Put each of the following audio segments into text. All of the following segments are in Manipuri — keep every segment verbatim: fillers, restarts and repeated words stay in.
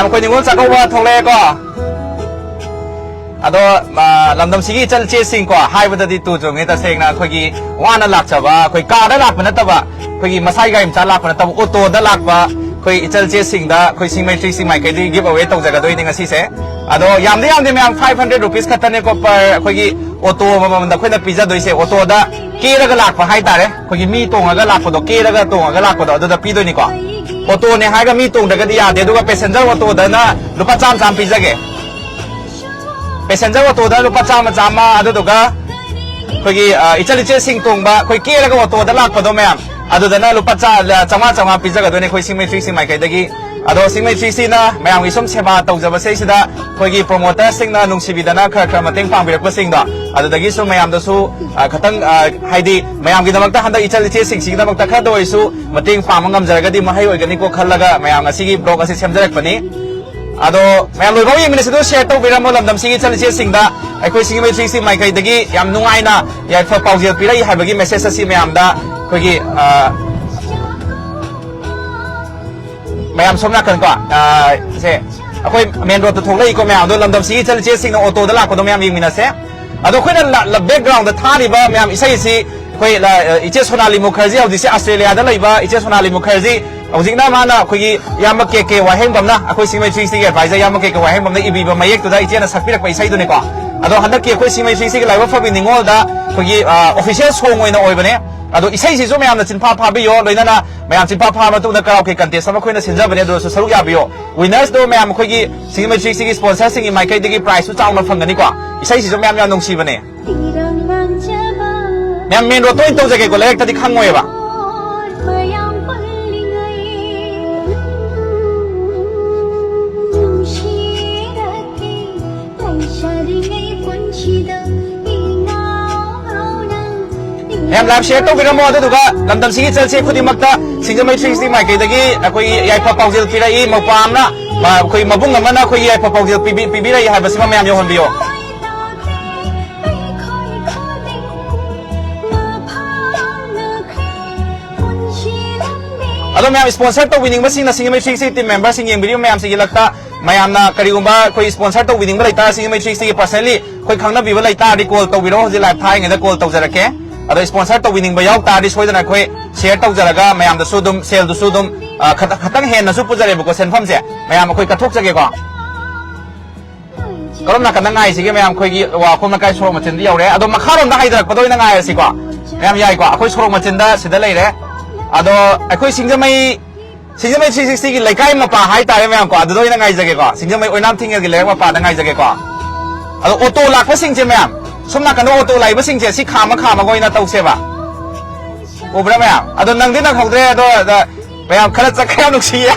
ꯑꯩꯈꯣꯏ ꯅꯤꯉꯣꯜ ꯆꯥꯛꯀꯧꯕ ꯊꯣꯛꯂꯛꯑꯦꯀꯣ꯫ ꯑꯗꯣ, ꯑ, ꯂꯝꯗꯝꯁꯤꯒꯤ ꯏꯆꯜ ꯏꯆꯦꯁꯤꯡꯀꯣ, ꯍꯥꯏꯕꯗꯗꯤ ꯇꯨ ꯆꯨꯝꯉꯦ꯫ ꯇꯁꯦꯡꯅ ꯑꯩꯈꯣꯏꯒꯤ ꯋꯥꯅ ꯂꯥꯛꯆꯕ, ꯑꯩꯈꯣꯏ ꯀꯥꯔꯗ ꯂꯥꯛꯄ ꯅꯠꯇꯕ, ꯑꯩꯈꯣꯏꯒꯤ ꯃꯁꯥꯒꯤ ꯒꯥꯔꯤ ꯃꯆꯥ ꯂꯥꯛꯄ ꯅꯠꯇꯕ, ꯑꯣꯇꯣꯗ ꯂꯥꯛꯄ ꯑꯩꯈꯣꯏ ꯏꯆꯜ ꯏꯆꯦꯁꯤꯡꯗ ꯑꯩꯈꯣꯏ ꯁꯤꯡꯃꯩ ꯊ꯭ꯔꯤ ꯁꯤ ꯃꯥꯏꯀꯩꯗꯒꯤ ꯒꯤꯐ ꯑꯋꯦ ꯇꯧꯖꯒꯗꯣꯏꯅꯤ ꯉꯁꯤꯁꯦ꯫ ꯑꯗꯣ ꯌꯥꯝꯗꯤ ꯌꯥꯝꯗꯦ ꯃꯌꯥꯝ, ꯐꯥꯏꯚ ꯍꯟꯗ꯭ꯔꯦꯠ ꯔꯨꯄꯤꯁ ꯈꯛꯇꯅꯦꯀꯣ, ꯄꯔ ꯑꯩꯈꯣꯏꯒꯤ ꯑꯣꯇꯣ ꯑꯃꯃꯝꯗ ꯑꯩꯈꯣꯏꯅ ꯄꯤꯖꯗꯣꯏꯁꯦ꯫ ꯑꯣꯇꯣꯗ ꯀꯦꯔꯒ ꯂꯥꯛꯄ ꯍꯥꯏꯇꯥꯔꯦ, ꯑꯩꯈꯣꯏꯒꯤ ꯃꯤ ꯇꯣꯡꯉꯒ ꯂꯥꯛꯄꯗꯣ, ꯀꯦꯔꯒ ꯇꯣꯡꯉꯒ ꯂꯥꯛꯄꯗꯣ, ꯑꯗꯨꯗ ꯄꯤꯗꯣꯏꯅꯤꯀꯣ꯫ ꯑꯣꯇꯣꯅꯦ ꯍꯥꯏꯔꯒ ꯃꯤ ꯇꯣꯡꯗ꯭ꯔꯒꯗꯤ ꯌꯥꯗꯦ꯫ ꯑꯗꯨꯒ ꯄꯦꯁꯦꯟꯖꯔ ꯑꯣꯇꯣꯗꯅ ꯂꯨꯄꯥ ꯆꯥꯝꯃ ꯆꯥꯝꯃ ꯄꯤꯖꯒꯦ꯫ ꯄꯦꯁꯦꯟꯖꯔ ꯑꯣꯇꯣꯗ ꯂꯨꯄꯥ ꯆꯥꯝꯃ ꯆꯥꯝꯃ, ꯑꯗꯨꯗꯨꯒ ꯑꯩꯈꯣꯏꯒꯤ, ꯑ, ꯏꯆꯜ ꯏꯆꯦꯁꯤꯡ ꯇꯣꯡꯕ, ꯑꯩꯈꯣꯏ ꯀꯦꯔꯒ ꯑꯣꯇꯣꯗ ꯂꯥꯛꯄꯗꯣ ꯃꯌꯥꯝ, ꯑꯗꯨꯗꯅ ꯂꯨꯄꯥ ꯆꯥ-, ꯆꯥꯝꯃꯉꯥ ꯆꯥꯝꯃꯉꯥ ꯄꯤꯖꯒꯗꯣꯏꯅꯦ ꯑꯩꯈꯣꯏ ꯁꯤꯡꯃꯩ ꯊ꯭ꯔꯤ ꯁꯤ ꯃꯥꯏꯀꯩꯗꯒꯤ꯫ ꯑꯗꯣ ꯁꯤꯡꯃꯩ ꯊ꯭ꯔꯤ ꯁꯤꯅ ꯃꯌꯥꯝꯒꯤ ꯁꯨꯝ ꯁꯦꯕꯥ ꯇꯧꯖꯕꯁꯤꯗꯩꯁꯤꯗ ꯑꯩꯈꯣꯏꯒꯤ ꯄ꯭ꯔꯣꯃꯣꯇꯔꯁꯤꯡꯅ ꯅꯨꯡꯁꯤꯕꯤꯗꯅ ꯈꯔ ꯈꯔ ꯃꯇꯦꯡ ꯄꯥꯡꯕꯤꯔꯛꯄꯁꯤꯡꯗꯣ, ꯑꯗꯨꯗꯒꯤꯁꯨ ꯃꯌꯥꯝꯗꯁꯨ, ꯑ, ꯈꯇꯪ, ꯑ, ꯍꯥꯏꯗꯤ ꯃꯌꯥꯝꯒꯤꯗꯃꯛꯇ, ꯍꯟꯗꯛ ꯏꯆꯜ ꯏꯆꯦꯁꯤꯡꯁꯤꯒꯤꯗꯃꯛꯇ ꯈꯔꯗ ꯑꯣꯏꯔꯁꯨ ꯃꯇꯦꯡ ꯄꯥꯡꯕ ꯉꯝꯖꯔꯒꯗꯤ ꯃꯍꯩ ꯑꯣꯏꯒꯅꯤꯀꯣ ꯈꯜꯂꯒ ꯃꯌꯥꯝ ꯉꯁꯤꯒꯤ ꯕ꯭ꯂꯣꯒ ꯑꯁꯤ ꯁꯦꯝꯖꯔꯛꯄꯅꯤ꯫ ꯑꯗꯣ ꯃꯌꯥꯝ ꯂꯣꯏꯐꯥꯎ ꯌꯦꯡꯃꯤꯟꯅꯁꯤ, ꯑꯗꯨ ꯁꯤꯌꯔ ꯇꯧꯕꯤꯔꯝꯃꯣ꯫ ꯂꯝꯗꯝꯁꯤꯒꯤ ꯏꯆꯜ ꯏꯆꯦꯁꯤꯡꯗ ꯑꯩꯈꯣꯏ ꯁꯤꯡꯃꯩ ꯊ꯭ꯔꯤ ꯁꯤ ꯃꯥꯏꯀꯩꯗꯒꯤ ꯌꯥꯝ ꯅꯨꯡꯉꯥꯏꯅ ꯌꯥꯏꯐ ꯄꯥꯎꯖꯦꯜ ꯄꯤꯔꯛꯏ ꯍꯥꯏꯕꯒꯤ ꯃꯦꯁꯦꯖ ꯑꯁꯤ ꯃꯌꯥꯝꯗ ꯑꯩꯈꯣꯏꯒꯤ, ꯑ, ꯃꯌꯥꯝ ꯁꯣꯝ ꯅꯥꯀꯟꯀꯣ, ꯑ, ꯁꯦ, ꯑꯩꯈꯣꯏ ꯃꯦꯟ ꯔꯣꯗꯇ ꯊꯣꯛꯂꯛꯏꯀꯣ ꯃꯌꯥꯝ꯫ ꯑꯗꯣ ꯂꯝꯗꯝꯁꯤꯒꯤ ꯏꯆꯜ ꯏꯆꯦꯁꯤꯡꯅ ꯑꯣꯇꯣꯗ ꯂꯥꯛꯄꯗꯣ ꯃꯌꯥꯝ ꯌꯦꯡꯃꯤꯟꯅꯁꯦ꯫ ꯑꯗꯣ ꯑꯩꯈꯣꯏꯅ ꯂ-, ꯂ-, ꯕꯦꯛꯒ꯭ꯔꯥꯎꯟꯗ ꯊꯥꯔꯤꯕ ꯃꯌꯥꯝ ꯏꯁꯩꯁꯤ ꯑꯩꯈꯣꯏ ꯂ-, ꯏꯆꯦ ꯁꯣꯅꯥꯂꯤ ꯃꯨꯈꯔꯖꯤ, ꯍꯧꯖꯤꯛꯁꯦ ꯑꯁꯇ꯭ꯔꯦꯂꯤꯌꯥꯗ ꯂꯩꯕ ꯏꯆꯦ ꯁꯣꯅꯥꯂꯤ ꯃꯨꯈꯔꯖꯤ, ꯍꯧꯖꯤꯛꯅ ꯃꯥꯅ ꯑꯩꯈꯣꯏꯒꯤ ꯏꯌꯥꯝꯕ ꯀꯦ ꯀꯦ ꯋꯥꯍꯦꯡꯕꯝꯅ ꯑꯩꯈꯣꯏ ꯁꯤꯡꯃꯩ ꯊ꯭ꯔꯤ ꯁꯤꯒꯤ ꯑꯦꯗꯚꯥꯏꯖꯔ ꯏꯌꯥꯝꯕ ꯀꯦ ꯀꯦ ꯋꯥꯍꯦꯡꯕꯝꯅ ꯏꯕꯤꯕ ꯃꯌꯦꯛꯇꯨꯗ ꯏꯆꯦꯅ ꯁꯛꯄꯤꯔꯛꯄ ꯏꯁꯩꯗꯨꯅꯤꯀꯣ꯫ ꯑꯗꯣ ꯍꯟꯗꯛꯀꯤ ꯑꯩꯈꯣꯏ ꯁꯤꯡꯃꯩ ꯊ꯭ꯔꯤ ꯁꯤꯒꯤ ꯂꯥꯏꯕꯛ ꯐꯕꯤ ꯅꯤꯉꯣꯜꯗ ꯑꯩꯈꯣꯏꯒꯤ, ꯑ, ꯑꯣꯐꯤꯁꯤꯌꯦꯜ ꯁꯣꯡ ꯑꯣꯏꯅ ꯑꯣꯏꯕꯅꯦ꯫ ꯑꯗꯣ ꯏꯁꯩꯁꯤꯁꯨ ꯃꯌꯥꯝꯅ ꯆꯤꯟꯐꯥ ꯐꯥꯕꯤꯌꯣ, ꯂꯣꯏꯅꯅ ꯃꯌꯥꯝ ꯆꯤꯟꯐꯥ ꯐꯥꯕ ꯃꯇꯨꯡꯗ ꯀꯔꯥꯎꯀꯦ ꯀꯟꯇꯦꯁ ꯑꯃ ꯑꯩꯈꯣꯏꯅ ꯁꯤꯟꯖꯕꯅꯦ, ꯑꯗꯨꯗꯁꯨ ꯁꯔꯨꯛ ꯌꯥꯕꯤꯌꯣ꯫ ꯋꯤꯟꯅꯔꯁꯇꯣ ꯃꯌꯥꯝ ꯑꯩꯈꯣꯏꯒꯤ ꯁꯤꯡꯃꯩ ꯊ꯭ꯔꯤ ꯁꯤꯒꯤ ꯁ꯭ꯄꯣꯟꯁꯔꯁꯤꯡꯒꯤ ꯃꯥꯏꯀꯩꯗꯒꯤ ꯄ꯭ꯔꯥꯏꯖꯁꯨ ꯆꯥꯎꯅ ꯐꯪꯒꯅꯤꯀꯣ꯫ ꯏꯁꯩꯁꯤꯁꯨ ꯃꯌꯥꯝ ꯌꯥꯝ ꯅꯨꯡꯁꯤꯕꯅꯦ꯫ ꯃꯌꯥꯝ ꯃꯦꯟ ꯔꯣꯗꯇ ꯑꯣꯏꯅ ꯇꯧꯖꯒꯦꯀꯣ, ꯂꯩꯔꯛꯇꯗꯤ ꯈꯪꯉꯣꯏꯕ꯫ ꯃꯌꯥꯝ ꯂꯥꯏꯚ ꯁꯤꯌꯔ ꯇꯧꯕꯤꯔꯝꯃꯣ, ꯑꯗꯨꯗꯨꯒ ꯂꯝꯗꯝꯁꯤꯒꯤ ꯏꯆꯜꯁꯦ ꯈꯨꯗꯤꯡꯃꯛꯇ ꯁꯤꯡꯖꯃꯩ ꯊ꯭ꯔꯤ ꯁꯤꯛꯁꯇꯤ ꯃꯥꯏꯀꯩꯗꯒꯤ ꯑꯩꯈꯣꯏꯒꯤ ꯌꯥꯏꯐ ꯄꯥꯎꯖꯦꯜ ꯄꯤꯔꯛꯏ, ꯃꯧꯄ꯭ꯋꯥ ꯑꯃꯅ, ꯑ, ꯑꯩꯈꯣꯏ ꯃꯕꯨꯡ ꯑꯃꯅ ꯑꯩꯈꯣꯏꯒꯤ ꯌꯥꯏꯐ ꯄꯥꯎꯖꯦꯜ ꯄꯤꯕꯤ-, ꯄꯤꯕꯤꯔꯛꯏ ꯍꯥꯏꯕꯁꯤꯃ ꯃꯌꯥꯝ ꯌꯧꯍꯟꯕꯤꯌꯣ꯫ ꯑꯗꯣ ꯃꯌꯥꯝ sponsor ꯇꯧꯕꯤꯅꯤꯡꯕꯁꯤꯡꯅ ꯁꯤꯡꯖꯃꯩ ꯊ꯭ꯔꯤ ꯁꯤꯛꯁꯇꯤ team member ꯁꯤꯡ ꯌꯦꯡꯕꯤꯔꯤꯕ ꯃꯌꯥꯝꯁꯤꯒꯤ ꯂꯛꯇ ꯃꯌꯥꯝꯅ ꯀꯔꯤꯒꯨꯝꯕ ꯑꯩꯈꯣꯏ sponsor ꯇꯧꯕꯤꯅꯤꯡꯕ ꯂꯩꯇꯥꯔ ꯁꯤꯡꯖꯃꯩ ꯊ꯭ꯔꯤ ꯁꯤꯛꯁꯇꯤꯒꯤ personally ꯑꯩꯈꯣꯏ ꯈꯪꯅꯕꯤꯕ ꯂꯩꯇꯥꯔꯗꯤ call ꯇꯧꯕꯤꯔꯛꯑꯣ꯫ ꯍꯧꯖꯤꯛ live ꯊꯥꯔꯤꯉꯩꯗ call ꯇꯧꯖꯔꯛꯀꯦ꯫ ꯑꯗꯣ sponsor ꯇꯧꯕꯤꯅꯤꯡꯕ ꯌꯥꯎ ꯇꯥꯔꯗꯤ ꯁꯣꯏꯗꯅ ꯑꯩꯈꯣꯏ share ꯇꯧꯖꯔꯒ ꯃꯌꯥꯝꯗꯁꯨ ꯑꯗꯨꯝ sale ꯗꯨꯁꯨ ꯑꯗꯨꯝ, ꯑ, ꯈꯇ-, ꯈꯇꯪ ꯍꯦꯟꯅꯁꯨ ꯄꯨꯖꯔꯦꯕꯀꯣ ꯁꯦꯟꯐꯝꯁꯦ꯫ ꯃꯌꯥꯝ ꯑꯩꯈꯣꯏ ꯀꯠꯊꯣꯛꯆꯒꯦꯀꯣ꯫ ꯀꯔꯣꯝ ꯅꯥꯀꯟꯗ ꯉꯥꯏꯁꯤꯒꯦ ꯃꯌꯥꯝ? ꯑꯩꯈꯣꯏꯒꯤ ꯋꯥꯈꯣꯝ ꯂꯩꯀꯥꯏ ꯁꯣꯔꯣꯛ ꯃꯆꯤꯟꯗ ꯌꯧꯔꯦ꯫ ꯑꯗꯣ ꯃꯈꯥꯔꯣꯝꯗ ꯍꯥꯏꯊꯔꯛꯄꯗ ꯑꯣꯏꯅ ꯉꯥꯏꯔꯁꯤꯀꯣ꯫ ꯃꯌꯥꯝ ꯌꯥꯏꯀꯣ? ꯑꯩꯈꯣꯏ ꯁꯣꯔꯣꯛ ꯃꯆꯤꯟꯗ ꯁꯤꯗ ꯂꯩꯔꯦ꯫ ꯑꯗꯣ ꯑꯩꯈꯣꯏ ꯁꯤꯡꯖꯃꯩ, ꯁꯤꯡꯖꯃꯩ ꯊ꯭ꯔꯤ ꯁꯤꯛꯁꯇꯤꯒꯤ ꯂꯩꯀꯥꯏ ꯃꯄꯥ ꯍꯥꯏꯇꯥꯔꯦ ꯃꯌꯥꯝꯀꯣ, ꯑꯗꯨꯗ ꯑꯣꯏꯅ ꯉꯥꯏꯖꯒꯦꯀꯣ꯫ ꯁꯤꯡꯖꯃꯩ ꯑꯣꯏꯅꯥꯝ ꯊꯤꯡꯉꯦꯜꯒꯤ ꯂꯩꯔꯛ ꯃꯄꯥꯗ ꯉꯥꯏꯖꯒꯦꯀꯣ꯫ ꯑꯗꯣ ꯑꯣꯇꯣ ꯂꯥꯛꯄꯁꯤꯡꯁꯦ ꯃꯌꯥꯝ, ꯁꯣꯝ ꯅꯥꯀꯟꯗ ꯑꯣꯇꯣ ꯂꯥꯛꯏꯕꯁꯤꯡꯁꯦ ꯁꯤ ꯈꯥꯝꯃ ꯈꯥꯝꯃꯒ ꯑꯣꯏꯅ ꯇꯧꯁꯦꯕ꯫ ꯎꯕ꯭ꯔꯥ ꯃꯌꯥꯝ? ꯑꯗꯣ ꯅꯪꯗꯤ ꯅꯪꯍꯧꯗ꯭ꯔꯦ꯫ ꯑꯗꯣ, ꯑꯗ ꯃꯌꯥꯝ ꯈꯔ ꯆꯠꯈ꯭ꯔꯦ, ꯌꯥꯝ ꯅꯨꯡꯁꯤꯌꯦ꯫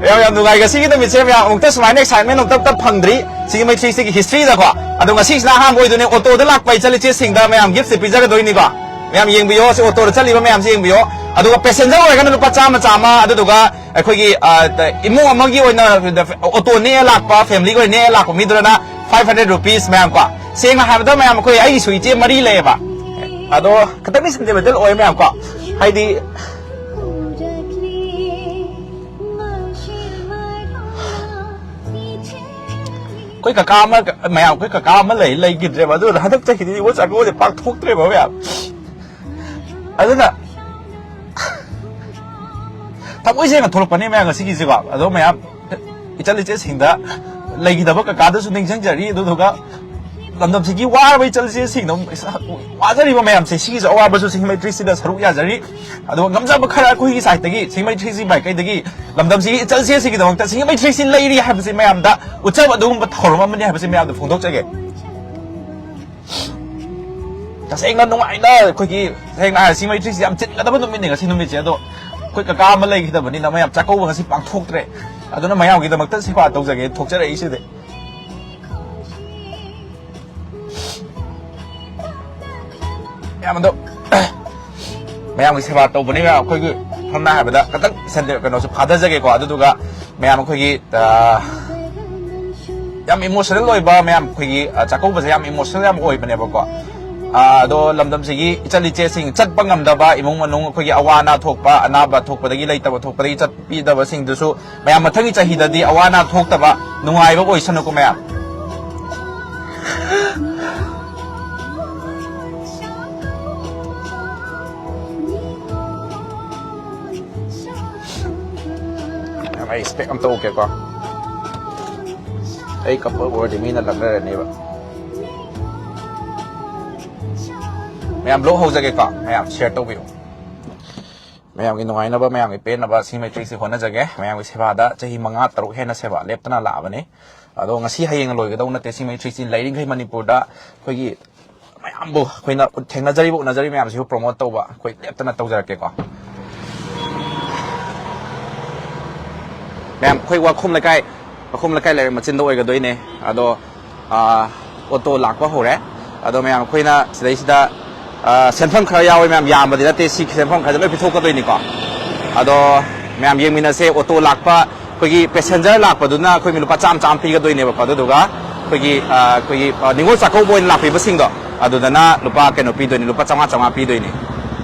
ꯌꯥꯝ, ꯌꯥꯝ ꯅꯨꯡꯉꯥꯏ ꯉꯁꯤꯒꯤ ꯅꯨꯃꯤꯠꯁꯦ꯫ ꯃꯌꯥꯝ ꯑꯃꯨꯛꯇ ꯁꯨꯃꯥꯏꯅ excitement ꯑꯃꯨꯛꯇ, ꯑꯝꯇ ꯐꯪꯗ꯭ꯔꯤ ꯁꯤꯡꯖꯃꯩ ꯊ꯭ꯔꯤ ꯁꯤꯛꯁꯇꯤꯒꯤ history ꯗꯀꯣ꯫ ꯑꯗꯣ ꯉꯁꯤꯁꯤꯅ ꯑꯍꯥꯟꯕ ꯑꯣꯏꯗꯣꯏꯅꯦ꯫ ꯑꯣꯇꯣꯗ ꯂꯥꯛꯄ ꯏꯆꯜ ꯏꯆꯦꯁꯤꯡꯗ ꯃꯌꯥꯝ gift ꯁꯦ ꯄꯤꯖꯒꯗꯣꯏꯅꯤꯀꯣ꯫ ꯃꯌꯥꯝ ꯌꯦꯡꯕꯤꯌꯣ, ꯁꯤ ꯑꯣꯇꯣꯗ ꯆꯠꯂꯤꯕ ꯃꯌꯥꯝꯁꯦ ꯌꯦꯡꯕꯤꯌꯣ꯫ ꯑꯗꯨꯒ passenger ꯑꯣꯏꯔꯒꯅ ꯂꯨꯄꯥ ꯆꯥꯝꯃ, ꯆꯥꯝꯃ, ꯑꯗꯨꯗꯨꯒ ꯑꯩꯈꯣꯏꯒꯤ, ꯑ, ꯏꯃꯨꯡ ꯑꯃꯒꯤ ꯑꯣꯏꯅ ꯑꯣꯇꯣ ꯅꯦꯛꯑ ꯂꯥꯛꯄ, family ꯒꯤ ꯑꯣꯏꯅ ꯅꯦꯛꯑ ꯂꯥꯛꯄ ꯃꯤꯗꯨꯗꯅ five hundred rupees ꯃꯌꯥꯝ ꯀꯣ꯫ ꯁꯦꯡꯅ ꯍꯥꯏꯕꯗ ꯃꯌꯥꯝ ꯑꯩꯈꯣꯏ, ꯑꯩꯒꯤꯁꯨ ꯏꯆꯦ ꯃꯔꯤ ꯂꯩꯌꯦꯕ꯫ ꯑꯗꯣ ꯈꯤꯇꯪꯗꯤ sentimental ꯑꯣꯏ ꯃꯌꯥꯝ ꯀꯣ꯫ ꯍꯥꯏꯗꯤ ꯑꯩꯈꯣꯏ ꯀꯀꯥ ꯑꯃ, ꯃꯌꯥꯝ, ꯑꯩꯈꯣꯏ ꯀꯀꯥ ꯑꯃ ꯂꯩ, ꯂꯩꯈꯤꯗ꯭ꯔꯦꯕ꯫ ꯑꯗꯨꯅ ꯍꯟꯗꯛ ꯆꯍꯤꯗꯤ ꯅꯤꯉꯣꯜ ꯆꯥꯛꯀꯧꯕꯁꯦ ꯄꯥꯡꯊꯣꯛꯇ꯭ꯔꯦꯕ ꯃꯌꯥꯝ꯫ ꯑꯗꯨꯅ ꯊꯃꯣꯏ ꯁꯦꯡꯅ ꯊꯣꯛꯂꯛꯄꯅꯦ ꯃꯌꯥꯝ ꯉꯁꯤꯒꯤꯁꯤꯀꯣ꯫ ꯑꯗꯣ ꯃꯌꯥꯝ, ꯏꯆꯜ ꯏꯆꯦꯁꯤꯡꯗ, ꯂꯩꯈꯤꯗꯕ ꯀꯀꯥꯗꯁꯨ ꯅꯤꯡꯁꯤꯡꯖꯔꯤ꯫ ꯑꯗꯨꯗꯨꯒ ꯂꯝꯗꯝꯁꯤꯒꯤ ꯋꯥꯔꯕ ꯏꯆꯜ ꯏꯆꯦꯁꯤꯡꯗ, ꯋꯥꯖꯔꯤꯕ ꯃꯌꯥꯝꯁꯦ, ꯁꯤꯒꯤꯁꯨ ꯑꯋꯥꯕꯁꯨ ꯁꯤꯡꯖꯃꯩ ꯊ꯭ꯔꯤ ꯁꯤꯛꯁꯇꯤꯗ ꯁꯔꯨꯛ ꯌꯥꯖꯔꯤ꯫ ꯑꯗꯨꯒ ꯉꯝꯖꯕ ꯈꯔ ꯑꯩꯈꯣꯏꯒꯤ side ꯇꯒꯤ, ꯁꯤꯡꯖꯃꯩ ꯊ꯭ꯔꯤ ꯁꯤꯛꯁꯇꯤ ꯃꯥꯏꯀꯩꯗꯒꯤ ꯂꯝꯗꯝꯁꯤꯒꯤ ꯏꯆꯜ ꯏꯆꯦꯁꯤꯡꯒꯤꯗꯃꯛꯇ ꯁꯤꯡꯖꯃꯩ ꯊ꯭ꯔꯤ ꯁꯤꯛꯁꯇꯤ ꯂꯩꯔꯤ ꯍꯥꯏꯕꯁꯤ ꯃꯌꯥꯝꯗ ꯎꯠꯆꯕ ꯑꯗꯨꯒꯨꯝꯕ ꯊꯧꯔꯝ ꯑꯃꯅꯤ ꯍꯥꯏꯕꯁꯤ ꯃꯌꯥꯝꯗ ꯐꯣꯡꯗꯣꯛꯆꯒꯦ꯫ ꯇꯁꯦꯡꯅ ꯅꯨꯡꯉꯥꯏꯅ ꯑꯩꯈꯣꯏꯒꯤ, ꯇꯁꯦꯡꯅ ꯍꯥꯏꯔ, ꯁꯤꯡꯖꯃꯩ ꯊ꯭ꯔꯤ ꯁꯤꯛꯁꯇꯤ ꯌꯥꯝ ꯆꯤꯟꯒꯗꯕ ꯅꯨꯃꯤꯠꯅꯤ ꯉꯁꯤ ꯅꯨꯃꯤꯠꯁꯦ꯫ ꯑꯗꯣ ꯑꯩꯈꯣꯏ ꯀꯀꯥ ꯑꯃ ꯂꯩꯈꯤꯗꯕꯅꯤꯅ ꯃꯌꯥꯝ ꯆꯥꯛꯀꯧꯕ ꯉꯁꯤ ꯄꯥꯡꯊꯣꯛꯇ꯭ꯔꯦ꯫ ꯑꯗꯨꯅ ꯃꯌꯥꯝꯒꯤꯗꯃꯛꯇ ꯁꯦꯕꯥ ꯇꯧꯖꯒꯦ ꯊꯣꯛꯆꯔꯛꯏꯁꯤꯗꯤ꯫ ꯃꯌꯥꯝ ꯑꯗꯣ, ꯃꯌꯥꯝꯒꯤ ꯁꯦꯕꯥ ꯇꯧꯕꯅꯤꯅ ꯑꯩꯈꯣꯏꯒꯤ, ꯁꯝꯅ ꯍꯥꯏꯔꯕꯗ ꯈꯤꯇꯪ ꯁꯟꯗꯦ ꯀꯩꯅꯣꯁꯨ ꯐꯥꯊꯖꯒꯦꯀꯣ꯫ ꯑꯗꯨꯗꯨꯒ ꯃꯌꯥꯝ ꯑꯩꯈꯣꯏꯒꯤ, ꯑ, ꯌꯥꯝ emotional ꯑꯣꯏꯕ ꯃꯌꯥꯝ ꯑꯩꯈꯣꯏꯒꯤ, ꯑ, ꯆꯥꯛꯀꯧꯕꯁꯦ ꯌꯥꯝ emotional ꯌꯥꯝ ꯑꯣꯏꯕꯅꯦꯕꯀꯣ꯫ ꯑꯗꯣ ꯂꯝꯗꯝꯁꯤꯒꯤ ꯏꯆꯜ ꯏꯆꯦꯁꯤꯡ, ꯆꯠꯄ ꯉꯝꯗꯕ ꯏꯃꯨꯡ ꯃꯅꯨꯡ, ꯑꯩꯈꯣꯏꯒꯤ ꯑꯋꯥ ꯑꯅꯥ ꯊꯣꯛꯄ, ꯑꯅꯥꯕ ꯊꯣꯛꯄꯗꯒꯤ, ꯂꯩꯇꯕ ꯊꯣꯛꯄꯗꯒꯤ ꯆꯠꯄꯤꯗꯕꯁꯤꯡꯗꯨꯁꯨ ꯃꯌꯥꯝ ꯃꯊꯪꯒꯤ ꯆꯍꯤꯗꯗꯤ ꯑꯋꯥ ꯑꯅꯥ ꯊꯣꯛꯇꯕ, ꯅꯨꯡꯉꯥꯏꯕ ꯑꯣꯏꯁꯅꯨꯀꯣ ꯃꯌꯥꯝ꯫ ꯃꯌꯥꯝ, ꯑꯩ ꯏꯁꯄꯦꯛ ꯑꯝꯇ ꯎꯞꯀꯦꯀꯣ꯫ ꯑꯩ ꯀꯞꯄ ꯎꯔꯗꯤ ꯃꯤꯅ ꯂꯛꯅꯔꯅꯦꯕ꯫ ꯃꯌꯥꯝ, ꯕ꯭ꯂꯣꯛ ꯍꯧꯖꯒꯦꯀꯣ꯫ ꯃꯌꯥꯝ ꯁꯤꯌꯔ ꯇꯧꯕꯤꯌꯨ꯫ ꯃꯌꯥꯝꯒꯤ ꯅꯨꯡꯉꯥꯏꯅꯕ, ꯃꯌꯥꯝꯒꯤ ꯄꯦꯟꯅꯕ ꯁꯤ ꯃꯩꯇ꯭ꯔꯤꯁꯤ ꯍꯣꯠꯅꯖꯒꯦ꯫ ꯃꯌꯥꯝꯒꯤ ꯁꯦꯕꯥꯗ ꯆꯍꯤ ꯃꯉꯥ ꯇꯔꯨꯛ ꯍꯦꯟꯅ ꯁꯦꯕꯥ ꯂꯦꯞꯇꯅ ꯂꯥꯛꯑꯕꯅꯤ꯫ ꯑꯗꯣ ꯉꯁꯤ ꯍꯌꯦꯡ ꯂꯣꯏꯒꯗꯧ ꯅꯠꯇꯦ꯫ ꯁꯤ ꯃꯩꯇ꯭ꯔꯤꯁꯤ ꯂꯩꯔꯤꯈꯩ ꯃꯅꯤꯄꯨꯔꯗ ꯑꯩꯈꯣꯏꯒꯤ ꯃꯌꯥꯝꯕꯨ, ꯑꯩꯈꯣꯏꯅ ꯊꯦꯡꯅꯖꯔꯤꯕ, ꯎꯅꯖꯔꯤꯕ ꯃꯌꯥꯝꯁꯤꯕꯨ ꯄ꯭ꯔꯣꯃꯣꯠ ꯇꯧꯕ ꯑꯩꯈꯣꯏ ꯂꯦꯞꯇꯅ ꯇꯧꯖꯔꯛꯀꯦꯀꯣ꯫ ꯃꯌꯥꯝ, ꯑꯩꯈꯣꯏ ꯋꯥꯈꯣꯝ ꯂꯩꯀꯥꯏ, ꯋꯥꯈꯣꯝ ꯂꯩꯀꯥꯏ ꯂꯩꯔꯛ ꯃꯆꯤꯟꯗ ꯑꯣꯏꯒꯗꯣꯏꯅꯦ꯫ ꯑꯗꯣ, ꯑꯥ, ꯑꯣꯇꯣ ꯂꯥꯛꯄ ꯍꯧꯔꯦ꯫ ꯑꯗꯣ ꯃꯌꯥꯝ, ꯑꯩꯈꯣꯏꯅ ꯁꯤꯗꯩꯁꯤꯗ, ꯑꯥ, ꯁꯦꯟꯐꯝ ꯈꯔ ꯌꯥꯎꯋꯦ ꯃꯌꯥꯝ, ꯌꯥꯝꯕꯗꯤ ꯅꯠꯇꯦ, ꯁꯤ ꯁꯦꯟꯐꯝ ꯈꯔꯗꯤ ꯂꯣꯏ ꯄꯤꯊꯣꯛꯀꯗꯣꯏꯅꯤꯀꯣ꯫ ꯑꯗꯣ ꯃꯌꯥꯝ ꯌꯦꯡꯃꯤꯟꯅꯁꯦ꯫ ꯑꯣꯇꯣ ꯂꯥꯛꯄ, ꯑꯩꯈꯣꯏꯒꯤ ꯄꯦꯁꯦꯟꯖꯔ ꯂꯥꯛꯄꯗꯨꯅ ꯑꯩꯈꯣꯏ ꯃꯤ ꯂꯨꯄꯥ ꯆꯥꯝꯃ ꯆꯥꯝꯃ ꯄꯤꯒꯗꯣꯏꯅꯦꯕꯀꯣ꯫ ꯑꯗꯨꯗꯨꯒ ꯑꯩꯈꯣꯏꯒꯤ, ꯑꯥ, ꯑꯩꯈꯣꯏꯒꯤ, ꯑꯥ, ꯅꯤꯉꯣꯜ ꯆꯥꯛꯀꯧꯕ ꯑꯣꯏꯅ ꯂꯥꯛꯄꯤꯕꯁꯤꯡꯗꯣ, ꯑꯗꯨꯗꯅ ꯂꯨꯄꯥ ꯀꯩꯅꯣ ꯄꯤꯗꯣꯏꯅꯤ, ꯂꯨꯄꯥ ꯆꯥꯝꯃꯉꯥ ꯆꯥꯝꯃꯉꯥ ꯄꯤꯗꯣꯏꯅꯤ꯫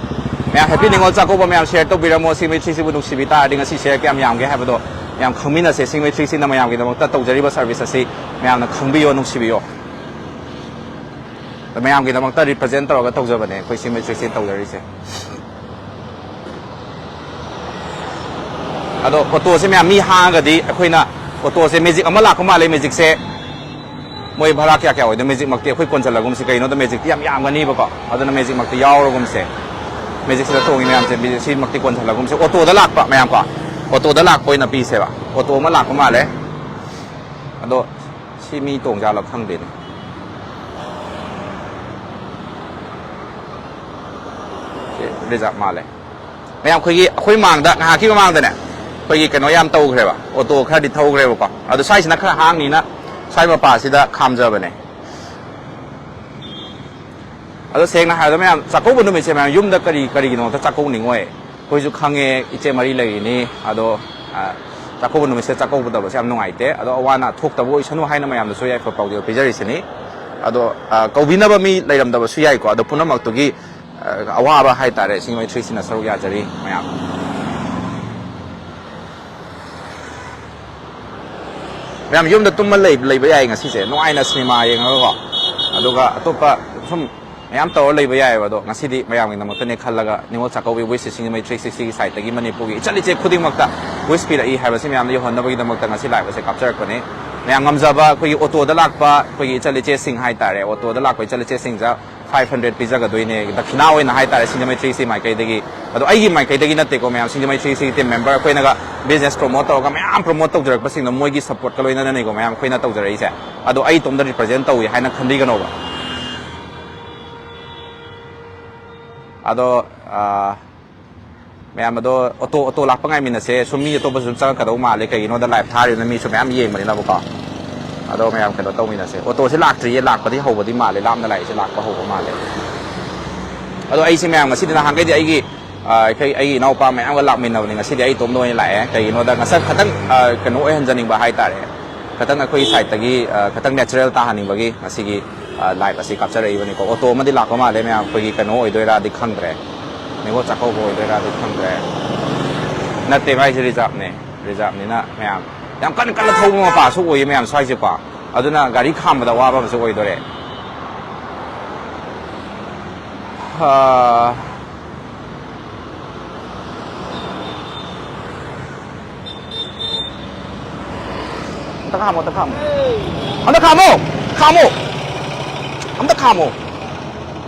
ꯃꯌꯥꯝ, ꯍꯦꯄꯤ ꯅꯤꯉꯣꯜ ꯆꯥꯛꯀꯧꯕ꯫ ꯃꯌꯥꯝ ꯁꯤꯌꯔ ꯇꯧꯕꯤꯔꯝꯃꯣ꯫ ꯁꯤ ꯃꯩꯇ꯭ꯔꯤꯁꯤꯕꯨ ꯅꯨꯡꯁꯤꯕꯤ ꯇꯥꯔꯗꯤ ꯉꯁꯤ ꯁꯤꯌꯔ ꯀꯌꯥꯝ ꯌꯥꯝꯒꯦ ꯍꯥꯏꯕꯗꯣ ꯃꯌꯥꯝ ꯈꯪꯃꯤꯟꯅꯁꯦ꯫ ꯁꯤ ꯃꯩꯇ꯭ꯔꯤꯁꯤꯅ ꯃꯌꯥꯝꯒꯤꯗꯃꯛꯇ ꯇꯧꯖꯔꯤꯕ ꯁꯥꯔꯚꯤꯁ ꯑꯁꯤ ꯃꯌꯥꯝꯅ ꯈꯪꯕꯤꯌꯣ, ꯅꯨꯡꯁꯤꯕꯤꯌꯣ꯫ ꯑꯗ ꯃꯌꯥꯝꯒꯤꯗꯃꯛꯇ ꯔꯤꯄ꯭ꯔꯖꯦꯟ ꯇꯧꯔꯒ ꯇꯧꯖꯕꯅꯦ ꯑꯩꯈꯣꯏ ꯁꯤ ꯃꯩꯇ꯭ꯔꯤꯁꯤ ꯇꯧꯖꯔꯤꯁꯦ꯫ ꯑꯗꯣ ꯑꯣꯇꯣꯁꯦ ꯃꯌꯥꯝ ꯃꯤ ꯍꯥꯡꯉꯒꯗꯤ ꯑꯩꯈꯣꯏꯅ, ꯑꯣꯇꯣꯁꯦ ꯃꯦꯖꯤꯛ ꯑꯃ ꯂꯥꯛꯄ ꯃꯥꯜꯂꯦ꯫ ꯃꯦꯖꯤꯛꯁꯦ ꯃꯣꯏ ꯚꯔꯥ ꯀꯌꯥ ꯀꯌꯥ ꯑꯣꯏꯗꯣꯏꯅꯣ? ꯃꯦꯖꯤꯛꯃꯛꯇꯤ ꯑꯩꯈꯣꯏ ꯀꯣꯟꯁꯤꯜꯂꯒꯨꯝꯁꯤ, ꯀꯩꯅꯣꯗ ꯃꯦꯖꯤꯛꯇꯤ ꯌꯥꯝ ꯌꯥꯝꯒꯅꯤꯕꯀꯣ, ꯑꯗꯨꯅ ꯃꯦꯖꯤꯛꯃꯛꯇꯤ ꯌꯥꯎꯔꯒꯨꯝꯁꯦ꯫ ꯃꯦꯖꯤꯛꯁꯤꯗ ꯇꯣꯡꯉꯤ ꯃꯌꯥꯝꯁꯦ, ꯃꯦꯖꯤꯛ ꯁꯤꯃꯛꯇꯤ ꯀꯣꯟꯁꯤꯜꯂꯒꯨꯝꯁꯦ꯫ ꯑꯣꯇꯣꯗ ꯂꯥꯛꯄ ꯃꯌꯥꯝ ꯀꯣ, ꯑꯣꯇꯣꯗ ꯂꯥꯛꯄ ꯑꯣꯏꯅ ꯄꯤꯁꯦꯕ꯫ ꯑꯣꯇꯣ ꯑꯃ ꯂꯥꯛꯄ ꯃꯥꯜꯂꯦ꯫ ꯑꯗꯣ ꯁꯤ ꯃꯤ ꯇꯣꯡꯖꯥꯠꯂꯣ ꯈꯪꯗꯦꯅꯦ꯫ ꯁꯤ ꯔꯤꯖꯥꯕ ꯃꯥꯜꯂꯦ꯫ ꯃꯌꯥꯝ, ꯑꯩꯈꯣꯏꯒꯤ, ꯑꯩꯈꯣꯏ ꯃꯥꯡꯗ, ꯉꯥꯏꯍꯥꯛꯀꯤ ꯃꯃꯥꯡꯗꯅꯦ, ꯑꯩꯈꯣꯏꯒꯤ ꯀꯩꯅꯣ ꯌꯥꯝ ꯇꯧꯈ꯭ꯔꯦꯕ, ꯑꯣꯇꯣ ꯈꯔꯗꯤ ꯊꯧꯈ꯭ꯔꯦꯕꯀꯣ꯫ ꯑꯗꯣ ꯁ꯭ꯋꯥꯏꯁꯤꯅ ꯈꯔ ꯍꯥꯡꯅꯤꯅ ꯁ꯭ꯋꯥꯏ ꯃꯄꯥꯁꯤꯗ ꯈꯥꯝꯖꯕꯅꯦ꯫ ꯑꯗꯣ ꯁꯦꯡꯅ ꯍꯥꯏꯔꯕꯗ ꯃꯌꯥꯝ, ꯆꯥꯛꯀꯧꯕ ꯅꯨꯃꯤꯠꯁꯦ ꯃꯌꯥꯝ ꯌꯨꯝꯗ ꯀꯔꯤ, ꯀꯔꯤꯒꯤꯗꯃꯛꯇ ꯆꯥꯛꯀꯧꯅꯤꯡꯉꯣꯏ? ꯑꯩꯈꯣꯏꯁꯨ ꯈꯪꯉꯦ, ꯏꯆꯦ ꯃꯔꯤ ꯂꯩꯔꯤꯅꯤ꯫ ꯑꯗꯣ, ꯑ, ꯆꯥꯛꯀꯧꯕ ꯅꯨꯃꯤꯠꯁꯦ ꯆꯥꯛꯀꯧꯗꯕꯁꯦ ꯌꯥꯝ ꯅꯨꯡꯉꯥꯏꯇꯦ꯫ ꯑꯗꯣ ꯑꯋꯥ ꯑꯅꯥ ꯊꯣꯛꯇꯕ ꯑꯣꯏꯁꯅꯨ ꯍꯥꯏꯅ ꯃꯌꯥꯝꯗꯁꯨ ꯌꯥꯏꯐ ꯄꯥꯎꯖꯦꯜ ꯄꯤꯖꯔꯤꯁꯤꯅꯤ꯫ ꯑꯗꯣ, ꯑ, ꯀꯧꯕꯤꯅꯕ ꯃꯤ ꯂꯩꯔꯝꯗꯕꯁꯨ ꯌꯥꯏꯀꯣ꯫ ꯑꯗꯣ ꯄꯨꯝꯅꯃꯛꯇꯨꯒꯤ, ꯑ, ꯑꯋꯥꯕ ꯍꯥꯏꯇꯥꯔꯦ, ꯁꯤꯡꯖꯃꯩ ꯊ꯭ꯔꯤ ꯁꯤꯛꯁꯇꯤꯅ ꯁꯔꯨꯛ ꯌꯥꯖꯔꯤ ꯃꯌꯥꯝ꯫ ꯃꯌꯥꯝ ꯌꯨꯝꯗ ꯇꯨꯝꯃ ꯂꯩ-, ꯂꯩꯕ ꯌꯥꯏ ꯉꯁꯤꯁꯦ, ꯅꯨꯡꯉꯥꯏꯅ ꯁꯤꯅꯦꯃꯥ ꯌꯦꯡꯉꯒꯀꯣ꯫ ꯑꯗꯨꯒ ꯑꯇꯣꯞꯄ ꯁꯨꯝ ꯃꯌꯥꯝ ꯇꯧꯔ ꯂꯩꯕ ꯌꯥꯏꯑꯕ꯫ ꯑꯗꯣ ꯉꯁꯤꯗꯤ ꯃꯌꯥꯝꯒꯤꯗꯃꯛꯇꯅꯦ ꯈꯜꯂꯒ ꯅꯤꯉꯣꯜ ꯆꯥꯛꯀꯧꯕꯒꯤ wish ꯁꯤꯡꯖꯃꯩ ꯊ꯭ꯔꯤ ꯁꯤꯛꯁꯇꯤꯒꯤ side ꯇꯒꯤ ꯃꯅꯤꯄꯨꯔꯒꯤ ꯏꯆꯜ ꯏꯆꯦ ꯈꯨꯗꯤꯡꯃꯛꯇ wish ꯄꯤꯔꯛꯏ ꯍꯥꯏꯕꯁꯤ ꯃꯌꯥꯝꯗ ꯌꯧꯍꯟꯅꯕꯒꯤꯗꯃꯛꯇ ꯉꯁꯤ live ꯑꯁꯦ ꯀꯥꯞꯆꯔꯛꯄꯅꯦ꯫ ꯃꯌꯥꯝ ꯉꯝꯖꯕ ꯑꯩꯈꯣꯏꯒꯤ ꯑꯣꯇꯣꯗ ꯂꯥꯛꯄ ꯑꯩꯈꯣꯏꯒꯤ ꯏꯆꯜ ꯏꯆꯦꯁꯤꯡ ꯍꯥꯏꯇꯥꯔꯦ, ꯑꯣꯇꯣꯗ ꯂꯥꯛꯄ ꯏꯆꯜ ꯏꯆꯦꯁꯤꯡꯗ five hundred ꯄꯤꯖꯒꯗꯣꯏꯅꯦ, ꯗꯈꯤꯅꯥ ꯑꯣꯏꯅ ꯍꯥꯏꯇꯥꯔꯦ, ꯁꯤꯡꯖꯃꯩ ꯊ꯭ꯔꯤ ꯁꯤꯛꯁꯇꯤ ꯃꯥꯏꯀꯩꯗꯒꯤ꯫ ꯑꯗꯣ ꯑꯩꯒꯤ ꯃꯥꯏꯀꯩꯗꯒꯤ ꯅꯠꯇꯦꯀꯣ ꯃꯌꯥꯝ, ꯁꯤꯡꯖꯃꯩ ꯊ꯭ꯔꯤ ꯁꯤꯛꯁꯇꯤ team member ꯑꯩꯈꯣꯏꯅꯒ business promote ꯇꯧꯔꯒ ꯃꯌꯥꯝ promote ꯇꯧꯖꯔꯛꯄꯁꯤꯡꯗꯣ ꯃꯣꯏꯒꯤ support ꯀ ꯂꯣꯏꯅꯅꯅꯦꯀꯣ ꯃꯌꯥꯝ ꯑꯩꯈꯣꯏꯅ ꯇꯧꯖꯔꯛꯏꯁꯦ꯫ ꯑꯗꯣ ꯑꯩ ꯏꯇꯣꯝꯇ represent ꯇꯧꯏ ꯍꯥꯏꯅ ꯈꯟꯕꯤꯒꯅꯣꯕ꯫ ꯑꯗꯣ, ꯑꯥ, ꯃꯌꯥꯝ ꯑꯗꯣ ꯑꯣꯇꯣ, ꯑꯣꯇꯣ ꯂꯥꯛꯄ ꯉꯥꯏꯃꯤꯟꯅꯁꯦ꯫ ꯁꯨꯝ ꯃꯤ ꯑꯇꯣꯞꯄꯁꯨ ꯑꯗꯨꯝ ꯆꯪꯉꯛꯀꯗꯧ ꯃꯥꯜꯂꯦ, ꯀꯩꯒꯤꯅꯣꯗ live ꯊꯥꯔꯤꯕꯅ ꯃꯤꯁꯨ ꯃꯌꯥꯝ ꯌꯦꯡꯕꯅꯤꯅꯕꯀꯣ꯫ ꯑꯗꯣ ꯃꯌꯥꯝ ꯀꯩꯅꯣ ꯇꯧꯃꯤꯟꯅꯁꯦ꯫ ꯑꯣꯇꯣꯁꯦ ꯂꯥꯛꯇ꯭ꯔꯤꯌꯦ, ꯂꯥꯛꯄꯗꯤ ꯍꯧꯕꯗꯤ ꯃꯥꯜꯂꯦ, ꯂꯥꯞꯅ ꯂꯥꯛꯏꯁꯦ ꯂꯥꯛꯄ ꯍꯧꯕ ꯃꯥꯜꯂꯦ꯫ ꯑꯗꯣ ꯑꯩꯁꯦ ꯃꯌꯥꯝ ꯉꯁꯤꯗꯤ, ꯅꯍꯥꯟꯈꯩꯗꯤ ꯑꯩꯒꯤ, ꯑ, ꯑꯩꯈꯣꯏ, ꯑꯩꯒꯤ ꯏꯅꯥꯎꯄꯥ ꯃꯌꯥꯝꯒ ꯂꯥꯛꯃꯤꯟꯅꯕꯅꯦ, ꯉꯁꯤꯗꯤ ꯑꯩ ꯏꯇꯣꯝꯗ ꯑꯣꯏꯅ ꯂꯥꯛꯑꯦ꯫ ꯀꯩꯒꯤꯅꯣꯗ ꯉꯁꯛ ꯈꯇꯪ, ꯑ, ꯀꯩꯅꯣ ꯑꯣꯏꯍꯟꯖꯅꯤꯡꯕ ꯍꯥꯏꯇꯥꯔꯦ, ꯈꯇꯪ ꯑꯩꯈꯣꯏꯒꯤ side ꯇꯒꯤ, ꯑ, ꯈꯇꯪ natural ꯇꯥꯍꯟꯅꯤꯡꯕꯒꯤ ꯉꯁꯤꯒꯤ ꯑ, live ꯑꯁꯤ ꯀꯥꯞꯆꯔꯛꯏꯕꯅꯤꯀꯣ꯫ ꯑꯣꯇꯣ ꯑꯃꯗꯤ ꯂꯥꯛꯄ ꯃꯥꯜꯂꯦ ꯃꯌꯥꯝ, ꯑꯩꯈꯣꯏꯒꯤ ꯀꯩꯅꯣ ꯑꯣꯏꯗꯣꯏꯔꯥꯗꯤ ꯈꯪꯗ꯭ꯔꯦ, ꯅꯤꯉꯣꯜ ꯆꯥꯛꯀꯧꯕ ꯑꯣꯏꯗꯣꯏꯔꯥꯗꯤ ꯈꯪꯗ꯭ꯔꯦ꯫ ꯅꯠꯇꯦ ꯚꯥꯏ, ꯁꯤ reserve ꯅꯦ, reserve ꯅꯤꯅ ꯃꯌꯥꯝ ꯌꯥꯝ ꯀꯟꯅ ꯀꯟꯅ ꯊꯧꯕ ꯃꯄꯥꯁꯨ ꯑꯣꯏꯌꯦ ꯃꯌꯥꯝ ꯁ꯭ꯋꯥꯏꯁꯦꯀꯣ꯫ ꯑꯗꯨꯅ ꯒꯥꯔꯤ ꯈꯥꯝꯕꯗ ꯑꯋꯥꯕ ꯑꯃꯁꯨ ꯑꯣꯏꯗꯣꯔꯦ꯫ ꯑ, ꯑꯝꯇ ꯈꯥꯝꯃꯣ, ꯑꯝꯇ ꯈꯥꯝꯃꯣ꯫ ꯑꯝꯇ ꯈꯥꯝꯃꯣ! ꯈꯥꯝꯃꯣ! ꯑꯝꯇ ꯈꯥꯝꯃꯣ!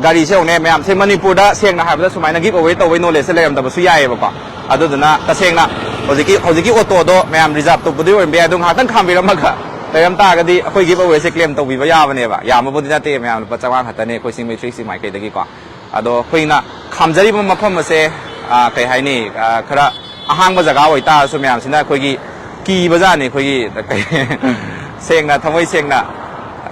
ꯒꯥꯔꯤꯁꯦ ꯌꯦꯡꯉꯨꯅꯦ ꯃꯌꯥꯝ, ꯁꯦ ꯃꯅꯤꯄꯨꯔꯗ ꯁꯦꯡꯅ ꯍꯥꯏꯕꯗ ꯁꯨꯃꯥꯏꯅ give away ꯇꯧꯕꯩ knowledge ꯁꯦ ꯂꯩꯔꯝꯗꯕꯁꯨ ꯌꯥꯏꯑꯕꯀꯣ꯫ ꯑꯗꯨꯗꯨꯅ ꯇꯁꯦꯡꯅ ꯍꯧꯖꯤꯛꯀꯤ, ꯍꯧꯖꯤꯛꯀꯤ ꯑꯣꯇꯣꯗꯣ ꯃꯌꯥꯝ reserve ꯇꯧꯕꯗꯤ ꯑꯣꯏꯔꯝꯕ ꯌꯥꯏ, ꯑꯗꯨ ꯉꯥꯏꯍꯥꯛꯇꯪ ꯈꯥꯝꯕꯤꯔꯝꯃꯒ ꯂꯩꯔꯝ ꯇꯥꯔꯒꯗꯤ ꯑꯩꯈꯣꯏ give away ꯁꯦ claim ꯇꯧꯕꯤꯕ ꯌꯥꯕꯅꯦꯕ꯫ ꯌꯥꯝꯕꯕꯨꯗꯤ ꯅꯠꯇꯦ ꯃꯌꯥꯝ, ꯂꯨꯄꯥ ꯆꯥꯝꯃꯉꯥ ꯈꯛꯇꯅꯦ ꯑꯩꯈꯣꯏ ꯁꯤꯡꯖꯃꯩ ꯊ꯭ꯔꯤ ꯁꯤꯛꯁꯇꯤ ꯃꯥꯏꯀꯩꯗꯒꯤꯀꯣ꯫ ꯑꯗꯣ ꯑꯩꯈꯣꯏꯅ ꯈꯥꯝꯖꯔꯤꯕ ꯃꯐꯝ ꯑꯁꯦ, ꯑ, ꯀꯩ ꯍꯥꯏꯅꯤ, ꯑ, ꯈꯔ ꯑꯍꯥꯡꯕ ꯖꯒꯥ ꯑꯣꯏꯇꯥꯔꯁꯨ ꯃꯌꯥꯝꯁꯤꯅ ꯑꯩꯈꯣꯏꯒꯤ ꯀꯤꯕ ꯖꯥꯠꯅꯤ꯫ ꯑꯩꯈꯣꯏꯒꯤ ꯀꯩ, ꯁꯦꯡꯅ, ꯊꯃꯣꯏ ꯁꯦꯡꯅ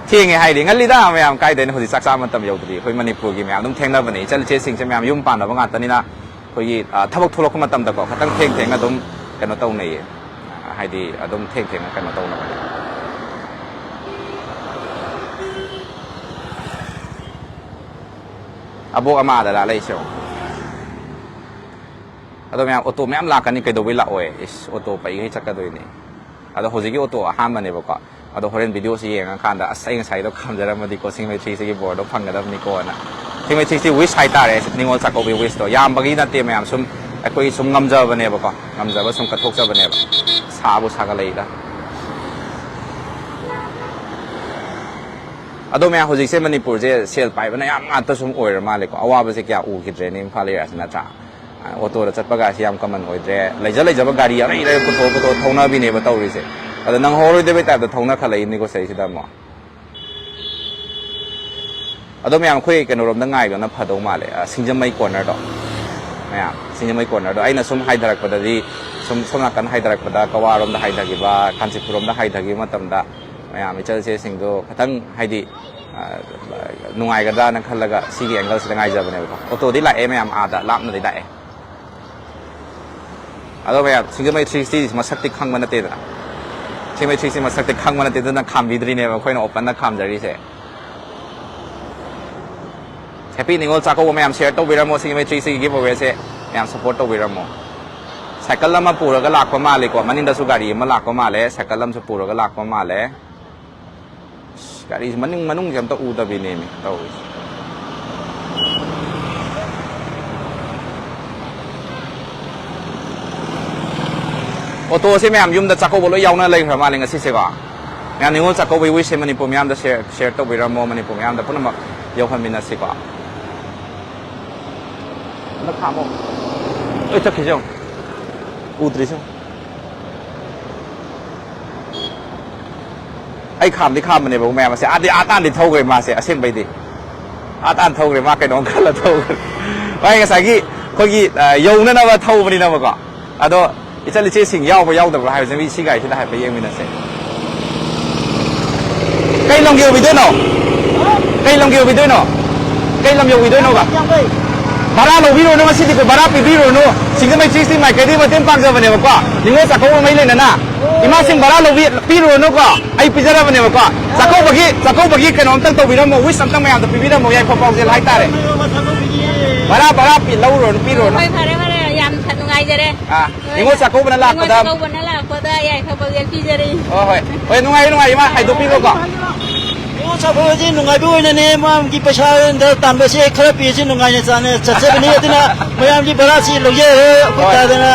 ꯊꯦꯡꯉꯦ ꯍꯥꯏꯗꯤ ꯉꯜꯂꯤꯗ ꯃꯌꯥꯝ, ꯀꯥꯏꯗꯩꯅꯣ ꯍꯧꯖꯤꯛ ꯆꯥꯛ ꯆꯥꯕ ꯃꯇꯝ ꯌꯧꯗ꯭ꯔꯤ꯫ ꯑꯩꯈꯣꯏ ꯃꯅꯤꯄꯨꯔꯒꯤ ꯃꯌꯥꯝ ꯑꯗꯨꯝ ꯊꯦꯡꯅꯕꯅꯦ, ꯏꯆꯜ ꯏꯆꯦꯁꯤꯡꯁꯦ ꯃꯌꯥꯝ ꯌꯨꯝ ꯄꯥꯟꯅꯕ ꯉꯥꯛꯇꯅꯤꯅ ꯑꯩꯈꯣꯏꯒꯤ, ꯑ, ꯊꯕꯛ ꯊꯣꯛꯂꯛꯄ ꯃꯇꯝꯗꯀꯣ ꯈꯇꯪ ꯊꯦꯡ ꯊꯦꯡꯅ ꯑꯗꯨꯝ ꯀꯩꯅꯣ ꯇꯧꯅꯩꯌꯦ, ꯍꯥꯏꯗꯤ ꯑꯗꯨꯝ ꯊꯦꯡ ꯊꯦꯡꯅ ꯀꯩꯅꯣ ꯇꯧꯅꯕꯅꯦ꯫ ꯑꯕꯣꯛ ꯑꯃ ꯑꯥꯗ ꯂꯥꯛꯂꯛꯏꯁꯦ ꯌꯦꯡꯉꯣ꯫ ꯑꯗꯣ ꯃꯌꯥꯝ, ꯑꯣꯇꯣ ꯃꯌꯥꯝ ꯂꯥꯛꯀꯅꯤ, ꯀꯩꯗꯧꯕꯩ ꯂꯥꯛꯑꯣꯏ? ꯏꯁ, ꯑꯣꯇꯣ ꯄꯩꯒꯩ ꯆꯠꯀꯗꯣꯏꯅꯤ꯫ ꯑꯗꯣ ꯍꯧꯖꯤꯛꯀꯤ ꯑꯣꯇꯣ ꯑꯍꯥꯟꯕꯅꯦꯕꯀꯣ꯫ ꯑꯗꯣ ꯍꯣꯔꯦꯟ ꯚꯤꯗꯤꯑꯣꯁꯤ ꯌꯦꯡꯉꯀꯥꯟꯗ, "ꯑꯁ, ꯑꯩ ꯉꯁꯥꯏꯗꯣ ꯈꯥꯝꯖꯔꯝꯃꯗꯤꯀꯣ, ꯁꯤꯡꯖꯃꯩ ꯊ꯭ꯔꯤ ꯁꯤꯒꯤ ꯕꯣꯔꯗꯣ ꯐꯪꯒꯗꯕꯅꯤꯀꯣꯅ", ꯁꯤꯡꯖꯃꯩ ꯊ꯭ꯔꯤ ꯁꯤ ꯋꯤꯁ ꯍꯥꯏꯇꯥꯔꯦ, ꯅꯤꯉꯣꯜ ꯆꯥꯛꯀꯧꯕꯒꯤ ꯋꯤꯁꯇꯣ꯫ ꯌꯥꯝꯕꯒꯤ ꯅꯠꯇꯦ ꯃꯌꯥꯝ, ꯁꯨꯝ ꯑꯩꯈꯣꯏ ꯁꯨꯝ ꯉꯝꯖꯕꯅꯦꯕꯀꯣ, ꯉꯝꯖꯕ ꯁꯨꯝ ꯀꯠꯊꯣꯛꯆꯕꯅꯦꯕ꯫ ꯁꯥꯕꯨ ꯁꯥꯒꯠꯂꯛꯏꯗ꯫ ꯑꯗꯣ ꯃꯌꯥꯝ, ꯍꯧꯖꯤꯛꯁꯦ ꯃꯅꯤꯄꯨꯔꯁꯦ ꯁꯦꯜ ꯄꯥꯏꯕꯅ ꯌꯥꯝ ꯉꯥꯛꯇ ꯁꯨꯝ ꯑꯣꯏꯔ ꯃꯥꯜꯂꯦꯀꯣ꯫ ꯑꯋꯥꯕꯁꯦ ꯀꯌꯥ ꯎꯈꯤꯗ꯭ꯔꯦꯅꯦ ꯏꯝꯐꯥꯜ ꯑꯦꯔꯤꯌꯥꯁꯦ, ꯅꯠꯇ꯭ꯔꯥ? ꯑꯣꯇꯣꯗ ꯆꯠꯄꯒꯁꯤ ꯌꯥꯝ ꯀꯃꯟ ꯑꯣꯏꯗ꯭ꯔꯦ꯫ ꯂꯩꯖ ꯂꯩꯖꯕ ꯒꯥꯔꯤ ꯑꯔꯩ ꯑꯔꯩꯕ ꯄꯨꯊꯣꯛ ꯄꯨꯊꯣꯛ ꯊꯧꯅꯕꯤꯅꯦꯕ ꯇꯧꯔꯤꯁꯦ꯫ ꯑꯗꯣ ꯅꯪꯍꯧꯔꯣꯏꯗꯕꯩ ꯇꯥꯏꯞꯇ ꯊꯧꯅꯈꯠꯂꯛꯏꯅꯤꯀꯣ ꯁꯤꯗꯩꯁꯤꯗ ꯑꯃꯨꯛ꯫ ꯑꯗꯣ ꯃꯌꯥꯝ, ꯑꯩꯈꯣꯏ ꯀꯩꯅꯣꯔꯣꯝꯗ ꯉꯥꯏꯕꯅ ꯐꯗꯧ ꯃꯥꯜꯂꯦ, ꯑ, ꯁꯤꯡꯖꯃꯩ ꯀꯣꯔꯅꯔꯗꯣ꯫ ꯃꯌꯥꯝ, ꯁꯤꯡꯖꯃꯩ ꯀꯣꯔꯅꯔꯗꯣ ꯑꯩꯅ ꯁꯨꯝ ꯍꯥꯏꯊꯔꯛꯄꯗꯗꯤ, ꯁꯨꯝ, ꯁꯣꯝ ꯅꯥꯀꯟ ꯍꯥꯏꯊꯔꯛꯄꯗ, ꯀꯋꯥꯔꯣꯝꯗ ꯍꯥꯏꯊꯈꯤꯕ, ꯀꯥꯟꯆꯤꯄꯨꯔꯔꯣꯝꯗ ꯍꯥꯏꯊꯈꯤꯕ ꯃꯇꯝꯗ, ꯃꯌꯥꯝ ꯏꯆꯜ ꯏꯆꯦꯁꯤꯡꯗꯣ ꯈꯤꯇꯪ, ꯍꯥꯏꯗꯤ, ꯑ, ꯅꯨꯡꯉꯥꯏꯒꯗ꯭ꯔꯥꯅ ꯈꯜꯂꯒ ꯁꯤꯒꯤ ꯑꯦꯡꯒꯜꯁꯤꯗ ꯉꯥꯏꯖꯕꯅꯦꯕꯀꯣ꯫ ꯑꯣꯇꯣꯗꯤ ꯂꯥꯛꯑꯦ ꯃꯌꯥꯝ, ꯑꯥꯗ ꯂꯥꯞꯅꯗꯤ ꯂꯥꯛꯑꯦ꯫ ꯑꯗꯣ ꯃꯌꯥꯝ, ꯁꯤꯡꯖꯃꯩ ꯊ꯭ꯔꯤ ꯁꯤꯛꯁꯇꯤ ꯃꯁꯛꯇꯤ ꯈꯪꯕ ꯅꯠꯇꯦꯗꯅ꯫ ꯁꯤꯡꯖꯃꯩ ꯊ꯭ꯔꯤ ꯁꯤꯛꯁꯇꯤ ꯃꯁꯛꯇꯤ ꯈꯪꯕ ꯅꯠꯇꯦ, ꯑꯗꯨꯅ ꯈꯥꯝꯕꯤꯗ꯭ꯔꯤꯅꯦꯕ ꯑꯩꯈꯣꯏꯅ ꯑꯣꯄꯟꯗ ꯈꯥꯝꯖꯔꯤꯁꯦ꯫ ꯍꯦꯄꯤ ꯅꯤꯉꯣꯜ ꯆꯥꯛꯀꯧꯕ ꯃꯌꯥꯝ ꯁꯤꯌꯔ ꯇꯧꯕꯤꯔꯝꯃꯣ, ꯁꯤꯡꯖꯃꯩ ꯊ꯭ꯔꯤ ꯁꯤꯛꯁꯇꯤꯒꯤ ꯒꯤꯐ ꯑꯋꯦꯁꯦ ꯃꯌꯥꯝ ꯁꯞꯄꯣꯔꯠ ꯇꯧꯕꯤꯔꯝꯃꯣ꯫ ꯁꯥꯏꯀꯜ ꯑꯃ ꯄꯨꯔꯒ ꯂꯥꯛꯄ ꯃꯥꯜꯂꯤꯀꯣ, ꯃꯅꯤꯡꯗꯁꯨ ꯒꯥꯔꯤ ꯑꯃ ꯂꯥꯛꯄ ꯃꯥꯜꯂꯦ, ꯁꯥꯏꯀꯜ ꯑꯃꯁꯨ ꯄꯨꯔꯒ ꯂꯥꯛꯄ ꯃꯥꯜꯂꯦ꯫ ꯑꯁ, ꯒꯥꯔꯤꯁꯦ ꯃꯅꯤꯡ, ꯃꯅꯨꯡꯁꯦ ꯑꯝꯇ ꯎꯗꯕꯤꯅꯦꯃꯤ ꯇꯧꯔꯤꯁꯦ꯫ ꯑꯣꯇꯣꯁꯦ ꯃꯌꯥꯝ ꯌꯨꯝꯗ ꯆꯥꯛꯀꯧꯕ ꯂꯣꯏ ꯌꯥꯎꯅ ꯂꯩꯈ꯭ꯔ ꯃꯥꯜꯂꯦ ꯉꯁꯤꯁꯦꯀꯣ꯫ ꯃꯌꯥꯝ ꯅꯤꯉꯣꯜ ꯆꯥꯛꯀꯧꯕꯒꯤ ꯋꯤꯁꯁꯦ ꯃꯅꯤꯄꯨꯔ ꯃꯌꯥꯝꯗ ꯁꯤꯌꯔ, ꯁꯤꯌꯔ ꯇꯧꯕꯤꯔꯝꯃꯣ, ꯃꯅꯤꯄꯨꯔ ꯃꯌꯥꯝꯗ ꯄꯨꯝꯅꯃꯛ ꯌꯧꯍꯟꯃꯤꯟꯅꯁꯤꯀꯣ꯫ ꯑꯝꯇ ꯈꯥꯝꯃꯣ꯫ ꯂꯣꯏ ꯆꯠꯈꯤꯁꯦ ꯌꯦꯡꯉꯣ꯫ ꯎꯗ꯭ꯔꯤꯁꯦ ꯌꯦꯡꯉꯣ꯫ ꯑꯩ ꯈꯥꯝꯗꯤ ꯈꯥꯝꯕꯅꯦꯕ ꯃꯌꯥꯝ ꯑꯁꯦ꯫ ꯑꯥꯗꯤ, ꯑꯥ ꯇꯥꯟꯗꯤ ꯊꯧꯈ꯭ꯔꯦ ꯃꯥꯁꯦ, ꯑꯁꯦꯡꯕꯩꯗꯤ꯫ ꯑꯥ ꯇꯥꯟ ꯊꯧꯈ꯭ꯔꯦ, ꯃꯥ ꯀꯩꯅꯣꯝ ꯈꯜꯂ ꯊꯧꯈ꯭ꯔꯦ꯫ ꯃꯥꯏ ꯉꯁꯥꯏꯒꯤ ꯑꯩꯈꯣꯏꯒꯤ, ꯑ, ꯌꯧꯅꯅꯕ ꯊꯧꯕꯅꯤꯅꯕꯀꯣ꯫ ꯑꯗꯣ ꯏꯆꯜ ꯏꯆꯦꯁꯤꯡ ꯌꯥꯎꯕ ꯌꯥꯎꯗꯕ꯭ꯔꯥ ꯍꯥꯏꯕꯁꯦ ꯃꯤ ꯁꯤ ꯒꯥꯔꯤꯁꯤꯗ ꯍꯥꯏꯐꯦꯠ ꯌꯦꯡꯃꯤꯟꯅꯁꯦ꯫ ꯀꯩ ꯂꯝꯒꯤ ꯑꯣꯏꯕꯤꯗꯣꯏꯅꯣ? ꯀꯩ ꯂꯝꯒꯤ ꯑꯣꯏꯕꯤꯗꯣꯏꯅꯣ? ꯀꯩ ꯂꯝ ꯌꯧꯕꯤꯗꯣꯏꯅꯣꯕ? ꯚꯔꯥ ꯂꯧꯕꯤꯔꯨꯅꯨ, ꯉꯁꯤꯗꯤ ꯑꯩꯈꯣꯏ ꯚꯔꯥ ꯄꯤꯕꯤꯔꯨꯅꯨ꯫ ꯁꯤꯡꯖꯃꯩ ꯊ꯭ꯔꯤ ꯁꯤꯛꯁꯇꯤ ꯃꯥꯏꯀꯩꯗꯒꯤ ꯃꯇꯦꯡ ꯄꯥꯡꯖꯕꯅꯦꯕꯀꯣ꯫ ꯅꯤꯉꯣꯜ ꯆꯥꯛꯀꯧꯕ ꯃꯔꯤ ꯂꯩꯅꯅ ꯏꯃꯥꯁꯤꯡ ꯚꯔꯥ ꯂꯧꯕꯤ-, ꯄꯤꯔꯨꯔꯅꯨꯀꯣ꯫ ꯑꯩ ꯄꯤꯖꯔꯕꯅꯦꯕꯀꯣ꯫ ꯆꯥꯛꯀꯧꯕꯒꯤ, ꯆꯥꯛꯀꯧꯕꯒꯤ ꯀꯩꯅꯣꯝꯇꯪ ꯇꯧꯕꯤꯔꯝꯃꯣ, wish ꯑꯝꯇꯪ ꯃꯌꯥꯝꯗ ꯄꯤꯕꯤꯔꯝꯃꯣ, ꯌꯥꯏꯐ ꯄꯥꯎꯖꯦꯜ ꯍꯥꯏꯇꯥꯔꯦ꯫ ꯚꯔꯥ, ꯚꯔꯥ ꯄꯤ-, ꯂꯧꯔꯨꯔꯅꯨ, ꯄꯤꯔꯨꯔꯅꯨ꯫ ꯍꯣꯏ, ꯐꯔꯦ, ꯐꯔꯦ, ꯌꯥꯝ ꯅꯨꯡꯉꯥꯏꯖꯔꯦ꯫ ꯑꯥ, ꯍꯣꯏ, ꯅꯤꯉꯣꯜ ꯆꯥꯛꯀꯧꯕꯅ ꯅꯤꯉꯣꯜ ꯂꯥꯛꯄꯗ꯫ ꯆꯥꯛꯀꯧꯕꯅ ꯂꯥꯛꯄꯗ ꯌꯥꯏꯐ ꯄꯥꯎꯖꯦꯜ ꯄꯤꯖꯔꯤ꯫ ꯍꯣꯏ, ꯍꯣꯏ꯫ ꯍꯣꯏ, ꯅꯨꯡꯉꯥꯏꯔꯦ, ꯅꯨꯡꯉꯥꯏꯔꯦ, ꯏꯃꯥ, ꯍꯥꯏꯗꯣꯛꯄꯤꯈ꯭ꯔꯣꯀꯣ꯫ ꯅꯤꯉꯣꯜ ꯆꯥꯛꯀꯧꯕꯁꯤ ꯅꯨꯡꯉꯥꯏꯕ ꯑꯣꯏꯅꯅꯦ, ꯃꯥꯒꯤ ꯄꯩꯁꯥ ꯇꯥꯟꯕꯁꯦ ꯈꯔ ꯄꯤꯔꯁꯤ ꯅꯨꯡꯉꯥꯏꯅ ꯆꯥꯅ ꯆꯠꯆꯕꯅꯤ꯫ ꯑꯗꯨꯅ ꯃꯌꯥꯝꯒꯤ ꯚꯔꯥꯁꯤ ꯂꯧꯖꯔꯦ꯫ ꯑꯩꯈꯣꯏ ꯍꯣꯏ꯫ ꯇꯥꯗꯅ,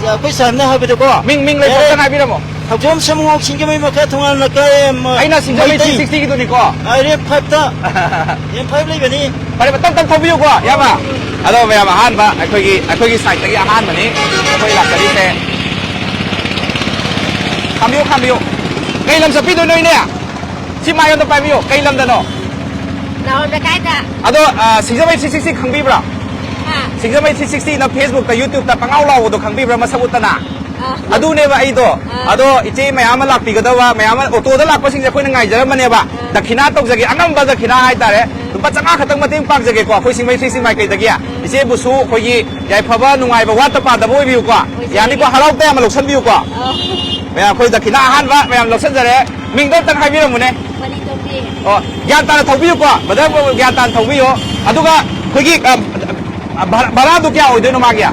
ꯑꯩꯈꯣꯏ ꯁꯥꯔꯅ ꯍꯥꯏꯕꯗꯣꯀꯣ꯫ ꯃꯤꯡ, ꯃꯤꯡ ꯂꯩꯕ ꯑꯦ, ꯑꯝꯇ ꯍꯥꯏꯕꯤꯔꯝꯃꯣ꯫ ꯊꯧꯖꯣꯝ ꯁꯃꯨꯍꯣꯛ ꯁꯤꯡꯖꯃꯩ ꯃꯈꯥ ꯊꯣꯉꯥꯟ ꯂꯩꯀꯥꯏ, ꯃ-, ꯑꯩꯅ ꯁꯤꯡꯖꯃꯩ ꯃꯩꯇꯩ꯫ ꯊ꯭ꯔꯤ ꯁꯤꯛꯁꯇꯤꯒꯤꯗꯨꯅꯤꯀꯣ꯫ ꯑꯥ, ꯔꯦꯝ ꯐꯥꯏꯚꯇ꯫ ꯔꯦꯝ ꯐꯥꯏꯚ ꯂꯩꯕꯅꯤ꯫ ꯐꯔꯦ, ꯇꯞ ꯇꯞ ꯊꯧꯕꯤꯌꯨꯀꯣ, ꯏꯌꯥꯝꯕ꯫ ꯑꯗꯣ ꯃꯌꯥꯝ, ꯑꯍꯥꯟꯕ ꯑꯩꯈꯣꯏꯒꯤ, ꯑꯩꯈꯣꯏꯒꯤ ꯁꯥꯏꯠꯇꯒꯤ ꯑꯍꯥꯟꯕꯅꯤ ꯑꯩꯈꯣꯏ ꯂꯥꯛꯆꯔꯤꯁꯦ꯫ ꯈꯥꯝꯕꯤꯌꯨ, ꯈꯥꯝꯕꯤꯌꯨ꯫ ꯀꯩ ꯂꯝ ꯆꯠꯄꯤꯗꯣꯏꯅꯣ, ꯏꯅꯦ? ꯁꯤ ꯃꯥꯏ ꯑꯝꯇ ꯄꯥꯏꯕꯤꯌꯨ꯫ ꯀꯩ ꯂꯝꯗꯅꯣ? ꯂꯥꯍꯣꯔ ꯂꯩꯀꯥꯏꯗ꯫ ꯑꯗꯣ, ꯑ, ꯁꯤꯡꯖꯃꯩ ꯊ꯭ꯔꯤ ꯁꯤꯛꯁꯇꯤ ꯈꯪꯕꯤꯕ꯭ꯔꯥ? ꯍꯥ? ꯁꯤꯡꯖꯃꯩ ꯊ꯭ꯔꯤ ꯁꯤꯛꯁꯇꯤꯅ Facebook-ꯇ, YouTube-ꯇ ꯄꯪꯉꯥꯎ ꯂꯥꯎꯕꯗꯣ ꯈꯪꯕꯤꯕ꯭ꯔꯥ, ꯃꯁꯛ ꯎꯠꯇꯅ? ꯑꯥ꯫ ꯑꯗꯨꯅꯦꯕ ꯑꯩꯗꯣ꯫ ꯑꯥ꯫ ꯑꯗꯣ ꯏꯆꯦ ꯃꯌꯥꯝ ꯑꯃ ꯂꯥꯛꯄꯤꯒꯗꯕ, ꯃꯌꯥꯝ ꯑꯃ ꯑꯣꯇꯣꯗ ꯂꯥꯛꯄꯁꯤꯡꯁꯦ ꯑꯩꯈꯣꯏꯅ ꯉꯥꯏꯖꯔꯝꯕꯅꯦꯕ꯫ ꯑꯥ꯫ ꯗꯈꯤꯅꯥ ꯇꯧꯖꯒꯦ, ꯑꯉꯝꯕ ꯗꯈꯤꯅꯥ ꯍꯥꯏꯇꯥꯔꯦ꯫ ꯑꯥ꯫ ꯂꯨꯄꯥ ꯆꯥꯝꯃꯉꯥ ꯈꯛꯇꯪ ꯃꯇꯦꯡ ꯄꯥꯡꯖꯒꯦꯀꯣ, ꯑꯩꯈꯣꯏ ꯁꯤꯡꯖꯃꯩ ꯊ꯭ꯔꯤ ꯁꯤꯛꯁꯇꯤ ꯃꯥꯏꯀꯩꯗꯒꯤ꯫ ꯑꯥ꯫ ꯏꯆꯦꯕꯨꯁꯨ ꯑꯩꯈꯣꯏꯒꯤ ꯌꯥꯏꯐꯕ, ꯅꯨꯡꯉꯥꯏꯕ, ꯋꯥꯠꯇ ꯄꯥꯗꯕ ꯑꯣꯏꯕꯤꯌꯨꯀꯣ꯫ ꯑꯣꯏꯖꯒꯦ꯫ ꯌꯥꯅꯤꯀꯣ, ꯍꯔꯥꯎ ꯇꯌꯥꯝꯕ ꯂꯧꯁꯟꯕꯤꯌꯨꯀꯣ꯫ ꯑꯥ꯫ ꯃꯌꯥꯝ, ꯑꯩꯈꯣꯏ ꯗꯈꯤꯅꯥ ꯑꯍꯥꯟꯕ ꯃꯌꯥꯝ ꯂꯧꯁꯟꯖꯔꯦ꯫ ꯃꯤꯡꯗꯣ ꯑꯝꯇꯪ ꯍꯥꯏꯕꯤꯔꯝꯃꯨꯅꯦ꯫ ꯃꯅꯤꯇꯣꯝꯕꯤ꯫ ꯑꯣ, ꯒ꯭ꯌꯥꯟ ꯇꯥꯅ ꯊꯧꯕꯤꯌꯨꯀꯣ꯫ ꯕ꯭ꯔꯗꯔ, ꯒ꯭ꯌꯥꯟ ꯇꯥꯅ ꯊꯧꯕꯤꯌꯣ꯫ ꯑꯗꯨꯒ ꯑꯩꯈꯣꯏꯒꯤ, ꯑ, ꯚꯔꯥ-, ꯚꯔꯥꯗꯣ ꯀꯌꯥ ꯑꯣꯏꯗꯣꯏꯅꯣ ꯃꯥꯒꯤ?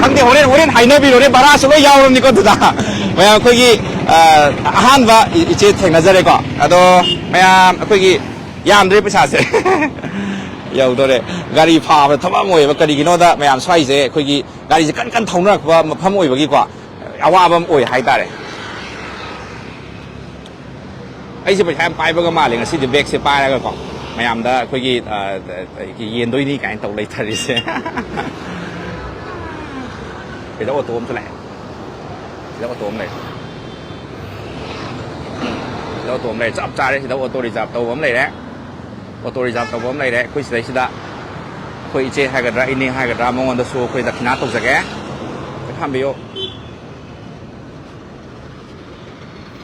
ꯈꯪꯗꯦ, ꯍꯣꯔꯦꯟ, ꯍꯣꯔꯦꯟ ꯍꯥꯏꯅꯕꯤꯔꯣꯅꯦ, ꯚꯔꯥꯁꯨ ꯂꯣꯏ ꯌꯥꯎꯔꯕꯅꯤꯀꯣ ꯑꯗꯨꯗ꯫ ꯃꯌꯥꯝ, ꯑꯩꯈꯣꯏꯒꯤ, ꯑ, ꯑꯍꯥꯟꯕ ꯏ-, ꯏꯆꯦ ꯊꯦꯡꯅꯖꯔꯦꯀꯣ꯫ ꯑꯗꯣ ꯃꯌꯥꯝ, ꯑꯩꯈꯣꯏꯒꯤ ꯌꯥꯝꯗ꯭ꯔꯦ ꯄꯩꯁꯥꯁꯦ꯫ ꯌꯧꯗꯣꯔꯦ꯫ ꯒꯥꯔꯤ ꯐꯥꯕꯗ ꯊꯕꯛ ꯑꯃ ꯑꯣꯏꯌꯦꯕ꯫ ꯀꯔꯤꯒꯤꯅꯣꯗ ꯃꯌꯥꯝ ꯁ꯭ꯋꯥꯏꯁꯦ ꯑꯩꯈꯣꯏꯒꯤ ꯒꯥꯔꯤꯁꯦ ꯀꯟ ꯀꯟ ꯊꯧꯅꯔꯛꯄ ꯃꯐꯝ ꯑꯣꯏꯕꯒꯤꯀꯣ꯫ ꯑꯋꯥꯕ ꯑꯃ ꯑꯣꯏ ꯍꯥꯏꯇꯥꯔꯦ꯫ ꯑꯩꯁꯦ ꯄꯩꯁꯥ ꯌꯥꯝ ꯄꯥꯏꯕꯒ ꯃꯥꯜꯂꯦ ꯉꯁꯤꯗꯤ, ꯕꯦꯒꯁꯦ ꯄꯥꯏꯔꯒꯀꯣ꯫ ꯃꯌꯥꯝꯗ ꯑꯩꯈꯣꯏꯒꯤ, ꯑ, ꯌꯦꯟꯗꯣꯏꯅꯤ ꯀꯥꯏꯅ ꯇꯧ ꯂꯩꯊꯔꯤꯁꯦ꯫ ꯁꯤꯗ ꯑꯣꯇꯣ ꯑꯃꯁꯨ ꯂꯥꯛꯑꯦ꯫ ꯁꯤꯗ ꯑꯣꯇꯣ ꯑꯃ ꯂꯩꯔꯦ꯫ ꯁꯤꯗ ꯑꯣꯇꯣ ꯑꯃ ꯂꯩꯔꯦ꯫ ꯆꯞ ꯆꯥꯔꯦ꯫ ꯁꯤꯗ ꯑꯣꯇꯣ ꯔꯤꯖꯥꯕ ꯇꯧꯕ ꯑꯃ ꯂꯩꯔꯦ꯫ ꯑꯣꯇꯣ ꯔꯤꯖꯥꯔꯕ ꯇꯧꯕ ꯑꯃ ꯂꯩꯔꯦ꯫ ꯑꯩꯈꯣꯏ ꯁꯤꯗꯩꯁꯤꯗ ꯑꯩꯈꯣꯏ ꯏꯆꯦ ꯍꯥꯏꯒꯗ꯭ꯔꯥ, ꯏꯅꯦ ꯍꯥꯏꯒꯗ꯭ꯔꯥ, ꯃꯉꯣꯟꯗꯁꯨ ꯑꯩꯈꯣꯏ ꯗꯈꯤꯅꯥ ꯇꯧꯖꯒꯦ꯫ ꯈꯥꯝꯕꯤꯌꯨ꯫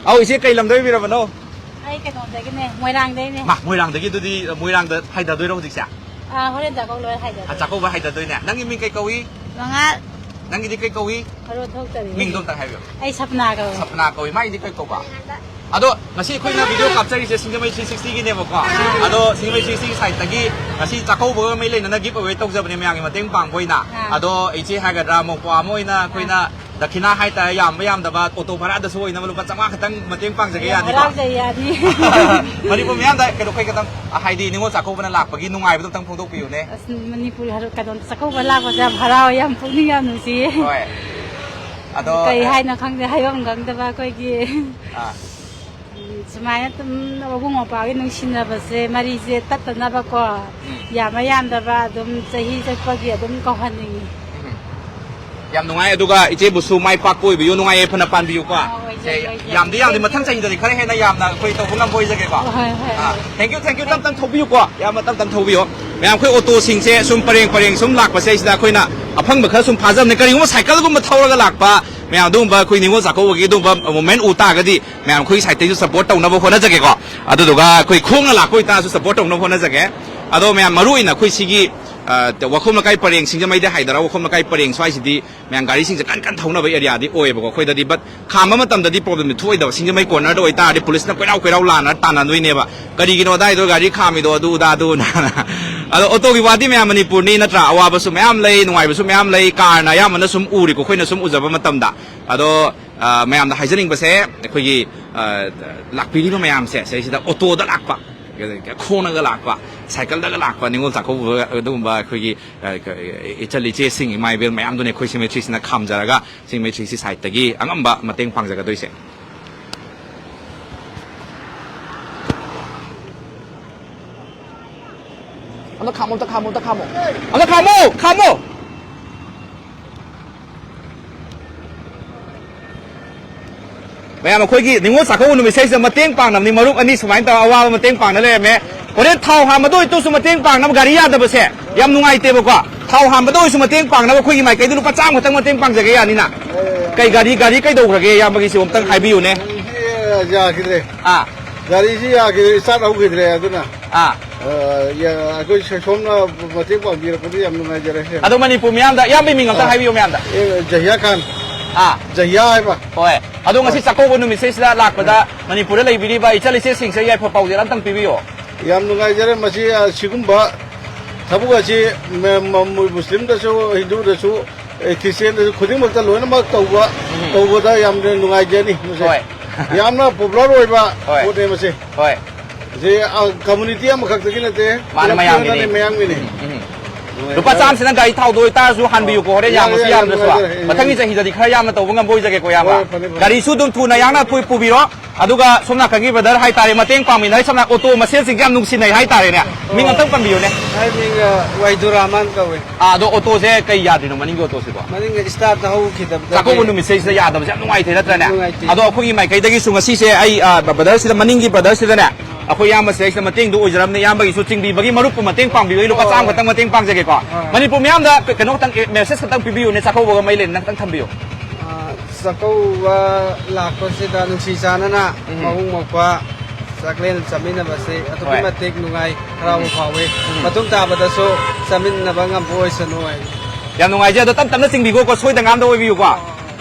ꯑꯧ, ꯏꯆꯦ, ꯀꯩ ꯂꯝꯗ ꯑꯣꯏꯕꯤꯔꯕꯅꯣ? ꯑꯩ ꯀꯩꯅꯣꯗꯒꯤꯅꯦ, ꯃꯣꯏꯔꯥꯡꯗꯩꯅꯦ꯫ ꯃꯥ, ꯃꯣꯏꯔꯥꯡꯗꯒꯤ꯫ ꯑꯗꯨꯗꯤ ꯃꯣꯏꯔꯥꯡꯗ ꯍꯥꯏꯊꯗꯣꯏꯔꯣ ꯍꯧꯖꯤꯛꯁꯦ? ꯑꯥ, ꯍꯣꯔꯦꯟ ꯆꯥꯛꯀꯧ ꯂꯣꯏꯔ ꯍꯥꯏꯗꯔꯛꯀꯦ꯫ ꯑꯥ, ꯆꯥꯛꯀꯧꯕ ꯍꯥꯏꯗꯗꯣꯏꯅꯦ꯫ ꯅꯪꯒꯤ ꯃꯤꯡ ꯀꯩ ꯀꯧꯏ? ꯃꯉꯥꯜ꯫ ꯅꯪꯒꯤꯗꯤ ꯀꯩ ꯀꯧꯏ? ꯃꯔꯣꯟ ꯊꯣꯛꯇꯔꯤ꯫ ꯃꯤꯡꯗꯣ ꯑꯝꯇꯪ ꯍꯥꯏꯕꯤꯌꯨ꯫ ꯑꯩ ꯁꯞꯅꯥ ꯀꯧꯏ꯫ ꯁꯞꯅꯥ ꯀꯧꯏ꯫ ꯃꯥꯏꯗꯤ ꯀꯩ ꯀꯧꯕ? ꯑꯗꯣ ꯉꯁꯤ ꯑꯩꯈꯣꯏꯅ ꯚꯤꯗꯤꯑꯣ ꯀꯥꯞꯆꯔꯤꯁꯦ ꯁꯤꯡꯖꯃꯩ ꯊ꯭ꯔꯤ ꯁꯤꯛꯁꯇꯤꯒꯤꯅꯦꯕꯀꯣ꯫ ꯑꯗꯣ ꯁꯤꯡꯖꯃꯩ ꯊ꯭ꯔꯤ ꯁꯤꯛꯁꯇꯤꯒꯤ ꯁꯥꯏꯠꯇꯒꯤ ꯉꯁꯤ ꯆꯥꯛꯀꯧꯕꯒ ꯃꯔꯤ ꯂꯩꯅꯅ ꯒꯤꯐ ꯑꯋꯦ ꯇꯧꯖꯕꯅꯦ ꯃꯌꯥꯝꯒꯤ ꯃꯇꯦꯡ ꯄꯥꯡꯕ ꯑꯣꯏꯅ꯫ ꯑꯥ꯫ ꯑꯗꯣ ꯏꯆꯦ ꯍꯥꯏꯒꯗ꯭ꯔꯥ, ꯃꯧꯄ꯭ꯋꯥ ꯑꯃ ꯑꯣꯏꯅ ꯑꯩꯈꯣꯏꯅ ꯗꯈꯤꯅꯥ ꯍꯥꯏꯇꯥꯔꯦ, ꯌꯥꯝꯕ ꯌꯥꯝꯗꯕ ꯑꯣꯇꯣ ꯚꯔꯥꯗꯁꯨ ꯑꯣꯏꯅꯕ ꯂꯨꯄꯥ ꯆꯥꯝꯃꯉꯥ ꯈꯛꯇꯪ ꯃꯇꯦꯡ ꯄꯥꯡꯖꯒꯦ, ꯌꯥꯅꯤꯀꯣ? ꯍꯔꯥꯎꯖꯩ, ꯌꯥꯅꯤ꯫ ꯃꯅꯤꯄꯨꯔ ꯃꯤꯌꯥꯝꯗ ꯀꯩꯅꯣ, ꯑꯩꯈꯣꯏ ꯈꯛꯇꯪ, ꯍꯥꯏꯗꯤ ꯅꯤꯉꯣꯜ ꯆꯥꯛꯀꯧꯕꯅ ꯂꯥꯛꯄꯒꯤ ꯅꯨꯡꯉꯥꯏꯕꯗꯣ ꯑꯝꯇꯪ ꯐꯣꯡꯗꯣꯛꯄꯤꯌꯨꯅꯦ꯫ ꯑꯁ, ꯃꯅꯤꯄꯨꯔ ꯍꯔꯥꯎ-, ꯀꯩꯅꯣ, ꯆꯥꯛꯀꯧꯕ ꯂꯥꯛꯄꯁꯦ ꯌꯥꯝ ꯍꯔꯥꯎꯋꯦ, ꯌꯥꯝ ꯄꯨꯛꯅꯤꯡ ꯌꯥꯝ ꯅꯨꯡꯁꯤꯌꯦ꯫ ꯍꯣꯏ꯫ ꯑꯗꯣ, ꯀꯩ ꯑ, ꯍꯥꯏꯅꯣ ꯈꯪꯗꯦ, ꯍꯥꯏꯐꯝ ꯈꯪꯗꯕ ꯑꯩꯈꯣꯏꯒꯤ꯫ ꯑꯥ꯫ ꯎꯝ, ꯁꯨꯃꯥꯏꯅ ꯑꯗꯨꯝ ꯃꯕꯨꯡ ꯃꯧꯄ꯭ꯋꯥꯒꯤ ꯅꯨꯡꯁꯤꯅꯕꯁꯦ, ꯃꯔꯤꯁꯦ ꯇꯠꯇꯅꯕꯀꯣ, ꯎꯝ꯫ ꯌꯥꯝꯕ ꯌꯥꯝꯗꯕ ꯑꯗꯨꯝ ꯆꯍꯤ ꯆꯠꯄꯒꯤ ꯑꯗꯨꯝ ꯀꯧꯍꯟꯅꯤꯡꯉꯤ꯫ ꯎꯝ꯫ ꯌꯥꯝ ꯅꯨꯡꯉꯥꯏ꯫ ꯑꯗꯨꯒ ꯏꯆꯦꯕꯨꯁꯨ ꯃꯥꯏ ꯄꯥꯛꯄ ꯑꯣꯏꯕꯤꯌꯨ, ꯅꯨꯡꯉꯥꯏ ꯌꯥꯏꯐꯅ ꯄꯥꯟꯕꯤꯌꯨꯀꯣ꯫ ꯑꯥ, ꯑꯣꯏꯖꯒꯦ, ꯁꯦ, ꯑꯣꯏꯖꯒꯦ꯫ ꯌꯥꯝꯗꯤ ꯌꯥꯝꯗꯤ, Thank you꯫ ꯃꯊꯪ ꯆꯍꯤꯗꯗꯤ ꯈꯔ ꯍꯦꯟꯅ ꯌꯥꯝꯅ ꯑꯩꯈꯣꯏ ꯇꯧꯕ ꯉꯝꯕ ꯑꯣꯏꯖꯒꯦꯀꯣ꯫ ꯍꯣꯏ, ꯍꯣꯏ, ꯑꯥ, ꯍꯣꯏ꯫ Thank you, thank you꯫ ꯇꯞ ꯇꯞ ꯊꯧꯕꯤꯌꯨꯀꯣ, ꯌꯥꯝꯅ ꯇꯞ ꯇꯞ ꯊꯧꯕꯤꯌꯨ꯫ ꯃꯌꯥꯝ, ꯑꯩꯈꯣꯏ ꯑꯣꯇꯣꯁꯤꯡꯁꯦ ꯁꯨꯝ ꯄꯔꯦꯡ ꯄꯔꯦꯡ ꯁꯨꯝ ꯂꯥꯛꯄꯁꯦ, ꯁꯤꯗ ꯑꯩꯈꯣꯏꯅ ꯑꯐꯪꯕ ꯈꯔ ꯁꯨꯝ ꯐꯥꯖꯕꯅꯦ꯫ ꯀꯔꯤꯒꯨꯝꯕ ꯁꯥꯏꯀꯜꯒꯨꯝꯕ ꯊꯧꯔꯒ ꯂꯥꯛꯄ ꯃꯌꯥꯝ, ꯑꯗꯨꯒꯨꯝꯕ ꯑꯩꯈꯣꯏ ꯅꯤꯉꯣꯜ ꯆꯥꯛꯀꯧꯕꯒꯤ ꯑꯗꯨꯒꯨꯝꯕ ꯃꯣꯃꯦꯟ ꯎ ꯇꯥꯔꯒꯗꯤ, ꯃꯌꯥꯝ ꯑꯩꯈꯣꯏꯒꯤ ꯁꯥꯏꯠꯇꯩꯁꯨ ꯁꯞꯄꯣꯔꯠ ꯇꯧꯅꯕ ꯍꯣꯠꯅꯖꯒꯦꯀꯣ꯫ ꯑꯗꯨꯗꯨꯒ ꯑꯩꯈꯣꯏ ꯈꯣꯡꯅ ꯂꯥꯛꯄ ꯑꯣꯏꯇꯥꯔꯁꯨ ꯁꯞꯄꯣꯔꯠ ꯇꯧꯅꯕ ꯍꯣꯠꯅꯖꯒꯦ꯫ ꯑꯗꯣ ꯃꯌꯥꯝ, ꯃꯔꯨ ꯑꯣꯏꯅ ꯑꯩꯈꯣꯏ ꯁꯤꯒꯤ, ꯑ, ꯋꯥꯈꯣꯝ ꯂꯩꯀꯥꯏ ꯄꯔꯦꯡ, ꯁꯤꯡꯖꯃꯩꯗ ꯍꯥꯏꯗꯔ ꯋꯥꯈꯣꯝ ꯂꯩꯀꯥꯏ ꯄꯔꯦꯡ ꯁ꯭ꯋꯥꯏꯁꯤꯗꯤ ꯃꯌꯥꯝ ꯒꯥꯔꯤꯁꯤꯡꯁꯦ ꯀꯟ ꯀꯟ ꯊꯧꯅꯕ ꯑꯦꯔꯤꯌꯥꯗꯤ ꯑꯣꯏꯌꯦꯕꯀꯣ꯫ ꯑꯩꯈꯣꯏꯗꯗꯤ ꯕꯠ ꯈꯥꯝꯕ ꯃꯇꯝꯗꯗꯤ ꯄ꯭ꯔꯣꯕ꯭ꯂꯦꯝꯗꯤ ꯊꯣꯛꯑꯣꯏꯗꯕ꯫ ꯁꯤꯡꯖꯃꯩ ꯀꯣꯔꯅꯔꯗ ꯑꯣꯏꯇꯥꯔꯗꯤ ꯄꯨꯂꯤꯁꯅ ꯀꯣꯏꯔꯥꯎ ꯀꯣꯏꯔꯥꯎ ꯂꯥꯟꯅ ꯇꯥꯟꯅꯗꯣꯏꯅꯦꯕ꯫ "ꯀꯔꯤꯒꯤꯅꯣ ꯑꯗꯥꯏꯗꯣ ꯒꯥꯔꯤ ꯈꯥꯝꯃꯤꯗꯣ?" ꯑꯗꯨ ꯑꯗꯥ ꯑꯗꯨꯅ꯫ ꯑꯗꯣ ꯑꯣꯇꯣꯒꯤ ꯋꯥꯗꯤ ꯃꯌꯥꯝ ꯃꯅꯤꯄꯨꯔꯅꯤ ꯅꯠꯇ꯭ꯔꯥ? ꯑꯋꯥꯕꯁꯨ ꯃꯌꯥꯝ ꯂꯩ, ꯅꯨꯡꯉꯥꯏꯕꯁꯨ ꯃꯌꯥꯝ ꯂꯩ꯫ ꯀꯥꯔꯅ ꯑꯌꯥꯝꯕꯅ ꯁꯨꯝ ꯎꯔꯤꯀꯣ, ꯑꯩꯈꯣꯏꯅ ꯁꯨꯝ ꯎꯖꯕ ꯃꯇꯝꯗ꯫ ꯑꯗꯣ, ꯑ, ꯃꯌꯥꯝꯗ ꯍꯥꯏꯖꯅꯤꯡꯕꯁꯦ, ꯑꯩꯈꯣꯏꯒꯤ, ꯑ, ꯂꯥꯛꯄꯤꯔꯤꯕ ꯃꯌꯥꯝꯁꯦ ꯁꯤꯗꯩꯁꯤꯗ ꯑꯣꯇꯣꯗ ꯂꯥꯛꯄ, ꯈꯣꯡꯅꯒ ꯂꯥꯛꯄ, ꯁꯥꯏꯀꯜꯗꯒ ꯂꯥꯛꯄ ꯅꯤꯉꯣꯜ ꯆꯥꯛꯀꯧꯕ ꯑꯗꯨꯒꯨꯝꯕ ꯑꯩꯈꯣꯏꯒꯤ, ꯑ, ꯏꯆꯜ ꯏꯆꯦꯁꯤꯡ, ꯏꯃꯥ ꯏꯕꯦꯜ ꯃꯌꯥꯝꯗꯨꯅꯦ ꯑꯩꯈꯣꯏ ꯁꯤꯃꯦꯇ꯭ꯔꯤꯁꯤꯅ ꯈꯥꯝꯖꯔꯒ ꯁꯤꯃꯦꯇ꯭ꯔꯤꯁꯤ ꯁꯥꯏꯠꯇꯒꯤ ꯑꯉꯝꯕ ꯃꯇꯦꯡ ꯄꯥꯡꯖꯒꯗꯣꯏꯁꯦ꯫ ꯑꯝꯇ ꯈꯥꯝꯃꯣ, ꯑꯝꯇ ꯈꯥꯝꯃꯣ, ꯑꯝꯇ ꯈꯥꯝꯃꯣ꯫ ꯑꯝꯇ ꯈꯥꯝꯃꯣ, ꯈꯥꯝꯃꯣ! ꯃꯌꯥꯝ, ꯑꯩꯈꯣꯏꯒꯤ ꯅꯤꯉꯣꯜ ꯆꯥꯛꯀꯧꯕ ꯅꯨꯃꯤꯠ ꯁꯤꯗꯩꯁꯤꯗ ꯃꯇꯦꯡ ꯄꯥꯡꯅꯕꯅꯤ꯫ ꯃꯔꯨꯞ ꯑꯅꯤ ꯁꯨꯃꯥꯏꯅ ꯇꯧꯔ ꯑꯋꯥꯕ ꯃꯇꯦꯡ ꯄꯥꯡꯅ ꯂꯩꯔꯝꯃꯦ꯫ ꯍꯣꯔꯦꯟ ꯊꯥꯎ ꯍꯥꯟꯕꯗ ꯑꯣꯏꯔꯁꯨ ꯃꯇꯦꯡ ꯄꯥꯡꯅꯕ, ꯒꯥꯔꯤ ꯌꯥꯗꯕꯁꯦ ꯌꯥꯝ ꯅꯨꯡꯉꯥꯏꯇꯦꯕꯀꯣ꯫ ꯊꯥꯎ ꯍꯥꯟꯕꯗ ꯑꯣꯏꯔꯁꯨ ꯃꯇꯦꯡ ꯄꯥꯡꯅꯕ ꯑꯩꯈꯣꯏꯒꯤ ꯃꯥꯏꯀꯩꯗ ꯂꯨꯄꯥ ꯆꯥꯝꯃ ꯈꯛꯇꯪ ꯃꯇꯦꯡ ꯄꯥꯡꯖꯒꯦ, ꯌꯥꯅꯤꯅ? ꯀꯩ ꯒꯥꯔꯤ, ꯒꯥꯔꯤ ꯀꯩꯗꯧꯈ꯭ꯔꯒꯦ? ꯏꯌꯥꯝꯕꯒꯤꯁꯨ ꯑꯝꯇꯪ ꯍꯥꯏꯕꯤꯌꯨꯅꯦ꯫ ꯌꯥꯈꯤꯗ꯭ꯔꯦ꯫ ꯑꯥ꯫ ꯒꯥꯔꯤꯁꯤ ꯌꯥꯈꯤꯗ꯭ꯔꯦ, ꯏꯁꯇꯥꯔꯠ ꯍꯧꯈꯤꯗ꯭ꯔꯦ꯫ ꯑꯗꯨꯅ ꯑꯥ ꯑ, ꯌꯥ-, ꯑꯩꯈꯣꯏ ꯁꯣꯝꯅ ꯃꯇꯦꯡ ꯄꯥꯡꯕꯤꯔꯛꯄꯗꯤ ꯌꯥꯝ ꯅꯨꯡꯉꯥꯏꯖꯔꯦ꯫ ꯑꯗꯣ ꯃꯅꯤꯄꯨꯔ ꯃꯤꯌꯥꯝꯗ, ꯏꯌꯥꯝꯕꯒꯤ ꯃꯤꯡ ꯑꯝꯇ ꯑꯥ꯫ ꯍꯥꯏꯕꯤꯌꯨ ꯃꯌꯥꯝꯗ꯫ ꯑꯦ, ꯖꯍꯤꯌꯥ ꯈꯥꯟ꯫ ꯑꯥ꯫ ꯖꯍꯤꯌꯥ ꯍꯥꯏꯕ꯫ ꯍꯣꯏ꯫ ꯑꯗꯣ ꯉꯁꯤ ꯍꯣꯏ꯫ ꯆꯥꯛꯀꯧꯕ ꯅꯨꯃꯤꯠꯁꯤꯗ ꯂꯥꯛꯄꯗ ꯎꯝ꯫ ꯃꯅꯤꯄꯨꯔꯗ ꯂꯩꯕꯤꯔꯤꯕ ꯏꯆꯜ ꯏꯆꯦꯁꯤꯡꯁꯦ ꯌꯥꯏꯐ ꯄꯥꯎꯖꯦꯜ ꯑꯝꯇꯪ ꯄꯤꯕꯤꯌꯣ꯫ ꯌꯥꯝ ꯅꯨꯡꯉꯥꯏꯖꯔꯦ꯫ ꯃꯁꯤ, ꯑ, ꯁꯤꯒꯨꯝꯕ ꯊꯕꯛ ꯑꯁꯤ ꯃ-, ꯃ-, ꯃꯨꯁꯂꯤꯝꯗꯁꯨ, ꯍꯤꯟꯗꯨꯗꯁꯨ, ꯑꯦ, ꯈ꯭ꯔꯤꯁꯇꯤꯌꯥꯟꯗꯁꯨ, ꯈꯨꯗꯤꯡꯃꯛꯇ ꯂꯣꯏꯅꯃꯛ ꯇꯧꯕ, ꯎꯝ꯫ ꯇꯧꯕꯗ ꯌꯥꯝꯅ ꯅꯨꯡꯉꯥꯏꯖꯅꯤ꯫ ꯃꯁꯦ ꯍꯣꯏ꯫ ꯌꯥꯝꯅ ꯄꯣꯄꯨꯂꯔ ꯑꯣꯏꯕ ꯍꯣꯏ꯫ ꯄꯣꯠꯅꯦ ꯃꯁꯦ꯫ ꯍꯣꯏ꯫ ꯁꯤ, ꯑ, ꯀꯝꯃꯨꯅꯤꯇꯤ ꯑꯃꯈꯛꯇꯒꯤ ꯅꯠꯇꯦ, ꯃꯥꯅ ꯄꯨꯂꯞꯀꯤ ꯃꯌꯥꯝꯒꯤꯅꯤ꯫ ꯑꯣꯏꯅꯅꯦ, ꯃꯌꯥꯝꯒꯤꯅꯤ꯫ ꯎꯝ, ꯎꯝ꯫ ꯂꯨꯄꯥ ꯆꯥꯝꯃꯁꯤꯅ ꯒꯥꯔꯤ ꯊꯥꯎꯗ ꯑꯣꯏꯇꯥꯔꯁꯨ ꯍꯥꯟꯕꯤꯌꯨꯀꯣ, ꯍꯣꯔꯦꯟ ꯌꯥꯝꯃꯁꯨ ꯌꯥꯝꯗ꯭ꯔꯁꯨ꯫ ꯌꯥꯝ ꯅꯨꯡꯉꯥꯏꯖꯔꯦ꯫ ꯃꯊꯪꯒꯤ ꯆꯍꯤꯗꯗꯤ ꯈꯔ ꯌꯥꯝꯅ ꯇꯧꯕ ꯉꯝꯕ ꯑꯣꯏꯖꯒꯦꯀꯣ, ꯏꯌꯥꯝꯕ꯫ ꯍꯣꯏ, ꯐꯅꯤ, ꯐꯅꯤ꯫ ꯒꯥꯔꯤꯁꯨ ꯑꯗꯨꯝ ꯊꯨꯅ ꯌꯥꯡꯅ ꯄꯨ-, ꯄꯨꯕꯤꯔꯣ꯫ ꯑꯗꯨꯒ ꯁꯣꯝ ꯅꯥꯀꯟꯒꯤ ꯕ꯭ꯔꯗꯔ ꯍꯥꯏꯇꯥꯔꯦ, ꯃꯇꯦꯡ ꯄꯥꯡꯃꯤꯟꯅꯔꯤ, ꯁꯝꯅ ꯑꯣꯇꯣ ꯃꯁꯦꯜꯁꯤꯡꯁꯦ ꯌꯥꯝ ꯅꯨꯡꯁꯤꯅꯩ ꯍꯥꯏꯇꯥꯔꯦꯅꯦ꯫ ꯃꯤꯡ ꯑꯣ꯫ ꯑꯝꯇꯪ ꯄꯟꯕꯤꯌꯨꯅꯦ꯫ ꯑꯩ ꯃꯤꯡ, ꯑ, ꯋꯥꯍꯤꯗꯨꯔ ꯔꯍꯃꯥꯟ ꯀꯧꯋꯦ꯫ ꯑꯥ, ꯑꯗꯣ ꯑꯣꯇꯣꯁꯦ ꯀꯩ ꯌꯥꯗ꯭ꯔꯤꯅꯣ, ꯃꯅꯤꯡꯒꯤ ꯑꯣꯇꯣꯁꯤꯕꯣ? ꯃꯅꯤꯡ ꯏꯁꯇꯥꯔꯠ ꯍꯧꯈꯤꯗꯕꯗꯒꯤ꯫ ꯆꯥꯛꯀꯧꯕ ꯅꯨꯃꯤꯠꯁꯤꯗꯩꯁꯤꯗ ꯌꯥꯗꯕꯁꯦ ꯌꯥꯝ ꯅꯨꯡꯉꯥꯏꯇꯦ, ꯅꯠꯇ꯭ꯔꯅꯦ? ꯅꯨꯡꯉꯥꯏꯇꯦ꯫ ꯑꯗꯣ ꯑꯩꯈꯣꯏꯒꯤ ꯃꯥꯏꯀꯩꯗꯒꯤꯁꯨ ꯉꯁꯤꯁꯦ ꯑꯩ, ꯑ, ꯕ꯭ꯔꯗꯔꯁꯤꯗ, ꯃꯅꯤꯡꯒꯤ ꯕ꯭ꯔꯗꯔꯁꯤꯗꯅꯦ, ꯑꯩꯈꯣꯏ ꯏꯌꯥꯝꯕꯁꯤꯗ ꯑꯩꯁꯤꯗ ꯃꯇꯦꯡꯗꯣ ꯑꯣꯏꯖꯔꯝꯅꯦ, ꯏꯌꯥꯝꯕꯒꯤꯁꯨ ꯆꯤꯡꯕꯤꯕꯒꯤ ꯃꯔꯨꯞꯄꯨ ꯃꯇꯦꯡ ꯄꯥꯡꯕꯤꯕꯒꯤ ꯂꯨꯄꯥ ꯑꯣ꯫ ꯆꯥꯝꯃ ꯈꯛꯇꯪ ꯃꯇꯦꯡ ꯄꯥꯡꯖꯒꯦꯀꯣ꯫ ꯑꯥ꯫ ꯃꯅꯤꯄꯨꯔ ꯃꯤꯌꯥꯝꯗ ꯀ-, ꯀꯩꯅꯣ ꯈꯛꯇꯪ, ꯑꯦ, ꯃꯦꯁꯦꯖ ꯈꯛꯇꯪ ꯄꯤꯕꯤꯌꯨꯅꯦ, ꯆꯥꯛꯀꯧꯕꯒ ꯃꯔꯤ ꯂꯩꯅꯅ ꯈꯛꯇꯪ ꯊꯝꯕꯤꯌꯨ꯫ ꯑꯥ, ꯆꯥꯛꯀꯧꯕ ꯂꯥꯛꯄꯁꯤꯗ ꯅꯨꯡꯁꯤ ꯆꯥꯟꯅꯅ ꯎꯝ꯫ ꯃꯕꯨꯡ ꯃꯧꯄ꯭ꯋꯥ ꯆꯥꯛꯂꯦꯟ ꯆꯥꯃꯤꯟꯅꯕꯁꯤ ꯑꯗꯨꯛꯀꯤ ꯍꯣꯏ꯫ ꯃꯇꯤꯛ ꯅꯨꯡꯉꯥꯏ, ꯍꯔꯥꯎꯕ ꯎꯝ꯫ ꯐꯥꯎꯏ꯫ ꯎꯝ꯫ ꯃꯇꯨꯡ ꯇꯥꯕꯗꯁꯨ ꯆꯥꯃꯤꯟꯅꯕ ꯉꯝꯕ ꯑꯣꯏꯁꯅꯨ ꯍꯥꯏ꯫ ꯌꯥꯝ ꯅꯨꯡꯉꯥꯏꯖꯩ꯫ ꯑꯗꯣ ꯇꯞ ꯇꯞꯅ ꯆꯤꯡꯕꯤꯈꯣꯀꯣ, ꯁꯣꯏꯗ ꯉꯥꯝꯗ ꯑꯣꯏꯕꯤꯌꯨꯀꯣ꯫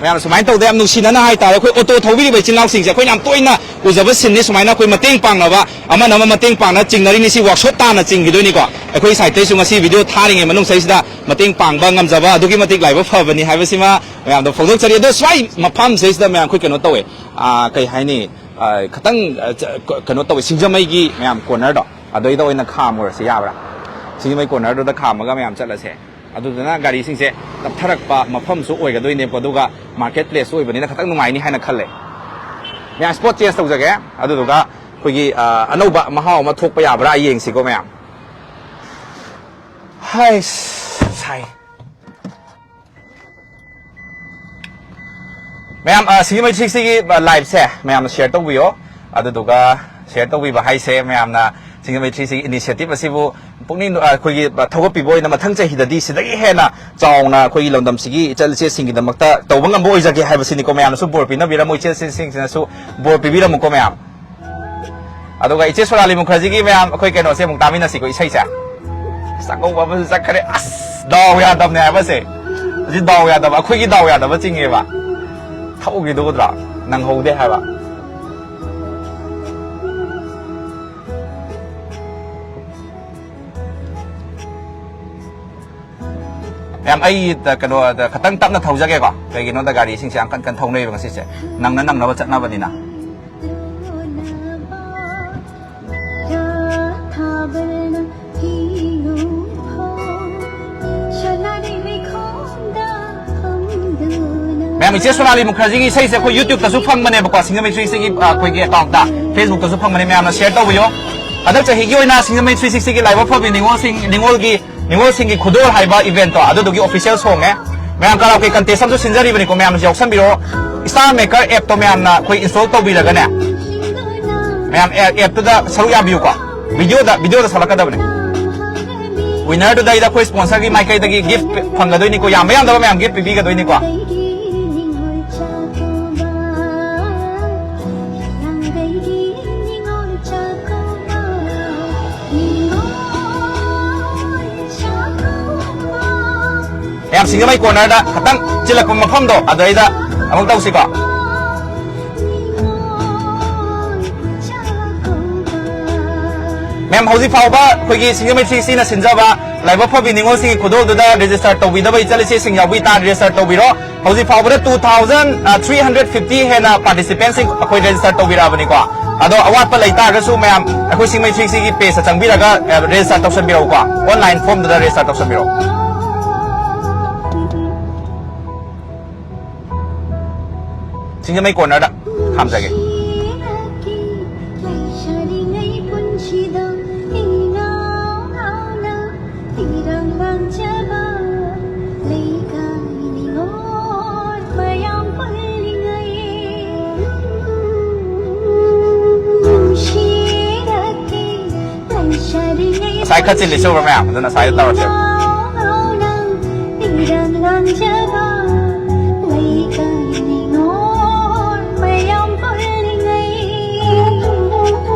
ꯃꯌꯥꯝ ꯁꯨꯃꯥꯏꯅ ꯇꯧꯗ ꯌꯥꯝ ꯅꯨꯡꯁꯤꯅꯅ ꯍꯥꯏꯇꯥꯔꯦ, ꯑꯩꯈꯣꯏ ꯑꯣꯇꯣ ꯊꯧꯕꯤꯔꯤꯕ ꯏꯆꯤꯜ ꯏꯅꯥꯎꯁꯤꯡꯁꯦ ꯑꯩꯈꯣꯏꯅ ꯌꯥꯝ ꯇꯣꯏꯅ ꯎꯖꯕ ꯁꯤꯟꯅꯤ꯫ ꯁꯨꯃꯥꯏꯅ ꯑꯩꯈꯣꯏ ꯃꯇꯦꯡ ꯄꯥꯡꯅꯕ, ꯑꯃꯅ ꯑꯃ ꯃꯇꯦꯡ ꯄꯥꯡꯅ ꯆꯤꯡꯅꯔꯤꯅꯤ꯫ ꯁꯤ ꯋꯥꯛꯁꯣꯞ ꯇꯥꯅ ꯆꯤꯡꯈꯤꯗꯣꯏꯅꯤꯀꯣ꯫ ꯑꯩꯈꯣꯏ ꯁꯥꯏꯠꯇꯩꯁꯨ ꯉꯁꯤ ꯚꯤꯗꯤꯑꯣ ꯊꯥꯔꯤꯉꯩ ꯃꯅꯨꯡꯁꯤꯗꯩꯁꯤꯗ ꯃꯇꯦꯡ ꯄꯥꯡꯕ ꯉꯝꯖꯕ ꯑꯗꯨꯛꯀꯤ ꯃꯇꯤꯛ ꯂꯥꯏꯕꯛ ꯐꯕꯅꯤ ꯍꯥꯏꯕꯁꯤꯃ ꯃꯌꯥꯝꯗ ꯐꯣꯡꯗꯣꯛꯆꯔꯤ꯫ ꯑꯗꯣ ꯁ꯭ꯋꯥꯏ ꯃꯐꯝꯁꯤꯗꯩꯁꯤꯗ ꯃꯌꯥꯝ ꯑꯩꯈꯣꯏ ꯀꯩꯅꯣ ꯇꯧꯋꯦ, ꯑꯥ, ꯀꯩ ꯍꯥꯏꯅꯤ, ꯑꯥ, ꯈꯤꯇꯪ, ꯑꯥ, ꯆ-, ꯀ-, ꯀꯩꯅꯣ ꯇꯧꯋꯦ, ꯁꯤꯡꯖꯃꯩꯒꯤ ꯃꯌꯥꯝ ꯀꯣꯔꯅꯔꯗꯣ, ꯑꯗꯩꯗ ꯑꯣꯏꯅ ꯈꯥꯝꯃꯨꯔꯁꯤ ꯌꯥꯕ꯭ꯔꯥ? ꯁꯤꯡꯖꯃꯩ ꯀꯣꯔꯅꯔꯗꯨꯗ ꯈꯥꯝꯃꯒ ꯃꯌꯥꯝ ꯆꯠꯂꯁꯦ꯫ ꯑꯗꯨꯗꯨꯅ ꯒꯥꯔꯤꯁꯤꯡꯁꯦ ꯇꯞꯊꯔꯛꯄ ꯃꯐꯝꯁꯨ ꯑꯣꯏꯒꯗꯣꯏꯅꯦꯕꯀꯣ, ꯑꯗꯨꯒ ꯃꯥꯔꯀꯦꯠ ꯄ꯭ꯂꯦꯁꯁꯨ ꯑꯣꯏꯕꯅꯤꯅ ꯈꯤꯇꯪ ꯅꯨꯡꯉꯥꯏꯅꯤ ꯍꯥꯏꯅ ꯈꯜꯂꯦ꯫ ꯃꯌꯥꯝ ꯁ꯭ꯄꯣꯠ ꯆꯦꯟꯖ ꯇꯧꯖꯒꯦ, ꯑꯗꯨꯗꯨꯒ ꯑꯩꯈꯣꯏꯒꯤ, ꯑ, ꯑꯅꯧꯕ ꯃꯍꯥꯎ ꯑꯃ ꯊꯣꯛꯄ ꯌꯥꯕ꯭ꯔꯥ ꯌꯦꯡꯁꯤꯀꯣ ꯃꯌꯥꯝ꯫ ꯍꯥꯏꯁ, ꯁꯥꯏ꯫ ꯃꯌꯥꯝ, ꯑ, ꯁꯤꯒꯤ ꯃꯩꯁꯤꯁꯤꯒꯤ, ꯑ, ꯂꯥꯏꯐꯁꯦ ꯃꯌꯥꯝꯅ ꯁꯤꯌꯔ ꯇꯧꯕꯤꯌꯣ꯫ ꯑꯗꯨꯗꯨꯒ ꯁꯤꯌꯥꯔ ꯇꯧꯕꯤꯕ ꯍꯥꯏꯁꯦ ꯃꯌꯥꯝꯅ ꯁꯤꯒꯤ ꯃꯩꯁꯤꯁꯤꯒꯤ ꯏꯅꯤꯁꯤꯌꯦꯇꯤꯚ ꯑꯁꯤꯕꯨ ꯄꯨꯛꯅꯤꯡ, ꯑ, ꯑꯩꯈꯣꯏꯒꯤ, ꯑ, ꯊꯧꯒꯠꯄꯤꯕ ꯑꯣꯏꯅ ꯃꯊꯪ ꯆꯍꯤꯗꯗꯤ ꯁꯤꯗꯒꯤ ꯍꯦꯟꯅ ꯆꯥꯎꯅ ꯑꯩꯈꯣꯏꯒꯤ ꯂꯝꯗꯝꯁꯤꯒꯤ ꯏꯆꯜ ꯏꯆꯦꯁꯤꯡꯒꯤꯗꯃꯛꯇ ꯇꯧꯕ ꯉꯝꯕ ꯑꯣꯏꯖꯒꯦ ꯍꯥꯏꯕꯁꯤꯅꯤꯀꯣ꯫ ꯃꯌꯥꯝꯅꯁꯨ ꯕꯣꯔ ꯄꯤꯅꯕꯤꯔꯝꯃꯣ, ꯏꯆꯦꯁꯤꯡꯁꯤꯅꯁꯨ ꯕꯣꯔ ꯄꯤꯕꯤꯔꯝꯃꯨꯀꯣ ꯃꯌꯥꯝ꯫ ꯑꯗꯨꯒ ꯏꯆꯦ ꯁꯣꯅꯥꯂꯤ ꯃꯨꯈꯔꯖꯤꯒꯤ ꯃꯌꯥꯝ ꯑꯩꯈꯣꯏ ꯀꯩꯅꯣꯁꯦ ꯑꯃꯨꯛ ꯇꯥꯃꯤꯟꯅꯁꯤꯀꯣ, ꯏꯁꯩꯁꯦ꯫ ꯆꯥꯛꯀꯧꯕ ꯑꯃꯁꯨ ꯆꯠꯈ꯭ꯔꯦ꯫ ꯑꯁ, ꯗꯥꯎ ꯌꯥꯗꯕꯅꯦ ꯍꯥꯏꯕꯁꯦ꯫ ꯍꯧꯖꯤꯛ ꯗꯥꯎ ꯌꯥꯗꯕ, ꯑꯩꯈꯣꯏꯒꯤ ꯗꯥꯎ ꯌꯥꯗꯕ ꯆꯤꯡꯉꯦꯕ꯫ ꯊꯧꯈꯤꯗꯨꯗ꯭ꯔꯥ? ꯅꯪꯍꯧꯗꯦ ꯍꯥꯏꯕ꯫ ꯃꯌꯥꯝ, ꯑꯩ ꯀꯩꯅꯣ ꯈꯇꯪ ꯇꯞꯅ ꯊꯧꯖꯒꯦꯀꯣ, ꯀꯩꯒꯤꯅꯣꯗ ꯒꯥꯔꯤꯁꯤꯡꯁꯦ ꯌꯥꯝ ꯀꯟ ꯀꯟ ꯊꯧꯅꯩꯕ ꯉꯁꯤꯁꯦ, ꯅꯪꯅ ꯅꯪꯅꯕ ꯆꯠꯅꯕꯅꯤꯅ꯫ ꯃꯌꯥꯝ, ꯏꯆꯦ ꯁꯣꯅꯥꯂꯤ ꯃꯨꯈꯔꯖꯤꯒꯤ ꯏꯁꯩꯁꯦ ꯑꯩꯈꯣꯏ YouTube-ꯇꯁꯨ ꯐꯪꯕꯅꯦꯕꯀꯣ, ꯁꯤꯡꯖꯃꯩ ꯊ꯭ꯔꯤ ꯁꯤꯛꯁꯇꯤꯒꯤ, ꯑ, ꯑꯩꯈꯣꯏꯒꯤ account-ꯇ, Facebook-ꯇꯁꯨ ꯐꯪꯕꯅꯦ, ꯃꯌꯥꯝꯅ share ꯇꯧꯕꯤꯌꯣ꯫ ꯍꯟꯗꯛ ꯆꯍꯤꯒꯤ ꯑꯣꯏꯅ ꯁꯤꯡꯖꯃꯩ ꯊ꯭ꯔꯤ ꯁꯤꯛꯁꯇꯤꯒꯤ ꯂꯥꯏꯕꯛ ꯐꯕꯤ ꯅꯤꯉꯣꯜꯁꯤꯡ, ꯅꯤꯉꯣꯜꯒꯤ, ꯅꯤꯉꯣꯜꯁꯤꯡꯒꯤ ꯈꯨꯗꯣꯜ ꯍꯥꯏꯕ event-ꯇꯣ, ꯑꯗꯨꯗꯨꯒꯤ official song-ꯅꯦ꯫ ꯃꯌꯥꯝ karaoke contest ꯑꯃꯁꯨ ꯁꯤꯟꯖꯔꯤꯕꯅꯤꯀꯣ, ꯃꯌꯥꯝꯅꯁꯨ ꯌꯥꯎꯁꯟꯕꯤꯔꯣ꯫ Star Maker app-ꯇꯣ ꯃꯌꯥꯝꯅ ꯑꯩꯈꯣꯏ install ꯇꯧꯕꯤꯔꯒꯅꯦ, ꯃꯌꯥꯝ app, app-ꯇꯨꯗ ꯁꯔꯨꯛ ꯌꯥꯕꯤꯌꯨꯀꯣ꯫ Video-ꯗ, video-ꯗ ꯁꯛꯂꯛꯀꯗꯕꯅꯦ꯫ Winner-ꯗꯨꯗ ꯑꯩꯗ ꯑꯩꯈꯣꯏ sponsor-ꯒꯤ ꯃꯥꯏꯀꯩꯗꯒꯤ gift ꯐꯪꯒꯗꯣꯏꯅꯤꯀꯣ, ꯌꯥꯝꯕ ꯌꯥꯝꯗꯕ ꯃꯌꯥꯝ gift ꯄꯤꯕꯤꯒꯗꯣꯏꯅꯤꯀꯣ꯫ ꯃꯌꯥꯝ, ꯁꯤꯡꯖꯃꯩ corner-ꯗ ꯈꯇꯪ ꯆꯤꯜꯂꯛꯄ ꯃꯐꯝꯗꯣ, ꯑꯗꯩꯗ ꯑꯃꯨꯛ ꯇꯧꯁꯤꯀꯣ꯫ ꯃꯌꯥꯝ, ꯍꯧꯖꯤꯛ ꯐꯥꯎꯕ ꯑꯩꯈꯣꯏꯒꯤ ꯁꯤꯡꯖꯃꯩ ꯊ꯭ꯔꯤ ꯁꯤꯛꯁꯇꯤꯅ ꯁꯤꯟꯖꯕ ꯂꯥꯏꯕꯛ ꯐꯕꯤ ꯅꯤꯉꯣꯜꯁꯤꯡꯒꯤ ꯈꯨꯗꯣꯜꯗꯨꯗ register ꯇꯧꯕꯤꯗꯕ ꯏꯆꯜ ꯏꯆꯦꯁꯤꯡ ꯌꯥꯎꯕꯤ ꯇꯥꯔꯗꯤ register ꯇꯧꯕꯤꯔꯣ꯫ ꯍꯧꯖꯤꯛ ꯐꯥꯎꯕꯗ two thousand three hundred fifty ꯍꯦꯟꯅ participant-ꯁꯤꯡ ꯑꯩꯈꯣꯏ register ꯇꯧꯕꯤꯔꯛꯑꯕꯅꯤꯀꯣ꯫ ꯑꯗꯣ ꯑꯋꯥꯠꯄ ꯂꯩ ꯇꯥꯔꯒꯁꯨ ꯃꯌꯥꯝ ꯑꯩꯈꯣꯏ ꯁꯤꯡꯖꯃꯩ ꯊ꯭ꯔꯤ ꯁꯤꯛꯁꯇꯤꯒꯤ page-ꯇ ꯆꯪꯕꯤꯔꯒ, ꯑ, register ꯇꯧꯁꯟꯕꯤꯔꯛꯎꯀꯣ, online form-ꯗꯨꯗ register ꯇꯧꯁꯟꯕꯤꯔꯛꯎ꯫ ꯁꯤꯡꯖꯃꯩ corner-ꯗ ꯈꯥꯝꯖꯒꯦ꯫ ꯉꯁꯥꯏ ꯈꯔ ꯆꯤꯜꯂꯤꯁꯦ ꯎꯕ꯭ꯔꯥ ꯃꯌꯥꯝ? ꯑꯗꯨꯅ ꯁ꯭ꯋꯥꯏꯗ ꯇꯧꯔꯁꯦꯕ꯫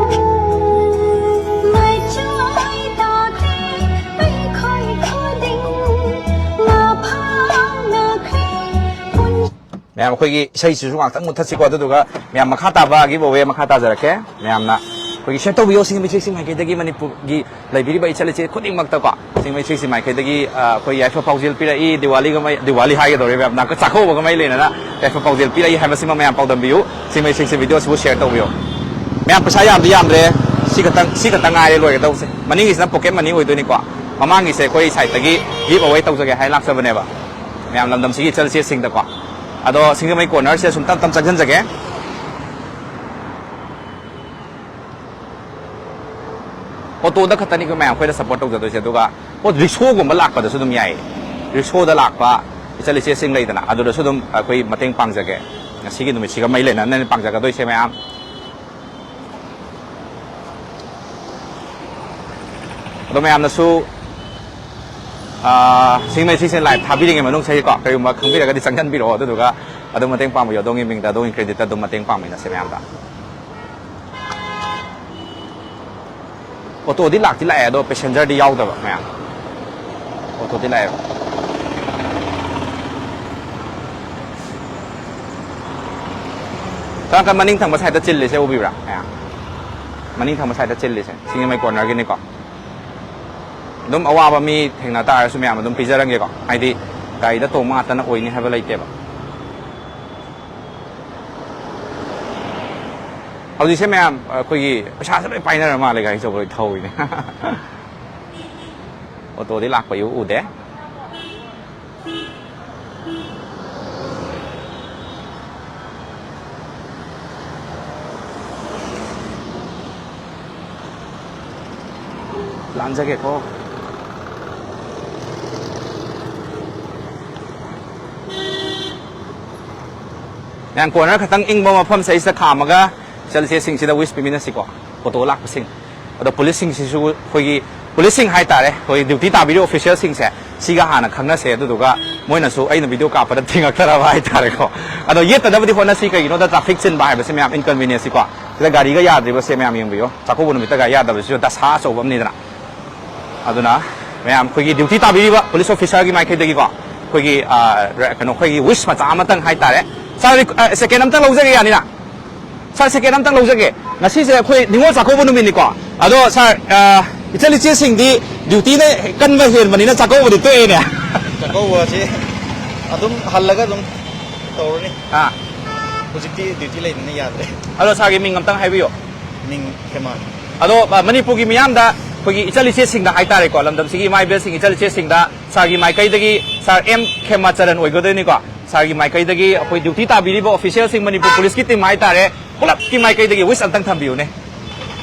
ꯃꯌꯥꯝ, ꯑꯩꯈꯣꯏꯒꯤ ꯏꯁꯩꯁꯤꯁꯨ ꯉꯥꯛꯇꯪ ꯃꯨꯠꯊꯠꯁꯤꯀꯣ, ꯑꯗꯨꯗꯨꯒ ꯃꯌꯥꯝ ꯃꯈꯥ ꯇꯥꯕ ꯒꯤꯐ ꯑꯋꯦ ꯃꯈꯥ ꯇꯥꯖꯔꯛꯀꯦ꯫ ꯃꯌꯥꯝꯅ ꯑꯩꯈꯣꯏꯒꯤ ꯁꯤꯌꯔ ꯇꯧꯕꯤꯌꯣ, ꯁꯤꯡꯖꯃꯩ ꯊ꯭ꯔꯤ ꯁꯤꯛꯁ ꯁꯤꯛꯁ ꯃꯥꯏꯀꯩꯗꯒꯤ ꯃꯅꯤꯄꯨꯔꯒꯤ ꯂꯩꯕꯤꯔꯤꯕ ꯏꯆꯜ ꯏꯆꯦ ꯈꯨꯗꯤꯡꯃꯛꯇꯀꯣ, ꯁꯤꯡꯖꯃꯩ ꯊ꯭ꯔꯤ ꯁꯤꯛꯁ ꯁꯤꯛꯁ ꯃꯥꯏꯀꯩꯗꯒꯤ, ꯑ, ꯑꯩꯈꯣꯏ ꯌꯥꯏꯐ ꯄꯥꯎꯖꯦꯜ ꯄꯤꯔꯛꯏ, ꯗꯤꯋꯥꯂꯤꯒ ꯃꯩ-, ꯗꯤꯋꯥꯂꯤ ꯍꯥꯏꯒꯗꯧꯔꯤꯕ, ꯌꯥꯝꯅ ꯆꯥꯛꯀꯧꯕꯒ ꯃꯩ ꯂꯩꯅꯅ ꯌꯥꯏꯐ ꯄꯥꯎꯖꯦꯜ ꯄꯤꯔꯛꯏ ꯍꯥꯏꯕꯁꯤꯃ ꯃꯌꯥꯝ ꯄꯥꯎꯗꯝꯕꯤꯌꯨ꯫ ꯁꯤꯡꯖꯃꯩ ꯊ꯭ꯔꯤ ꯁꯤꯛꯁ ꯁꯤꯛꯁ ꯚꯤꯗꯤꯑꯣꯁꯤꯕꯨ ꯁꯤꯌꯔ ꯇꯧꯕꯤꯌꯣ꯫ ꯃꯌꯥꯝ, ꯄꯩꯁꯥ ꯌꯥꯝꯗꯤ ꯌꯥꯝꯗ꯭ꯔꯦ, ꯁꯤ ꯈꯛꯇꯪ, ꯁꯤ ꯈꯛꯇꯪ ꯉꯥꯏꯔꯦ ꯂꯣꯏꯒꯗꯧꯕꯁꯦ꯫ ꯃꯅꯤꯡꯒꯤꯁꯤꯅ ꯄꯣꯀꯦꯠ ꯃꯅꯤ ꯑꯣꯏꯗꯣꯏꯅꯤꯀꯣ꯫ ꯃꯃꯥꯡꯒꯤꯁꯦ ꯑꯩꯈꯣꯏ ꯁꯥꯏꯠꯇꯒꯤ ꯒꯤꯐ ꯑꯋꯦ ꯇꯧꯖꯒꯦ ꯍꯥꯏꯅ ꯂꯥꯛꯆꯕꯅꯦꯕ, ꯃꯌꯥꯝ, ꯂꯝꯗꯝꯁꯤꯒꯤ ꯏꯆꯜ ꯏꯆꯦꯁꯤꯡꯗꯀꯣ꯫ ꯑꯗꯣ ꯁꯤꯡꯖꯃꯩ ꯀꯣꯔꯅꯔꯁꯦ ꯁꯨꯝ ꯇꯞ ꯇꯞ ꯆꯪꯁꯤꯟꯖꯒꯦ꯫ ꯑꯣꯇꯣꯗ ꯈꯛꯇꯅꯤꯀꯣ ꯃꯌꯥꯝ ꯑꯩꯈꯣꯏꯅ ꯁꯞꯄꯣꯔꯠ ꯇꯧꯖꯗꯣꯏꯁꯦ꯫ ꯑꯗꯨꯒ ꯄꯣꯠ ꯔꯤꯛꯁꯣꯒꯨꯝꯕ ꯂꯥꯛꯄꯗꯁꯨ ꯑꯗꯨꯝ ꯌꯥꯏꯌꯦ꯫ ꯔꯤꯛꯁꯣꯗ ꯂꯥꯛꯄ ꯏꯆꯜ ꯏꯆꯦꯁꯤꯡ ꯂꯩꯗꯅ, ꯑꯗꯨꯗꯁꯨ ꯑꯗꯨꯝ ꯑꯩꯈꯣꯏ ꯃꯇꯦꯡ ꯄꯥꯡꯖꯒꯦ꯫ ꯉꯁꯤꯒꯤ ꯅꯨꯃꯤꯠꯁꯤꯒ ꯃꯩ ꯂꯩꯅꯅ ꯄꯥꯡꯖꯒꯗꯣꯏꯁꯦ ꯃꯌꯥꯝ꯫ ꯑꯗꯣ ꯃꯌꯥꯝꯅꯁꯨ, ꯑꯥ, ꯁꯤꯡꯖꯃꯩ ꯊ꯭ꯔꯤ ꯁꯤꯛꯁ ꯁꯤꯛꯁ ꯂꯥꯏꯚ ꯊꯥꯕꯤꯔꯤꯉꯩ ꯃꯅꯨꯡꯁꯤꯗꯀꯣ, ꯀꯔꯤꯒꯨꯝꯕ ꯈꯪꯕꯤꯔꯒꯗꯤ ꯆꯪꯁꯤꯟꯕꯤꯔꯛꯑꯣ, ꯑꯗꯨꯗꯨꯒ ꯑꯗꯨꯝ ꯃꯇꯦꯡ ꯄꯥꯡꯕꯤꯌꯨ꯫ ꯑꯗꯣꯝꯒꯤ ꯃꯤꯡꯗ, ꯑꯗꯣꯝꯒꯤ ꯀ꯭ꯔꯦꯗꯤꯠꯇ ꯑꯗꯨꯝ ꯃꯇꯦꯡ ꯄꯥꯡꯃꯤꯟꯅꯁꯦ ꯃꯌꯥꯝꯗ꯫ ꯑꯣꯇꯣꯗꯤ ꯂꯥꯛꯇꯤ ꯂꯥꯛꯑꯦ, ꯑꯗꯣ ꯄꯦꯁꯦꯟꯖꯔꯗꯤ ꯌꯥꯎꯗꯕ ꯃꯌꯥꯝ꯫ ꯑꯣꯇꯣꯗꯤ ꯂꯥꯛꯑꯦꯕ꯫ ꯁꯣꯝ ꯅꯥꯀꯟ ꯃꯅꯤꯡ ꯊꯪꯕ ꯁꯥꯏꯗꯇ ꯆꯤꯜꯂꯤꯁꯦ ꯎꯕꯤꯕ꯭ꯔꯥ ꯃꯌꯥꯝ? ꯃꯅꯤꯡ ꯊꯪꯕ ꯁꯥꯏꯗꯇ ꯆꯤꯜꯂꯤꯁꯦ ꯁꯤꯡꯖꯃꯩ ꯀꯣꯔꯅꯔꯒꯤꯅꯤꯀꯣ꯫ ꯑꯗꯨꯝ ꯑꯋꯥꯕ ꯃꯤ ꯊꯦꯡꯅ ꯇꯥꯔꯁꯨ ꯃꯌꯥꯝ ꯑꯗꯨꯝ ꯄꯤꯖꯔꯝꯒꯦꯀꯣ, ꯍꯥꯏꯗꯤ ꯒꯥꯔꯤꯗ ꯇꯣꯡꯕ ꯉꯥꯛꯇꯅ ꯑꯣꯏꯅꯤ ꯍꯥꯏꯕ ꯂꯩꯇꯦꯕ꯫ ꯍꯧꯖꯤꯛꯁꯦ ꯃꯌꯥꯝ ꯑꯩꯈꯣꯏꯒꯤ ꯄꯩꯁꯥꯁꯦ ꯂꯣꯏ ꯄꯥꯏꯅꯔ ꯃꯥꯜꯂꯦ, ꯒꯥꯔꯤ ꯑꯆꯧꯕ ꯂꯣꯏ ꯊꯧꯏꯅꯦ꯫ ꯑꯣꯇꯣꯗꯤ ꯂꯥꯛꯄ ꯏꯎ ꯎꯗꯦ꯫ ꯂꯥꯟꯖꯒꯦꯀꯣ꯫ ꯃꯌꯥꯝ ꯀꯣꯔꯅꯔ ꯈꯛꯇꯪ ꯏꯪꯕ ꯃꯐꯝꯁꯦ ꯑꯩꯁꯤꯗ ꯈꯥꯝꯃꯒ ꯏꯆꯜ ꯏꯆꯦꯁꯤꯡꯁꯤꯗ ꯋꯤꯁ ꯄꯤꯃꯤꯟꯅꯁꯤꯀꯣ꯫ ꯑꯣꯇꯣ ꯂꯥꯛꯄꯁꯤꯡ꯫ ꯑꯗꯣ ꯄꯨꯂꯤꯁꯁꯤꯡꯁꯤꯁꯨ ꯑꯩꯈꯣꯏꯒꯤ, ꯄꯨꯂꯤꯁꯁꯤꯡ ꯍꯥꯏꯇꯥꯔꯦ, ꯑꯩꯈꯣꯏ ꯗ꯭ꯌꯨꯇꯤ ꯇꯥꯕꯤꯔꯤꯕ ꯑꯣꯐꯤꯁꯤꯌꯦꯜꯁꯤꯡꯁꯦ ꯁꯤꯒ ꯍꯥꯟꯅ ꯈꯪꯅꯁꯦ, ꯑꯗꯨꯗꯨꯒ ꯃꯣꯏꯅꯁꯨ ꯑꯩꯅ ꯚꯤꯗꯤꯑꯣ ꯀꯥꯞꯄꯗ ꯊꯤꯡꯉꯛꯇꯅꯕ ꯍꯥꯏꯇꯥꯔꯦꯀꯣ꯫ ꯑꯗꯣ ꯌꯦꯠꯇꯅꯕꯗꯤ ꯍꯣꯠꯅꯁꯤ, ꯀꯩꯒꯤꯅꯣꯗ ꯇ꯭ꯔꯥꯐꯤꯛ ꯆꯤꯟꯕ ꯍꯥꯏꯕꯁꯤ ꯃꯌꯥꯝ ꯏꯟꯀꯟꯚꯤꯅꯤꯌꯟꯁꯁꯤꯀꯣ꯫ ꯁꯤꯗ ꯒꯥꯔꯤꯒ ꯌꯥꯗ꯭ꯔꯤꯕꯁꯦ ꯃꯌꯥꯝ ꯌꯦꯡꯕꯤꯌꯣ, ꯆꯥꯛꯀꯧꯕ ꯅꯨꯃꯤꯠꯇ ꯒꯥꯔꯤ ꯌꯥꯗꯕꯁꯤꯁꯨ ꯗꯁꯥ ꯑꯆꯧꯕ ꯑꯃꯅꯤꯗꯅ꯫ ꯑꯗꯨꯅ ꯃꯌꯥꯝ ꯑꯩꯈꯣꯏꯒꯤ ꯗ꯭ꯌꯨꯇꯤ ꯇꯥꯕꯤꯔꯤꯕ ꯄꯨꯂꯤꯁ ꯑꯣꯐꯤꯁꯥꯔꯒꯤ ꯃꯥꯏꯀꯩꯗꯒꯤꯀꯣ, ꯑꯩꯈꯣꯏꯒꯤ, ꯑ, ꯔ-, ꯀꯩꯅꯣ, ꯑꯩꯈꯣꯏꯒꯤ wish ꯃꯆꯥ ꯑꯃꯇꯪ ꯍꯥꯏꯇꯥꯔꯦ꯫ ꯁꯥꯔ, ꯔꯤꯛ-, ꯑ, second ꯑꯝꯇꯪ ꯂꯧꯖꯒꯦ, ꯌꯥꯅꯤꯅ? ꯁꯥꯔ, second ꯑꯝꯇꯪ ꯂꯧꯖꯒꯦ꯫ ꯉꯁꯤꯁꯦ ꯑꯩꯈꯣꯏ ꯅꯤꯉꯣꯜ ꯆꯥꯛꯀꯧꯕ ꯅꯨꯃꯤꯠꯅꯤꯀꯣ꯫ ꯑꯗꯣ ꯁꯥꯔ, ꯑ, ꯏꯆꯜ ꯏꯆꯦꯁꯤꯡꯗꯤ duty ꯅ ꯀꯟꯕ ꯍꯦꯟꯕꯅꯤꯅ ꯆꯥꯛꯀꯧꯕꯗꯤ ꯇꯣꯛꯑꯦꯅꯦ꯫ ꯆꯥꯛꯀꯧꯕꯁꯤ ꯑꯗꯨꯝ ꯍꯜꯂꯒ ꯑꯗꯨꯝ ꯇꯧꯔꯅꯤ꯫ ꯑꯥ꯫ ꯍꯧꯖꯤꯛꯇꯤ duty ꯂꯩꯕꯅꯤꯅ ꯌꯥꯗ꯭ꯔꯦ꯫ ꯑꯗꯣ ꯁꯥꯔꯒꯤ ꯃꯤꯡ ꯑꯝꯇꯪ ꯍꯥꯏꯕꯤꯌꯣ꯫ ꯃꯤꯡ ꯈꯦꯃꯥꯟ꯫ ꯑꯗꯣ, ꯑ, ꯃꯅꯤꯄꯨꯔꯒꯤ ꯃꯤꯌꯥꯝꯗ ꯑꯩꯈꯣꯏꯒꯤ ꯏꯆꯜ ꯏꯆꯦꯁꯤꯡꯗ ꯍꯥꯏꯇꯥꯔꯦꯀꯣ, ꯂꯝꯗꯝꯁꯤꯒꯤ ꯏꯃꯥ ꯏꯕꯦꯜꯁꯤꯡ, ꯏꯆꯜ ꯏꯆꯦꯁꯤꯡꯗ ꯁꯥꯔꯒꯤ ꯃꯥꯏꯀꯩꯗꯒꯤ, ꯁꯥꯔ ꯑꯦꯝ ꯈꯦꯃꯥꯆꯔꯟ ꯑꯣꯏꯒꯗꯣꯏꯅꯤꯀꯣ, ꯁꯥꯔꯒꯤ ꯃꯥꯏꯀꯩꯗꯒꯤ ꯑꯩꯈꯣꯏ duty ꯇꯥꯕꯤꯔꯤꯕ official ꯁꯤꯡ, ꯃꯅꯤꯄꯨꯔ police ꯀꯤ team ꯍꯥꯏꯇꯥꯔꯦ, ꯄꯨꯂꯞꯀꯤ ꯃꯥꯏꯀꯩꯗꯒꯤ wish ꯑꯝꯇꯪ ꯊꯝꯕꯤꯌꯨꯅꯦ꯫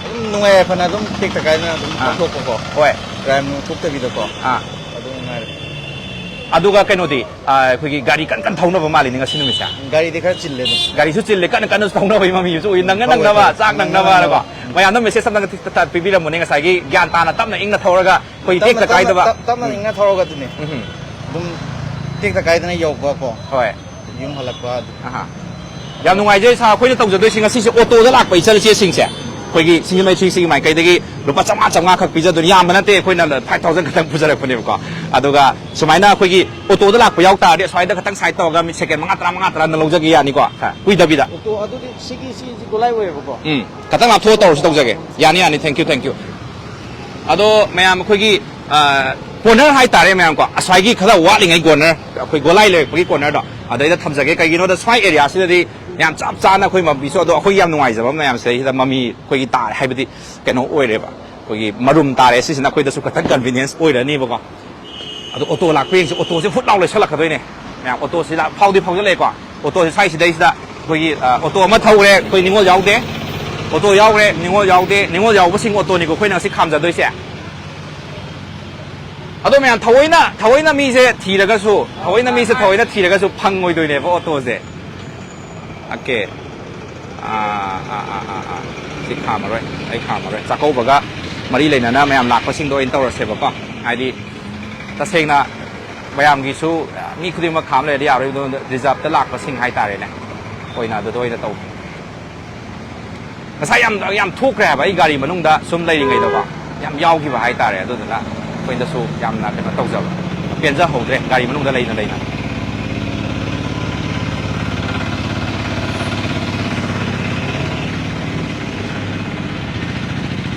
ꯑꯗꯨꯝ ꯅꯨꯡꯉꯥꯏ ꯌꯥꯏꯐꯅ ꯑꯗꯨꯝ ꯇꯦꯛꯇ ꯀꯥꯏꯗꯅ ꯑꯗꯨꯝ ꯑꯥ꯫ ꯄꯥꯡꯊꯣꯛꯄꯀꯣ꯫ ꯍꯣꯏ꯫ Crime ꯅꯨꯡ ꯊꯣꯛꯇꯕꯤꯗꯀꯣ꯫ ꯑꯥ꯫ ꯑꯗꯨ ꯃꯉꯥꯏꯔꯦ꯫ ꯑꯗꯨꯒ ꯀꯩꯅꯣꯗꯤ, ꯑ, ꯑꯩꯈꯣꯏꯒꯤ ꯒꯥꯔꯤ ꯀꯟ ꯀꯟ ꯊꯧꯅꯕ ꯃꯥꯜꯂꯤꯅꯦ ꯉꯁꯤ ꯅꯨꯃꯤꯠꯁꯦ꯫ ꯒꯥꯔꯤꯗꯤ ꯈꯔ ꯆꯤꯜꯂꯦ ꯑꯗꯨꯝ꯫ ꯒꯥꯔꯤꯁꯨ ꯆꯤꯜꯂꯦ, ꯀꯟꯅ ꯀꯟꯅꯁꯨ ꯊꯧꯅꯕꯒꯤ ꯃꯃꯤꯁꯨ ꯎꯏ, ꯅꯪꯅ ꯊꯧꯋꯦ, ꯅꯪꯅꯕ, ꯊꯧꯋꯦ꯫ ꯆꯥꯛ ꯅꯪꯅ ꯅꯪꯅꯕꯅꯀꯣ꯫ ꯅꯪꯅꯕ꯫ ꯎꯝ꯫ ꯃꯌꯥꯝꯗ message ꯑꯝꯇꯪ ꯊ-, ꯊ-, ꯄꯤꯕꯤꯔꯝꯃꯨꯅꯦ, ꯉꯁꯥꯏꯒꯤ ꯒ꯭ꯌꯥꯟ ꯇꯥꯅ ꯇꯞꯅ ꯏꯪꯅ ꯊꯧꯔꯒ ꯑꯩꯈꯣꯏ ꯇꯞꯅ, ꯇꯦꯛꯇ ꯇꯞꯅ, ꯀꯥꯏꯗꯕ꯫ ꯇꯞ-, ꯇꯞꯅ ꯎꯝ꯫ ꯏꯪꯅ ꯊꯧꯔꯒ ꯑꯗꯨꯅꯦ꯫ ꯎꯝ꯫ ꯑꯗꯨꯝ ꯇꯦꯛꯇ ꯀꯥꯏꯗꯅ ꯌꯧꯕꯀꯣ꯫ ꯍꯣꯏ꯫ ꯌꯨꯝ ꯍꯜꯂꯛꯄ ꯑꯗꯨ꯫ ꯑꯍꯥ꯫ ꯌꯥꯝ ꯅꯨꯡꯉꯥꯏꯖꯩ ꯁꯥꯔ, ꯑꯩꯈꯣꯏꯅ ꯇꯧꯖꯗꯣꯏꯁꯤ ꯉꯁꯤꯁꯦ ꯑꯣꯇꯣꯗ ꯂꯥꯛꯄ ꯏꯆꯜ ꯏꯆꯦꯁꯤꯡꯁꯦ ꯑꯩꯈꯣꯏꯒꯤ ꯁꯤꯡꯖꯃꯩ three sixty ꯒꯤ ꯃꯥꯏꯀꯩꯗꯒꯤ ꯂꯨꯄꯥ ꯆꯥꯝꯃꯉꯥ, ꯆꯥꯝꯃꯉꯥ ꯈꯛ ꯄꯤꯖꯗꯣꯏꯅꯤ, ꯌꯥꯝꯕ ꯅꯠꯇꯦ, ꯑꯩꯈꯣꯏꯅ five thousand ꯈꯛꯇꯪ ꯄꯨꯖꯔꯛꯄꯅꯦꯕꯀꯣ꯫ ꯑꯗꯨꯒ ꯁꯨꯃꯥꯏꯅ ꯑꯩꯈꯣꯏꯒꯤ ꯑꯣꯇꯣꯗ ꯂꯥꯛꯄ ꯌꯥꯎ ꯇꯥꯔꯗꯤ ꯑꯁ꯭ꯋꯥꯏꯗ ꯈꯛꯇꯪ side ꯇꯧꯔꯒ ꯃꯤ second ꯃꯉꯥ, ꯇꯔꯥ, ꯃꯉꯥ, ꯇꯔꯥ ꯂꯧꯖꯒꯦ, ꯌꯥꯅꯤꯀꯣ ꯁꯥꯔ? ꯀꯨꯏꯗꯕꯤꯗ꯫ ꯑꯣꯇꯣ ꯑꯗꯨꯗꯤ ꯁꯤꯒꯤ, ꯁꯤꯁꯤ ꯒꯣꯂꯥꯏ ꯑꯣꯏꯌꯦꯕꯀꯣ꯫ ꯎꯝ, ꯈꯇꯪ ꯂꯥꯞꯊꯣꯛꯑ ꯇꯧꯔꯁꯨ ꯇꯧꯖꯒꯦ꯫ ꯌꯥꯅꯤ, ꯌꯥꯅꯤ, thank you, thank you꯫ ꯑꯗꯣ ꯃꯌꯥꯝ ꯑꯩꯈꯣꯏꯒꯤ, ꯑ, corner ꯍꯥꯏꯇꯥꯔꯦ ꯃꯌꯥꯝ ꯀꯣ, ꯑꯁ꯭ꯋꯥꯏꯒꯤ ꯈꯔ ꯋꯥꯠꯂꯤꯉꯩ corner, ꯑꯩꯈꯣꯏ ꯒꯣꯂꯥꯏ ꯂꯩꯔꯛꯄꯒꯤ corner ꯗꯣ ꯑꯗꯩꯗ ꯊꯝꯖꯒꯦ꯫ ꯀꯩꯒꯤꯅꯣꯗ ꯁ꯭ꯋꯥꯏ area ꯁꯤꯗꯗꯤ ꯌꯥꯝ ꯆꯞ ꯆꯥꯅ ꯑꯩꯈꯣꯏ ꯃꯃꯤꯁꯨ, ꯑꯗꯣ ꯑꯩꯈꯣꯏ ꯌꯥꯝ ꯅꯨꯡꯉꯥꯏꯖꯕ ꯑꯃꯅ ꯃꯌꯥꯝ ꯁꯤꯗꯩꯁꯤꯗ ꯃꯃꯤ ꯑꯩꯈꯣꯏꯒꯤ ꯇꯥꯔꯦ, ꯍꯥꯏꯕꯗꯤ ꯀꯩꯅꯣ ꯑꯣꯏꯔꯦꯕ, ꯑꯩꯈꯣꯏꯒꯤ ꯃꯔꯨꯝ ꯇꯥꯔꯦ꯫ ꯁꯤꯁꯤꯅ ꯑꯩꯈꯣꯏꯗꯁꯨ ꯈꯤꯇꯪ convenience ꯑꯣꯏꯔꯅꯤꯕꯀꯣ꯫ ꯑꯗꯣ ꯑꯣꯇꯣ ꯂꯥꯛꯄ ꯌꯦꯡꯁꯤ, ꯑꯣꯇꯣꯁꯦ ꯐꯨꯠ ꯂꯥꯎ ꯂꯩꯁꯜꯂꯛꯀꯗꯣꯏꯅꯦ ꯃꯌꯥꯝ꯫ ꯑꯣꯇꯣꯁꯤ ꯂꯥ-, ꯐꯥꯎꯗꯤ ꯐꯥꯎꯖꯜꯂꯛꯑꯦꯀꯣ꯫ ꯑꯣꯇꯣꯁꯦ ꯁ꯭ꯋꯥꯏꯁꯤꯗꯩꯁꯤꯗ ꯑꯩꯈꯣꯏꯒꯤ, ꯑ, ꯑꯣꯇꯣ ꯑꯃ ꯊꯧꯔꯦ, ꯑꯩꯈꯣꯏ ꯅꯤꯉꯣꯜ ꯌꯥꯎꯗꯦ꯫ ꯑꯣꯇꯣ ꯌꯥꯎꯔꯦ, ꯅꯤꯉꯣꯜ ꯌꯥꯎꯗꯦ, ꯅꯤꯉꯣꯜ ꯌꯥꯎꯕꯁꯤꯡ ꯑꯣꯇꯣꯅꯤꯀꯣ ꯑꯩꯈꯣꯏꯅ ꯉꯁꯤ ꯈꯥꯝꯖꯗꯣꯏꯁꯦ꯫ ꯑꯗꯣ ꯃꯌꯥꯝ ꯊꯑꯣꯏꯅ, ꯊꯑꯣꯏꯅ ꯃꯤꯁꯦ ꯊꯤꯔꯒꯁꯨ, ꯊꯑꯣꯏꯅ ꯃꯤꯁꯦ ꯊꯑꯣꯏꯅ ꯊꯤꯔꯒꯁꯨ ꯐꯪꯉꯣꯏꯗꯣꯏꯅꯦꯕ ꯑꯣꯇꯣꯁꯦ꯫ ꯑꯣꯀꯦ꯫ ꯑꯥ, ꯑꯥ, ꯑꯥ, ꯑꯥ, ꯑꯥ꯫ ꯁꯤ ꯈꯥꯝꯃꯔꯣꯏ, ꯑꯩ ꯈꯥꯝꯃꯔꯣꯏ꯫ ꯆꯥꯛꯀꯧꯕꯒ ꯃꯔꯤ ꯂꯩꯅꯅ ꯃꯌꯥꯝ ꯂꯥꯛꯄꯁꯤꯡꯗꯣ ꯑꯣꯏꯅ ꯇꯧꯔꯁꯦꯕꯀꯣ꯫ ꯍꯥꯏꯗꯤ, ꯇꯁꯦꯡꯅ ꯃꯌꯥꯝꯒꯤꯁꯨ ꯃꯤ ꯈꯨꯗꯤꯡꯃꯛ ꯈꯥꯝ ꯂꯩꯔꯗꯤ ꯌꯥꯔꯣꯏ, ꯑꯗꯨꯅ reserve ꯇ ꯂꯥꯛꯄꯁꯤꯡ ꯍꯥꯏꯇꯥꯔꯦꯅꯦ, ꯑꯣꯏꯅ ꯑꯗꯨꯗ ꯑꯣꯏꯅ ꯇꯧꯕ꯫ ꯉꯁꯥꯏ ꯌꯥꯝ, ꯌꯥꯝ ꯊꯣꯛꯈ꯭ꯔꯦ ꯍꯥꯏꯕ, ꯑꯩ ꯒꯥꯔꯤ ꯃꯅꯨꯡꯗ ꯁꯨꯝ ꯂꯩꯔꯤꯉꯩꯗꯀꯣ, ꯌꯥꯝ ꯌꯥꯎꯈꯤꯕ ꯍꯥꯏꯇꯥꯔꯦ꯫ ꯑꯗꯨꯗꯨꯅ ꯑꯩꯈꯣꯏꯗꯁꯨ ꯌꯥꯝꯅ ꯀꯩꯅꯣ ꯇꯧꯖꯕ꯫ ꯄꯦꯟꯖꯍꯧꯗ꯭ꯔꯦ ꯒꯥꯔꯤ ꯃꯅꯨꯡꯗ ꯂꯩꯅ ꯂꯩꯅ꯫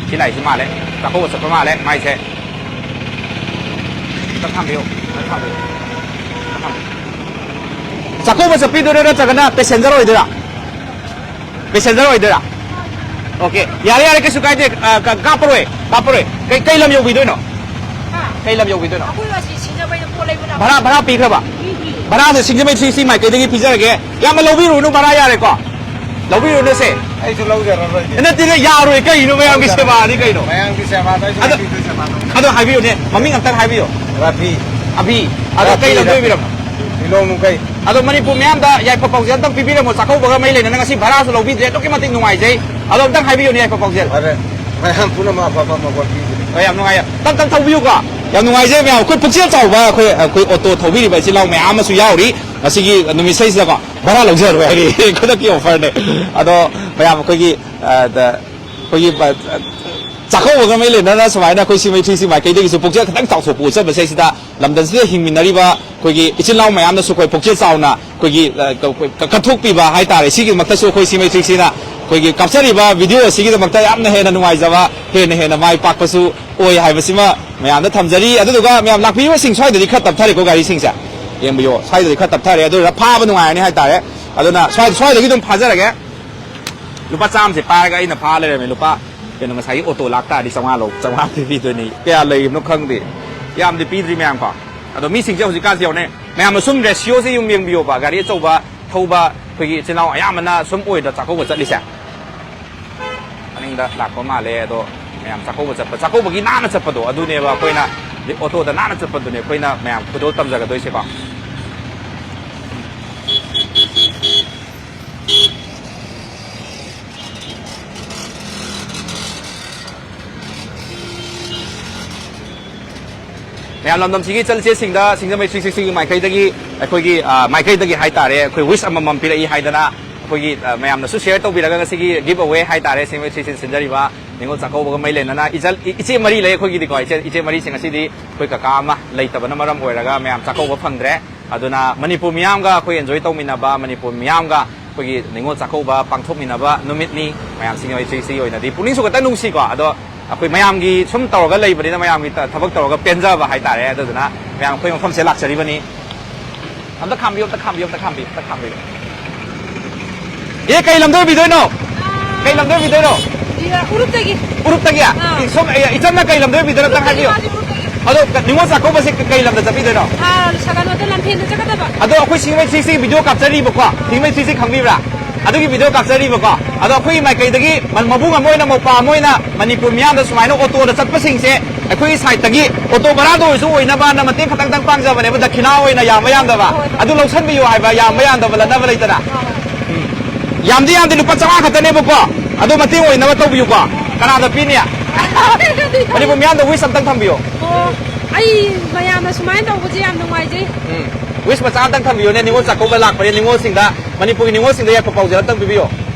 ꯁꯤ ꯂꯥꯛꯏꯁꯤ ꯃꯥꯜꯂꯦ꯫ ꯆꯥꯛꯀꯧꯕ ꯆꯠꯄ ꯃꯥꯜꯂꯦ ꯃꯥꯏꯁꯦ꯫ ꯑꯝꯇ ꯈꯥꯝꯕꯤꯌꯨ, ꯑꯝꯇ ꯈꯥꯝꯕꯤꯌꯨ, ꯑꯝꯇ ꯈꯥꯝꯕꯤꯌꯨ꯫ ꯆꯥꯛꯀꯧꯕ ꯆꯠꯄꯤꯗꯣꯏꯔꯥ ꯅꯠꯇ꯭ꯔꯒꯅ ꯄꯦꯁꯦꯟꯖꯔ ꯑꯣꯏꯗꯣꯏꯔꯥ? ꯄꯦꯁꯦꯟꯖꯔ ꯑꯣꯏꯗꯣꯏꯔꯥ? ꯑꯣꯀꯦ, ꯌꯥꯔꯦ, ꯌꯥꯔꯦ, ꯀꯩꯁꯨ ꯀꯥꯏꯗꯦ꯫ ꯑ, ꯀ-, ꯀꯥꯞꯄꯔꯣꯏ, ꯀꯥꯞꯄꯔꯣꯏ꯫ ꯀꯩ, ꯀꯩ ꯂꯝ ꯌꯧꯕꯤꯗꯣꯏꯅꯣ? ꯍꯥ? ꯀꯩ ꯂꯝ ꯌꯧꯕꯤꯗꯣꯏꯅꯣ? ꯑꯩꯈꯣꯏ ꯑꯁꯤ ꯁꯤꯡꯖꯃꯩꯗ ꯄꯣꯠ ꯂꯩꯕ ꯂꯥꯛꯄ꯫ ꯚꯔꯥ, ꯚꯔꯥ ꯄꯤꯈ꯭ꯔꯕ? ꯄꯤꯗ꯭ꯔꯤ꯫ ꯚꯔꯥꯗꯣ ꯁꯤꯡꯖꯃꯩ ꯊ꯭ꯔꯤ ꯁꯤ ꯃꯥꯏꯀꯩꯗꯒꯤ ꯄꯤꯖꯔꯒꯦ꯫ ꯌꯥꯝꯅ ꯂꯧꯕꯤꯔꯨꯅꯨ, ꯚꯔꯥ ꯌꯥꯔꯦꯀꯣ? ꯂꯧꯕꯤꯔꯨꯅꯨꯁꯦ꯫ ꯑꯩꯁꯨ ꯂꯧꯖꯔꯔꯣꯏꯒꯦ꯫ ꯅꯠꯇꯦꯗ, ꯌꯥꯔꯣꯏ꯫ ꯀꯩꯅꯣ ꯃꯌꯥꯝꯒꯤ ꯁꯦꯕꯥꯅꯤ ꯀꯩꯅꯣ? ꯃꯌꯥꯝꯒꯤ ꯁꯦꯕꯥꯗꯣ ꯑꯩꯁꯨ ꯑꯗꯣ, ꯍꯥꯏꯕꯤꯗꯣꯏ ꯁꯦꯕꯥꯗꯣ꯫ ꯑꯗꯣ ꯍꯥꯏꯕꯤꯌꯨꯅꯦ, ꯃꯃꯤꯡ ꯑꯝꯇꯪ ꯍꯥꯏꯕꯤꯌꯨ꯫ ꯔꯥꯐꯤ꯫ ꯑꯕꯤ꯫ ꯑꯗꯣ ꯔꯥꯐꯤ, ꯀꯩ ꯂꯝꯗ ꯔꯥꯐꯤ꯫ ꯑꯣꯏꯕꯤꯔꯕꯅꯣ? ꯂꯤꯂꯣꯡ ꯅꯨꯡꯈꯩ꯫ ꯑꯗꯣ ꯃꯅꯤꯄꯨꯔ ꯃꯌꯥꯝꯗ ꯌꯥꯏꯐ ꯄꯥꯎꯖꯦꯜ ꯑꯝꯇꯪ ꯄꯤꯕꯤꯔꯝꯃꯣ꯫ ꯆꯥꯛꯀꯧꯕꯒ ꯃꯔꯤ ꯂꯩꯅꯅ ꯉꯁꯤ ꯚꯔꯥꯁꯨ ꯂꯧꯕꯤꯗ꯭ꯔꯦ꯫ ꯑꯗꯨꯛꯀꯤ ꯃꯇꯤꯛ ꯅꯨꯡꯉꯥꯏꯖꯩ꯫ ꯑꯗꯣ ꯑꯝꯇꯪ ꯍꯥꯏꯕꯤꯌꯨꯅꯦ, ꯌꯥꯏꯐ ꯄꯥꯎꯖꯦꯜ꯫ ꯐꯔꯦ꯫ ꯃꯌꯥꯝ ꯄꯨꯝꯅꯃꯛ ꯑꯐꯕ ꯃꯪꯒꯣꯜ ꯄꯤꯕꯤꯔꯦ꯫ ꯍꯣꯏ, ꯌꯥꯝ ꯅꯨꯡꯉꯥꯏꯌꯦ꯫ ꯇꯞ ꯇꯞ ꯊꯧꯕꯤꯌꯨꯀꯣ꯫ ꯌꯥꯝ ꯅꯨꯡꯉꯥꯏꯖꯩ ꯃꯌꯥꯝ꯫ ꯑꯩꯈꯣꯏ ꯄꯨꯛꯆꯦꯜ ꯆꯥꯎꯕ ꯑꯩꯈꯣꯏ, ꯑꯩꯈꯣꯏ ꯑꯣꯇꯣ ꯊꯧꯕꯤꯔꯤꯕ ꯏꯆꯤꯜ ꯏꯅꯥꯎ ꯃꯌꯥꯝ ꯑꯃꯁꯨ ꯌꯥꯎꯔꯤ꯫ ꯉꯁꯤꯒꯤ ꯅꯨꯃꯤꯠꯁꯤꯗꯩꯁꯤꯗꯀꯣ ꯚꯔꯥ ꯂꯧꯖꯔꯣꯏ ꯍꯥꯏꯔꯤ꯫ ꯈꯨꯗꯛꯀꯤ ꯑꯣꯐꯔꯅꯦ꯫ ꯑꯗꯣ ꯃꯌꯥꯝ ꯑꯩꯈꯣꯏꯒꯤ, ꯑ, ꯗ-, ꯑꯩꯈꯣꯏꯒꯤ, ꯑ, ꯆꯥꯛꯀꯧꯕꯒ ꯃꯔꯤ ꯂꯩꯅꯅ ꯁꯨꯃꯥꯏꯅ ꯑꯩꯈꯣꯏ ꯁꯤꯡꯖꯃꯩ ꯊ꯭ꯔꯤ ꯁꯤ ꯃꯥꯏꯀꯩꯗꯒꯤꯁꯨ ꯄꯨꯛꯆꯦꯜ ꯈꯤꯇꯪ ꯆꯥꯎꯊꯣꯛꯄ ꯎꯠꯆꯕꯁꯦ ꯁꯤꯗ ꯂꯝꯗꯝꯁꯤꯗ ꯍꯤꯡꯃꯤꯟꯅꯔꯤꯕ ꯑꯩꯈꯣꯏꯒꯤ ꯏꯆꯤꯜ ꯏꯅꯥꯎ ꯃꯌꯥꯝꯅꯁꯨ ꯑꯩꯈꯣꯏ ꯄꯨꯛꯆꯦꯜ ꯆꯥꯎꯅ ꯑꯩꯈꯣꯏꯒꯤ, ꯑ, ꯀ-, ꯀ-, ꯀꯠꯊꯣꯛꯄꯤꯕ ꯍꯥꯏꯇꯥꯔꯦ꯫ ꯁꯤꯒꯤꯗꯃꯛꯇꯁꯨ ꯑꯩꯈꯣꯏ ꯁꯤꯡꯖꯃꯩ ꯊ꯭ꯔꯤ ꯁꯤꯅ ꯑꯩꯈꯣꯏꯒꯤ ꯀꯥꯞꯆꯔꯤꯕ ꯚꯤꯗꯤꯑꯣ ꯑꯁꯤꯒꯤꯗꯃꯛꯇ ꯌꯥꯝꯅ ꯍꯦꯟꯅ ꯅꯨꯡꯉꯥꯏꯖꯕ, ꯍꯦꯟꯅ ꯍꯦꯟꯅ ꯃꯥꯏ ꯄꯥꯛꯄꯁꯨ ꯑꯣꯏ ꯍꯥꯏꯕꯁꯤꯃ ꯃꯌꯥꯝꯗ ꯊꯝꯖꯔꯤ꯫ ꯑꯗꯨꯗꯨꯒ ꯃꯌꯥꯝ ꯂꯥꯛꯄꯤꯔꯤꯕꯁꯤꯡ ꯁ꯭ꯋꯥꯏꯗꯗꯤ ꯈꯔ ꯇꯞꯊꯔꯦꯀꯣ ꯒꯥꯔꯤꯁꯤꯡꯁꯦ꯫ ꯌꯦꯡꯕꯤꯌꯣ, ꯁ꯭ꯋꯥꯏꯗꯗꯤ ꯈꯔ ꯇꯞꯊꯔꯦ꯫ ꯑꯗꯨꯅ ꯐꯥꯕ ꯅꯨꯡꯉꯥꯏꯔꯅꯤ ꯍꯥꯏꯇꯥꯔꯦ꯫ ꯑꯗꯨꯅ ꯁ꯭ꯋꯥꯏ-, ꯁ꯭ꯋꯥꯏꯗꯒꯤ ꯑꯗꯨꯝ ꯐꯥꯖꯔꯒꯦ꯫ ꯂꯨꯄꯥ ꯆꯥꯝꯃꯁꯦ ꯄꯥꯏꯔꯒ ꯑꯩꯅ ꯐꯥ ꯂꯩꯔꯝꯃꯦ꯫ ꯂꯨꯄꯥ, ꯀꯩꯅꯣ, ꯉꯁꯥꯏꯒꯤ ꯑꯣꯇꯣ ꯂꯥꯛꯇꯥꯔꯗꯤ ꯆꯥꯝꯃꯉꯥ ꯂꯧ-, ꯆꯥꯝꯃꯉꯥ ꯄꯤꯕꯤꯗꯣꯏꯅꯤ꯫ ꯀꯌꯥ ꯂꯩꯔꯤꯕꯅꯣ ꯈꯪꯗꯦ꯫ ꯌꯥꯝꯗꯤ ꯄꯤꯗ꯭ꯔꯤ ꯃꯌꯥꯝꯀꯣ꯫ ꯑꯗꯣ ꯃꯤꯁꯤꯡꯁꯦ ꯍꯧꯖꯤꯛꯀꯥꯟꯁꯦ ꯌꯦꯡꯉꯨꯅꯦ꯫ ꯃꯌꯥꯝꯅ ꯁꯨꯝ ꯔꯦꯁꯤꯑꯣꯁꯦ ꯌꯨꯝ ꯌꯦꯡꯕꯤꯌꯣꯕ꯫ ꯒꯥꯔꯤ ꯑꯆꯧꯕ ꯊꯧꯕ ꯑꯩꯈꯣꯏꯒꯤ ꯏꯆꯤꯜ ꯏꯅꯥꯎ ꯑꯌꯥꯝꯕꯅ ꯁꯨꯝ ꯑꯣꯏꯗ꯭ꯔꯥ ꯆꯥꯛꯀꯧꯕ ꯆꯠꯂꯤꯁꯦ? ꯃꯅꯤꯡꯗ ꯂꯥꯛꯄ ꯃꯥꯜꯂꯦ꯫ ꯑꯗꯣ ꯃꯌꯥꯝ ꯆꯥꯛꯀꯧꯕ ꯆꯠꯄ, ꯆꯥꯛꯀꯧꯕꯒꯤ ꯅꯥꯟꯅ ꯆꯠꯄꯗꯣ ꯑꯗꯨꯅꯦꯕ ꯑꯩꯈꯣꯏꯅ, ꯑꯣꯇꯣꯗ ꯅꯥꯟꯅ ꯆꯠꯄꯗꯨꯅꯦ ꯑꯩꯈꯣꯏꯅ ꯃꯌꯥꯝ ꯈꯨꯗꯣꯜ ꯇꯝꯖꯒꯗꯣꯏꯁꯦꯀꯣ꯫ ꯃꯌꯥꯝ ꯂꯝꯗꯝꯁꯤꯒꯤ ꯏꯆꯜ ꯏꯆꯦꯁꯤꯡꯗ ꯁꯤꯡꯖꯃꯩ ꯊ꯭ꯔꯤ ꯁꯤꯛꯁꯇꯤꯒꯤ ꯃꯥꯏꯀꯩꯗꯒꯤ, ꯑꯩꯈꯣꯏꯒꯤ, ꯑ, ꯃꯥꯏꯀꯩꯗꯒꯤ ꯍꯥꯏꯇꯥꯔꯦ, ꯑꯩꯈꯣꯏ ꯋꯤꯁ ꯑꯃꯃꯝ ꯄꯤꯔꯛꯏ ꯍꯥꯏꯗꯅ, ꯑꯩꯈꯣꯏꯒꯤ, ꯑ, ꯃꯌꯥꯝꯅꯁꯨ ꯁꯤꯌꯔ ꯇꯧꯕꯤꯔꯒ ꯉꯁꯤꯒꯤ ꯒꯤꯐ ꯑꯋꯦ ꯍꯥꯏꯇꯥꯔꯦ, ꯁꯤꯡꯖꯃꯩ ꯊ꯭ꯔꯤ ꯁꯤꯛꯁꯇꯤ ꯁꯤꯟꯖꯔꯤꯕ ꯅꯤꯉꯣꯜ ꯆꯥꯛꯀꯧꯕꯒ ꯃꯔꯤ ꯂꯩꯅꯅ ꯏꯆꯜ-, ꯏ-, ꯏꯆꯦ ꯃꯔꯤ ꯂꯩ ꯑꯩꯈꯣꯏꯒꯤꯗꯤꯀꯣ꯫ ꯏꯆꯦ, ꯏꯆꯦ ꯃꯔꯤꯁꯦ ꯉꯁꯤꯗꯤ ꯑꯩꯈꯣꯏ ꯀꯀꯥ ꯑꯃ ꯂꯩꯇꯕꯅ ꯃꯔꯝ ꯑꯣꯏꯔꯒ ꯃꯌꯥꯝ ꯆꯥꯛꯀꯧꯕ ꯐꯪꯗ꯭ꯔꯦ꯫ ꯑꯗꯨꯅ ꯃꯅꯤꯄꯨꯔ ꯃꯤꯌꯥꯝꯒ ꯑꯩꯈꯣꯏ enjoy ꯇꯧꯃꯤꯟꯅꯕ, ꯃꯅꯤꯄꯨꯔ ꯃꯤꯌꯥꯝꯒ ꯑꯩꯈꯣꯏꯒꯤ ꯅꯤꯉꯣꯜ ꯆꯥꯛꯀꯧꯕ ꯄꯥꯡꯊꯣꯛꯃꯤꯟꯅꯕ ꯅꯨꯃꯤꯠꯅꯤ꯫ ꯃꯌꯥꯝꯁꯤꯡ ꯍꯣꯏ ꯁꯤꯒꯤ ꯑꯣꯏꯅꯗꯤ ꯄꯨꯛꯅꯤꯡꯁꯨ ꯈꯛꯇ ꯅꯨꯡꯁꯤꯀꯣ꯫ ꯑꯗꯣ ꯑꯩꯈꯣꯏ ꯃꯌꯥꯝꯒꯤ ꯁꯨꯝ ꯇꯧꯔꯒ ꯂꯩꯕꯅꯤꯅ ꯃꯌꯥꯝꯒꯤ ꯊ-, ꯊꯕꯛ ꯇꯧꯔꯒ ꯄꯦꯟꯖꯕ ꯍꯥꯏꯇꯥꯔꯦ꯫ ꯑꯗꯨꯗꯨꯅ ꯃꯌꯥꯝ ꯑꯩꯈꯣꯏ ꯃꯐꯝꯁꯦ ꯂꯥꯛꯆꯔꯤꯕꯅꯤ꯫ ꯑꯝꯇ ꯈꯥꯝꯕꯤꯌꯨ, ꯑꯝꯇ ꯈꯥꯝꯕꯤꯌꯨ, ꯑꯝꯇ ꯈꯥꯝꯕꯤꯌꯨ, ꯑꯝꯇ ꯈꯥꯝꯕꯤꯌꯨ꯫ ꯑꯦ, ꯀꯩ ꯂꯝꯗ ꯑꯣꯏꯕꯤꯗꯣꯏꯅꯣ? ꯀꯩ ꯂꯝꯗ ꯑꯣꯏꯕꯤꯗꯣꯏꯅꯣ? ꯎꯔꯨꯞꯇꯒꯤ꯫ ꯎꯔꯨꯞꯇꯒꯤ? ꯑꯥ꯫ ꯁꯣꯝ, ꯑꯦ, ꯏꯆꯟꯅ ꯀꯩ ꯂꯝꯗ ꯑꯣꯏꯕꯤꯗꯣꯏꯅꯣ? ꯑꯝꯇꯪ ꯍꯥꯏꯕꯤꯌꯨ꯫ ꯃꯥꯗꯤ ꯎꯔꯨꯞꯇꯒꯤ꯫ ꯑꯗꯣ ꯀ-, ꯅꯤꯉꯣꯜ ꯆꯥꯛꯀꯧꯕꯁꯦ ꯀ-, ꯀꯩ ꯂꯝꯗ ꯆꯠꯄꯤꯗꯣꯏꯅꯣ? ꯑꯥ, ꯁꯒꯥꯟ ꯍꯣꯇꯦꯜ ꯂꯝꯐꯦꯜꯗ ꯆꯠꯀꯗꯕ꯫ ꯑꯗꯣ ꯑꯩꯈꯣꯏ ꯁꯤꯡꯖꯃꯩ ꯊ꯭ꯔꯤ ꯁꯤꯛꯁꯇꯤ video ꯀꯥꯞꯆꯔꯤꯕꯀꯣ, ꯁꯤꯡꯖꯃꯩ ꯊ꯭ꯔꯤ ꯁꯤꯛꯁꯇꯤ ꯈꯪꯕꯤꯕ꯭ꯔꯥ? ꯑꯗꯨꯒꯤ video ꯀꯥꯞꯆꯔꯤꯕꯀꯣ꯫ ꯑꯗꯣ ꯑꯩꯈꯣꯏꯒꯤ ꯃꯥꯏꯀꯩꯗꯒꯤ ꯃ-, ꯃꯕꯨꯡ ꯑꯃ ꯑꯣꯏꯅ, ꯃꯧꯄ꯭ꯋꯥ ꯑꯃ ꯑꯣꯏꯅ ꯃꯅꯤꯄꯨꯔ ꯃꯤꯌꯥꯝꯗ ꯁꯨꯃꯥꯏꯅ ꯑꯣꯇꯣꯗ ꯆꯠꯄꯁꯤꯡꯁꯦ ꯑꯩꯈꯣꯏꯒꯤ side ꯇꯒꯤ ꯑꯣꯇꯣ ꯚꯔꯥꯗ ꯑꯣꯏꯔꯁꯨ ꯑꯣꯏꯅꯕꯅ ꯃꯇꯦꯡ ꯈꯛꯇꯪ ꯄꯥꯡꯖꯕꯅꯦꯕ, ꯗꯈꯤꯅꯥ ꯑꯣꯏꯅ ꯌꯥꯝꯕ ꯌꯥꯝꯗꯕ꯫ ꯍꯣꯏ, ꯍꯣꯏ꯫ ꯑꯗꯨ ꯂꯧꯁꯟꯕꯤꯌꯨ ꯍꯥꯏꯕ, ꯌꯥꯝꯕ ꯌꯥꯝꯗꯕ ꯂꯠꯅꯕ ꯂꯩꯇꯅ꯫ ꯍꯣꯏ, ꯍꯣꯏ꯫ ꯎꯝ꯫ ꯌꯥꯝꯗꯤ ꯌꯥꯝꯗꯦ, ꯂꯨꯄꯥ ꯆꯥꯝꯃꯉꯥ ꯈꯛꯇꯅꯦꯕꯀꯣ꯫ ꯑꯗꯣ ꯃꯇꯦꯡ ꯑꯣꯏꯅꯕ ꯇꯧꯕꯤꯌꯨꯀꯣ꯫ ꯀꯅꯥꯗ ꯄꯤꯅꯤ? ꯃꯅꯤꯄꯨꯔ ꯃꯤꯌꯥꯝꯗ wish ꯑꯝꯇꯪ ꯊꯝꯕꯤꯌꯨ꯫ ꯑꯣ, ꯑꯩ ꯃꯌꯥꯝꯅ ꯁꯨꯃꯥꯏꯅ ꯇꯧꯕꯁꯦ ꯌꯥꯝ ꯅꯨꯡꯉꯥꯏꯖꯩ꯫ ꯎꯝ꯫ Wish ꯃꯆꯥ ꯑꯝꯇꯪ ꯊꯝꯕꯤꯌꯨꯅꯦ, ꯅꯤꯉꯣꯜ ꯆꯥꯛꯀꯧꯕ ꯂꯥꯛꯄꯅꯦ, ꯅꯤꯉꯣꯜꯁꯤꯡꯗ, ꯃꯅꯤꯄꯨꯔꯒꯤ ꯅꯤꯉꯣꯜꯁꯤꯡꯗ ꯌꯥꯏꯐ ꯄꯥꯎꯖꯦꯜ ꯑꯝꯇꯪ ꯄꯤꯕꯤꯌꯨ꯫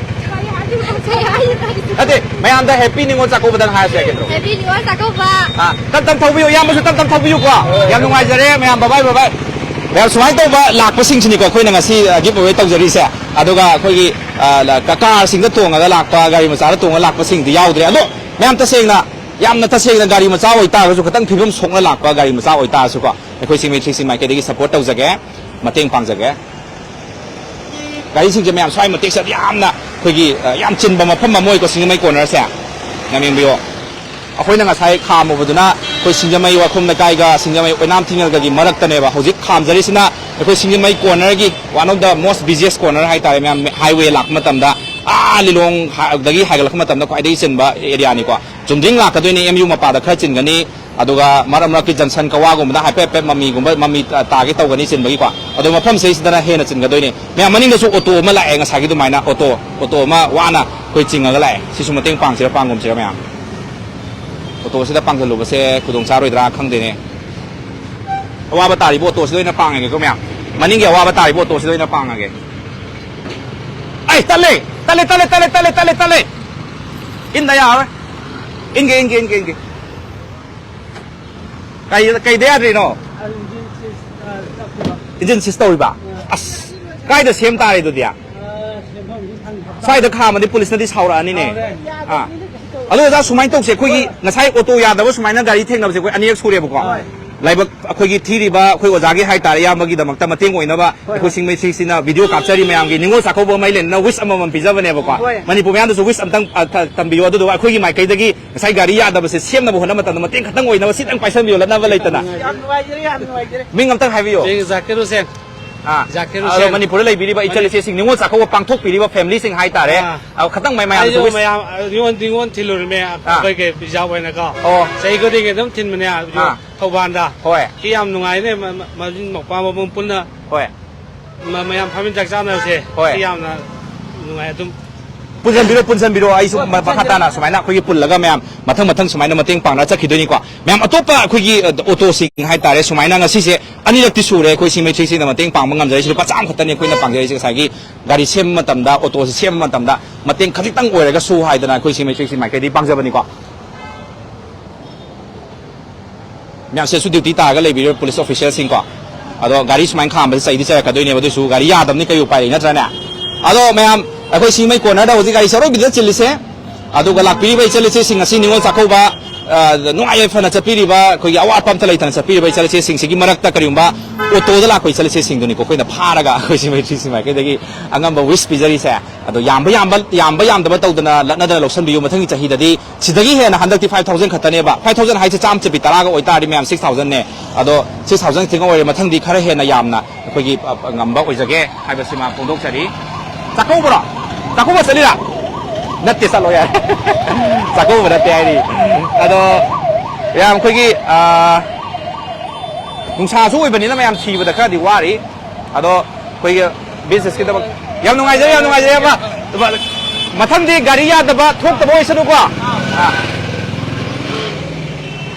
ꯀꯔꯤ ꯍꯥꯏꯗꯣꯏꯅꯣ ꯈꯪꯗꯦ꯫ ꯅꯠꯇꯦ, ꯃꯌꯥꯝꯗ happy ꯅꯤꯉꯣꯜ ꯆꯥꯛꯀꯧꯕꯗꯪ ꯍꯥꯏꯔꯁꯨ ꯌꯥꯏ ꯀꯩꯗꯧꯔꯒꯦ? Happy ꯅꯤꯉꯣꯜ ꯆꯥꯛꯀꯧꯕ꯫ ꯑꯥ, ꯇꯞ ꯇꯞ ꯊꯧꯕꯤꯌꯨ, ꯏꯌꯥꯝꯕꯁꯨ ꯇꯞ ꯇꯞ ꯊꯧꯕꯤꯌꯨꯀꯣ꯫ ꯌꯥꯝ ꯅꯨꯡꯉꯥꯏꯖꯔꯦ ꯃꯌꯥꯝ, bye bye, bye bye꯫ ꯃꯌꯥꯝ ꯁꯨꯃꯥꯏꯅ ꯇꯧꯕ ꯂꯥꯛꯄꯁꯤꯡꯁꯤꯅꯤꯀꯣ ꯑꯩꯈꯣꯏꯅ ꯉꯁꯤ, ꯑ, give away ꯇꯧꯖꯔꯤꯁꯦ꯫ ꯑꯗꯨꯒ ꯑꯩꯈꯣꯏꯒꯤ, ꯑ, ꯂ-, ꯀ-, car ꯁꯤꯡꯗ ꯇꯣꯡꯉꯒ ꯂꯥꯛꯄ, ꯒꯥꯔꯤ ꯃꯆꯥꯗ ꯇꯣꯡꯉꯒ ꯂꯥꯛꯄꯁꯤꯡꯗꯤ ꯌꯥꯎꯗ꯭ꯔꯦ꯫ ꯑꯗꯣ ꯃꯌꯥꯝ ꯇꯁꯦꯡꯅ, ꯌꯥꯝꯅ ꯇꯁꯦꯡꯅ ꯒꯥꯔꯤ ꯃꯆꯥ ꯑꯣꯏꯇꯥꯔꯒꯁꯨ, ꯈꯤꯇꯪ ꯐꯤꯕꯝ ꯁꯣꯛꯅ ꯂꯥꯛꯄ ꯒꯥꯔꯤ ꯃꯆꯥ ꯑꯣꯏꯇꯥꯔꯁꯨꯀꯣ, ꯑꯩꯈꯣꯏ ꯁꯤꯡꯖꯃꯩ ꯊ꯭ꯔꯤ ꯁꯤꯛꯁꯇꯤ ꯃꯥꯏꯀꯩꯗꯒꯤ support ꯇꯧꯖꯒꯦ, ꯃꯇꯦꯡ ꯄꯥꯡꯖꯒꯦ꯫ ꯒꯥꯔꯤꯁꯤꯡꯁꯦ ꯃꯌꯥꯝ ꯁ꯭ꯋꯥꯏ ꯃꯇꯦꯛꯁꯤꯗ ꯌꯥꯝꯅ ꯑꯩꯈꯣꯏꯒꯤ, ꯑ, ꯌꯥꯝ ꯆꯤꯟꯕ ꯃꯐꯝ ꯑꯃ ꯑꯣꯏꯀꯣ, ꯁꯤꯡꯖꯃꯩ corner ꯁꯦ꯫ ꯌꯥꯝ ꯌꯦꯡꯕꯤꯌꯣ꯫ ꯑꯩꯈꯣꯏꯅ ꯉꯁꯥꯏ ꯈꯥꯝꯃꯨꯕꯗꯨꯅ ꯑꯩꯈꯣꯏ ꯁꯤꯡꯖꯃꯩ ꯋꯥꯈꯣꯝ ꯂꯩꯀꯥꯏꯒ ꯁꯤꯡꯖꯃꯩ ꯑꯣꯏꯅꯥꯝ ꯊꯤꯡꯉꯦꯜꯒꯒꯤ ꯃꯔꯛꯇꯅꯦꯕ꯫ ꯍꯧꯖꯤꯛ ꯈꯥꯝꯖꯔꯤꯁꯤꯅ ꯑꯩꯈꯣꯏ ꯁꯤꯡꯖꯃꯩ corner ꯒꯤ one of the most busiest corner ꯍꯥꯏꯇꯥꯔꯦ, ꯃꯌꯥꯝ, highway ꯂꯥꯛꯄ ꯃꯇꯝꯗ, ꯑꯥ, ꯂꯤꯂꯣꯡ ꯍꯥ-, ꯗꯒꯤ ꯍꯥꯏꯒꯠꯂꯛꯄ ꯃꯇꯝꯗ ꯈ꯭ꯋꯥꯏꯗꯒꯤ ꯆꯤꯟꯕ area ꯅꯤꯀꯣ꯫ ꯆꯨꯝꯗ꯭ꯔꯤꯡ ꯂꯥꯛꯀꯗꯣꯏꯅꯤ, M U ꯃꯄꯥꯗ ꯈꯔ ꯆꯤꯟꯒꯅꯤ, ꯑꯗꯨꯒ ꯃꯔꯛ ꯃꯔꯛꯀꯤ junction ꯀꯋꯥꯒꯨꯝꯕꯗ ꯍꯥꯏꯐꯦꯠ ꯍꯥꯏꯐꯦꯠ ꯃꯃꯤꯒꯨꯝꯕ, ꯃꯃꯤ ꯇꯥꯒꯦ ꯇꯧꯒꯅꯤ ꯆꯤꯟꯕꯒꯤꯀꯣ꯫ ꯑꯗꯣ ꯃꯐꯝꯁꯤꯗꯩꯁꯤꯗꯅ ꯍꯦꯟꯅ ꯆꯤꯟꯒꯗꯣꯏꯅꯤ꯫ ꯃꯌꯥꯝ, ꯃꯅꯤꯡꯗꯁꯨ ꯑꯣꯇꯣ ꯑꯃ ꯂꯥꯛꯑꯦ, ꯉꯁꯥꯏꯒꯤ ꯑꯗꯨꯃꯥꯏꯅ ꯑꯣꯇꯣ, ꯑꯣꯇꯣ ꯑꯃ ꯋꯥꯅ ꯑꯩꯈꯣꯏ ꯆꯤꯡꯉꯒ ꯂꯥꯛꯑꯦ꯫ ꯁꯤꯁꯨ ꯃꯇꯦꯡ ꯄꯥꯡꯁꯤꯔꯥ ꯄꯥꯡꯒꯨꯝꯁꯤꯔꯥ ꯃꯌꯥꯝ? ꯑꯣꯇꯣꯁꯤꯗ ꯄꯥꯡꯁꯤꯜꯂꯨꯕꯁꯦ ꯈꯨꯗꯣꯡ ꯆꯥꯔꯣꯏꯗ꯭ꯔꯥ ꯈꯪꯗꯦꯅꯦ꯫ ꯑꯋꯥꯕ ꯇꯥꯔꯤꯕ ꯑꯣꯇꯣꯁꯤꯗ ꯑꯣꯏꯅ ꯄꯥꯡꯉꯒꯦꯀꯣ ꯃꯌꯥꯝ꯫ ꯃꯅꯤꯡꯒꯤ ꯑꯋꯥꯕ ꯇꯥꯔꯤꯕ ꯑꯣꯇꯣꯁꯤꯗ ꯑꯣꯏꯅ ꯄꯥꯡꯉꯒꯦ꯫ ꯑꯩ ꯇꯠꯂꯦ! ꯇꯠꯂꯦ, ꯇꯠꯂꯦ, ꯇꯠꯂꯦ, ꯇꯠꯂꯦ, ꯇꯠꯂꯦ! ꯏꯟꯗ ꯌꯥꯔꯣꯏ꯫ ꯏꯟꯒꯦ, ꯏꯟꯒꯦ, ꯏꯟꯒꯦ, ꯏꯟꯒꯦ꯫ ꯀꯩ, ꯀꯩꯗ ꯌꯥꯗ꯭ꯔꯤꯅꯣ? ꯏꯟꯖꯤꯟ ꯁꯤꯁ ꯇꯧꯔꯤꯕ? ꯑꯁ, ꯀꯥꯏꯗ ꯁꯦꯝ ꯇꯥꯔꯦ ꯑꯗꯨꯗꯤ? ꯁ꯭ꯋꯥꯏꯗ ꯈꯥꯝꯃꯗꯤ ꯄꯨꯂꯤꯁꯅꯗꯤ ꯁꯥꯎꯔꯛꯑꯅꯤꯅꯦ꯫ ꯑꯥ꯫ ꯑꯗꯣ ꯑꯣꯖꯥ, ꯁꯨꯃꯥꯏꯅ ꯇꯧꯁꯦ, ꯑꯩꯈꯣꯏꯒꯤ ꯉꯁꯥꯏ ꯑꯣꯇꯣ ꯌꯥꯗꯕ ꯁꯨꯃꯥꯏꯅ ꯒꯥꯔꯤ ꯊꯦꯡꯅꯕꯁꯦ ꯑꯩꯈꯣꯏ ꯑꯅꯤꯔꯛ ꯁꯨꯔꯦꯕꯀꯣ꯫ ꯂꯥꯏꯕꯛ ꯑꯩꯈꯣꯏꯒꯤ ꯊꯤꯔꯤꯕ ꯑꯩꯈꯣꯏ ꯑꯣꯖꯥꯒꯤ ꯍꯥꯏꯇꯥꯔꯦ, ꯏꯌꯥꯝꯕꯒꯤꯗꯃꯛꯇ ꯃꯇꯦꯡ ꯑꯣꯏꯅꯕ ꯑꯩꯈꯣꯏ ꯁꯤꯡꯃꯩ ꯁꯤꯁꯤꯅ ꯚꯤꯗꯤꯑꯣ ꯀꯥꯞꯆꯔꯤ ꯃꯌꯥꯝꯒꯤ ꯅꯤꯉꯣꯜ ꯆꯥꯛꯀꯧꯕ ꯑꯃ ꯂꯩꯅꯅ wish ꯑꯃꯃꯝ ꯄꯤꯖꯕꯅꯦꯕꯀꯣ꯫ ꯃꯅꯤꯄꯨꯔ ꯃꯌꯥꯝꯗꯁꯨ wish ꯑꯝꯇꯪ, ꯑ, ꯊ-, ꯇꯝꯕꯤꯌꯨ꯫ ꯑꯗꯨꯗꯨꯒ ꯑꯩꯈꯣꯏꯒꯤ ꯃꯥꯏꯀꯩꯗꯒꯤ ꯉꯁꯥꯏ ꯒꯥꯔꯤ ꯌꯥꯗꯕꯁꯦ ꯁꯦꯝꯅꯕ ꯍꯣꯠꯅꯕ ꯃꯇꯝꯗ ꯃꯇꯦꯡ ꯈꯛꯇꯪ ꯑꯣꯏꯅꯕ ꯁꯤꯇꯪ ꯄꯥꯏꯁꯟꯕꯤꯌꯨ, ꯂꯠꯅꯕ ꯂꯩꯇꯅ꯫ ꯌꯥꯝ ꯅꯨꯡꯉꯥꯏꯖꯔꯦ, ꯌꯥꯝ ꯅꯨꯡꯉꯥꯏꯖꯔꯦ꯫ ꯃꯤꯡ ꯑꯝꯇꯪ ꯍꯥꯏꯕꯤꯌꯨ꯫ ꯃꯤꯡ ꯖꯥꯀꯤꯔ ꯍꯨꯁꯦꯟ꯫ ꯑꯥ꯫ ꯖꯥꯀꯤꯔ ꯑꯗꯣ ꯍꯨꯁꯦꯟ꯫ ꯃꯅꯤꯄꯨꯔꯗ ꯂꯩꯕꯤꯔꯤꯕ ꯏꯆꯜ ꯃꯅꯤ- ꯏꯆꯦꯁꯤꯡ ꯅꯤꯉꯣꯜ ꯆꯥꯛꯀꯧꯕ ꯄꯥꯡꯊꯣꯛꯄꯤꯔꯤꯕ familyꯁꯤꯡ ꯍꯥꯏꯇꯥꯔꯦ꯫ ꯑꯥ꯫ ꯑ, ꯈꯇꯪ ꯃꯌꯥꯝ ꯑꯩꯁꯨ ꯃꯌꯥꯝ, ꯑ, ꯅꯤꯉꯣꯜ, ꯅꯤꯉꯣꯜ ꯊꯤꯜꯂꯨꯔꯤꯃꯦ, ꯑꯥ꯫ ꯑꯩꯈꯣꯏꯒꯤ ꯄꯤꯖꯥ ꯑꯣꯏꯅꯀꯣ꯫ ꯑꯣ꯫ ꯆꯍꯤ ꯈꯨꯗꯤꯡꯒꯤ ꯑꯗꯨꯝ ꯊꯤꯟꯕꯅꯦ, ꯑꯗꯨ ꯑꯥ꯫ ꯊꯧꯕꯥꯜꯗ꯫ ꯍꯣꯏ꯫ ꯁꯤ ꯌꯥꯝ ꯅꯨꯡꯉꯥꯏꯅꯦ, ꯃ-, ꯃ-, ꯃꯔꯤꯟ ꯃꯧꯄ꯭ꯋꯥ ꯃꯄꯨꯝ ꯄꯨꯟꯅ꯫ ꯍꯣꯏ꯫ ꯃ-, ꯃꯌꯥꯝ ꯐꯝꯃꯤꯟ ꯆꯥꯛ ꯆꯥꯅꯕꯁꯦ꯫ ꯍꯣꯏ꯫ ꯁꯤ ꯌꯥꯝꯅ ꯅꯨꯡꯉꯥꯏ ꯑꯗꯨꯝ꯫ ꯄꯨꯟꯁꯤꯟꯕꯤꯔꯣ, ꯄꯨꯟꯁꯤꯟꯕꯤꯔꯣ꯫ ꯑꯩꯁꯨ ꯍꯣꯏ, ꯃ-, ꯃꯈꯥ ꯄꯨꯟꯁꯤꯟꯕꯤꯔꯣ꯫ ꯇꯥꯅ ꯁꯨꯃꯥꯏꯅ ꯑꯩꯈꯣꯏꯒꯤ ꯄꯨꯜꯂꯒ ꯃꯌꯥꯝ ꯃꯊꯪ ꯃꯊꯪ ꯁꯨꯃꯥꯏꯅ ꯃꯇꯦꯡ ꯄꯥꯡꯅ ꯆꯠꯈꯤꯗꯣꯏꯅꯤꯀꯣ꯫ ꯃꯌꯥꯝ ꯑꯇꯣꯞꯄ ꯑꯩꯈꯣꯏꯒꯤ, ꯑ, ꯑꯣꯇꯣꯁꯤꯡ ꯍꯥꯏꯇꯥꯔꯦ, ꯁꯨꯃꯥꯏꯅ ꯉꯁꯤꯁꯦ ꯑꯅꯤꯔꯛꯇꯤ ꯁꯨꯔꯦ ꯑꯩꯈꯣꯏ ꯁꯤꯡꯃꯩ ꯁꯤꯡꯁꯤꯅ ꯃꯇꯦꯡ ꯄꯥꯡꯕ ꯉꯝꯖꯔꯤꯁꯦ꯫ ꯂꯨꯄꯥ ꯆꯥꯝꯃ ꯈꯛꯇꯅꯤ ꯑꯩꯈꯣꯏꯅ ꯄꯥꯡꯖꯔꯤꯁꯦ꯫ ꯉꯁꯥꯏꯒꯤ ꯒꯥꯔꯤ ꯁꯦꯝꯕ ꯃꯇꯝꯗ, ꯑꯣꯇꯣꯁꯤ ꯁꯦꯝꯕ ꯃꯇꯝꯗ ꯃꯇꯦꯡ ꯈꯖꯤꯛꯇꯪ ꯑꯣꯏꯔꯒꯁꯨ ꯍꯥꯏꯗꯅ ꯑꯩꯈꯣꯏ ꯁꯤꯡꯃꯩ ꯁꯤꯡꯁꯤ ꯃꯥꯏꯀꯩꯗꯒꯤ ꯄꯥꯡꯖꯕꯅꯤꯀꯣ꯫ ꯃꯌꯥꯝꯁꯤꯗꯁꯨ duty ꯇꯥꯔꯒ ꯂꯩꯕꯤꯔꯤꯕ police officialꯁꯤꯡꯀꯣ꯫ ꯑꯗꯣ ꯒꯥꯔꯤ ꯁꯨꯃꯥꯏꯅ ꯈꯥꯝꯕꯁꯦ ꯆꯩꯗꯤ ꯆꯩꯔꯛꯀꯗꯣꯏꯅꯦꯕ, ꯑꯗꯨꯁꯨ ꯒꯥꯔꯤ ꯌꯥꯗꯕꯅꯤ, ꯀꯔꯤ ꯎꯄꯥꯏ ꯂꯩ, ꯅꯠꯇ꯭ꯔꯅꯦ? ꯑꯗꯣ ꯃꯌꯥꯝ, ꯑꯩꯈꯣꯏ ꯁꯤꯡꯃꯩ cornerꯗ ꯍꯧꯖꯤꯛ ꯒꯥꯔꯤꯁꯦ ꯑꯔꯣꯏꯕꯤꯗ ꯆꯤꯜꯂꯤꯁꯦ꯫ ꯑꯗꯨꯒ ꯂꯥꯛꯄꯤꯔꯤꯕ ꯏꯆꯜ ꯏꯆꯦꯁꯤꯡ ꯑꯁꯤ ꯅꯤꯉꯣꯜ ꯆꯥꯛꯀꯧꯕ, ꯑ, ꯅꯨꯡꯉꯥꯏ ꯌꯥꯏꯐꯅ ꯆꯠꯄꯤꯔꯤꯕ, ꯑꯩꯈꯣꯏꯒꯤ ꯑꯋꯥꯠꯄ ꯑꯝꯇ ꯂꯩꯇꯅ ꯆꯠꯄꯤꯔꯤꯕ ꯏꯆꯜ ꯏꯆꯦꯁꯤꯡꯁꯤꯒꯤ ꯃꯔꯛꯇ ꯀꯔꯤꯒꯨꯝꯕ ꯑꯣꯇꯣꯗ ꯂꯥꯛꯄ ꯏꯆꯜ ꯏꯆꯦꯁꯤꯡꯗꯨꯅꯤꯀꯣ ꯑꯩꯈꯣꯏꯅ ꯐꯥꯔꯒ ꯑꯩꯈꯣꯏ ꯁꯤꯡꯃꯩ ꯁꯤꯡꯁꯤ ꯃꯥꯏꯀꯩꯗꯒꯤ ꯑꯉꯝꯕ wish ꯄꯤꯖꯔꯤꯁꯦ꯫ ꯑꯗꯣ ꯌꯥꯝꯕ ꯌꯥꯝꯕ, ꯌꯥꯝꯕ ꯌꯥꯝꯗꯕ ꯇꯧꯗꯅ ꯂꯠꯅꯗꯅ ꯂꯧꯁꯟꯕꯤꯌꯨ꯫ ꯃꯊꯪꯒꯤ ꯆꯍꯤꯗꯗꯤ ꯁꯤꯗꯒꯤ ꯍꯦꯟꯅ, ꯍꯟꯗꯛꯇꯤ five thousand ꯈꯛꯇꯅꯦꯕ꯫ Five thousand ꯍꯥꯏꯁꯦ ꯆꯥꯝꯃ ꯆꯠꯄꯤ ꯇꯔꯥꯒ ꯑꯣꯏꯇꯥꯔꯗꯤ ꯃꯌꯥꯝ six thousandꯅꯦ꯫ ꯑꯗꯣ six thousand ꯈꯛꯇꯪ ꯑꯣꯏꯔꯦ, ꯃꯊꯪꯗꯤ ꯈꯔ ꯍꯦꯟꯅ ꯌꯥꯝꯅ ꯑꯩꯈꯣꯏꯒꯤ, ꯑ, ꯑ, ꯉꯝꯕ ꯑꯣꯏꯖꯒꯦ ꯍꯥꯏꯕꯁꯤꯃ ꯐꯣꯡꯗꯣꯛꯆꯔꯤ꯫ ꯆꯥꯛꯀꯧꯕꯔꯣ? ꯆꯥꯛꯀꯧꯕ ꯆꯠꯂꯤꯔꯥ? ꯅꯠꯇꯦ, ꯆꯠꯂꯣ ꯌꯥꯔꯦ꯫ ꯆꯥꯛꯀꯧꯕ ꯅꯠꯇꯦ ꯍꯥꯏꯔꯤ꯫ ꯑꯗꯣ ꯃꯌꯥꯝ ꯑꯩꯈꯣꯏꯒꯤ, ꯑ, ꯅꯨꯡꯁꯥꯁꯨ ꯑꯣꯏꯕꯅꯤꯅ ꯃꯌꯥꯝ ꯊꯤꯕꯗ ꯈꯔꯗꯤ ꯋꯥꯔꯤ꯫ ꯑꯗꯣ ꯑꯩꯈꯣꯏꯒꯤ businessꯀꯤꯗꯃꯛ ꯌꯥꯝ ꯅꯨꯡꯉꯥꯏꯖꯔꯦ, ꯌꯥꯝ ꯅꯨꯡꯉꯥꯏꯖꯔꯦ, ꯑꯄꯥ꯫ ꯃꯊꯪꯗꯤ ꯒꯥꯔꯤ ꯌꯥꯗꯕ ꯊꯣꯛꯇꯕ ꯑꯣꯏꯁꯅꯨꯀꯣ꯫ ꯑꯥ꯫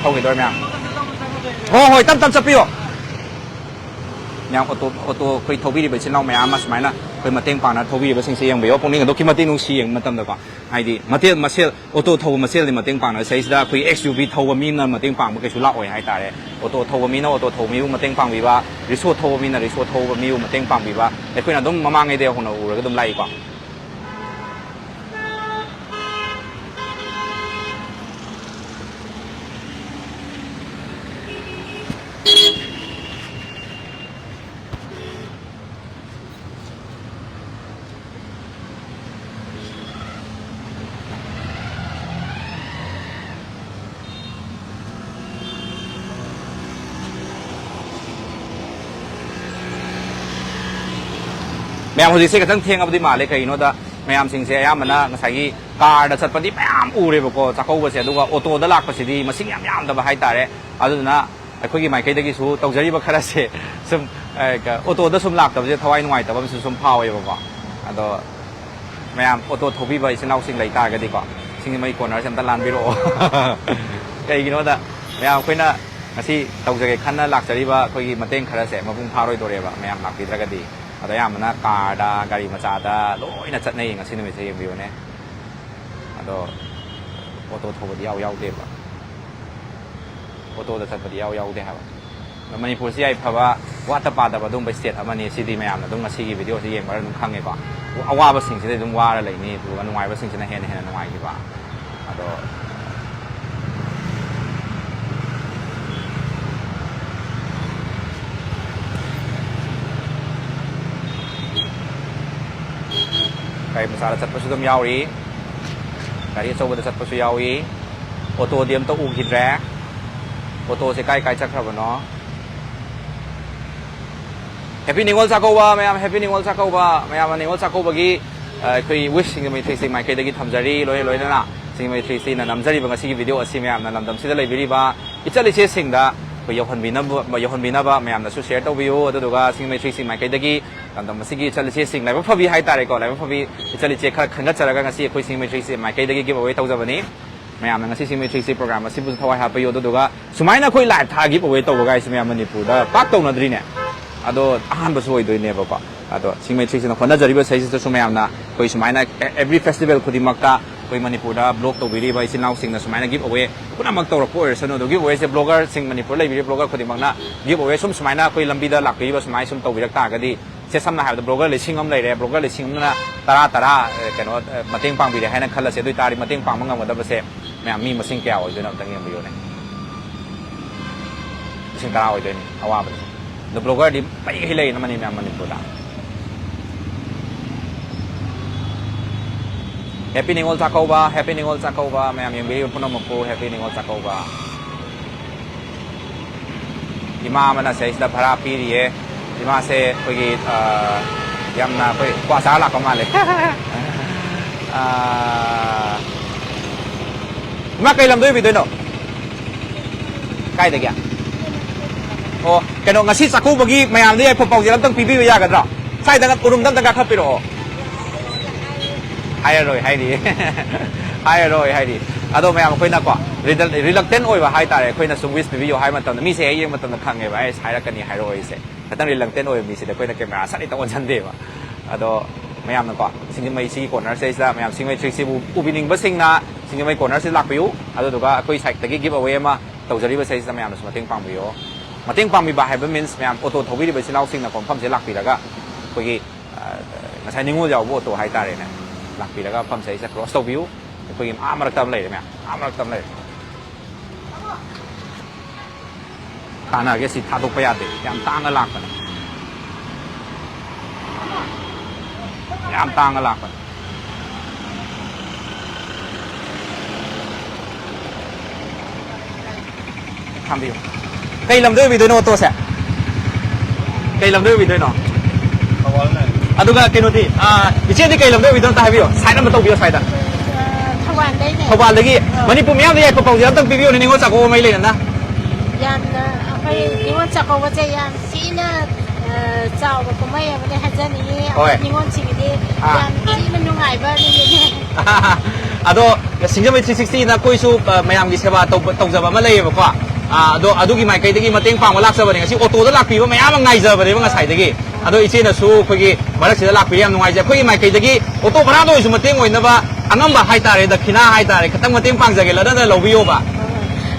ꯍꯧꯈꯤꯗꯧꯔꯦ ꯃꯌꯥꯝ꯫ ꯍꯣꯏ, ꯍꯣꯏ, ꯇꯞ ꯇꯞ ꯆꯠꯄꯤꯌꯣ꯫ ꯃꯌꯥꯝ ꯑꯣꯇꯣ, ꯑꯣꯇꯣ ꯑꯩꯈꯣꯏ ꯊꯧꯕꯤꯔꯤꯕ ꯏꯆꯤꯜ ꯏꯅꯥꯎ ꯃꯌꯥꯝ ꯑꯃ ꯁꯨꯃꯥꯏꯅ ꯑꯩꯈꯣꯏ ꯃꯇꯦꯡ ꯄꯥꯡꯅ ꯊꯧꯕꯤꯔꯤꯕꯁꯤꯡꯁꯦ ꯌꯦꯡꯕꯤꯌꯣ꯫ ꯄꯨꯛꯅꯤꯡ ꯑꯗꯨꯛꯀꯤ ꯃꯇꯤꯛ ꯅꯨꯡꯁꯤ ꯌꯦꯡꯕ ꯃꯇꯝꯗꯀꯣ꯫ ꯍꯥꯏꯗꯤ ꯃꯇꯦꯜ ꯃꯁꯦꯜ ꯑꯣꯇꯣ ꯊꯧꯕ ꯃꯁꯦꯜꯗꯤ ꯃꯇꯦꯡ ꯄꯥꯡꯅ, ꯁꯤꯗꯩꯁꯤꯗ ꯑꯩꯈꯣꯏ ꯑꯦꯛꯁ ꯌꯨ ꯚꯤ ꯊꯧꯕ ꯃꯤꯅ ꯃꯇꯦꯡ ꯄꯥꯡꯕ ꯀꯩꯁꯨ ꯂꯥꯛꯑꯣꯏ ꯍꯥꯏꯇꯥꯔꯦ꯫ ꯑꯣꯇꯣ ꯊꯧꯕ ꯃꯤꯅ ꯑꯣꯇꯣ ꯊꯧꯕ ꯃꯤꯕꯨ ꯃꯇꯦꯡ ꯄꯥꯡꯕꯤꯕ, ꯔꯤꯛꯁꯣ ꯊꯧꯕ ꯃꯤꯅ ꯔꯤꯛꯁꯣ ꯊꯧꯕ ꯃꯤꯕꯨ ꯃꯇꯦꯡ ꯄꯥꯡꯕꯤꯕ, ꯑꯩꯈꯣꯏꯅ ꯑꯗꯨꯝ ꯃꯃꯥꯡꯉꯩꯗꯒꯤ ꯍꯧꯅ ꯎꯔꯒ ꯑꯗꯨꯝ ꯂꯥꯛꯏꯀꯣ꯫ ꯃꯌꯥꯝ ꯍꯧꯖꯤꯛꯁꯦ ꯈꯤꯇꯪ ꯊꯦꯡꯉꯕꯗꯤ ꯃꯥꯜꯂꯦ꯫ ꯀꯩꯒꯤꯅꯣꯗ ꯃꯌꯥꯝꯁꯤꯡꯁꯦ ꯑꯌꯥꯝꯕꯅ ꯉꯁꯥꯏꯒꯤ ꯀꯥꯔꯗ ꯆꯠꯄꯗꯤ ꯃꯌꯥꯝ ꯎꯔꯦꯕꯀꯣ ꯆꯥꯛꯀꯧꯕꯁꯦ, ꯑꯗꯨꯒ ꯑꯣꯇꯣꯗ ꯂꯥꯛꯄꯁꯤꯗꯤ ꯃꯁꯤꯡ ꯌꯥꯝ ꯌꯥꯝꯗꯕ ꯍꯥꯏꯇꯥꯔꯦ꯫ ꯑꯗꯨꯗꯨꯅ ꯑꯩꯈꯣꯏꯒꯤ ꯃꯥꯏꯀꯩꯗꯒꯤꯁꯨ ꯇꯧꯖꯔꯤꯕ ꯈꯔꯁꯦ ꯁꯨꯝ, ꯑ, ꯀ-, ꯑꯣꯇꯣꯗ ꯁꯨꯝ ꯂꯥꯛꯇꯕꯁꯦ ꯊꯋꯥꯏ ꯅꯨꯡꯉꯥꯏꯇꯕ ꯑꯃꯁꯨ ꯁꯨꯝ ꯐꯥꯎꯋꯦꯕꯀꯣ꯫ ꯑꯗꯣ ꯃꯌꯥꯝ ꯑꯣꯇꯣ ꯊꯧꯕꯤꯕ ꯏꯆꯤꯟ ꯏꯅꯥꯎꯁꯤꯡ ꯂꯩ ꯇꯥꯔꯒꯗꯤꯀꯣ, ꯁꯤꯡꯖꯃꯩ ꯀꯣꯔꯅꯔꯁꯦ ꯑꯝꯇ ꯂꯥꯟꯕꯤꯔꯛꯑꯣ꯫ ꯀꯩꯒꯤꯅꯣꯗ ꯃꯌꯥꯝ ꯑꯩꯈꯣꯏꯅ ꯉꯁꯤ ꯇꯧꯖꯒꯦ ꯈꯟꯅ ꯂꯥꯛꯆꯔꯤꯕ ꯑꯩꯈꯣꯏꯒꯤ ꯃꯇꯦꯡ ꯈꯔꯁꯦ ꯃꯄꯨꯡ ꯐꯥꯔꯣꯏꯗꯣꯔꯦꯕ ꯃꯌꯥꯝ ꯂꯥꯛꯄꯤꯗ꯭ꯔꯒꯗꯤ꯫ ꯑꯗꯣ ꯑꯌꯥꯝꯕꯅ ꯀꯥꯔꯗ, ꯒꯥꯔꯤ ꯃꯆꯥꯗ ꯂꯣꯏꯅ ꯆꯠꯅꯩ ꯉꯁꯤ ꯅꯨꯃꯤꯠꯁꯦ, ꯌꯦꯡꯕꯤꯌꯨꯅꯦ꯫ ꯑꯗꯣ ꯑꯣꯇꯣ ꯊꯧꯕꯗꯤ ꯌꯥꯎ ꯌꯥꯎꯗꯦꯕ꯫ ꯑꯣꯇꯣꯗ ꯆꯠꯄꯗꯤ ꯌꯥꯎ ꯌꯥꯎꯗꯦ ꯍꯥꯏꯕ꯫ ꯑꯗꯣ ꯃꯅꯤꯄꯨꯔꯁꯤ ꯌꯥꯏꯐꯕ, ꯋꯥꯠꯇ ꯄꯥꯗꯕ ꯑꯗꯨꯒꯨꯝꯕ ꯁ꯭ꯇꯦꯠ ꯑꯃꯅꯤ꯫ ꯁꯤꯗꯤ ꯃꯌꯥꯝꯅ ꯑꯗꯨꯝ ꯉꯁꯤꯒꯤ ꯚꯤꯗꯤꯑꯣꯁꯤ ꯌꯦꯡꯕꯗ ꯑꯗꯨꯝ ꯈꯪꯉꯦꯀꯣ꯫ ꯑꯋꯥꯕꯁꯤꯡꯁꯤꯗꯤ ꯑꯗꯨꯝ ꯋꯥꯔ ꯂꯩꯅꯤ, ꯑꯗꯨꯒ ꯅꯨꯡꯉꯥꯏꯕꯁꯤꯡꯁꯤꯅ ꯍꯦꯟꯅ ꯍꯦꯟꯅ ꯅꯨꯡꯉꯥꯏꯈꯤꯕ꯫ ꯑꯗꯣ ꯒꯥꯔꯤ ꯃꯆꯥꯗ ꯆꯠꯄꯁꯨ ꯑꯗꯨꯝ ꯌꯥꯎꯔꯤ, ꯒꯥꯔꯤ ꯑꯆꯧꯕꯗ ꯆꯠꯄꯁꯨ ꯌꯥꯎꯏ꯫ ꯑꯣꯇꯣꯗꯤ ꯑꯝꯇ ꯎꯈꯤꯗ꯭ꯔꯦ꯫ ꯑꯣꯇꯣꯁꯦ ꯀꯥꯏ ꯀꯥꯏ ꯆꯠꯈ꯭ꯔꯕꯅꯣ? ꯍꯦꯄꯤ ꯅꯤꯉꯣꯜ ꯆꯥꯛꯀꯧꯕ ꯃꯌꯥꯝ, ꯍꯦꯄꯤ ꯅꯤꯉꯣꯜ ꯆꯥꯛꯀꯧꯕ꯫ ꯃꯌꯥꯝꯅ ꯅꯤꯉꯣꯜ ꯆꯥꯛꯀꯧꯕꯒꯤ, ꯑ, ꯑꯩꯈꯣꯏ ꯋꯤꯁ ꯁꯤꯡꯖꯃꯩ ꯊ꯭ꯔꯤ ꯁꯤꯛꯁꯇꯤ ꯃꯥꯏꯀꯩꯗꯒꯤ ꯊꯝꯖꯔꯤ꯫ ꯂꯣꯏꯅ ꯂꯣꯏꯅꯅ ꯁꯤꯡꯖꯃꯩ ꯊ꯭ꯔꯤ ꯁꯤꯛꯁꯇꯤꯅ ꯅꯝꯖꯔꯤꯕ ꯉꯁꯤꯒꯤ ꯚꯤꯗꯤꯑꯣ ꯑꯁꯤ ꯃꯌꯥꯝꯅ ꯂꯝꯗꯝꯁꯤꯗ ꯂꯩꯕꯤꯔꯤꯕ ꯏꯆꯜ ꯏꯆꯦꯁꯤꯡꯗ ꯑꯩꯈꯣꯏ ꯌꯧꯍꯟꯕꯤꯅꯕ, ꯌꯧꯍꯟꯕꯤꯅꯕ ꯃꯌꯥꯝꯅꯁꯨ ꯁꯤꯌꯔ ꯇꯧꯕꯤꯌꯨ꯫ ꯑꯗꯨꯗꯨꯒ ꯁꯤꯡꯖꯃꯩ ꯊ꯭ꯔꯤ ꯁꯤꯛꯁꯇꯤ ꯃꯥꯏꯀꯩꯗꯒꯤ ꯂꯝꯗꯝ ꯑꯁꯤꯒꯤ ꯏꯆꯜ ꯏꯆꯦꯁꯤꯡ, ꯂꯥꯏꯕꯛ ꯐꯕꯤ ꯍꯥꯏꯇꯥꯔꯦꯀꯣ, ꯂꯥꯏꯕꯛ ꯐꯕꯤ ꯏꯆꯜ ꯏꯆꯦ ꯈꯔ ꯈꯟꯒꯠꯆꯔꯒ ꯉꯁꯤ ꯑꯩꯈꯣꯏ ꯁꯤꯡꯖꯃꯩ ꯊ꯭ꯔꯤ ꯁꯤꯛꯁꯇꯤ ꯃꯥꯏꯀꯩꯗꯒꯤ ꯒꯤꯐ ꯑꯋꯦ ꯇꯧꯖꯕꯅꯤ꯫ ꯃꯌꯥꯝꯅ ꯉꯁꯤ ꯁꯤꯡꯖꯃꯩ ꯊ꯭ꯔꯤ ꯁꯤꯛꯁꯇꯤ ꯄ꯭ꯔꯣꯒ꯭ꯔꯥꯝ ꯑꯁꯤꯕꯨꯁꯨ ꯊꯋꯥꯏ ꯍꯥꯞꯄꯤꯌꯨ꯫ ꯑꯗꯨꯗꯨꯒ ꯁꯨꯃꯥꯏꯅ ꯑꯩꯈꯣꯏ ꯂꯥꯏꯚ ꯊꯥ ꯒꯤꯐ ꯑꯋꯦ ꯇꯧꯕꯒꯥꯏꯁꯤ ꯃꯌꯥꯝ ꯃꯅꯤꯄꯨꯔꯗ ꯄꯥꯛ ꯇꯧꯅꯗ꯭ꯔꯤꯅꯦ꯫ ꯑꯗꯣ ꯑꯍꯥꯟꯕꯁꯨ ꯑꯣꯏꯗꯣꯏꯅꯦꯕꯀꯣ꯫ ꯑꯗꯣ ꯁꯤꯡꯖꯃꯩ ꯊ꯭ꯔꯤ ꯁꯤꯛꯁꯇꯤꯅ ꯍꯣꯠꯅꯖꯔꯤꯕ ꯁꯤꯗꯩꯁꯤꯗꯁꯨ ꯃꯌꯥꯝꯅ ꯑꯩꯈꯣꯏ ꯁꯨꯃꯥꯏꯅ every festival ꯈꯨꯗꯤꯡꯃꯛꯇ ꯑꯩꯈꯣꯏ ꯃꯅꯤꯄꯨꯔꯗ vlog ꯇꯧꯕꯤꯔꯤꯕ ꯏꯆꯤꯜ ꯏꯅꯥꯎꯁꯤꯡꯅ ꯁꯨꯃꯥꯏꯅ give away ꯄꯨꯝꯅꯃꯛ ꯇꯧꯔꯛꯄ ꯑꯣꯏꯔꯁꯅꯨ꯫ ꯑꯗꯣ give awayꯁꯦ vloggerꯁꯤꯡ, ꯃꯅꯤꯄꯨꯔꯗ ꯂꯩꯕꯤꯔꯤꯕ vlogger ꯈꯨꯗꯤꯡꯃꯛꯅ give away ꯁꯨꯝ ꯁꯨꯃꯥꯏꯅ ꯑꯩꯈꯣꯏ ꯂꯝꯕꯤꯗ ꯂꯥꯛꯄꯤꯔꯤꯕ ꯁꯨꯃꯥꯏꯅ ꯁꯨꯝ ꯇꯧꯕꯤꯔꯛ ꯇꯥꯔꯒꯗꯤ, ꯁꯦ ꯁꯝꯅ ꯍꯥꯏꯔꯕꯗ vlogger ꯂꯤꯁꯤꯡ ꯑꯃ ꯂꯩꯔꯦ, vlogger ꯂꯤꯁꯤꯡ ꯑꯃꯅ ꯇꯔꯥ ꯇꯔꯥ, ꯑꯦ, ꯀꯩꯅꯣ, ꯑꯦ, ꯃꯇꯦꯡ ꯄꯥꯡꯕꯤꯔꯦ ꯍꯥꯏꯅ ꯈꯜꯂꯁꯦ꯫ ꯑꯗꯨ ꯑꯣꯏ ꯇꯥꯔꯗꯤ ꯃꯇꯦꯡ ꯄꯥꯡꯕ ꯉꯝꯒꯗꯕꯁꯦ ꯃꯌꯥꯝ ꯃꯤ ꯃꯁꯤꯡ ꯀꯌꯥ ꯑꯣꯏꯗꯣꯏꯅꯣ ꯑꯝꯇꯪ ꯌꯦꯡꯕꯤꯌꯨꯅꯦ꯫ ꯂꯤꯁꯤꯡ ꯇꯔꯥ ꯑꯣꯏꯗꯣꯏꯅꯤ ꯑꯋꯥꯕꯗꯤ꯫ ꯑꯗꯣ vloggerꯗꯤ ꯄꯩꯒꯩ ꯂꯩꯅ ꯃꯅꯤ ꯃꯌꯥꯝ ꯃꯅꯤꯄꯨꯔꯗ꯫ Happy ꯅꯤꯉꯣꯜ ꯆꯥꯛꯀꯧꯕ, Happy ꯅꯤꯉꯣꯜ ꯆꯥꯛꯀꯧꯕ, ꯃꯌꯥꯝ ꯌꯦꯡꯕꯤꯔꯤꯕ ꯄꯨꯝꯅꯃꯛꯄꯨ Happy ꯅꯤꯉꯣꯜ ꯆꯥꯛꯀꯧꯕ꯫ ꯏꯃꯥ ꯑꯃꯅ ꯁꯤꯗꯩꯁꯤꯗ ꯚꯔꯥ ꯄꯤꯔꯤꯌꯦ꯫ ꯏꯃꯥꯁꯦ ꯑꯩꯈꯣꯏꯒꯤ, ꯑ, ꯌꯥꯝꯅ ꯑꯩꯈꯣꯏ ꯀ꯭ꯋꯥ ꯆꯥꯔ ꯂꯥꯛꯄ ꯃꯥꯜꯂꯦ꯫ ꯑ, ꯏꯃꯥ, ꯀꯩ ꯂꯝꯗ ꯑꯣꯏꯕꯤꯗꯣꯏꯅꯣ? ꯀꯥꯏꯗꯒꯤ? ꯑꯣ, ꯀꯩꯅꯣ, ꯉꯁꯤ ꯆꯥꯛꯀꯧꯕꯒꯤ ꯃꯌꯥꯝꯗ ꯌꯥꯏꯐ ꯄꯥꯎꯖꯦꯜ ꯑꯝꯇꯪ ꯄꯤꯕꯤꯕ ꯌꯥꯒꯗ꯭ꯔꯣ? ꯁ꯭ꯋꯥꯏꯗ ꯎꯔꯨꯝꯗ ꯑꯝꯇ ꯀꯥꯈꯠꯄꯤꯔꯛꯑꯣ꯫ ꯍꯥꯏꯔꯔꯣꯏ ꯍꯥꯏꯔꯤ꯫ ꯍꯥꯏꯔꯔꯣꯏ ꯍꯥꯏꯔꯤ꯫ ꯑꯗꯣ ꯃꯌꯥꯝ ꯑꯩꯈꯣꯏꯅꯀꯣ, ꯔꯤꯗꯜ-, reluctant ꯑꯣꯏꯕ ꯍꯥꯏꯇꯥꯔꯦ꯫ ꯑꯩꯈꯣꯏꯅ ꯁꯨꯝ wish ꯄꯤꯕꯤꯌꯣ ꯍꯥꯏ ꯃꯇꯝꯗ, ꯃꯤꯁꯦ ꯍꯦꯛ ꯌꯦꯡꯕ ꯃꯇꯝꯗ ꯈꯪꯉꯦꯕ, "ꯑꯩꯁ, ꯍꯥꯏꯔꯛꯀꯅꯤ, ꯍꯥꯏꯔꯛꯑꯣꯏꯁꯦ"꯫ ꯈꯤꯇꯪ reluctant ꯑꯣꯏꯕ ꯃꯤꯁꯤꯗꯤ ꯑꯩꯈꯣꯏꯅ camera ꯁꯠ ꯍꯦꯛꯇ ꯑꯣꯟꯁꯤꯟꯗꯦꯕ꯫ ꯑꯗꯣ ꯃꯌꯥꯝꯅꯀꯣ, ꯁꯤꯡꯖꯃꯩ ꯁꯤꯒꯤ corner ꯁꯤꯗꯩꯁꯤꯗ ꯃꯌꯥꯝ ꯁꯤꯡꯖꯃꯩ ꯊ꯭ꯔꯤ ꯁꯤꯛꯁꯇꯤꯕꯨ ꯎꯕꯤꯅꯤꯡꯕꯁꯤꯡꯅ ꯁꯤꯡꯖꯃꯩ corner ꯁꯤꯗ ꯂꯥꯛꯄꯤꯌꯨ꯫ ꯑꯗꯨꯗꯨꯒ ꯑꯩꯈꯣꯏ side ꯇꯒꯤ give away ꯑꯃ ꯇꯧꯖꯔꯤꯕꯁꯤꯗꯩꯁꯤꯗ ꯃꯌꯥꯝꯅꯁꯨ ꯃꯇꯦꯡ ꯄꯥꯡꯕꯤꯌꯣ꯫ ꯃꯇꯦꯡ ꯄꯥꯡꯕꯤꯕ ꯍꯥꯏꯕ means ꯃꯌꯥꯝ auto ꯊꯧꯕꯤꯔꯤꯕ ꯏꯆꯤꯜ ꯏꯅꯥꯎꯁꯤꯡꯅꯀꯣ ꯃꯐꯝꯁꯤꯗ ꯂꯥꯛꯄꯤꯔꯒ ꯑꯩꯈꯣꯏꯒꯤ, ꯑ, ꯉꯁꯥꯏ ꯅꯤꯉꯣꯜ ꯌꯥꯎꯕ auto ꯍꯥꯏꯇꯥꯔꯦꯅꯦ, ꯂꯥꯛꯄꯤꯔꯒ ꯃꯐꯝꯁꯤꯗꯩꯁꯤꯗ cross ꯇꯧꯕꯤꯌꯨ꯫ ꯑꯩꯈꯣꯏꯒꯤ ꯑꯥ ꯃꯔꯛꯇ ꯑꯃ ꯂꯩꯔꯦ ꯃꯌꯥꯝ, ꯑꯥ ꯃꯔꯛꯇ ꯑꯃ ꯂꯩꯔꯦ꯫ ꯇꯥꯟꯅꯒꯦ, ꯁꯤ ꯊꯥꯗꯣꯛꯄ ꯌꯥꯗꯦ꯫ ꯌꯥꯝ ꯇꯥꯡꯅ ꯂꯥꯛꯄꯅꯦ꯫ ꯌꯥꯝ ꯇꯥꯡꯅ ꯂꯥꯛꯄꯅꯦ꯫ ꯈꯥꯝꯕꯤꯌꯨ꯫ ꯀꯩ ꯂꯝꯗ ꯑꯣꯏꯕꯤꯗꯣꯏꯅꯣ auto ꯁꯦ? ꯀꯩ ꯂꯝꯗ ꯑꯣꯏꯕꯤꯗꯣꯏꯅꯣ? ꯊꯧꯕꯥꯜꯅꯦ꯫ ꯑꯗꯨꯒ ꯀꯩꯅꯣꯗꯤ, ꯑ, ꯏꯆꯦꯗꯤ ꯀꯩ ꯂꯝꯗ ꯑꯣꯏꯕꯤꯗꯣꯏꯅꯣ ꯑꯝꯇ ꯍꯥꯏꯕꯤꯌꯣ꯫ Side ꯑꯝꯇ ꯇꯧꯕꯤꯌꯣ side꯫ ꯑ, ꯊꯧꯕꯥꯜꯗꯩꯅꯦ꯫ ꯊꯧꯕꯥꯜꯗꯒꯤ꯫ ꯑ꯫ ꯃꯅꯤꯄꯨꯔ ꯃꯤꯌꯥꯝꯗ ꯌꯥꯏꯐ ꯄꯥꯎꯖꯦꯜ ꯑꯝꯇꯪ ꯄꯤꯕꯤꯌꯨꯅꯦ, ꯅꯤꯉꯣꯜ ꯆꯥꯛꯀꯧꯕ ꯃꯔꯤ ꯂꯩꯅꯅ꯫ ꯌꯥꯝꯅ ꯑꯩꯈꯣꯏ ꯅꯤꯉꯣꯜ ꯆꯥꯛꯀꯧꯕꯁꯦ ꯌꯥꯝ ꯊꯤꯅ, ꯑ, ꯆꯥꯎꯕ ꯀꯨꯝꯍꯩ ꯑꯃꯅꯦ ꯍꯥꯏꯖꯅꯤꯡꯉꯤ꯫ ꯍꯣꯏ꯫ ꯑꯩꯈꯣꯏ ꯅꯤꯉꯣꯜꯁꯤꯡꯒꯤꯗꯤ ꯑꯥ꯫ ꯌꯥꯝ ꯊꯤꯅ ꯅꯨꯡꯉꯥꯏꯕ ꯅꯨꯃꯤꯠꯅꯦ꯫ ꯑꯗꯣ ꯁꯤꯡꯖꯃꯩ ꯊ꯭ꯔꯤ ꯁꯤꯛꯁꯇꯤꯅ ꯑꯩꯈꯣꯏꯁꯨ, ꯑ, ꯃꯌꯥꯝꯒꯤ ꯁꯦꯕꯥ ꯇꯧꯕ, ꯇꯧꯖꯕ ꯑꯃ ꯂꯩꯌꯦꯕꯀꯣ꯫ ꯑꯥ, ꯑꯗꯣ ꯑꯗꯨꯒꯤ ꯃꯥꯏꯀꯩꯗꯒꯤ ꯃꯇꯦꯡ ꯄꯥꯡꯕ ꯂꯥꯛꯆꯕꯅꯦ꯫ ꯉꯁꯤ ꯑꯣꯇꯣꯗ ꯂꯥꯛꯄꯤꯕ ꯃꯌꯥꯝ ꯑꯃ ꯉꯥꯏꯖꯕꯅꯦꯕ ꯉꯁꯥꯏꯗꯒꯤ꯫ ꯑꯗꯣ ꯏꯆꯦꯅꯁꯨ ꯑꯩꯈꯣꯏꯒꯤ ꯃꯔꯛꯁꯤꯗ ꯂꯥꯛꯄꯤꯔꯦ, ꯌꯥꯝ ꯅꯨꯡꯉꯥꯏꯖꯩ꯫ ꯑꯩꯈꯣꯏꯒꯤ ꯃꯥꯏꯀꯩꯗꯒꯤ ꯑꯣꯇꯣ ꯚꯔꯥꯗ ꯑꯣꯏꯔꯁꯨ ꯃꯇꯦꯡ ꯑꯣꯏꯅꯕ ꯑꯉꯝꯕ ꯍꯥꯏꯇꯥꯔꯦ, ꯗꯈꯤꯅꯥ ꯍꯥꯏꯇꯥꯔꯦ, ꯈꯤꯇꯪ ꯃꯇꯦꯡ ꯄꯥꯡꯖꯒꯦ, ꯂꯅꯗ ꯂꯧꯕꯤꯌꯣꯕ꯫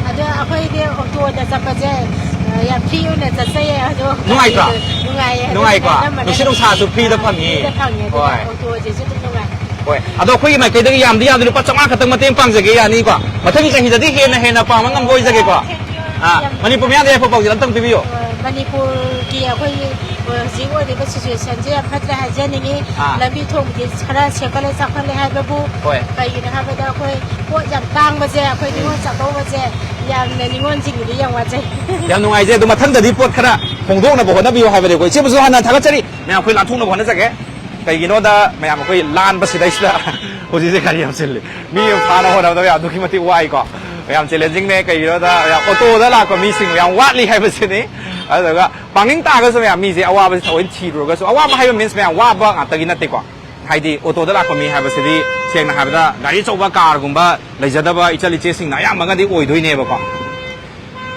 ꯑꯗꯣ ꯑꯩꯈꯣꯏꯗꯤ ꯑꯣꯇꯣꯗ ꯆꯠꯄꯁꯦ, ꯑ, ꯌꯥꯝ ꯐ꯭ꯔꯤ ꯑꯣꯏꯅ ꯆꯠꯆꯩꯌꯦ꯫ ꯑꯗꯣ ꯅꯨꯡꯉꯥꯏꯇ꯭ꯔꯣ? ꯅꯨꯡꯉꯥꯏꯌꯦ꯫ ꯑꯗꯨ ꯅꯨꯡꯉꯥꯏꯀꯣ? ꯑꯅꯝꯕꯅ ꯅꯨꯡꯁꯤꯠ ꯅꯨꯡꯁꯥꯁꯨ ꯐ꯭ꯔꯤꯗ ꯐꯪꯉꯤ꯫ ꯐ꯭ꯔꯤꯗ ꯐꯪꯉꯦ, ꯑꯗꯨꯅ ꯍꯣꯏ꯫ ꯑꯣꯇꯣꯁꯤꯁꯨ ꯑꯗꯨꯝ ꯅꯨꯡꯉꯥꯏ꯫ ꯍꯣꯏ꯫ ꯑꯗꯣ ꯑꯩꯈꯣꯏꯒꯤ ꯃꯥꯏꯀꯩꯗꯒꯤ ꯌꯥꯝꯗꯤ ꯌꯥꯝꯗꯤ ꯂꯨꯄꯥ ꯆꯥꯝꯃꯉꯥ ꯈꯛꯇꯪ ꯃꯇꯦꯡ ꯄꯥꯡꯖꯒꯦ, ꯌꯥꯅꯤꯀꯣ? ꯃꯊꯪꯒꯤ ꯆꯍꯤꯗꯗꯤ ꯍꯦꯟꯅ ꯍꯦꯟꯅ ꯄꯥꯡꯕ ꯉꯝꯕ ꯑꯣꯏꯖꯒꯦꯀꯣ꯫ ꯑꯥ, ꯌꯥꯝ ꯃꯅꯤꯄꯨꯔ ꯃꯤꯌꯥꯝꯗ ꯌꯥꯏꯐ ꯄꯥꯎꯖꯦꯜ ꯑꯝꯇꯪ ꯄꯤꯕꯤꯌꯣ꯫ ꯑ, ꯃꯅꯤꯄꯨꯔꯒꯤ ꯑꯩꯈꯣꯏꯒꯤ, ꯑ, ꯍꯧꯖꯤꯛ ꯑꯣꯏꯔꯤꯕ ꯁꯤꯆꯨꯋꯦꯁꯟꯁꯦ ꯌꯥꯝ ꯐꯠꯇ꯭ꯔꯦ ꯍꯥꯏꯖꯅꯤꯡꯉꯤ꯫ ꯑꯥ꯫ ꯂꯝꯕꯤ ꯊꯣꯡꯗꯤ ꯈꯔ ꯁꯦꯝꯒꯠꯂꯦ ꯆꯥꯎꯈꯠꯂꯦ ꯍꯥꯏꯕꯕꯨ ꯍꯣꯏ꯫ ꯀꯩꯒꯤꯅꯣ ꯍꯥꯏꯕꯗ ꯑꯩꯈꯣꯏ ꯄꯣꯠ ꯌꯥꯝ ꯇꯥꯡꯕꯁꯦ, ꯑꯩꯈꯣꯏ ꯎꯝ꯫ ꯅꯤꯉꯣꯜ ꯆꯥꯛꯀꯧꯕꯁꯦ ꯌꯥꯝꯅ ꯅꯤꯉꯣꯜꯁꯤꯡꯒꯤꯗꯤ ꯌꯥꯝ ꯋꯥꯖꯩ꯫ ꯌꯥꯝ ꯅꯨꯡꯉꯥꯏꯖꯩ꯫ ꯑꯗꯣ ꯃꯊꯪꯗꯗꯤ ꯄꯣꯠ ꯈꯔ ꯍꯣꯡꯗꯣꯛꯅꯕ ꯍꯣꯠꯅꯕꯤꯌꯨ ꯍꯥꯏꯕꯅꯦꯀꯣ꯫ ꯏꯆꯦꯕꯨꯁꯨ ꯍꯥꯟꯅ ꯊꯥꯒꯠꯆꯔꯤ꯫ ꯃꯌꯥꯝ ꯑꯩꯈꯣꯏ ꯂꯥꯟꯊꯣꯛꯅꯕ ꯍꯣꯠꯅꯖꯒꯦ꯫ ꯀꯩꯒꯤꯅꯣꯗ ꯃꯌꯥꯝ ꯑꯩꯈꯣꯏ ꯂꯥꯟꯕꯁꯤꯗꯩꯁꯤꯗ ꯍꯧꯖꯤꯛꯁꯦ ꯒꯥꯔꯤ ꯌꯥꯝ ꯆꯤꯜꯂꯤ꯫ ꯃꯤ ꯑꯃ ꯐꯥꯅ ꯍꯣꯠꯅꯕꯗ ꯌꯥꯝ ꯑꯗꯨꯛꯀꯤ ꯃꯇꯤꯛ ꯋꯥꯏꯀꯣ꯫ ꯌꯥꯝ ꯆꯦꯂꯦꯟꯖꯤꯡꯅꯦ꯫ ꯀꯩꯒꯤꯅꯣꯗ ꯃꯌꯥꯝ ꯑꯣꯇꯣꯗ ꯂꯥꯛꯄ ꯃꯤꯁꯤꯡ ꯌꯥꯝ ꯋꯥꯠꯂꯤ ꯍꯥꯏꯕꯁꯤꯅꯤ꯫ ꯑꯗꯨꯒ ꯄꯥꯡꯅꯤꯡ ꯇꯥꯔꯒꯁꯨ ꯃꯌꯥꯝ ꯃꯤꯁꯦ ꯑꯋꯥꯕꯁꯤ ꯊꯑꯣꯏꯅ ꯊꯤꯔꯨꯔꯒꯁꯨ, ꯑꯋꯥꯕ ꯍꯥꯏꯕ ꯃꯤꯟꯁ ꯃꯌꯥꯝ ꯋꯥꯕ ꯉꯥꯛꯇꯒꯤ ꯅꯠꯇꯦꯀꯣ꯫ ꯍꯥꯏꯗꯤ ꯑꯣꯇꯣꯗ ꯂꯥꯛꯄ ꯃꯤ ꯍꯥꯏꯕꯁꯤꯗꯤ ꯁꯦꯡꯅ ꯍꯥꯏꯕꯗ ꯒꯥꯔꯤ ꯑꯆꯧꯕ ꯀꯥꯔꯒꯨꯝꯕ ꯂꯩꯖꯗꯕ ꯏꯆꯜ ꯏꯆꯦꯁꯤꯡꯅ ꯑꯌꯥꯝꯕꯅꯗꯤ ꯑꯣꯏꯗꯣꯏꯅꯦꯕꯀꯣ꯫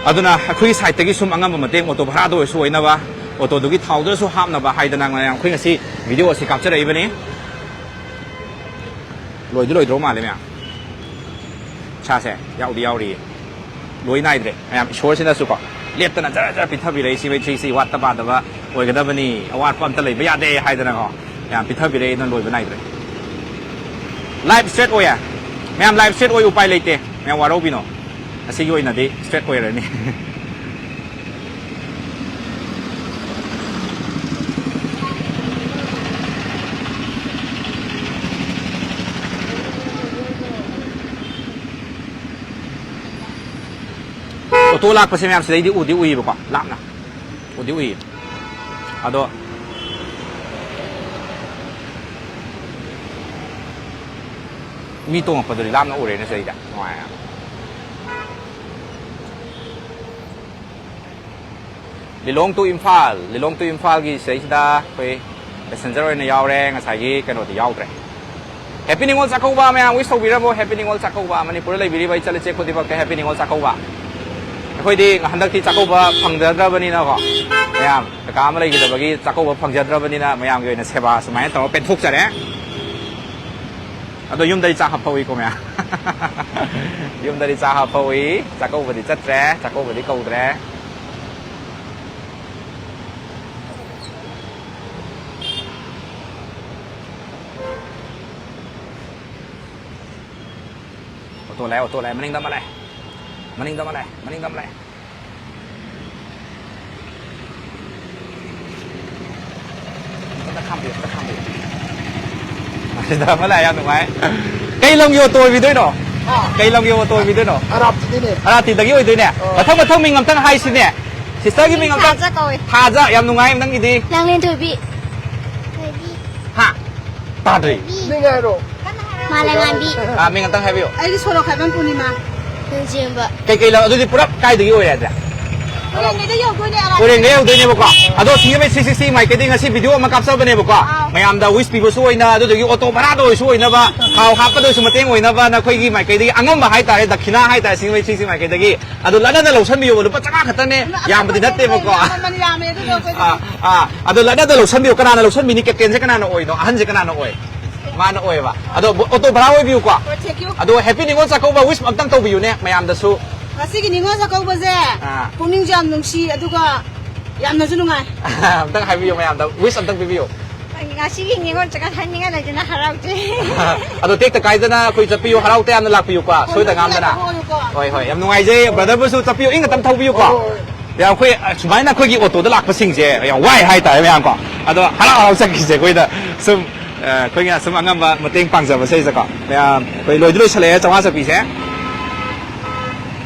ꯑꯗꯨꯅ ꯑꯩꯈꯣꯏꯒꯤ ꯁꯥꯏꯠꯇꯒꯤ ꯁꯨꯝ ꯑꯉꯝꯕ ꯃꯇꯦꯡ ꯑꯣꯇꯣ ꯚꯔꯥꯗ ꯑꯣꯏꯔꯁꯨ ꯑꯣꯏꯅꯕ, ꯑꯣꯇꯣꯗꯨꯒꯤ ꯊꯥꯎꯗꯁꯨ ꯍꯥꯞꯅꯕ ꯍꯥꯏꯗꯅ ꯃꯌꯥꯝ ꯑꯩꯈꯣꯏ ꯉꯁꯤ ꯚꯤꯗꯤꯑꯣ ꯑꯁꯤ ꯀꯥꯞꯆꯔꯛꯏꯕꯅꯤ꯫ ꯂꯣꯏꯗꯤ ꯂꯣꯏꯗ꯭ꯔꯣ ꯃꯥꯜꯂꯦ ꯃꯌꯥꯝ꯫ ꯏꯁꯥꯁꯦ ꯌꯥꯎꯗꯤ ꯌꯥꯎꯔꯤꯌꯦ꯫ ꯂꯣꯏ ꯅꯥꯏꯗ꯭ꯔꯦ꯫ ꯃꯌꯥꯝ ꯏꯁꯣꯔꯁꯤꯅꯁꯨꯀꯣ ꯂꯦꯞꯇꯅ ꯖꯔ ꯖꯔ ꯄꯤꯊꯕꯤꯔꯛꯏ꯫ ꯁꯤ ꯁꯤꯁꯤ ꯋꯥꯠꯇ ꯄꯥꯗꯕ ꯑꯣꯏꯒꯗꯕꯅꯤ, ꯑꯋꯥꯠꯄ ꯑꯝꯇ ꯂꯩꯕ ꯌꯥꯗꯦ ꯍꯥꯏꯗꯅꯀꯣ ꯃꯌꯥꯝ ꯄꯤꯊꯕꯤꯔꯛꯏ꯫ ꯑꯗꯨꯅ ꯂꯣꯏꯕ ꯅꯥꯏꯗ꯭ꯔꯦ꯫ ꯂꯥꯏꯐ ꯏꯁꯇ꯭ꯔꯦꯠ ꯑꯣꯏꯌꯦ꯫ ꯃꯌꯥꯝ ꯂꯥꯏꯐ ꯏꯁꯇ꯭ꯔꯦꯠ ꯑꯣꯏ, ꯎꯄꯥꯏ ꯂꯩꯇꯦ꯫ ꯃꯌꯥꯝ ꯋꯥꯔꯧꯕꯤꯅꯣ꯫ ꯑꯁꯤꯒꯤ ꯑꯣꯏꯅꯗꯤ ꯏꯁꯇ꯭ꯔꯦꯠ ꯑꯣꯏꯔꯅꯤ꯫ ꯑꯣꯇꯣ ꯂꯥꯛꯄꯁꯦ ꯃꯌꯥꯝ ꯁꯤꯗꯩꯗꯤ ꯎꯗꯤ ꯎꯏꯌꯦꯕꯀꯣ, ꯂꯥꯞꯅ ꯎꯗꯤ ꯎꯏꯌꯦ꯫ ꯑꯗꯣ ꯃꯤ ꯇꯣꯡꯉꯛꯄꯗꯨꯗꯤ ꯂꯥꯞꯅ ꯎꯔꯦꯅꯦ ꯁꯤꯗꯩꯗ꯫ ꯅꯨꯡꯉꯥꯏ꯫ ꯂꯤꯂꯣꯡ to ꯏꯝꯐꯥꯜ, ꯂꯤꯂꯣꯡ to ꯏꯝꯐꯥꯜꯒꯤ ꯁꯤꯗꯩꯁꯤꯗ ꯑꯩꯈꯣꯏ ꯄꯦꯁꯦꯟꯖꯔ ꯑꯣꯏꯅ ꯌꯥꯎꯔꯦ, ꯉꯁꯥꯏꯒꯤ ꯀꯩꯅꯣꯗꯤ ꯌꯥꯎꯗ꯭ꯔꯦ꯫ ꯍꯦꯄꯤ ꯅꯤꯉꯣꯜ ꯆꯥꯛꯀꯧꯕ ꯃꯌꯥꯝ ꯋꯤꯁ ꯇꯧꯕꯤꯔꯝꯃꯣ꯫ ꯍꯦꯄꯤ ꯅꯤꯉꯣꯜ ꯆꯥꯛꯀꯧꯕ꯫ ꯃꯅꯤꯄꯨꯔꯗ ꯂꯩꯕꯤꯔꯤꯕ ꯏꯆꯜ ꯏꯆꯦ ꯈꯨꯗꯤꯡꯃꯛꯇ ꯍꯦꯄꯤ ꯅꯤꯉꯣꯜ ꯆꯥꯛꯀꯧꯕ꯫ ꯑꯩꯈꯣꯏꯗꯤ ꯍꯟꯗꯛꯇꯤ ꯆꯥꯛꯀꯧꯕ ꯐꯪꯖꯗ꯭ꯔꯕꯅꯤꯅꯀꯣ, ꯃꯌꯥꯝ ꯀꯀꯥ ꯑꯃ ꯂꯩꯈꯤꯗꯕꯒꯤ ꯆꯥꯛꯀꯧꯕ ꯐꯪꯖꯗ꯭ꯔꯕꯅꯤꯅ ꯃꯌꯥꯝꯒꯤ ꯑꯣꯏꯅ ꯁꯦꯕꯥ ꯁꯨꯃꯥꯏꯅ ꯇꯧꯔ ꯄꯦꯟꯊꯣꯛꯆꯔꯦ꯫ ꯑꯗꯣ ꯌꯨꯝꯗꯗꯤ ꯆꯥꯛ ꯍꯥꯞꯐꯧꯏꯀꯣ ꯃꯌꯥꯝ꯫ ꯌꯨꯝꯗꯗꯤ ꯆꯥꯛ ꯍꯥꯞꯐꯧꯏ, ꯆꯥꯛꯀꯧꯕꯗꯤ ꯆꯠꯇ꯭ꯔꯦ, ꯆꯥꯛꯀꯧꯕꯗꯤ ꯀꯧꯗ꯭ꯔꯦ꯫ ꯑꯣꯇꯣ ꯂꯥꯛꯑꯦ, ꯑꯣꯇꯣ ꯂꯥꯛꯑꯦ, ꯃꯅꯤꯡꯗ ꯑꯃ ꯂꯥꯛꯑꯦ, ꯃꯅꯤꯡꯗ ꯑꯃ ꯂꯥꯛꯑꯦ, ꯃꯅꯤꯡꯗ ꯑꯃ ꯂꯥꯛꯑꯦ꯫ ꯑꯝꯇ ꯈꯥꯝꯕꯤꯌꯨ, ꯑꯝꯇ ꯈꯥꯝꯕꯤꯌꯨ꯫ ꯑꯁꯤꯗ ꯑꯃ ꯂꯥꯛꯑꯦ, ꯌꯥꯝ ꯅꯨꯡꯉꯥꯏ꯫ ꯀꯩ ꯂꯝꯒꯤ ꯑꯣꯇꯣ ꯑꯣꯏꯕꯤꯗꯣꯏꯅꯣ? ꯍꯥ? ꯀꯩ ꯂꯝꯒꯤ ꯑꯣꯇꯣ ꯑꯣꯏꯕꯤꯗꯣꯏꯅꯣ? ꯑꯔꯥꯞꯄꯗꯤꯅꯦ꯫ ꯑꯔꯥꯇꯤꯗꯒꯤ ꯑꯣꯏꯗꯣꯏꯅꯦ꯫ ꯑꯣ꯫ ꯃꯊꯪ, ꯃꯊꯪ ꯃꯤꯡ ꯑꯝꯇꯪ ꯍꯥꯏꯁꯤꯅꯦ꯫ ꯁꯤꯁꯇꯔꯒꯤ ꯃꯤꯡ ꯑꯝꯇꯪ꯫ ꯊꯥꯖ ꯀꯧꯋꯦ꯫ ꯊꯥꯖ, ꯌꯥꯝ ꯅꯨꯡꯉꯥꯏ ꯅꯪꯒꯤꯗꯤ꯫ ꯂꯥꯡꯂꯦꯟꯊꯣꯏꯕꯤ꯫ ꯍꯥ? ꯇꯥꯗ꯭ꯔꯤ꯫ ꯃꯤꯡ ꯍꯥꯏꯔꯣ꯫ ꯃꯥꯂꯦꯝꯉꯥꯟꯕꯤ꯫ ꯑꯥ, ꯃꯤꯡ ꯑꯝꯇꯪ ꯍꯥꯏꯕꯤꯌꯨ꯫ ꯑꯩꯒꯤ ꯁꯣꯔꯣꯛ ꯈꯥꯏꯕꯝ ꯄꯨꯔꯅꯤꯃꯥ꯫ ꯂꯟꯖꯦꯝꯕ꯫ ꯀꯩꯀꯩ ꯂꯝ, ꯑꯗꯨꯗꯤ ꯄꯨꯔꯞ ꯀꯥꯏꯗꯒꯤ ꯑꯣꯏꯔꯦ ꯑꯗꯨꯗꯤ? ꯀꯣꯔꯦꯡꯒꯩꯗ ꯌꯧꯗꯣꯏꯅꯦ, ꯑꯔꯥꯞꯄ꯫ ꯀꯣꯔꯦꯡꯒꯩ ꯌꯧꯗꯣꯏꯅꯦꯕꯀꯣ꯫ ꯑꯗꯣ ꯁꯤꯡꯖꯃꯩ ꯊ꯭ꯔꯤ ꯁꯤꯛꯁꯇꯤ ꯃꯥꯏꯀꯩꯗꯒꯤ ꯉꯁꯤ ꯚꯤꯗꯤꯑꯣ ꯑꯃ ꯀꯥꯞꯆꯕꯅꯦꯕꯀꯣ꯫ ꯑꯥꯎ꯫ ꯃꯌꯥꯝꯗ ꯋꯤꯁ ꯄꯤꯕꯁꯨ ꯑꯣꯏꯅ, ꯑꯗꯨꯗꯒꯤ ꯑꯣꯇꯣ ꯚꯔꯥꯗ ꯑꯣꯏꯔꯁꯨ ꯑꯣꯏꯅꯕ, ꯊꯥꯎ ꯍꯥꯞꯄꯗ ꯑꯣꯏꯔꯁꯨ ꯃꯇꯦꯡ ꯑꯣꯏꯅꯕꯅ ꯑꯩꯈꯣꯏꯒꯤ ꯃꯥꯏꯀꯩꯗꯒꯤ ꯑꯉꯝꯕ ꯍꯥꯏꯇꯥꯔꯦ, ꯗꯈꯤꯅꯥ ꯍꯥꯏꯇꯥꯔꯦ, ꯁꯤꯡꯖꯃꯩ ꯊ꯭ꯔꯤ ꯁꯤꯛꯁꯇꯤ ꯃꯥꯏꯀꯩꯗꯒꯤ꯫ ꯑꯗꯣ ꯂꯅꯗ ꯂꯧꯁꯟꯕꯤꯌꯣꯕ, ꯂꯨꯄꯥ ꯆꯥꯝꯃꯉꯥ ꯈꯛꯇꯅꯦ, ꯌꯥꯝꯕꯗꯤ ꯅꯠꯇꯦꯕꯀꯣ꯫ ꯃꯃꯜ ꯌꯥꯝꯃꯦ ꯑꯗꯨꯗꯣ ꯑꯩꯈꯣꯏꯗꯤ꯫ ꯑꯥ, ꯑꯥ, ꯑꯗꯣ ꯂꯅꯗ ꯂꯧꯁꯟꯕꯤꯌꯨ꯫ ꯀꯅꯥꯅ ꯂꯧꯁꯟꯕꯤꯅꯤ? ꯀꯦꯞꯇꯦꯟꯁꯦ ꯀꯅꯥꯅ ꯑꯣꯏꯅꯣ? ꯑꯍꯟꯁꯦ ꯀꯅꯥꯅ ꯑꯣꯏ? ꯃꯥꯅ ꯑꯣꯏꯌꯦꯕ꯫ ꯑꯗꯣ ꯕꯣ-, ꯑꯣꯇꯣ ꯚꯔꯥ ꯑꯣꯏꯕꯤꯌꯨꯀꯣ꯫ ꯍꯣꯏ, thank you꯫ ꯑꯗꯣ ꯍꯦꯄꯤ ꯅꯤꯉꯣꯜ ꯆꯥꯛꯀꯧꯕ ꯋꯤꯁ ꯑꯝꯇꯪ ꯇꯧꯕꯤꯌꯨꯅꯦ ꯃꯌꯥꯝꯗꯁꯨ꯫ ꯉꯁꯤꯒꯤ ꯅꯤꯉꯣꯜ ꯆꯥꯛꯀꯧꯕꯁꯦ ꯑꯥ꯫ ꯄꯨꯛꯅꯤꯡꯁꯨ ꯌꯥꯝ ꯅꯨꯡꯁꯤ, ꯑꯗꯨꯒ ꯌꯥꯝꯅꯁꯨ ꯅꯨꯡꯉꯥꯏ꯫ ꯑꯝꯇꯪ ꯍꯥꯏꯕꯤꯌꯨ ꯃꯌꯥꯝꯗ, ꯋꯤꯁ ꯑꯝꯇꯪ ꯄꯤꯕꯤꯌꯨ꯫ ꯉꯁꯤꯒꯤ ꯅꯤꯉꯣꯜ ꯆꯥꯛꯀꯧꯕ ꯍꯥꯏꯅꯤꯡꯉꯥꯏ ꯂꯩꯇꯅ ꯍꯔꯥꯎꯖꯩ꯫ ꯑꯗꯣ ꯇꯦꯛꯇ ꯀꯥꯏꯗꯅ ꯑꯩꯈꯣꯏ ꯆꯠꯄꯤꯌꯨ, ꯍꯔꯥꯎ ꯇꯌꯥꯝꯅ ꯂꯥꯛꯄꯤꯌꯨꯀꯣ, ꯁꯣꯏꯗ ꯉꯥꯝꯗꯅ꯫ ꯍꯣꯏ, ꯍꯣꯏ, ꯌꯥꯝ ꯅꯨꯡꯉꯥꯏꯖꯩ꯫ ꯕ꯭ꯔꯗꯔꯕꯨꯁꯨ ꯆꯠꯄꯤꯌꯨ, ꯏꯪꯅ ꯇꯞ ꯊꯧꯕꯤꯌꯨꯀꯣ꯫ ꯍꯣꯏ, ꯍꯣꯏ꯫ ꯌꯥꯝ ꯑꯩꯈꯣꯏ, ꯑ, ꯁꯨꯃꯥꯏꯅ ꯑꯩꯈꯣꯏꯒꯤ ꯑꯣꯇꯣꯗ ꯂꯥꯛꯄꯁꯤꯡꯁꯦ ꯌꯥꯝ ꯋꯥꯏ ꯍꯥꯏꯇꯥꯔꯦ ꯃꯌꯥꯝꯀꯣ꯫ ꯑꯗꯣ ꯍꯔꯥꯎ ꯍꯔꯥꯎ ꯆꯠꯈꯤꯁꯦ ꯑꯩꯈꯣꯏꯗ ꯁꯨꯝ, ꯑ, ꯑꯩꯈꯣꯏꯅ ꯁꯨꯝ ꯑꯉꯝꯕ ꯃꯇꯦꯡ ꯄꯥꯡꯖꯕꯁꯦ ꯁꯤꯗꯀꯣ꯫ ꯃꯌꯥꯝ ꯑꯩꯈꯣꯏ ꯂꯣꯏꯗꯤ ꯂꯣꯏꯁꯜꯂꯛꯑꯦ, ꯆꯥꯝꯃꯉꯥ ꯆꯠꯄꯤꯁꯦ꯫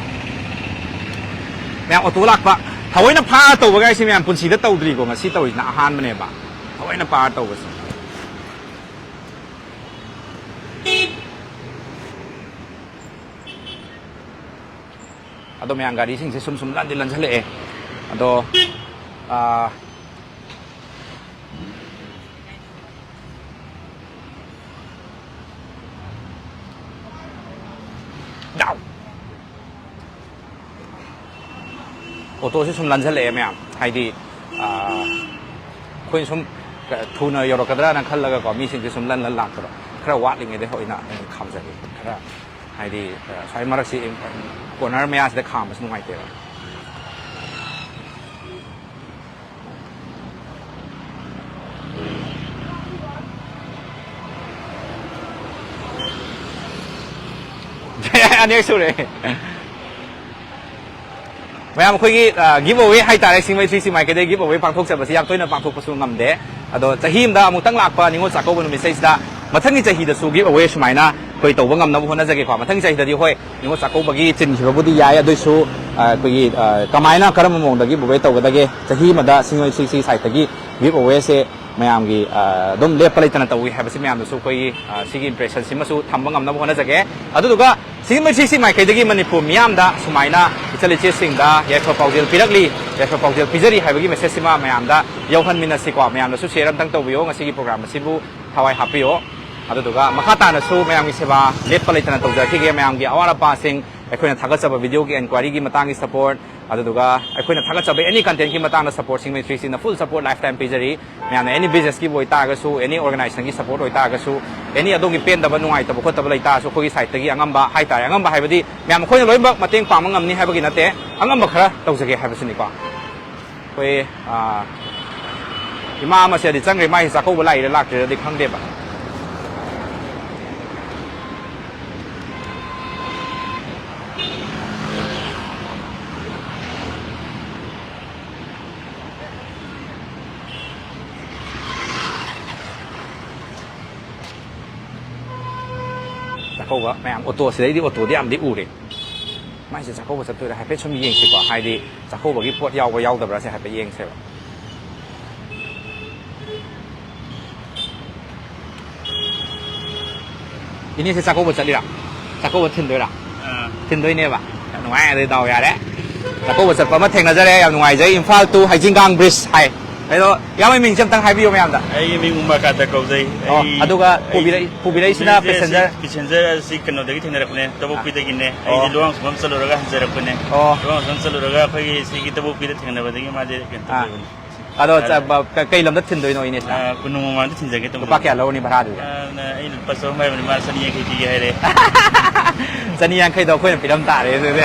ꯃꯌꯥꯝ ꯑꯣꯇꯣ ꯂꯥꯛꯄ, ꯊꯑꯣꯏꯅ ꯐꯥꯔ ꯇꯧꯕ ꯀꯥꯏꯁꯦ ꯃꯌꯥꯝ ꯄꯨꯟꯁꯤꯗ ꯇꯧꯗ꯭ꯔꯤꯀꯣ, ꯉꯁꯤ ꯇꯧꯔꯤꯁꯤꯅ ꯑꯍꯥꯟꯕꯅꯦꯕ꯫ ꯊꯑꯣꯏꯅ ꯐꯥꯔ ꯇꯧꯕꯁꯦ꯫ ꯑꯗꯣ ꯃꯌꯥꯝ ꯒꯥꯔꯤꯁꯤꯡꯁꯦ ꯁꯨꯝ ꯁꯨꯝ ꯂꯟꯗꯤ ꯂꯟꯁꯤꯜꯂꯛꯑꯦ꯫ ꯑꯗꯣ, ꯑꯥ, ꯌꯥꯎ! ꯑꯣꯇꯣꯁꯦ ꯁꯨꯝ ꯂꯟꯖꯜꯂꯛꯑꯦ ꯃꯌꯥꯝ, ꯍꯥꯏꯗꯤ ꯑꯩꯈꯣꯏꯅ ꯁꯨꯝ ꯊꯨꯅ ꯌꯧꯔꯛꯀꯗ꯭ꯔꯥꯅ ꯈꯜꯂꯒꯀꯣ, ꯃꯤꯁꯤꯡꯁꯦ ꯁꯨꯝ ꯂꯟ ꯂꯟ ꯂꯥꯛꯄꯗꯣ, ꯈꯔ ꯋꯥꯠꯂꯤꯉꯩꯗ ꯑꯣꯏꯅ ꯈꯥꯝꯖꯒꯦ꯫ ꯈꯔ ꯍꯥꯏꯗꯤ ꯁ꯭ꯋꯥꯏ ꯃꯔꯛꯁꯤ, ꯀꯣꯔꯅꯔ ꯃꯌꯥꯁꯤꯗ ꯈꯥꯝꯕꯁꯨ ꯅꯨꯡꯉꯥꯏꯇꯦꯕ꯫ ꯑꯅꯤꯔꯛ ꯁꯨꯔꯦ꯫ ꯃꯌꯥꯝ, ꯑꯩꯈꯣꯏꯒꯤ ꯒꯤꯐ ꯑꯋꯦ ꯍꯥꯏꯇꯥꯔꯦ, ꯁꯤꯡꯃꯩ ꯊ꯭ꯔꯤ ꯁꯤ ꯃꯥꯏꯀꯩꯗꯒꯤ ꯒꯤꯐ ꯑꯋꯦ ꯄꯥꯡꯊꯣꯛꯆꯕꯁꯤ ꯌꯥꯝ ꯇꯣꯏꯅ ꯄꯥꯡꯊꯣꯛꯄꯁꯨ ꯉꯝꯗꯦ꯫ ꯑꯗꯣ ꯆꯍꯤ ꯑꯃꯗ ꯑꯃꯨꯛꯇꯪ ꯂꯥꯛꯄ ꯅꯤꯉꯣꯜ ꯆꯥꯛꯀꯧꯕ ꯅꯨꯃꯤꯠꯁꯤꯗꯩꯁꯤꯗ ꯃꯊꯪꯒꯤ ꯆꯍꯤꯗꯁꯨ ꯒꯤꯐ ꯑꯋꯦ ꯁꯨꯃꯥꯏꯅ ꯑꯩꯈꯣꯏ ꯇꯧꯕ ꯉꯝꯅꯕ ꯍꯣꯠꯅꯖꯒꯦꯀꯣ꯫ ꯃꯊꯪꯒꯤ ꯆꯍꯤꯗꯗꯤ ꯍꯣꯏ, ꯅꯤꯉꯣꯜ ꯆꯥꯛꯀꯧꯕꯒꯤ ꯆꯤꯟꯈꯤꯕꯕꯨꯗꯤ ꯌꯥꯏ, ꯑꯗꯨꯏꯁꯨ ꯑꯩꯈꯣꯏꯒꯤ ꯀꯃꯥꯏꯅ, ꯀꯔꯝꯕ ꯃꯑꯣꯡꯗ ꯒꯤꯐ ꯑꯋꯦ ꯇꯧꯒꯗꯒꯦ, ꯆꯍꯤ ꯑꯃꯗ ꯁꯤꯡꯃꯩ ꯊ꯭ꯔꯤ ꯁꯤ ꯁꯥꯏꯠꯇꯒꯤ ꯒꯤꯐ ꯑꯋꯦꯁꯦ ꯃꯌꯥꯝꯒꯤ ꯑꯗꯨꯝ ꯂꯦꯞꯄ ꯂꯩꯇꯅ ꯇꯧꯏ ꯍꯥꯏꯕꯁꯤ ꯃꯌꯥꯝꯗꯁꯨ ꯑꯩꯈꯣꯏꯒꯤ ꯁꯤꯒꯤ ꯏꯝꯄ꯭ꯔꯦꯁꯟꯁꯤꯃꯁꯨ ꯊꯝꯕ ꯉꯝꯅꯕ ꯍꯣꯠꯅꯖꯒꯦ꯫ ꯑꯗꯨꯗꯨꯒ ꯁꯤꯡꯃꯩ ꯊ꯭ꯔꯤ ꯁꯤ ꯃꯥꯏꯀꯩꯗꯒꯤ ꯃꯅꯤꯄꯨꯔ ꯃꯤꯌꯥꯝꯗ ꯁꯨꯃꯥꯏꯅ ꯏꯆꯜ ꯏꯆꯦꯁꯤꯡꯗ ꯌꯥꯏꯐ ꯄꯥꯎꯖꯦꯜ ꯄꯤꯔꯛꯂꯤ, ꯌꯥꯏꯐ ꯄꯥꯎꯖꯦꯜ ꯄꯤꯖꯔꯤ ꯍꯥꯏꯕꯒꯤ ꯃꯦꯁꯦꯖꯁꯤꯃ ꯃꯌꯥꯝꯗ ꯌꯧꯍꯟꯃꯤꯟꯅꯁꯤꯀꯣ꯫ ꯃꯌꯥꯝꯅꯁꯨ ꯁꯤꯌꯔ ꯑꯝꯇꯪ ꯇꯧꯕꯤꯌꯣ, ꯉꯁꯤꯒꯤ ꯄ꯭ꯔꯣꯒ꯭ꯔꯥꯝ ꯑꯁꯤꯕꯨ ꯊꯋꯥꯏ ꯍꯥꯞꯄꯤꯌꯣ꯫ ꯑꯗꯨꯗꯨꯒ ꯃꯈꯥ ꯇꯥꯅꯁꯨ ꯃꯌꯥꯝꯒꯤ ꯁꯦꯕꯥ ꯂꯦꯞꯄ ꯂꯩꯇꯅ ꯇꯧꯖꯔꯛꯈꯤꯒꯦ꯫ ꯃꯌꯥꯝꯒꯤ ꯑꯋꯥꯠ ꯑꯄꯥꯁꯤꯡ, ꯑꯩꯈꯣꯏꯅ ꯊꯥꯒꯠꯆꯕ ꯚꯤꯗꯤꯑꯣꯒꯤ ꯑꯦꯟꯀ꯭ꯋꯥꯏꯔꯤꯒꯤ ꯃꯇꯥꯡꯒꯤ ꯁꯄꯣꯔꯠ, ꯑꯗꯨꯗꯨꯒ ꯑꯩꯈꯣꯏꯅ ꯊꯥꯒꯠꯆꯕ ꯑꯦꯅꯤ ꯀꯟꯇꯦꯟꯒꯤ ꯃꯇꯥꯡꯗ ꯁꯄꯣꯔꯠꯁꯤꯡ ꯃꯩꯇ꯭ꯔꯤꯁꯤꯡꯅ ꯐꯨꯜ ꯁꯄꯣꯔꯠ ꯂꯥꯏꯐ ꯇꯥꯏꯝ ꯄꯤꯖꯔꯤ꯫ ꯃꯌꯥꯝꯅ ꯑꯦꯅꯤ ꯕꯤꯖꯤꯅꯦꯁꯀꯤꯕꯨ ꯑꯣꯏꯇꯥꯔꯒꯁꯨ, ꯑꯦꯅꯤ ꯑꯣꯔꯒꯅꯥꯏꯖꯦꯁꯟꯒꯤ ꯁꯄꯣꯔꯠ ꯑꯣꯏꯇꯥꯔꯒꯁꯨ, ꯑꯦꯅꯤ ꯑꯗꯣꯝꯒꯤ ꯄꯦꯟꯗꯕ ꯅꯨꯡꯉꯥꯏꯇꯕ ꯈꯣꯠꯇꯕ ꯂꯩꯇꯥꯔꯁꯨ, ꯑꯩꯈꯣꯏꯒꯤ ꯁꯥꯏꯠꯇꯒꯤ ꯑꯉꯝꯕ ꯍꯥꯏꯇꯥꯔꯦ, ꯑꯉꯝꯕ ꯍꯥꯏꯕꯗꯤ ꯃꯌꯥꯝ ꯑꯩꯈꯣꯏꯅ ꯂꯣꯏꯅꯃꯛ ꯃꯇꯦꯡ ꯄꯥꯡꯕ ꯉꯝꯅꯤ ꯍꯥꯏꯕꯒꯤ ꯅꯠꯇꯦ, ꯑꯉꯝꯕ ꯈꯔ ꯇꯧꯖꯒꯦ ꯍꯥꯏꯕꯁꯤꯅꯤꯀꯣ꯫ ꯑꯩꯈꯣꯏ ꯏꯃꯥ ꯑꯃꯁꯦ ꯑꯗꯤ ꯆꯪꯈ꯭ꯔꯦ, ꯃꯥꯏꯁꯦ ꯆꯥꯛꯀꯧꯕ ꯂꯥꯛꯏꯔ ꯂꯥꯛꯇ꯭ꯔꯤꯔꯗꯤ ꯈꯪꯗꯦꯕ꯫ ꯆꯥꯛꯀꯧꯕ ꯃꯌꯥꯝ ꯑꯣꯇꯣ, ꯁꯤꯗꯩꯗꯤ ꯑꯣꯇꯣꯗꯤ ꯌꯥꯝꯗꯤ ꯎꯔꯦ꯫ ꯃꯥꯏꯁꯦ ꯆꯥꯛꯀꯧꯕ ꯆꯠꯇꯣꯏꯔꯥ ꯍꯥꯏꯐꯦꯠ ꯁꯨꯝ ꯌꯦꯡꯁꯤꯀꯣ, ꯍꯥꯏꯗꯤ ꯆꯥꯛꯀꯧꯕꯒꯤ ꯄꯣꯠ ꯌꯥꯎꯕ꯭ꯔꯥ ꯌꯥꯎꯗꯕ꯭ꯔꯥꯁꯦ ꯍꯥꯏꯐꯦꯠ ꯌꯦꯡꯁꯦꯕ꯫ ꯏꯅꯦꯁꯦ ꯆꯥꯛꯀꯧꯕ ꯆꯠꯂꯤꯔꯥ? ꯆꯥꯛꯀꯧꯕ ꯊꯤꯟꯗꯣꯏꯔꯥ? ꯑꯥ꯫ ꯊꯤꯟꯗꯣꯏꯅꯦꯕ꯫ ꯌꯥꯝ ꯅꯨꯡꯉꯥꯏ, ꯑꯗꯨꯗꯤ ꯗꯥꯎ ꯌꯥꯔꯦ꯫ ꯆꯥꯛꯀꯧꯕ ꯆꯠꯄ ꯑꯃ ꯊꯦꯡꯅꯖꯔꯦ, ꯌꯥꯝ ꯅꯨꯡꯉꯥꯏꯖꯩ꯫ ꯏꯝꯐꯥꯜ to ꯍꯩꯖꯤꯡꯒꯥꯡ ꯕ꯭ꯔꯤꯖ ꯍꯥꯏ꯫ ꯀꯩꯅꯣ, ꯏꯌꯥꯝꯕꯒꯤ ꯃꯤꯡꯁꯦ ꯑꯝꯇꯪ ꯍꯥꯏꯕꯤꯌꯣ ꯃꯌꯥꯝꯗ꯫ ꯑꯩꯒꯤ ꯃꯤꯡ ꯎꯃꯥ ꯀꯥꯇ ꯀꯧꯖꯩ꯫ ꯑꯣ, ꯑꯩ ꯑꯗꯨꯒ ꯑꯩ ꯄꯨꯕꯤꯔꯛꯏ- ꯄꯨꯕꯤꯔꯛꯏꯁꯤꯅ ꯄꯨꯕꯤꯔꯛꯏꯁꯤ passenger? Passenger ꯑꯁꯤ ꯀꯩꯅꯣꯗꯒꯤ ꯊꯦꯡꯅꯔꯛꯄꯅꯦ, ꯇꯧꯕꯨꯛꯄꯤꯗꯒꯤꯅꯦ꯫ ꯑꯣ꯫ ꯑꯩꯗꯤ ꯂꯨꯋꯥꯡꯁꯥꯡꯕꯝ ꯆꯠꯂꯨꯔꯒ ꯍꯟꯖꯔꯛꯄꯅꯦ꯫ ꯑꯣ꯫ ꯂꯨꯋꯥꯡꯁꯥꯡꯕꯝ ꯆꯠꯂꯨꯔꯒ ꯑꯩꯈꯣꯏꯒꯤ ꯁꯤꯒꯤ ꯇꯧꯕꯨꯛꯄꯤꯗ ꯊꯦꯡꯅꯕꯗꯒꯤ ꯃꯥꯁꯦ ꯀꯩꯅꯣ ꯑꯥ꯫ ꯇꯧꯖꯕꯅꯦ꯫ ꯑꯗꯣ ꯑꯗ- ꯆ- ꯕ- ꯀ- ꯀꯩ ꯂꯝꯗ ꯊꯤꯟꯗꯣꯏꯅꯣ ꯏꯅꯦꯁꯤꯅ? ꯑꯥ, ꯀꯣꯅꯨꯡ ꯃꯃꯥꯡꯗ ꯊꯤꯟꯖꯒꯦ ꯇꯧꯕꯅꯦ꯫ ꯂꯨꯄꯥ ꯀꯌꯥ ꯂꯧꯔꯅꯤ ꯚꯔꯥꯗꯨꯗꯤ? ꯑꯥ, ꯑꯩꯅ ꯂꯨꯄꯥ ꯆꯍꯨꯝ ꯍꯥꯏꯕꯅꯤ, ꯃꯥ ꯆꯅꯤ ꯌꯥꯡꯈꯩ ꯄꯤꯒꯦ ꯍꯥꯏꯔꯦ꯫ ꯆꯅꯤ ꯌꯥꯡꯈꯩꯗꯣ ꯑꯩꯈꯣꯏꯅ ꯄꯤꯔꯝ ꯇꯥꯔꯦ ꯑꯗꯨꯗꯤ꯫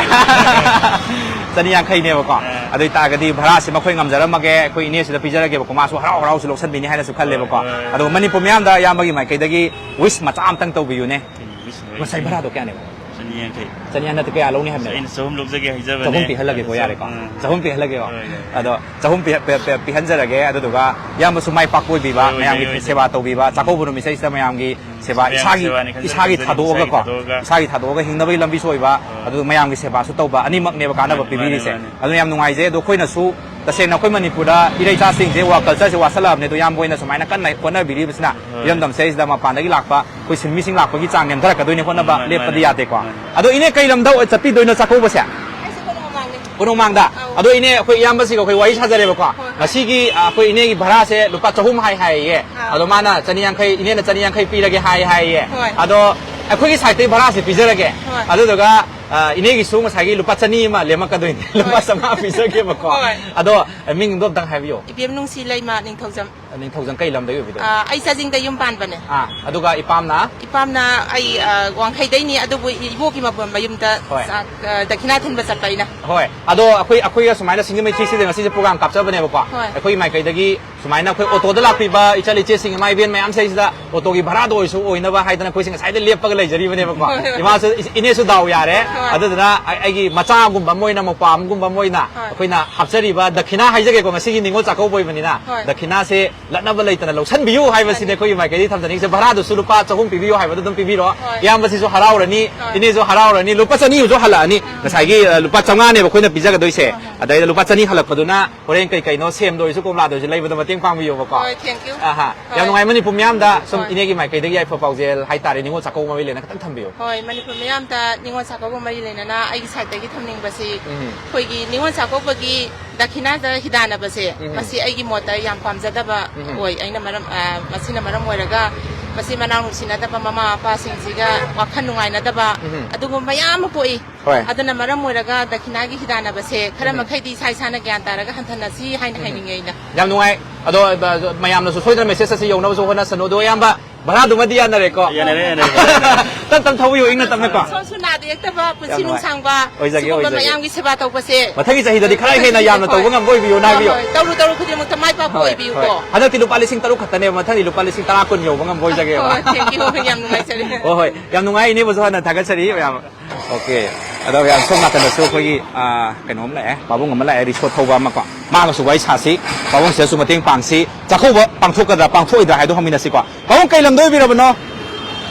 ꯆꯅꯤ ꯌꯥꯡꯈꯩꯅꯦꯕꯀꯣ꯫ ꯑꯥ꯫ ꯑꯗꯨ ꯑꯣꯏꯇꯥꯔꯒꯗꯤ ꯚꯔꯥꯁꯤꯃ ꯑꯩꯈꯣꯏ ꯉꯝꯖꯔꯝꯃꯒꯦ, ꯑꯩꯈꯣꯏ ꯏꯅꯦꯁꯤꯗ ꯄꯤꯖꯔꯒꯦꯕꯀꯣ, ꯃꯥꯁꯨ ꯍꯔꯥꯎ ꯍꯔꯥꯎꯁꯨ ꯂꯧꯁꯟꯕꯤꯅꯤ ꯍꯥꯏꯅꯁꯨ ꯈꯜꯂꯦꯕꯀꯣ꯫ ꯍꯣꯏ, ꯍꯣꯏ, ꯍꯣꯏ꯫ ꯑꯗꯣ ꯃꯅꯤꯄꯨꯔ ꯃꯤꯌꯥꯝꯗ ꯏꯌꯥꯝꯕꯒꯤ ꯃꯥꯏꯀꯩꯗꯒꯤ wish ꯃꯆꯥ ꯑꯝꯇꯪ ꯇꯧꯕꯤꯌꯨꯅꯦ꯫ ꯎꯝ, wish ꯂꯣꯏ ꯉꯁꯥꯏ ꯚꯔꯥꯗꯣ ꯀꯌꯥꯅꯦꯕ? ꯆꯅꯤ ꯌꯥꯡꯈꯩ꯫ ꯆꯅꯤ ꯌꯥꯡꯈꯩ ꯅꯠꯇꯦ, ꯀꯌꯥ ꯂꯧꯅꯤ ꯍꯥꯏꯕꯅꯦꯕ? ꯑꯩꯅ ꯆꯍꯨꯝ ꯂꯧꯖꯒꯦ ꯍꯥꯏꯖꯕꯅꯦ꯫ ꯆꯍꯨꯝ ꯄꯤꯍꯜꯂꯒꯦꯀꯣ, ꯌꯥꯔꯦꯀꯣ? ꯎꯝ꯫ ꯆꯍꯨꯝ ꯄꯤꯍꯜꯂꯒꯦꯀꯣ꯫ ꯍꯣꯏ, ꯍꯣꯏ꯫ ꯑꯗꯣ ꯆꯍꯨꯝ ꯄꯤ- ꯄꯤ- ꯄꯤ- ꯄꯤꯍꯟꯖꯔꯒꯦ, ꯑꯗꯨꯗꯨꯒ ꯏꯌꯥꯝꯕꯁꯨ ꯃꯥꯏ ꯄꯥꯛꯄ ꯑꯣꯏꯕꯤꯕ, ꯍꯣꯏ, ꯍꯣꯏ, ꯃꯌꯥꯝꯒꯤ ꯍꯣꯏ, ꯁꯦꯕꯥ ꯍꯣꯏ꯫ ꯇꯧꯕꯤꯕ, ꯆꯥꯛꯀꯧꯕ ꯅꯨꯃꯤꯠꯁꯤꯗꯩꯁꯤꯗ ꯃꯌꯥꯝꯒꯤ ꯎꯝ, ꯁꯦꯕꯥ, ꯃꯌꯥꯝꯒꯤ ꯏꯁꯥꯒꯤ ꯁꯦꯕꯥꯅꯤ ꯈꯟꯖꯕ ꯏꯁꯥꯒꯤ ꯈꯟꯖꯕꯅꯤ, ꯊꯥꯗꯣꯛꯑꯒꯀꯣ, ꯏꯁꯥꯒꯤ ꯊꯥꯗꯣꯛꯑꯒ꯫ ꯏꯁꯥꯒꯤ ꯊꯥꯗꯣꯛꯑꯒ ꯍꯤꯡꯅꯕꯒꯤ ꯂꯝꯕꯤꯁꯨ ꯑꯣꯏꯕ, ꯑꯥ꯫ ꯑꯗꯨ ꯃꯌꯥꯝꯒꯤ ꯁꯦꯕꯥꯁꯨ ꯇꯧꯕ, ꯑꯅꯤꯃꯛꯅꯦꯕ ꯀꯥꯟꯅꯕ ꯃꯥꯅꯤ, ꯄꯤꯕꯤꯔꯤꯁꯦ꯫ ꯃꯥꯅꯤ, ꯃꯥꯅꯤ꯫ ꯑꯗꯨꯅ ꯌꯥꯝ ꯅꯨꯡꯉꯥꯏꯖꯩ꯫ ꯑꯗꯣ ꯑꯩꯈꯣꯏꯅꯁꯨ ꯇꯁꯦꯡꯅ ꯑꯩꯈꯣꯏ ꯃꯅꯤꯄꯨꯔꯗ ꯏꯔꯩ ꯏꯆꯥꯁꯤꯡꯁꯦ ꯋꯥ culture ꯁꯦ ꯋꯥꯠꯁꯜꯂꯛꯑꯕꯅꯦ, ꯑꯗꯣ ꯏꯌꯥꯝꯕ ꯍꯣꯏꯅ ꯁꯨꯃꯥꯏꯅ ꯀꯟꯅ ꯍꯣꯠꯅꯕꯤꯔꯤꯕꯁꯤꯅ ꯍꯣꯏ꯫ ꯏꯔꯝꯗꯝꯁꯦ ꯁꯤꯗ ꯃꯄꯥꯟꯗꯒꯤ ꯂꯥꯛꯄ ꯑꯩꯈꯣꯏ ꯁꯤꯟꯃꯤꯁꯤꯡ ꯂꯥꯛꯄꯒꯤ ꯆꯥꯡ ꯅꯦꯝꯊꯔꯛꯀꯗꯣꯏꯅꯦ ꯍꯣꯠꯅꯕ ꯃꯥꯅꯤ, ꯂꯦꯞꯄꯗꯤ ꯃꯥꯅꯤ, ꯌꯥꯗꯦꯀꯣ꯫ ꯃꯥꯅꯤ꯫ ꯑꯗꯣ ꯏꯅꯦ, ꯀꯩ ꯂꯝꯗ ꯑꯣꯏ- ꯆꯠꯄꯤꯗꯣꯏꯅꯣ ꯆꯥꯛꯀꯧꯕꯁꯦ? ꯑꯩꯁꯦ ꯀꯣꯅꯨꯡ ꯃꯃꯥꯡꯅꯦ꯫ ꯀꯣꯅꯨꯡ ꯃꯥꯡꯗ꯫ ꯑꯧ꯫ ꯑꯗꯣ ꯏꯅꯦ, ꯑꯩꯈꯣꯏ ꯏꯌꯥꯝꯕꯁꯤꯒ ꯑꯩꯈꯣꯏ ꯋꯥꯔꯤ ꯁꯥꯖꯔꯦꯕꯀꯣ꯫ ꯍꯣꯏ꯫ ꯉꯁꯤꯒꯤ ꯑ, ꯑꯩꯈꯣꯏ ꯏꯅꯦꯒꯤ ꯚꯔꯥꯁꯦ ꯂꯨꯄꯥ ꯆꯍꯨꯝ ꯍꯥꯏ ꯍꯥꯏꯌꯦ꯫ ꯑꯥ꯫ ꯑꯗꯣ ꯃꯥꯅ ꯆꯅꯤ ꯌꯥꯡꯈꯩ, ꯏꯅꯦꯅ ꯆꯅꯤ ꯌꯥꯡꯈꯩ ꯄꯤꯔꯒꯦ ꯍꯥꯏ ꯍꯥꯏꯌꯦ꯫ ꯍꯣꯏ꯫ ꯑꯗꯣ ꯑꯩꯈꯣꯏꯒꯤ side ꯇꯒꯤ ꯚꯔꯥꯁꯦ ꯄꯤꯖꯔꯒꯦ꯫ ꯍꯣꯏ꯫ ꯑꯗꯨꯗꯨꯒ ꯑ, ꯏꯅꯦꯒꯤꯁꯨ ꯉꯁꯥꯏꯒꯤ ꯂꯨꯄꯥ ꯆꯅꯤ ꯑꯃ ꯂꯦꯝꯃꯛꯀꯗꯣꯏꯅꯦ꯫ ꯂꯨꯄꯥ ꯍꯣꯏ꯫ ꯆꯥꯝꯃꯉꯥ ꯄꯤꯖꯒꯦꯕꯀꯣ꯫ ꯍꯣꯏ꯫ ꯑꯗꯣ ꯃꯤꯡꯗꯣ ꯑꯝꯇꯪ ꯍꯥꯏꯕꯤꯌꯣ꯫ ꯏꯕꯦꯝ ꯅꯨꯡꯁꯤ ꯂꯩꯃ ꯅꯤꯡꯊꯧꯖꯝ꯫ ꯅꯤꯡꯊꯧꯖꯝ ꯀꯩ ꯂꯝꯗꯒꯤ ꯑꯣꯏꯕꯤꯗꯣꯏꯅꯣ? ꯑꯥ, ꯑꯩ ꯆꯥꯖꯤꯡꯗ ꯌꯨꯝ ꯄꯥꯟꯕꯅꯦ꯫ ꯑꯥ, ꯑꯗꯨꯒ ꯏꯄꯥꯝꯅ? ꯏꯄꯥꯝꯅ ꯑꯩ, ꯑꯥ, ꯋꯥꯡꯈꯩꯗꯩꯅꯤ, ꯑꯗꯨꯕꯨ ꯏꯕꯣꯛꯀꯤ ꯃꯄꯣꯝ ꯃꯌꯨꯝꯗ ꯍꯣꯏ꯫ ꯆꯥꯛ, ꯑꯥ, ꯗꯈꯤꯅꯥ ꯊꯤꯟꯕ ꯆꯠꯄ ꯑꯩꯅ꯫ ꯍꯣꯏ꯫ ꯑꯗꯣ ꯑꯩꯈꯣꯏ, ꯑꯩꯈꯣꯏꯒ ꯁꯨꯃꯥꯏꯅ ꯁꯤꯡꯖꯃꯩ ꯊ꯭ꯔꯤ ꯁꯤꯛꯁꯇꯤꯗ ꯉꯁꯤꯁꯦ program ꯀꯥꯞꯆꯕꯅꯦꯕꯀꯣ꯫ ꯍꯣꯏ꯫ ꯑꯩꯈꯣꯏꯒꯤ ꯃꯥꯏꯀꯩꯗꯒꯤ ꯁꯨꯃꯥꯏꯅ ꯑꯩꯈꯣꯏ ꯑꯣꯇꯣꯗ ꯂꯥꯛꯄꯤꯕ ꯏꯆꯜ ꯏꯆꯦꯁꯤꯡ, ꯏꯃꯥ ꯏꯕꯦꯟ ꯃꯌꯥꯝꯁꯤꯗꯩꯁꯤꯗ ꯑꯣꯇꯣꯒꯤ ꯚꯔꯥꯗ ꯑꯣꯏꯔꯁꯨ ꯑꯣꯏꯅꯕ ꯍꯥꯏꯗꯅ ꯑꯩꯈꯣꯏꯁꯦ ꯉꯁꯥꯏꯗꯩ ꯂꯦꯞꯄꯒ ꯂꯩꯖꯔꯤꯕꯅꯦꯕꯀꯣ꯫ ꯍꯣꯏ, ꯍꯣꯏ꯫ ꯏꯃꯥꯁꯨ, ꯏ-, ꯏꯅꯦꯁꯨ ꯗꯥꯎ ꯌꯥꯔꯦ꯫ ꯍꯣꯏ꯫ ꯑꯗꯨꯗꯨꯅ ꯑꯩ, ꯑꯩꯒꯤ ꯃꯆꯥꯒꯨꯝꯕ ꯑꯃ ꯑꯣꯏꯅ, ꯃꯧꯄ꯭ꯋꯥ ꯑꯃꯒꯨꯝꯕ ꯑꯃ ꯑꯣꯏꯅ ꯍꯣꯏ꯫ ꯑꯩꯈꯣꯏꯅ ꯍꯥꯞꯆꯔꯤꯕ ꯗꯈꯤꯅꯥ ꯍꯥꯏꯖꯒꯦꯀꯣ, ꯉꯁꯤꯒꯤ ꯅꯤꯉꯣꯜ ꯆꯥꯛꯀꯧꯕ ꯑꯣꯏꯕꯅꯤꯅ, ꯍꯣꯏ꯫ ꯗꯈꯤꯅꯥꯁꯦ ꯂꯠꯅꯕ ꯂꯩꯇꯅ ꯂꯧꯁꯟꯕꯤꯌꯨ ꯍꯥꯏꯕꯁꯤꯅꯦ ꯑꯩꯈꯣꯏꯒꯤ ꯃꯥꯏꯀꯩꯗꯒꯤ ꯊꯝꯖꯅꯤꯡꯉꯤꯁꯦ꯫ ꯚꯔꯥꯗꯨꯁꯨ ꯂꯨꯄꯥ ꯆꯍꯨꯝ ꯄꯤꯕꯤꯌꯨ ꯍꯥꯏꯕꯗꯣ ꯑꯗꯨꯝ ꯄꯤꯕꯤꯔꯣ꯫ ꯍꯣꯏ꯫ ꯏꯌꯥꯝꯕꯁꯤꯁꯨ ꯍꯔꯥꯎꯔꯅꯤ, ꯍꯣꯏ꯫ ꯏꯅꯦꯁꯨ ꯍꯔꯥꯎꯔꯅꯤ, ꯂꯨꯄꯥ ꯆꯅꯤ ꯑꯃꯁꯨ ꯍꯜꯂꯛꯑꯅꯤ꯫ ꯉꯁꯥꯏꯒꯤ, ꯑ, ꯂꯨꯄꯥ ꯆꯥꯝꯃꯉꯥꯅꯦꯕ ꯑꯩꯈꯣꯏꯅ ꯄꯤꯖꯒꯗꯣꯏꯁꯦ꯫ ꯑꯗꯩꯗ ꯂꯨꯄꯥ ꯆꯅꯤ ꯍꯜꯂꯛꯄꯗꯨꯅ ꯍꯣꯔꯦꯟ ꯀꯩ ꯀꯩꯅꯣ, ꯁꯦꯝꯗ ꯑꯣꯏꯔꯁꯨ, ꯀꯣꯝꯂꯥꯗ ꯑꯣꯏꯔꯁꯨ ꯂꯩꯕꯗ ꯃꯇꯦꯡ ꯃꯇꯦꯡ ꯄꯥꯡꯕꯤꯌꯣꯕꯀꯣ꯫ ꯍꯣꯏ, thank you꯫ ꯑꯍꯥ꯫ ꯍꯣꯏ꯫ ꯌꯥꯝ ꯅꯨꯡꯉꯥꯏ, ꯃꯅꯤꯄꯨꯔ ꯃꯤꯌꯥꯝꯗ ꯁꯨꯝ ꯍꯣꯏ꯫ ꯏꯅꯦꯒꯤ ꯃꯥꯏꯀꯩꯗꯒꯤ ꯌꯥꯏꯐ ꯄꯥꯎꯖꯦꯜ ꯍꯥꯏꯇꯥꯔꯦ, ꯅꯤꯉꯣꯜ ꯆꯥꯛꯀꯧꯕ ꯃꯔꯤ ꯂꯩꯅꯅ ꯈꯤꯇꯪ ꯊꯝꯕꯤꯌꯨ꯫ ꯍꯣꯏ, ꯃꯅꯤꯄꯨꯔ ꯃꯤꯌꯥꯝꯗ ꯅꯤꯉꯣꯜ ꯆꯥꯛꯀꯧꯕ ꯃꯔꯤ ꯂꯩꯅꯅ ꯑꯩꯒꯤ side ꯇꯒꯤ ꯊꯝꯅꯤꯡꯕꯁꯤ, ꯎꯝ꯫ ꯑꯩꯈꯣꯏꯒꯤ ꯅꯤꯉꯣꯜ ꯆꯥꯛꯀꯧꯕꯒꯤ ꯗꯈꯤꯅꯥꯗ ꯍꯤꯗꯥꯟꯅꯕꯁꯦ, ꯎꯝ꯫ ꯃꯁꯤ ꯑꯩꯒꯤ ꯃꯣꯠꯇ ꯌꯥꯝ ꯄꯥꯝꯖꯗꯕ ꯎꯝ꯫ ꯑꯣꯏ꯫ ꯑꯩꯅ ꯃꯔꯝ, ꯑ, ꯃꯁꯤꯅ ꯃꯔꯝ ꯑꯣꯏꯔꯒ ꯃꯁꯤ ꯃꯅꯥꯎ ꯅꯨꯡꯁꯤꯅꯗꯕ ꯃꯃꯥ ꯃꯄꯥꯁꯤꯡꯁꯤꯒ ꯋꯥꯈꯜ ꯅꯨꯡꯉꯥꯏꯅꯗꯕ ꯎꯝ꯫ ꯑꯗꯨꯒꯨꯝꯕ ꯃꯌꯥꯝ ꯑꯃ ꯄꯣꯛꯏ꯫ ꯍꯣꯏ꯫ ꯑꯗꯨꯅ ꯃꯔꯝ ꯑꯣꯏꯔꯒ ꯗꯈꯤꯅꯥꯒꯤ ꯍꯤꯗꯥꯟꯅꯕꯁꯦ ꯈꯔ ꯎꯝ꯫ ꯃꯈꯩꯗꯤ ꯏꯁꯥ ꯏꯁꯥꯅ ꯒ꯭ꯌꯥꯟ ꯇꯥꯔꯒ ꯍꯟꯊꯅꯁꯤ ꯍꯥꯏꯅ ꯎꯝ꯫ ꯍꯥꯏꯅꯤꯡꯉꯦ ꯑꯩꯅ꯫ ꯌꯥꯝ ꯅꯨꯡꯉꯥꯏ꯫ ꯑꯗꯣ, ꯑ, ꯃꯌꯥꯝꯅꯁꯨ ꯁꯣꯏꯗꯅ message ꯑꯁꯤ ꯌꯧꯅꯕꯁꯨ ꯍꯣꯠꯅꯁꯅꯨ꯫ ꯑꯗꯣ, ꯑꯌꯥꯝꯕ ꯚꯔꯥꯗꯨꯃꯗꯤ ꯌꯥꯅꯔꯦꯀꯣ? ꯌꯥꯅꯔꯦ, ꯌꯥꯅꯔꯦ, ꯌꯥꯅꯔꯦ꯫ ꯇꯞ ꯇꯞ ꯊꯧꯕꯤꯌꯨ, ꯏꯪꯅ ꯇꯞꯅꯀꯣ꯫ ꯁꯣꯝꯁꯨ ꯅꯥꯗ ꯌꯦꯛꯇꯕ, ꯄꯨꯟꯁꯤ ꯌꯥꯝ ꯅꯨꯡꯉꯥꯏ꯫ ꯅꯨꯡꯁꯥꯡꯕ, ꯑꯣꯏꯖꯒꯦ, ꯁꯤꯒꯨꯝꯕ ꯑꯣꯏꯖꯒꯦ꯫ ꯃꯌꯥꯝꯒꯤ ꯁꯦꯕꯥ ꯇꯧꯕꯁꯦ ꯃꯊꯪꯒꯤ ꯆꯍꯤꯗꯗꯤ ꯈꯔ ꯍꯦꯟꯅ ꯌꯥꯝꯅ ꯍꯣꯏ꯫ ꯇꯧꯕ ꯉꯝꯕ ꯑꯣꯏꯕꯤꯌꯨ, ꯍꯣꯏ, ꯅꯥꯕꯤꯌꯨ꯫ ꯍꯣꯏ꯫ ꯇꯧꯔꯨ, ꯇꯧꯔꯨ ꯈꯨꯗꯤꯡꯃꯛꯇ ꯃꯥꯏ ꯄꯥꯛꯄ ꯍꯣꯏ, ꯑꯣꯏꯕꯤꯌꯨꯀꯣ꯫ ꯍꯣꯏ꯫ ꯍꯟꯗꯛꯇꯤ ꯂꯨꯄꯥ ꯂꯤꯁꯤꯡ ꯇꯔꯨꯛ ꯈꯛꯇꯅꯦꯕ, ꯃꯊꯪꯗꯤ ꯂꯨꯄꯥ ꯂꯤꯁꯤꯡ ꯇꯔꯥ ꯀꯨꯟ ꯌꯧꯕ ꯉꯝꯕ ꯑꯣꯏꯖꯒꯦꯕ꯫ ꯍꯣꯏ, thank you, ꯌꯥꯝ ꯅꯨꯡꯉꯥꯏꯖꯔꯦ꯫ ꯍꯣꯏ, ꯍꯣꯏ, ꯌꯥꯝ ꯅꯨꯡꯉꯥꯏ, ꯏꯅꯦꯕꯨꯁꯨ ꯍꯥꯟꯅ ꯊꯥꯒꯠꯆꯔꯤ ꯃꯌꯥꯝ꯫ OK꯫ ꯑꯗꯣ ꯃꯌꯥꯝ ꯁꯣꯝ ꯅꯥꯀꯟꯗꯁꯨ ꯑꯩꯈꯣꯏꯒꯤ, ꯑ, ꯀꯩꯅꯣꯝ ꯂꯥꯛꯑꯦ, ꯄꯥꯕꯨꯡ ꯑꯃ ꯂꯥꯛꯑꯦ, ꯔꯤꯁꯣ ꯊꯧꯕ ꯑꯃꯀꯣ꯫ ꯃꯥꯒꯁꯨ ꯋꯥꯔꯤ ꯁꯥꯁꯤ, ꯄꯥꯕꯨꯡꯁꯤꯗꯁꯨ ꯃꯇꯦꯡ ꯄꯥꯡꯁꯤ꯫ ꯆꯥꯛꯀꯧꯕ ꯄꯥꯡꯊꯣꯛꯀꯗ꯭ꯔꯥ ꯄꯥꯡꯊꯣꯛꯑꯣꯏꯗ꯭ꯔꯥ ꯍꯥꯏꯗꯣ ꯍꯪꯃꯤꯟꯅꯁꯤꯀꯣ꯫ ꯄꯥꯕꯨꯡ ꯀꯩ ꯂꯝꯗ ꯑꯣꯏꯕꯤꯔꯕꯅꯣ? ꯑꯩ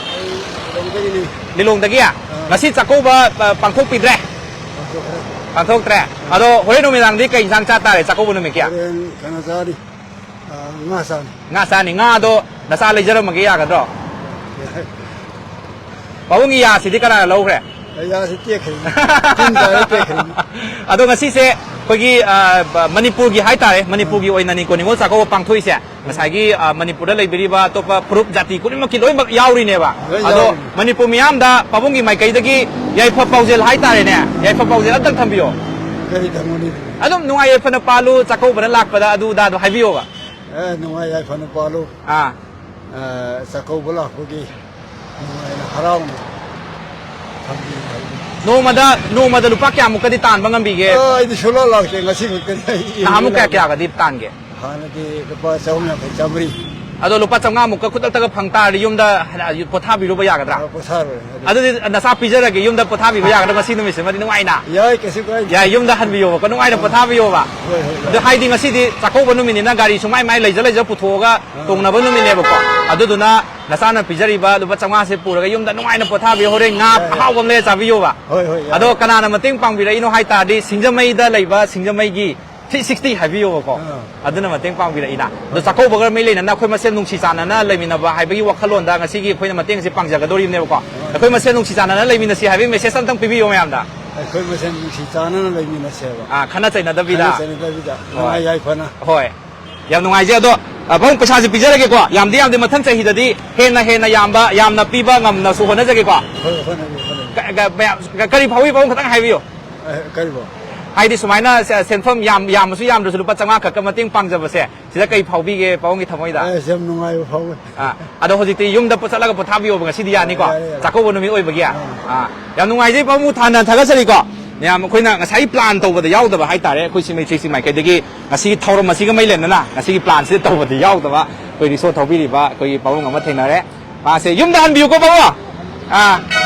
ꯂꯤꯂꯣꯡꯗꯒꯤꯅꯤ꯫ ꯂꯤꯂꯣꯡꯗꯒꯤ? ꯑꯥ꯫ ꯉꯁꯤ ꯆꯥꯛꯀꯧꯕ, ꯑ, ꯄꯥꯡꯊꯣꯛꯄꯤꯗ꯭ꯔꯦ? ꯄꯥꯡꯊꯣꯛꯈ꯭ꯔꯦ꯫ ꯄꯥꯡꯊꯣꯛꯇ꯭ꯔꯦ? ꯑꯥ꯫ ꯑꯗꯣ ꯍꯣꯔꯦꯟ ꯅꯨꯃꯤꯗꯥꯡꯗꯤ ꯀꯩ ꯏꯟꯁꯥꯡ ꯆꯥ ꯇꯥꯔꯦ ꯆꯥꯛꯀꯧꯕ ꯅꯨꯃꯤꯠꯀꯤ? ꯍꯣꯔꯦꯟ ꯀꯩꯅꯣ ꯆꯥꯅꯤ꯫ ꯑꯥ, ꯉꯥ ꯆꯥꯅꯤ꯫ ꯉꯥ ꯆꯥꯅꯤ꯫ ꯉꯥꯗꯣ ꯅꯆꯥ ꯂꯩꯖꯔꯝꯃꯒꯦ ꯌꯥꯒꯗ꯭ꯔꯣ? ꯌꯥꯏ꯫ ꯄꯥꯕꯨꯡꯒꯤ ꯌꯥꯁꯤꯗꯤ ꯀꯅꯥꯅ ꯂꯧꯈ꯭ꯔꯦ? ꯑꯩ ꯌꯥꯁꯤ ꯇꯦꯛꯈ꯭ꯔꯦ꯫ ꯇꯤꯟ ꯆꯥꯔ ꯇꯦꯛꯈ꯭ꯔꯦ꯫ ꯑꯗꯣ ꯉꯁꯤꯁꯦ ꯑꯩꯈꯣꯏꯒꯤ, ꯑ, ꯕ-, ꯃꯅꯤꯄꯨꯔꯒꯤ ꯍꯥꯏꯇꯥꯔꯦ, ꯃꯅꯤꯄꯨꯔꯒꯤ ꯑꯣꯏꯅꯅꯤꯀꯣ ꯅꯤꯉꯣꯜ ꯆꯥꯛꯀꯧꯕ ꯄꯥꯡꯊꯣꯛꯏꯁꯦ꯫ ꯉꯁꯥꯏꯒꯤ, ꯑ, ꯃꯅꯤꯄꯨꯔꯗ ꯂꯩꯕꯤꯔꯤꯕ ꯑꯇꯣꯞꯄ ꯐꯨꯔꯨꯞ ꯖꯥꯇꯤ ꯈꯨꯗꯤꯡꯃꯛꯀꯤ ꯂꯣꯏꯅꯃꯛ ꯌꯥꯎꯔꯤꯅꯦꯕ꯫ ꯂꯣꯏ ꯑꯗꯣ ꯌꯥꯎꯔꯤꯅꯦ꯫ ꯃꯅꯤꯄꯨꯔ ꯃꯤꯌꯥꯝꯗ ꯄꯥꯕꯨꯡꯒꯤ ꯃꯥꯏꯀꯩꯗꯒꯤ ꯌꯥꯏꯐ ꯄꯥꯎꯖꯦꯜ ꯍꯥꯏꯇꯥꯔꯦꯅꯦ, ꯌꯥꯏꯐ ꯄꯥꯎꯖꯦꯜ ꯑꯝꯇꯪ ꯊꯝꯕꯤꯌꯣ꯫ ꯀꯔꯤ ꯊꯝꯃꯨꯅꯤ? ꯑꯗꯨꯝ ꯅꯨꯡꯉꯥꯏ ꯌꯥꯏꯐꯅ ꯄꯥꯜꯂꯨ, ꯆꯥꯛꯀꯧꯕꯅ ꯂꯥꯛꯄꯗ ꯑꯗꯨ ꯑꯗꯥꯗꯣ ꯍꯥꯏꯕꯤꯌꯣꯕ꯫ ꯑꯦ, ꯅꯨꯡꯉꯥꯏ ꯌꯥꯏꯐꯅ ꯄꯥꯜꯂꯨ꯫ ꯑꯥ꯫ ꯑ, ꯆꯥꯛꯀꯧꯕ ꯂꯥꯛꯄꯒꯤ ꯅꯨꯡꯉꯥꯏꯅ ꯍꯔꯥꯎꯅ ꯊꯝꯕꯤꯌꯨ ꯍꯥꯏꯕꯅꯤ꯫ ꯅꯣꯡꯃꯗ, ꯅꯣꯡꯃꯗ ꯂꯨꯄꯥ ꯀꯌꯥꯃꯨꯛꯀꯗꯤ ꯇꯥꯟꯕ ꯉꯝꯕꯤꯒꯦ? ꯑ, ꯑꯩꯗꯤ ꯁꯨꯡꯂꯥꯛ ꯂꯥꯛꯇꯦ, ꯉꯁꯤ ꯈꯛꯇꯅꯤ ꯑꯩ ꯅꯍꯥꯟꯃꯨꯛ ꯀꯌꯥ ꯂꯥꯛꯏ꯫ ꯀꯌꯥꯒꯗꯤ ꯇꯥꯟꯒꯦ? ꯍꯥꯟꯅꯗꯤ ꯂꯨꯄꯥ ꯆꯍꯨꯝ ꯌꯥꯡꯈꯩ, ꯆꯥꯝꯃꯔꯤ꯫ ꯑꯗꯣ ꯂꯨꯄꯥ ꯆꯥꯝꯃꯉꯥꯃꯨꯛꯀ ꯈꯨꯗꯛꯇꯒ ꯐꯪ ꯇꯥꯔꯗꯤ ꯌꯨꯝꯗ ꯍꯜꯂꯛ-, ꯄꯣꯊꯥꯕꯤꯔꯨꯕ ꯌꯥꯒꯗ꯭ꯔꯥ? ꯑ, ꯄꯣꯊꯥꯔꯣꯏ ꯑꯗꯨ꯫ ꯑꯗꯨꯗꯤ ꯅꯆꯥ ꯄꯤꯖꯔꯒꯦ, ꯌꯨꯝꯗ ꯄꯣꯊꯥꯕꯤꯕ ꯌꯥꯒꯗ꯭ꯔꯥ ꯉꯁꯤ ꯅꯨꯃꯤꯠꯁꯤꯃꯗꯤ ꯅꯨꯡꯉꯥꯏꯅ? ꯌꯥꯏ, ꯀꯩꯁꯨ ꯀꯥꯏꯗꯦ꯫ ꯌꯥꯏ, ꯌꯨꯝꯗ ꯍꯟꯕꯤꯌꯣꯕꯀꯣ, ꯅꯨꯡꯉꯥꯏꯅ ꯑ꯫ ꯄꯣꯊꯥꯕꯤꯌꯣꯕ꯫ ꯍꯣꯏ, ꯍꯣꯏ, ꯍꯣꯏ꯫ ꯑꯗꯨ ꯍꯥꯏꯗꯤ ꯉꯁꯤꯗꯤ ꯆꯥꯛꯀꯧꯕ ꯅꯨꯃꯤꯠꯅꯤꯅ ꯒꯥꯔꯤꯁꯨ ꯃꯥꯏ ꯃꯥꯏ ꯂꯩꯖ ꯂꯩꯖ ꯄꯨꯊꯣꯛꯑꯒ ꯑ꯫ ꯇꯣꯡꯅꯕ ꯅꯨꯃꯤꯠꯅꯦꯕꯀꯣ꯫ ꯑꯗꯨꯗꯨꯅ ꯅꯆꯥꯅ ꯄꯤꯖꯔꯤꯕ ꯂꯨꯄꯥ ꯆꯥꯝꯃꯉꯥꯁꯦ ꯄꯨꯔꯒ ꯌꯨꯝꯗ ꯅꯨꯡꯉꯥꯏꯅ ꯄꯣꯊꯥꯕꯤꯌꯣ, ꯍꯣꯔꯦꯟ ꯉꯥ ꯌꯥꯏ, ꯌꯥꯏ꯫ ꯑꯍꯥꯎꯕ ꯑꯃ ꯂꯩꯔ ꯆꯥꯕꯤꯌꯣꯕ꯫ ꯍꯣꯏ, ꯍꯣꯏ, ꯌꯥꯏ꯫ ꯑꯗꯣ ꯀꯅꯥꯅ ꯃꯇꯦꯡ ꯄꯥꯡꯕꯤꯔꯛꯏꯅꯣ ꯍꯥꯏ ꯇꯥꯔꯗꯤ ꯁꯤꯡꯖꯃꯩꯗ ꯂꯩꯕ ꯁꯤꯡꯖꯃꯩꯒꯤ ꯊ꯭ꯔꯤ ꯁꯤꯛꯁꯇꯤ ꯍꯥꯏꯕꯤꯌꯣꯕꯀꯣ꯫ ꯑꯥ꯫ ꯑꯗꯨꯅ ꯃꯇꯦꯡ ꯄꯥꯡꯕꯤꯔꯛꯏꯅ꯫ ꯑꯗꯣ ꯆꯥꯛꯀꯧꯕꯒ ꯃꯔꯤ ꯂꯩꯅꯅ ꯑꯩꯈꯣꯏ ꯃꯁꯦꯜ ꯅꯨꯡꯁꯤ ꯆꯥꯟꯅꯅ ꯂꯩꯃꯤꯟꯅꯕ ꯍꯥꯏꯕꯒꯤ ꯋꯥꯈꯜꯂꯣꯟꯗ ꯉꯁꯤꯒꯤ ꯑꯩꯈꯣꯏꯅ ꯃꯇꯦꯡꯁꯦ ꯄꯥꯡꯖꯒꯗꯧꯔꯤꯕꯅꯦꯕꯀꯣ꯫ ꯑꯩꯈꯣꯏ ꯃꯁꯦꯜ ꯅꯨꯡꯁꯤ ꯆꯥꯟꯅꯅ ꯂꯩꯃꯤꯟꯅꯁꯤ ꯍꯥꯏꯕꯒꯤ ꯃꯦꯁꯦꯖ ꯑꯝꯇꯪ ꯄꯤꯕꯤꯌꯣ ꯃꯌꯥꯝꯗ꯫ ꯑꯩꯈꯣꯏ ꯃꯁꯦꯜ ꯅꯨꯡꯁꯤ ꯆꯥꯟꯅꯅ ꯂꯩꯃꯤꯟꯅꯁꯦꯕ꯫ ꯑꯥ, ꯈꯠꯅ ꯆꯩꯅꯗꯕꯤꯗ꯫ ꯈꯠꯅ ꯆꯩꯅꯗꯕꯤꯗ, ꯍꯣꯏ꯫ ꯅꯨꯡꯉꯥꯏ ꯌꯥꯏꯐꯅ꯫ ꯍꯣꯏ꯫ ꯌꯥꯝ ꯅꯨꯡꯉꯥꯏꯖꯩ꯫ ꯑꯗꯣ, ꯑ, ꯄꯥꯕꯨꯡ, ꯄꯩꯁꯥꯁꯦ ꯄꯤꯖꯔꯒꯦꯀꯣ꯫ ꯌꯥꯝꯗꯤ ꯌꯥꯝꯗꯦ, ꯃꯊꯪ ꯆꯍꯤꯗꯗꯤ ꯍꯦꯟꯅ ꯍꯦꯟꯅ ꯌꯥꯝꯕ, ꯌꯥꯝꯅ ꯄꯤꯕ ꯉꯝꯅꯁꯨ ꯍꯣꯠꯅꯖꯒꯦꯀꯣ꯫ ꯍꯣꯏ, ꯍꯣꯠꯅꯒꯦ, ꯍꯣꯠꯅꯒꯦ꯫ ꯀ-, ꯀ-, ꯃꯌꯥꯝ, ꯀ-, ꯀꯔꯤ ꯐꯥꯎꯏ, ꯄꯥꯕꯨꯡ, ꯈꯤꯇꯪ ꯍꯥꯏꯕꯤꯌꯨ꯫ ꯑ, ꯀꯔꯤꯕꯣ? ꯍꯥꯏꯗꯤ ꯁꯨꯃꯥꯏꯅ ꯁꯦ-, ꯁꯦꯟꯐꯝ ꯌꯥꯝ, ꯌꯥꯝꯃꯁꯨ ꯌꯥꯝꯗ꯭ꯔꯁꯨ ꯂꯨꯄꯥ ꯆꯥꯝꯃꯉꯥ ꯈꯛꯀ ꯃꯇꯦꯡ ꯄꯥꯡꯖꯕꯁꯦ, ꯁꯤꯗ ꯀꯔꯤ ꯐꯥꯎꯕꯤꯒꯦ ꯄꯥꯕꯨꯡꯒꯤ ꯊꯃꯣꯏꯗ? ꯑꯁ, ꯌꯥꯝ ꯅꯨꯡꯉꯥꯏꯕ ꯐꯥꯎꯋꯦ꯫ ꯑꯥ, ꯑꯗꯣ ꯍꯧꯖꯤꯛꯇꯤ ꯌꯨꯝꯗ ꯄꯣꯠ ꯆꯠꯂꯒ ꯄꯣꯊꯥꯕꯤꯌꯣꯕ ꯉꯁꯤꯗꯤ, ꯌꯥꯅꯤꯀꯣ? ꯌꯥꯔꯦ, ꯌꯥꯔꯦ꯫ ꯆꯥꯛꯀꯧꯕ ꯅꯨꯃꯤꯠ ꯑꯣꯏꯕꯒꯤ꯫ ꯑꯥ꯫ ꯑꯥ, ꯌꯥꯝ ꯅꯨꯡꯉꯥꯏꯖꯩ ꯄꯥꯕꯨꯡ, ꯊꯥꯅ ꯊꯥꯒꯠꯆꯔꯤꯀꯣ꯫ ꯃꯌꯥꯝ ꯑꯩꯈꯣꯏꯅ ꯉꯁꯥꯏ ꯄ꯭ꯂꯥꯟ ꯇꯧꯕꯗ ꯌꯥꯎꯗꯕ ꯍꯥꯏꯇꯥꯔꯦ, ꯑꯩꯈꯣꯏ ꯁꯤꯃꯩ ꯊ꯭ꯔꯤ ꯁꯤꯛꯁꯇꯤ ꯃꯥꯏꯀꯩꯗꯒꯤ ꯉꯁꯤꯒꯤ ꯊꯧꯔꯝ ꯑꯁꯤꯒ ꯃꯔꯤ ꯂꯩꯅꯅ ꯉꯁꯤꯒꯤ ꯄ꯭ꯂꯥꯟꯁꯤꯗ ꯇꯧꯕꯗ ꯌꯥꯎꯗꯕ ꯑꯩꯈꯣꯏ ꯔꯤꯁꯣ ꯊꯧꯕꯤꯔꯤꯕ ꯑꯩꯈꯣꯏꯒꯤ ꯄꯥꯕꯨꯡ ꯑꯃ ꯊꯦꯡꯅꯔꯦ꯫ ꯃꯥꯁꯦ ꯌꯨꯝꯗ ꯍꯟꯕꯤꯌꯨꯀꯣ ꯄꯥꯕꯨꯡ꯫ ꯑꯥ,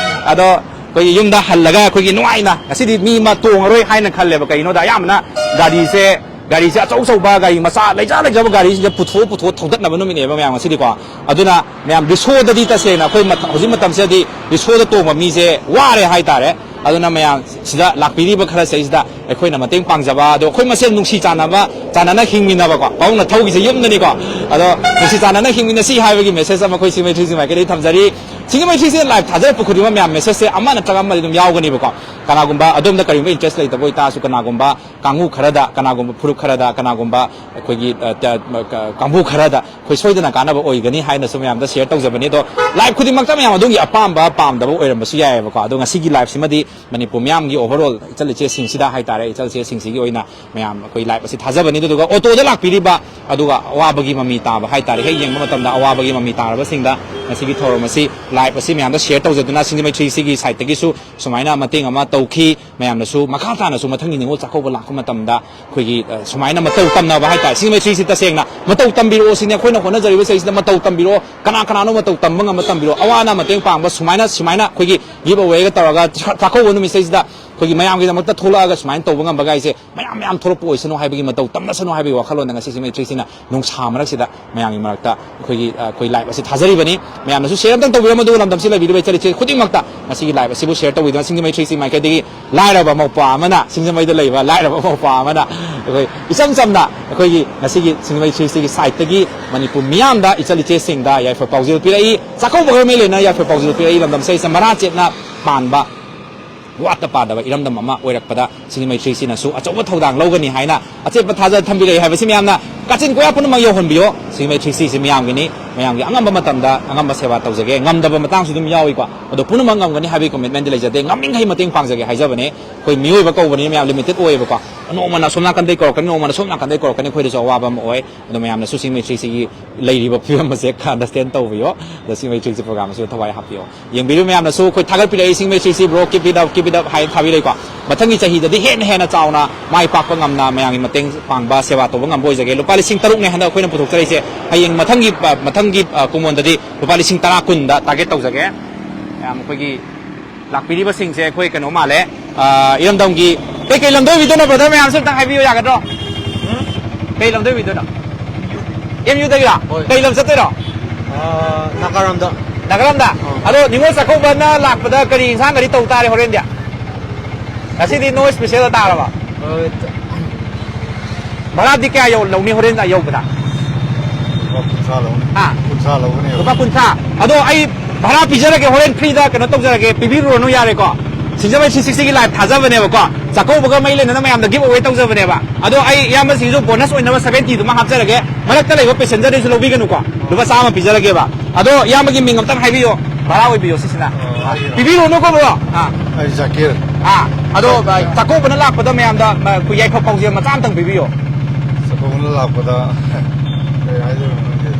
ꯑꯗꯣ ꯑꯩꯈꯣꯏꯒꯤ ꯌꯨꯝꯗ ꯍꯜꯂꯒ ꯑꯩꯈꯣꯏꯒꯤ ꯅꯨꯡꯉꯥꯏꯅ ꯉꯁꯤꯗꯤ ꯃꯤ ꯑꯃ ꯇꯣꯡꯉꯔꯣꯏ ꯍꯥꯏꯅ ꯈꯜꯂꯦꯕ꯫ ꯀꯩꯒꯤꯅꯣꯗ ꯑꯌꯥꯝꯕꯅ ꯒꯥꯔꯤꯁꯦ, ꯒꯥꯔꯤꯁꯦ ꯑꯆꯧ ꯑꯆꯧꯕ, ꯒꯥꯔꯤ ꯃꯆꯥ ꯂꯩꯖ ꯂꯩꯖꯕ ꯒꯥꯔꯤꯁꯤꯡꯁꯦ ꯄꯨꯊꯣꯛ ꯄꯨꯊꯣꯛ ꯊꯧꯗꯠꯅꯕ ꯅꯨꯃꯤꯠꯅꯦꯕ ꯃꯌꯥꯝ ꯉꯁꯤꯗꯤꯀꯣ꯫ ꯑꯗꯨꯅ ꯃꯌꯥꯝ ꯔꯤꯁꯣꯗꯗꯤ ꯇꯁꯦꯡꯅ ꯑꯩꯈꯣꯏ ꯃꯇ-, ꯍꯧꯖꯤꯛ ꯃꯇꯝꯁꯤꯗꯗꯤ ꯔꯤꯁꯣꯗ ꯇꯣꯡꯕ ꯃꯤꯁꯦ ꯋꯥꯔꯦ ꯍꯥꯏꯇꯥꯔꯦ꯫ ꯑꯗꯨꯅ ꯃꯌꯥꯝ ꯁꯤꯗ ꯂꯥꯛꯄꯤꯔꯤꯕ ꯈꯔꯁꯦ ꯁꯤꯗ ꯑꯩꯈꯣꯏꯅ ꯃꯇꯦꯡ ꯄꯥꯡꯖꯕ, ꯑꯗꯣ ꯑꯩꯈꯣꯏ ꯃꯁꯦꯜ ꯅꯨꯡꯁꯤ ꯆꯥꯟꯅꯕ, ꯆꯥꯟꯅꯅ ꯍꯤꯡꯃꯤꯟꯅꯕꯀꯣ, ꯄꯥꯕꯨꯡꯅ ꯊꯧꯈꯤꯁꯦ ꯌꯨꯝꯗꯅꯤꯀꯣ꯫ ꯑꯗꯣ ꯅꯨꯡꯁꯤ ꯆꯥꯟꯅꯅ ꯍꯤꯡꯃꯤꯟꯅꯁꯤ ꯍꯥꯏꯕꯒꯤ ꯃꯦꯁꯦꯖ ꯑꯃ ꯑꯩꯈꯣꯏ ꯁꯤꯃꯩ ꯊ꯭ꯔꯤ ꯁꯤꯛꯁꯇꯤ ꯃꯥꯏꯀꯩꯗꯒꯤ ꯊꯝꯖꯔꯤ꯫ ꯁꯤꯃꯩ ꯊ꯭ꯔꯤ ꯁꯤꯛꯁꯇꯤ ꯂꯥꯏꯚ ꯊꯥꯖꯔꯛꯄ ꯈꯨꯗꯤꯡꯃꯛ ꯃꯌꯥꯝ ꯃꯦꯁꯦꯖꯁꯦ ꯑꯃ ꯅꯠꯇ꯭ꯔꯒ ꯑꯃꯗꯤ ꯑꯗꯨꯝ ꯌꯥꯎꯒꯅꯤꯕꯀꯣ꯫ ꯀꯅꯥꯒꯨꯝꯕ ꯑꯗꯣꯝꯗ ꯀꯔꯤꯒꯨꯝꯕ ꯏꯟꯇꯔꯦꯁ ꯂꯩꯇꯕ ꯑꯣꯏꯇꯥꯔꯁꯨ, ꯀꯅꯥꯒꯨꯝꯕ ꯀꯥꯡꯕꯨ ꯈꯔꯗ, ꯀꯅꯥꯒꯨꯝꯕ ꯐꯨꯔꯨꯞ ꯈꯔꯗ, ꯀꯅꯥꯒꯨꯝꯕ ꯑꯩꯈꯣꯏꯒꯤ, ꯑ, ꯇ-, ꯃ-, ꯀ-, ꯀꯥꯡꯕꯨ ꯈꯔꯗ ꯑꯩꯈꯣꯏ ꯁꯣꯏꯗꯅ ꯀꯥꯟꯅꯕ ꯑꯣꯏꯒꯅꯤ ꯍꯥꯏꯅꯁꯨ ꯃꯌꯥꯝꯗ ꯁꯤꯌꯔ ꯇꯧꯖꯕꯅꯤ꯫ ꯑꯗꯣ ꯂꯥꯏꯚ ꯈꯨꯗꯤꯡꯃꯛꯇ ꯃꯌꯥꯝ ꯑꯗꯣꯝꯒꯤ ꯑꯄꯥꯝꯕ ꯄꯥꯝꯗꯕ ꯑꯣꯏꯔꯝꯕꯁꯨ ꯌꯥꯏꯑꯕꯀꯣ꯫ ꯑꯗꯣ ꯉꯁꯤꯒꯤ ꯂꯥꯏꯚꯁꯤꯃꯗꯤ ꯃꯅꯤꯄꯨꯔ ꯃꯤꯌꯥꯝꯒꯤ ꯑꯣꯚꯔꯑꯣꯜ ꯏꯆꯜ ꯏꯆꯦꯁꯤꯡꯁꯤꯗ ꯍꯥꯏꯇꯥꯔꯦ, ꯏꯆꯜ ꯏꯆꯦꯁꯤꯡꯁꯤꯒꯤ ꯑꯣꯏꯅ ꯃꯌꯥꯝ ꯑꯩꯈꯣꯏ ꯂꯥꯏꯚ ꯑꯁꯤ ꯊꯥꯖꯕꯅꯤ꯫ ꯑꯗꯨꯗꯨꯒ ꯑꯣꯇꯣꯗ ꯂꯥꯛꯄꯤꯔꯤꯕ, ꯑꯗꯨꯒ ꯑꯋꯥꯕꯒꯤ ꯃꯃꯤ ꯇꯥꯕ ꯍꯥꯏꯇꯥꯔꯦ, ꯍꯦꯛ ꯌꯦꯡꯕ ꯃꯇꯝꯗ ꯑꯋꯥꯕꯒꯤ ꯃꯃꯤ ꯇꯥꯔꯕꯁꯤꯡꯗ ꯉꯁꯤꯒꯤ ꯊꯧꯔꯝ ꯑꯁꯤ, ꯂꯥꯏꯚ ꯑꯁꯤ ꯃꯌꯥꯝꯗ ꯁꯤꯌꯔ ꯇꯧꯖꯗꯨꯅ ꯁꯤꯡꯖꯃꯩ ꯊ꯭ꯔꯤ ꯁꯤꯛꯁꯇꯤꯒꯤ ꯁꯥꯏꯠꯇꯒꯤꯁꯨ ꯁꯨꯃꯥꯏꯅ ꯃꯇꯦꯡ ꯑꯃ ꯇꯧꯈꯤ꯫ ꯃꯌꯥꯝꯅꯁꯨ ꯃꯈꯥ ꯇꯥꯅꯁꯨ ꯃꯊꯪꯒꯤ ꯅꯤꯉꯣꯜ ꯆꯥꯛꯀꯧꯕ ꯂꯥꯛꯄ ꯃꯇꯝꯗ ꯑꯩꯈꯣꯏꯒꯤ, ꯑ, ꯁꯨꯃꯥꯏꯅ ꯃꯇꯧ ꯇꯝꯅꯕ ꯍꯥꯏꯇꯥꯔꯦ꯫ ꯁꯤꯡꯖꯃꯩ ꯊ꯭ꯔꯤ ꯁꯤꯛꯁꯇꯤ ꯇꯁꯦꯡꯅ ꯃꯇꯧ ꯇꯝꯕꯤꯔꯛꯑꯣ ꯁꯤꯅꯤ ꯑꯩꯈꯣꯏꯅ ꯍꯣꯠꯅꯖꯔꯤꯕ ꯆꯍꯤꯁꯤꯗ꯫ ꯃꯇꯧ ꯇꯝꯕꯤꯔꯛꯑꯣ, ꯀꯅꯥ ꯀꯅꯥꯅꯣ ꯃꯇꯧ ꯇꯝꯕ ꯉꯝꯕ ꯇꯝꯕꯤꯔꯛꯑꯣ, ꯑꯋꯥ ꯑꯅꯥ ꯃꯇꯦꯡ ꯄꯥꯡꯕ ꯁꯨꯃꯥꯏꯅ, ꯁꯨꯃꯥꯏꯅ ꯑꯩꯈꯣꯏꯒꯤ ꯒꯤꯚ ꯑꯋꯦꯒ ꯇꯧꯔꯒ ꯆꯥꯛ-, ꯆꯥꯛꯀꯧꯕ ꯅꯨꯃꯤꯠꯁꯤꯗꯩꯁꯤꯗ ꯑꯩꯈꯣꯏꯒꯤ ꯃꯌꯥꯝꯒꯤꯗꯃꯛꯇ ꯊꯣꯛꯂꯛꯑꯒ ꯁꯨꯃꯥꯏꯅ ꯇꯧꯕ ꯉꯝꯕ ꯀꯥꯏꯁꯦ ꯃꯌꯥꯝ ꯃꯌꯥꯝ ꯊꯣꯛꯂꯛꯄ ꯑꯣꯏꯁꯅꯨ ꯍꯥꯏꯕꯒꯤ ꯃꯇꯧ ꯇꯝꯅꯁꯅꯨ ꯍꯥꯏꯕꯒꯤ ꯋꯥꯈꯜꯂꯣꯟꯗ ꯉꯁꯤ ꯁꯤꯡꯖꯃꯩ ꯊ꯭ꯔꯤ ꯁꯤꯅ ꯅꯨꯡꯁꯥ ꯃꯔꯛꯁꯤꯗ ꯃꯌꯥꯝꯒꯤ ꯃꯔꯛꯇ ꯑꯩꯈꯣꯏꯒꯤ, ꯑ, ꯑꯩꯈꯣꯏ ꯂꯥꯏꯚ ꯑꯁꯤ ꯊꯥꯖꯔꯤꯕꯅꯤ꯫ ꯃꯌꯥꯝꯅꯁꯨ ꯁꯤꯌꯔ ꯑꯝꯇꯪ ꯇꯧꯕꯤꯔꯝꯃꯨ, ꯑꯗꯨꯒ ꯂꯝꯗꯝꯁꯤꯗ ꯂꯩꯕꯤꯔꯤꯕ ꯏꯆꯜ ꯏꯆꯦ ꯈꯨꯗꯤꯡꯃꯛꯇ ꯉꯁꯤꯒꯤ ꯂꯥꯏꯚ ꯑꯁꯤꯕꯨ ꯁꯤꯌꯔ ꯇꯧꯕꯤꯗꯨꯅ ꯁꯤꯡꯖꯃꯩ ꯊ꯭ꯔꯤ ꯁꯤ ꯃꯥꯏꯀꯩꯗꯒꯤ ꯂꯥꯏꯔꯕ ꯃꯧꯄ꯭ꯋꯥ ꯑꯃꯅ, ꯁꯤꯡꯖꯃꯩꯗ ꯂꯩꯕ ꯂꯥꯏꯔꯕ ꯃꯧꯄ꯭ꯋꯥ ꯑꯃꯅ ꯑꯩꯈꯣꯏ ꯏꯆꯝ ꯆꯝꯅ ꯑꯩꯈꯣꯏꯒꯤ ꯉꯁꯤꯒꯤ ꯁꯤꯡꯖꯃꯩ ꯊ꯭ꯔꯤ ꯁꯤꯒꯤ ꯁꯥꯏꯠꯇꯒꯤ ꯃꯅꯤꯄꯨꯔ ꯃꯤꯌꯥꯝꯗ, ꯏꯆꯜ ꯏꯆꯦꯁꯤꯡꯗ ꯌꯥꯏꯐ ꯄꯥꯎꯖꯦꯜ ꯄꯤꯔꯛꯏ꯫ ꯆꯥꯛꯀꯧꯕꯒ ꯃꯔꯤ ꯂꯩꯅꯅ ꯌꯥꯏꯐ ꯄꯥꯎꯖꯦꯜ ꯄꯤꯔꯛꯏ꯫ ꯂꯝꯗꯝꯁꯤꯗ ꯃꯔꯥ ꯆꯦꯠꯅ ꯄꯥꯟꯕ, ꯋꯥꯠꯇ ꯄꯥꯗꯕ ꯏꯔꯝꯗꯝ ꯑꯃ ꯑꯣꯏꯔꯛꯄꯗ ꯁꯤꯡꯖꯃꯩ ꯊ꯭ꯔꯤ ꯁꯤꯅꯁꯨ ꯑꯆꯧꯕ ꯊꯧꯗꯥꯡ ꯂꯧꯒꯅꯤ ꯍꯥꯏꯅ ꯑꯆꯦꯠꯄ ꯊꯥꯖ ꯊꯝꯕꯤꯔꯛꯏ ꯍꯥꯏꯕꯁꯤ ꯃꯌꯥꯝꯅ ꯀꯥꯆꯤꯟ ꯀꯣꯌꯥ ꯄꯨꯝꯅꯃꯛ ꯌꯧꯍꯟꯕꯤꯌꯣ꯫ ꯁꯤꯡꯖꯃꯩ ꯊ꯭ꯔꯤ ꯁꯤꯁꯤ ꯃꯤꯌꯥꯝꯒꯤꯅꯤ, ꯃꯌꯥꯝꯒꯤ ꯑꯉꯝꯕ ꯃꯇꯝꯗ ꯑꯉꯝꯕ ꯁꯦꯕꯥ ꯇꯧꯖꯒꯦ꯫ ꯉꯝꯗꯕ ꯃꯇꯥꯡꯁꯨ ꯑꯗꯨꯝ ꯌꯥꯎꯏꯀꯣ, ꯑꯗꯣ ꯄꯨꯝꯅꯃꯛ ꯉꯝꯒꯅꯤ ꯍꯥꯏꯕꯒꯤ ꯀꯣꯃꯤꯠꯃꯦꯟꯗꯤ ꯂꯩꯖꯗꯦ꯫ ꯉꯝꯃꯤꯈꯩ ꯃꯇꯦꯡ ꯄꯥꯡꯖꯒꯦ ꯍꯥꯏꯖꯕꯅꯦ꯫ ꯑꯩꯈꯣꯏ ꯃꯤꯑꯣꯏꯕ ꯀꯧꯕꯅꯤꯅ ꯃꯌꯥꯝ ꯂꯤꯃꯤꯇꯦꯠ ꯑꯣꯏꯌꯦꯕꯀꯣ꯫ ꯅꯣꯡꯃꯅ ꯑꯁꯣꯝ ꯅꯥꯀꯟꯗꯩ ꯀꯧꯔꯛꯀꯅꯤ, ꯅꯣꯡꯃꯅ ꯁꯣꯝ ꯅꯥꯀꯟꯗꯩ ꯀꯧꯔꯛꯀꯅꯤ, ꯑꯩꯈꯣꯏꯗꯁꯨ ꯑꯋꯥꯕ ꯑꯃ ꯑꯣꯏ꯫ ꯑꯗꯣ ꯃꯌꯥꯝꯅꯁꯨ ꯁꯤꯡꯖꯃꯩ ꯊ꯭ꯔꯤ ꯁꯤꯒꯤ ꯂꯩꯔꯤꯕ ꯐꯤꯕꯝ ꯑꯁꯦ ꯈꯔ ꯑꯟꯗꯔꯁꯇꯦꯟ ꯇꯧꯕꯤꯌꯣ꯫ ꯑꯗꯣ ꯁꯤꯡꯖꯃꯩ ꯊ꯭ꯔꯤ ꯁꯤ ꯄ꯭ꯔꯣꯒ꯭ꯔꯥꯝ ꯑꯁꯤꯗ ꯊꯋꯥꯏ ꯍꯥꯞꯄꯤꯌꯣ꯫ ꯌꯦꯡꯕꯤꯔꯤꯕ ꯃꯌꯥꯝꯅꯁꯨ ꯑꯩꯈꯣꯏ ꯊꯥꯒꯠꯄꯤꯔꯛꯏ, "ꯁꯤꯡꯖꯃꯩ ꯊ꯭ꯔꯤ ꯁꯤ bro, keep it up, keep it up" ꯍꯥꯏꯅ ꯊꯥꯕꯤꯔꯛꯏꯀꯣ꯫ ꯃꯊꯪꯒꯤ ꯆꯍꯤꯗꯗꯤ ꯍꯦꯟꯅ ꯍꯦꯟꯅ ꯆꯥꯎꯅ ꯃꯥꯏ ꯄꯥꯛꯄ ꯉꯝꯅ ꯃꯌꯥꯝꯒꯤ ꯃꯇꯦꯡ ꯄꯥꯡꯕ, ꯁꯦꯕꯥ ꯇꯧꯕ ꯉꯝꯕ ꯑꯣꯏꯖꯒꯦ꯫ ꯂꯨꯄꯥ ꯂꯤꯁꯤꯡ ꯇꯔꯨꯛꯅꯦ ꯍꯟꯗꯛ ꯑꯩꯈꯣꯏꯅ ꯄꯨꯊꯣꯛꯆꯔꯤꯁꯦ꯫ ꯍꯌꯦꯡ ꯃꯊꯪꯒꯤ, ꯑ, ꯃꯊꯪꯒꯤ, ꯑ, ꯀꯨꯝꯑꯣꯟꯗꯗꯤ ꯂꯨꯄꯥ ꯂꯤꯁꯤꯡ ꯇꯔꯥ, ꯀꯨꯟꯗ ꯇꯥꯔꯒꯦꯠ ꯇꯧꯖꯒꯦ꯫ ꯃꯌꯥꯝ ꯑꯩꯈꯣꯏꯒꯤ ꯂꯥꯛꯄꯤꯔꯤꯕꯁꯤꯡꯁꯦ ꯑꯩꯈꯣꯏ ꯀꯩꯅꯣ ꯃꯥꯜꯂꯦ, ꯑ, ꯏꯔꯝꯗꯝꯒꯤ ꯀꯩ ꯀꯩ ꯂꯝꯗ ꯑꯣꯏꯕꯤꯗꯣꯏꯅꯣ, ꯕ꯭ꯔꯗꯔ ꯃꯌꯥꯝꯁꯨ ꯑꯝꯇꯪ ꯍꯥꯏꯕꯤꯌꯨ ꯌꯥꯒꯗ꯭ꯔꯣ? ꯀꯩ ꯂꯝꯗ ꯑꯣꯏꯕꯤꯗꯣꯏꯅꯣ? ꯑꯦꯝ ꯌꯨꯗꯒꯤꯔꯣ? ꯍꯣꯏ꯫ ꯀꯩ ꯂꯝ ꯆꯠꯇꯣꯏꯅꯣ? ꯑ, ꯅꯥꯒꯥꯔꯣꯝꯗ꯫ ꯅꯥꯒꯥꯔꯣꯝꯗ? ꯑꯥ꯫ ꯑꯗꯣ ꯅꯤꯉꯣꯜ ꯆꯥꯛꯀꯧꯕꯅ ꯂꯥꯛꯄꯗ ꯀꯔꯤ ꯏꯟꯁꯥꯡ ꯒꯥꯔꯤ ꯇꯧ ꯇꯥꯔꯦ ꯍꯣꯔꯦꯟꯗꯤ? ꯉꯁꯤꯗꯤ ꯅꯣ ꯏꯁꯄꯤꯁꯦꯜꯗ ꯇꯥꯔꯕ? ꯍꯣꯏ, ꯚꯔꯥꯗꯤ ꯀꯌꯥ ꯌꯧ-, ꯂꯧꯅꯤ ꯍꯣꯔꯦꯟ ꯌꯧꯕꯗ? ꯂꯨꯄꯥ ꯀꯨꯟꯊ꯭ꯔꯥ ꯂꯧꯅꯤ꯫ ꯍꯥ? ꯀꯨꯟꯊ꯭ꯔꯥ ꯂꯧꯒꯅꯦꯕ꯫ ꯂꯨꯄꯥ ꯀꯨꯟꯊ꯭ꯔꯥ꯫ ꯑꯗꯣ ꯑꯩ ꯚꯔꯥ ꯄꯤꯖꯔꯒꯦ, ꯍꯣꯔꯦꯟ ꯐ꯭ꯔꯤꯗ ꯀꯩꯅꯣ ꯇꯧꯖꯔꯒꯦ, ꯄꯤꯕꯤꯔꯨꯔꯅꯨ, ꯌꯥꯔꯦꯀꯣ? ꯁꯤꯡꯖꯃꯩ ꯊ꯭ꯔꯤ ꯁꯤꯛꯁꯇꯤꯒꯤ ꯂꯥꯏꯚ ꯊꯥꯖꯕꯅꯦꯕꯀꯣ꯫ ꯆꯥꯛꯀꯧꯕꯒ ꯃꯔꯤ ꯂꯩꯅꯅ ꯃꯌꯥꯝꯗ ꯒꯤꯐ ꯑꯋꯦ ꯇꯧꯖꯕꯅꯦꯕ꯫ ꯑꯗꯣ ꯑꯩ ꯏꯌꯥꯝꯕꯁꯤꯡꯁꯨ ꯕꯣꯅꯁ ꯑꯣꯏꯅꯕ ꯁꯚꯦꯟꯇꯤꯗꯨꯃ ꯍꯥꯞꯆꯔꯒꯦ꯫ ꯃꯔꯛꯇ ꯂꯩꯕ ꯄꯦꯁꯦꯟꯖꯔꯗꯩꯁꯨ ꯂꯧꯕꯤꯒꯅꯨꯀꯣ꯫ ꯂꯨꯄꯥ ꯆꯥꯝꯃ ꯄꯤꯖꯔꯒꯦꯕ꯫ ꯑꯗꯣ ꯏꯌꯥꯝꯕꯒꯤ ꯃꯤꯡ ꯑꯝꯇꯪ ꯍꯥꯏꯕꯤꯌꯣ, ꯚꯔꯥ ꯑꯣꯏꯕꯤꯌꯣ ꯁꯤꯁꯤꯅ꯫ ꯑꯣ, ꯍꯥꯏꯕꯤꯔꯣ꯫ ꯄꯤꯕꯤꯔꯨꯅꯨꯀꯣ, ꯕ꯭ꯔꯣ꯫ ꯑꯥ꯫ ꯑꯩ ꯖꯀꯤꯔ꯫ ꯑꯥ, ꯑꯗꯣ, ꯖꯀꯤꯔ꯫ ꯆꯥꯛꯀꯧꯕꯅ ꯂꯥꯛꯄꯗ ꯃꯌꯥꯝꯗ, ꯃ-, ꯑꯩꯈꯣꯏ ꯌꯥꯏꯐ ꯄꯥꯎꯖꯦꯜ ꯃꯆꯥ ꯑꯝꯇꯪ ꯄꯤꯕꯤꯌꯣ꯫ ꯆꯥꯛꯀꯧꯕꯅ ꯂꯥꯛꯄꯗ ꯀꯩ ꯍꯥꯏꯗꯣꯏꯅꯣ ꯈꯪꯗꯦ꯫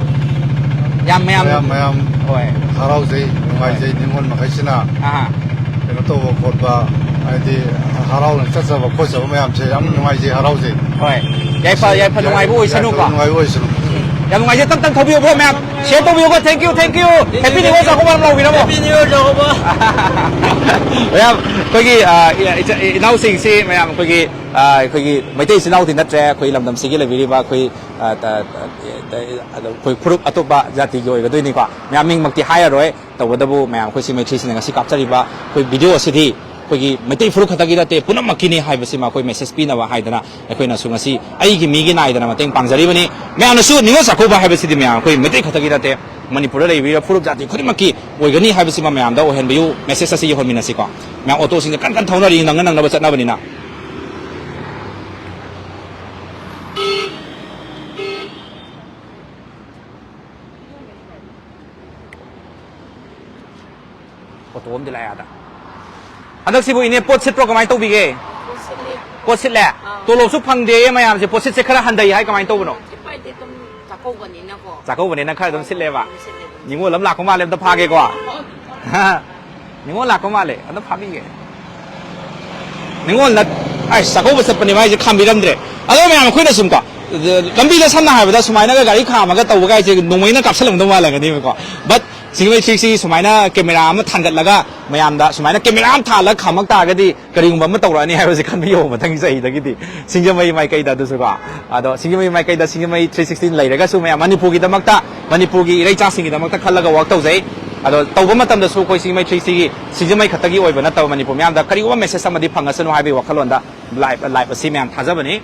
ꯌꯥꯝ ꯃꯌꯥꯝ ꯃꯌꯥꯝ, ꯃꯌꯥꯝ ꯍꯣꯏ꯫ ꯍꯔꯥꯎꯖꯩ, ꯅꯨꯡꯉꯥꯏꯖꯩ, ꯍꯣꯏ꯫ ꯅꯤꯉꯣꯜ ꯃꯈꯩꯁꯤꯅ ꯑꯍꯥ꯫ ꯀꯩꯅꯣ ꯇꯧꯕ ꯈꯣꯠꯄ, ꯍꯥꯏꯗꯤ ꯍꯔꯥꯎꯅ ꯆꯠꯆꯕ ꯈꯣꯠꯆꯕ ꯃꯌꯥꯝꯁꯦ ꯌꯥꯝ ꯎꯝ꯫ ꯅꯨꯡꯉꯥꯏꯖꯩ, ꯍꯔꯥꯎꯖꯩ꯫ ꯍꯣꯏ꯫ ꯌꯥꯏꯐ-, ꯌꯥꯏꯐ ꯅꯨꯡꯉꯥꯏꯕ ꯌꯥꯏꯐ ꯑꯣꯏꯁꯅꯨꯀꯣ꯫ ꯅꯨꯡꯉꯥꯏꯕ ꯑꯣꯏꯁꯅꯨ꯫ ꯎꯝ꯫ ꯌꯥꯝ ꯅꯨꯡꯉꯥꯏꯖꯩ꯫ ꯇꯞ ꯇꯞ ꯊꯧꯕꯤꯌꯨꯀꯣ ꯃꯌꯥꯝ꯫ Share ꯇꯧꯕꯤꯌꯨꯀꯣ꯫ Thank you, thank you꯫ Happy New Year ꯆꯥꯛꯀꯧꯕ ꯑꯃ ꯂꯥꯎꯕꯤꯔꯝꯃꯣ꯫ Happy New Year ꯆꯥꯛꯀꯧꯕ꯫ ꯃꯌꯥꯝ ꯑꯩꯈꯣꯏꯒꯤ, ꯑ, ꯏꯆ-, ꯏ-, ꯏꯅꯥꯎꯁꯤꯡꯁꯤ ꯃꯌꯥꯝ ꯑꯩꯈꯣꯏꯒꯤ, ꯑ, ꯑꯩꯈꯣꯏꯒꯤ ꯃꯩꯇꯩ ꯏꯆꯤꯟ ꯏꯅꯥꯎꯗꯤ ꯅꯠꯇ꯭ꯔꯦ꯫ ꯑꯩꯈꯣꯏ ꯂꯝꯗꯝꯁꯤꯒꯤ ꯂꯩꯕꯤꯔꯤꯕ ꯑꯩꯈꯣꯏ, ꯑ, ꯇ-, ꯇ-, ꯑꯗꯣ ꯑꯩꯈꯣꯏ ꯐꯨꯔꯨꯞ ꯑꯇꯣꯞꯄ ꯖꯥꯇꯤꯒꯤ ꯑꯣꯏꯒꯗꯣꯏꯅꯤꯀꯣ꯫ ꯃꯌꯥꯝ ꯃꯤꯡꯃꯛꯇꯤ ꯍꯥꯏꯔꯔꯣꯏ꯫ ꯇꯧꯕꯇꯕꯨ ꯃꯌꯥꯝ ꯑꯩꯈꯣꯏ ꯁꯤ ꯃꯩꯇ꯭ꯔꯤꯁꯤꯡꯅ ꯉꯁꯤ ꯀꯥꯞꯆꯔꯤꯕ ꯑꯩꯈꯣꯏ video ꯑꯁꯤꯗꯤ ꯑꯩꯈꯣꯏꯒꯤ ꯃꯩꯇꯩ ꯐꯨꯔꯨꯞ ꯈꯛꯇꯒꯤ ꯅꯠꯇꯦ, ꯄꯨꯝꯅꯃꯛꯀꯤꯅꯤ ꯍꯥꯏꯕꯁꯤꯃ ꯑꯩꯈꯣꯏ message ꯄꯤꯅꯕ ꯍꯥꯏꯗꯅ ꯑꯩꯈꯣꯏꯅꯁꯨ ꯉꯁꯤ ꯑꯩꯒꯤ ꯃꯤꯒꯤ ꯅꯥꯏꯗꯅ ꯃꯇꯦꯡ ꯄꯥꯡꯖꯔꯤꯕꯅꯤ꯫ ꯃꯌꯥꯝꯅꯁꯨ ꯅꯤꯉꯣꯜ ꯆꯥꯛꯀꯧꯕ ꯍꯥꯏꯕꯁꯤꯗꯤ ꯃꯌꯥꯝ ꯑꯩꯈꯣꯏ ꯃꯩꯇꯩ ꯈꯛꯇꯒꯤ ꯅꯠꯇꯦ, ꯃꯅꯤꯄꯨꯔꯗ ꯂꯩꯕꯤꯔꯤꯕ ꯐꯨꯔꯨꯞ ꯖꯥꯇꯤ ꯈꯨꯗꯤꯡꯃꯛꯀꯤ ꯑꯣꯏꯒꯅꯤ ꯍꯥꯏꯕꯁꯤꯃ ꯃꯌꯥꯝꯗ ꯑꯣꯏꯍꯟꯕꯤꯌꯨ꯫ Message ꯑꯁꯤ ꯌꯧꯍꯟꯃꯤꯟꯅꯁꯤꯀꯣ꯫ ꯃꯌꯥꯝ ꯑꯣꯇꯣꯁꯤꯡꯁꯦ ꯀꯟ ꯀꯟ ꯊꯧꯅꯔꯤ, ꯅꯪꯅ ꯅꯪꯅꯕ ꯆꯠꯅꯕꯅꯤꯅ꯫ ꯑꯣꯇꯣ ꯑꯃꯗꯤ ꯂꯥꯛꯑꯦ ꯑꯥꯗ꯫ ꯍꯟꯗꯛꯁꯤꯕꯨ ꯏꯅꯦ ꯄꯣꯠ ꯁꯤꯠꯄ꯭ꯔꯣ, ꯀꯃꯥꯏꯅ ꯇꯧꯕꯤꯒꯦ? ꯄꯣꯠ ꯁꯤꯠꯂꯤ꯫ ꯄꯣꯠ ꯁꯤꯠꯂꯦ? ꯑꯥ꯫ ꯇꯣꯂꯣꯞꯁꯨ ꯐꯪꯗꯦꯌꯦ ꯃꯌꯥꯝꯁꯦ, ꯄꯣꯠꯁꯤꯠꯁꯦ ꯈꯔ ꯍꯟꯊꯩ ꯍꯥꯏ, ꯀꯃꯥꯏꯅ ꯇꯧꯕꯅꯣ? ꯀꯩꯁꯨ ꯀꯥꯏꯗꯦ, ꯑꯗꯨꯝ ꯆꯥꯛꯀꯧꯕꯅꯤꯅꯀꯣ꯫ ꯆꯥꯛꯀꯧꯕꯅꯤꯅ ꯈꯔ ꯑꯗꯨꯝ ꯁꯤꯠꯂꯦꯕ? ꯑꯗꯨꯝ ꯁꯤꯠꯂꯦ, ꯑꯗꯨꯝ꯫ ꯅꯤꯉꯣꯜ ꯑꯃ ꯂꯥꯛꯄ ꯃꯥꯜꯂꯦ, ꯑꯝꯇ ꯐꯥꯒꯦꯀꯣ꯫ ꯅꯤꯉꯣꯜ ꯂꯥꯛꯄ ꯃꯥꯜꯂꯦ, ꯑꯝꯇ ꯐꯥꯕꯤꯒꯦ꯫ ꯅꯤꯉꯣꯜ ꯅꯠ-, ꯑꯩꯁ, ꯆꯥꯛꯀꯧꯕ ꯆꯠꯄꯅꯦꯕ ꯍꯥꯏꯁꯦ ꯈꯥꯝꯕꯤꯔꯝꯗ꯭ꯔꯦ꯫ ꯑꯗꯣ ꯃꯌꯥꯝ ꯑꯩꯈꯣꯏꯅ ꯁꯨꯝ ꯀꯣ, ꯂꯝꯕꯤꯗ ꯁꯝꯅ ꯍꯥꯏꯔꯕꯗ ꯁꯨꯃꯥꯏꯅꯒ ꯒꯥꯔꯤ ꯈꯥꯝꯃꯒ ꯇꯧꯕ ꯀꯥꯏꯁꯦ ꯅꯣꯡꯃꯩꯅ ꯀꯥꯞꯁꯜꯂꯝꯗꯧ ꯃꯥꯜꯂꯝꯒꯅꯦꯕꯀꯣ꯫ But ꯁꯤꯡꯖꯃꯩ ꯊ꯭ꯔꯤ ꯁꯤꯛꯁꯇꯤ ꯁꯨꯃꯥꯏꯅ camera ꯑꯃ ꯊꯥꯡꯒꯠꯂꯒ ꯃꯌꯥꯝꯗ ꯁꯨꯃꯥꯏꯅ camera ꯑꯃ ꯊꯥꯜꯂꯒ ꯈꯥꯝꯃꯛ ꯇꯥꯔꯒꯗꯤ ꯀꯔꯤꯒꯨꯝꯕ ꯑꯃ ꯇꯧꯔꯛꯑꯅꯤ ꯍꯥꯏꯕꯁꯦ ꯈꯟꯕꯤꯌꯣ ꯃꯊꯪꯒꯤ ꯆꯍꯤꯗꯒꯤꯗꯤ꯫ ꯁꯤꯡꯖꯃꯩ ꯃꯥꯏꯀꯩꯗ ꯑꯗꯨꯁꯨꯀꯣ꯫ ꯑꯗꯣ ꯁꯤꯡꯖꯃꯩ ꯃꯥꯏꯀꯩꯗ ꯁꯤꯡꯖꯃꯩ ꯊ꯭ꯔꯤ ꯁꯤꯛꯁꯇꯤ ꯂꯩꯔꯒꯁꯨ ꯃꯌꯥꯝ ꯃꯅꯤꯄꯨꯔꯒꯤꯗꯃꯛꯇ, ꯃꯅꯤꯄꯨꯔꯒꯤ ꯏꯔꯩꯆꯥꯁꯤꯡꯒꯤꯗꯃꯛꯇ ꯈꯜꯂꯒ work ꯇꯧꯖꯩ꯫ ꯑꯗꯣ ꯇꯧꯕ ꯃꯇꯝꯗꯁꯨ ꯑꯩꯈꯣꯏ ꯁꯤꯡꯖꯃꯩ ꯊ꯭ꯔꯤ ꯁꯤꯛꯁꯇꯤꯒꯤ ꯁꯤꯡꯖꯃꯩ ꯈꯛꯇꯒꯤ ꯑꯣꯏꯕ ꯅꯠꯇꯕ ꯃꯅꯤꯄꯨꯔ ꯃꯤꯌꯥꯝꯗ ꯀꯔꯤꯒꯨꯝꯕ message ꯑꯃꯗꯤ ꯐꯪꯉꯁꯅꯨ ꯍꯥꯏꯕꯒꯤ ꯋꯥꯈꯜꯂꯣꯟꯗ live, live ꯑꯁꯤ ꯃꯌꯥꯝ ꯊꯥꯖꯕꯅꯤ꯫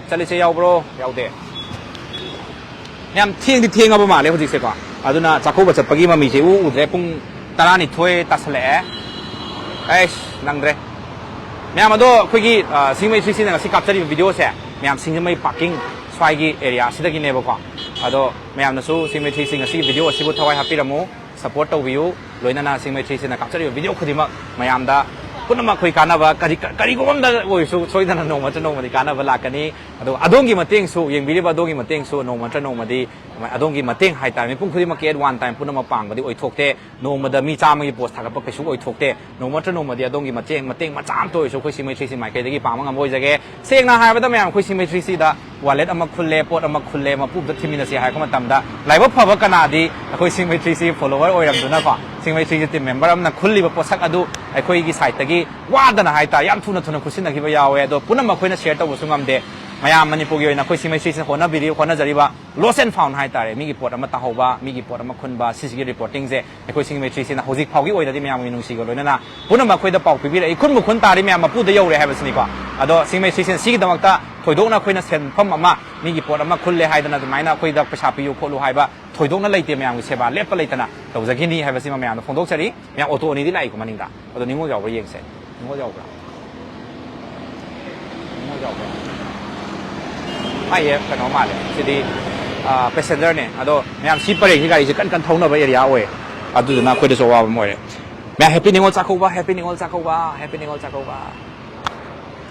ꯆꯠꯂꯤꯁꯦ ꯌꯥꯎꯕ꯭ꯔꯣ? ꯌꯥꯎꯗꯦ꯫ ꯌꯥꯝ ꯊꯦꯡꯗꯤ ꯊꯦꯡꯉꯕ ꯃꯥꯜꯂꯦ ꯍꯧꯖꯤꯛꯁꯦꯀꯣ꯫ ꯑꯗꯨꯅ ꯆꯥꯛꯀꯧꯕ ꯆꯠꯄꯒꯤ ꯃꯃꯤꯁꯦ ꯏꯎ ꯎꯗ꯭ꯔꯦ꯫ ꯄꯨꯡ ꯇꯔꯥꯅꯤꯊꯣꯏ ꯇꯥꯁꯜꯂꯛꯑꯦ꯫ ꯑꯩꯁ, ꯅꯪꯗ꯭ꯔꯦ꯫ ꯃꯌꯥꯝ ꯑꯗꯣ ꯑꯩꯈꯣꯏꯒꯤ, ꯑ, ꯁꯤꯡꯖꯃꯩ ꯊ꯭ꯔꯤ ꯁꯤꯛꯁꯇꯤꯅ ꯉꯁꯤ ꯀꯥꯞꯆꯔꯤꯕ videoꯁꯦ ꯃꯌꯥꯝ ꯁꯤꯡꯖꯃꯩ parking ꯁ꯭ꯋꯥꯏꯒꯤ area ꯁꯤꯗꯒꯤꯅꯦꯕꯀꯣ꯫ ꯑꯗꯣ ꯃꯌꯥꯝꯅꯁꯨ ꯁꯤꯡꯖꯃꯩ ꯊ꯭ꯔꯤ ꯁꯤꯛꯁꯇꯤ ꯉꯁꯤ video ꯑꯁꯤꯕꯨ ꯊꯋꯥꯏ ꯍꯥꯞꯄꯤꯔꯝꯃꯨ, support ꯇꯧꯕꯤꯌꯨ꯫ ꯂꯣꯏꯅꯅ ꯁꯤꯡꯖꯃꯩ ꯊ꯭ꯔꯤ ꯁꯤꯛꯁꯇꯤꯅ ꯀꯥꯞꯆꯔꯤꯕ video ꯈꯨꯗꯤꯡꯃꯛ ꯃꯌꯥꯝꯗ ꯄꯨꯝꯅꯃꯛ ꯑꯩꯈꯣꯏ ꯀꯥꯟꯅꯕ ꯀꯔꯤ, ꯀꯔꯤꯒꯨꯝꯕ ꯑꯃꯗ ꯑꯣꯏꯔꯁꯨ ꯁꯣꯏꯗꯅ ꯅꯣꯡꯃ ꯅꯠꯇ꯭ꯔ ꯅꯣꯡꯃꯗꯤ ꯀꯥꯟꯅꯕ ꯂꯥꯛꯀꯅꯤ꯫ ꯑꯗꯣ ꯑꯗꯣꯝꯒꯤ ꯃꯇꯦꯡꯁꯨ, ꯌꯦꯡꯕꯤꯔꯤꯕ ꯑꯗꯣꯝꯒꯤ ꯃꯇꯦꯡꯁꯨ ꯅꯣꯡꯃ ꯅꯠꯇ꯭ꯔ ꯅꯣꯡꯃꯗꯤ ꯑꯗꯣꯝꯒꯤ ꯃꯇꯦꯡ ꯍꯥꯏꯇꯥꯔꯦ, ꯃꯤꯄꯨꯝ ꯈꯨꯗꯤꯡꯃꯛꯀꯤ at one time ꯄꯨꯝꯅꯃꯛ ꯄꯥꯡꯕꯗꯤ ꯑꯣꯏꯊꯣꯛꯇꯦ꯫ ꯅꯣꯡꯃꯗ ꯃꯤ ꯆꯥꯝꯃꯒꯤ ꯄꯣꯁ ꯊꯥꯒꯠꯄ ꯀꯩꯁꯨ ꯑꯣꯏꯊꯣꯛꯇꯦ꯫ ꯅꯣꯡꯃ ꯅꯠꯇ꯭ꯔ ꯅꯣꯡꯃꯗꯤ ꯑꯗꯣꯝꯒꯤ ꯃꯇꯦꯡ, ꯃꯇꯦꯡ ꯃꯆꯥ ꯑꯃꯇ ꯑꯣꯏꯔꯁꯨ ꯑꯩꯈꯣꯏ ꯁꯤꯡꯃꯩ ꯊ꯭ꯔꯤ ꯁꯤ ꯃꯥꯏꯀꯩꯗꯒꯤ ꯄꯥꯡꯕ ꯉꯝꯕ ꯑꯣꯏꯖꯒꯦ꯫ ꯁꯦꯡꯅ ꯍꯥꯏꯔꯕꯗ ꯃꯌꯥꯝ, ꯑꯩꯈꯣꯏ ꯁꯤꯡꯃꯩ ꯊ꯭ꯔꯤ ꯁꯤꯗ ꯋꯥꯂꯦꯠ ꯑꯃ ꯈꯨꯜꯂꯦ, ꯄꯣꯠ ꯑꯃ ꯈꯨꯜꯂꯦ, ꯃꯄꯨ ꯑꯝꯇ ꯊꯤꯃꯤꯟꯅꯁꯤ ꯍꯥꯏꯔꯛꯄ ꯃꯇꯝꯗ, ꯂꯥꯏꯕꯛ ꯐꯕ ꯀꯅꯥꯗꯤ ꯑꯩꯈꯣꯏ ꯁꯤꯡꯃꯩ ꯊ꯭ꯔꯤ ꯁꯤ ꯐꯣꯂꯣꯋꯔ ꯑꯣꯏꯔꯝꯗꯨꯅꯀꯣ, ꯁꯤꯡꯃꯩ ꯊ꯭ꯔꯤ ꯁꯤ ꯇꯤꯝ ꯃꯦꯝꯕꯔ ꯑꯃꯅ ꯈꯨꯜꯂꯤꯕ ꯄꯣꯠꯁꯛ ꯑꯗꯨ ꯑꯩꯈꯣꯏꯒꯤ ꯁꯥꯏꯠꯇꯒꯤ ꯋꯥꯗꯅ ꯍꯥꯏꯇꯥꯔꯦ, ꯌꯥꯝ ꯊꯨꯅ ꯊꯨꯅ ꯈꯨꯠꯁꯤꯟꯅꯈꯤꯕ ꯌꯥꯎꯋꯦ꯫ ꯑꯗꯣ ꯄꯨꯝꯅꯃꯛ ꯑꯩꯈꯣꯏꯅ ꯁꯤꯌꯔ ꯇꯧꯕꯁꯨ ꯉꯝꯗꯦ꯫ ꯃꯌꯥꯝ ꯃꯅꯤꯄꯨꯔꯒꯤ ꯑꯣꯏꯅ ꯑꯩꯈꯣꯏ ꯁꯤꯡꯃꯩ ꯊ꯭ꯔꯤ ꯁꯤꯅ ꯍꯣꯠꯅꯕꯤꯔꯤ, ꯍꯣꯠꯅꯖꯔꯤꯕ lost and found ꯍꯥꯏꯇꯥꯔꯦ, ꯃꯤꯒꯤ ꯄꯣꯠ ꯑꯃ ꯇꯥꯍꯧꯕ, ꯃꯤꯒꯤ ꯄꯣꯠ ꯑꯃ ꯈꯨꯟꯕ, ꯁꯤꯁꯤꯒꯤ ꯔꯤꯄꯣꯔꯇꯤꯡꯁꯦ ꯑꯩꯈꯣꯏ ꯁꯤꯡꯃꯩ ꯊ꯭ꯔꯤ ꯁꯤꯅ ꯍꯧꯖꯤꯛ ꯐꯥꯎꯒꯤ ꯑꯣꯏꯅꯗꯤ ꯃꯌꯥꯝꯒꯤ ꯅꯨꯡꯁꯤꯒ ꯂꯣꯏꯅꯅ ꯄꯨꯝꯅꯃꯛ ꯑꯩꯈꯣꯏꯗ ꯄꯥꯎ ꯄꯤꯕꯤꯔꯛꯏ꯫ ꯈꯨꯟꯕꯨ ꯈꯨꯟ ꯇꯥꯔꯤ ꯃꯌꯥꯝ ꯃꯄꯨꯗ ꯌꯧꯔꯦ ꯍꯥꯏꯕꯁꯤꯅꯤꯀꯣ꯫ ꯑꯗꯣ ꯁꯤꯡꯃꯩ ꯊ꯭ꯔꯤ ꯁꯤꯅ ꯁꯤꯒꯤꯗꯃꯛꯇ ꯊꯣꯏꯗꯣꯛꯅ ꯑꯩꯈꯣꯏꯅ ꯁꯦꯟꯐꯝ ꯑꯃ, ꯃꯤꯒꯤ ꯄꯣꯠ ꯑꯃ ꯈꯨꯜꯂꯦ ꯍꯥꯏꯗꯅ ꯑꯗꯨꯃꯥꯏꯅ ꯑꯩꯈꯣꯏꯗ ꯄꯩꯁꯥ ꯄꯤꯌꯨ ꯈꯣꯠꯂꯨ ꯍꯥꯏꯕ ꯊꯣꯏꯗꯣꯛꯅ ꯂꯩꯇꯦ꯫ ꯃꯌꯥꯝꯒꯤ ꯁꯦꯕꯥ ꯂꯦꯞꯄ ꯂꯩꯇꯅ ꯇꯧꯖꯈꯤꯅꯤ ꯍꯥꯏꯕꯁꯤꯃ ꯃꯌꯥꯝꯗ ꯐꯣꯡꯗꯣꯛꯆꯔꯤ꯫ ꯃꯌꯥꯝ ꯑꯣꯇꯣ ꯑꯅꯤꯗꯤ ꯂꯥꯛꯏꯀꯣ ꯃꯅꯤꯡꯗ, ꯑꯗꯣ ꯅꯤꯉꯣꯜ ꯌꯥꯎꯕ꯭ꯔꯥ ꯌꯦꯡꯁꯦ꯫ ꯅꯤꯉꯣꯜ ꯌꯥꯎꯕ꯭ꯔꯥ? ꯅꯤꯉꯣꯜ ꯌꯥꯎꯕ꯭ꯔꯥ? ꯃꯥꯏꯁꯦ ꯀꯩꯅꯣ ꯃꯥꯜꯂꯦ꯫ ꯁꯤꯗꯤ, ꯑꯥ, ꯄꯦꯁꯦꯟꯖꯔꯅꯦ꯫ ꯑꯗꯣ ꯃꯌꯥꯝ ꯁꯤ ꯄꯔꯦꯡꯁꯤ ꯒꯥꯔꯤꯁꯦ ꯀꯟ ꯀꯟ ꯊꯧꯅꯕ ꯑꯦꯔꯤꯌꯥ ꯑꯣꯏ꯫ ꯑꯗꯨꯗꯨꯅ ꯑꯩꯈꯣꯏꯗꯁꯨ ꯑꯋꯥꯕ ꯑꯃ ꯑꯣꯏꯔꯦ꯫ ꯃꯌꯥꯝ happy Ningol Chakkouba, happy Ningol Chakkouba, happy Ningol Chakkouba.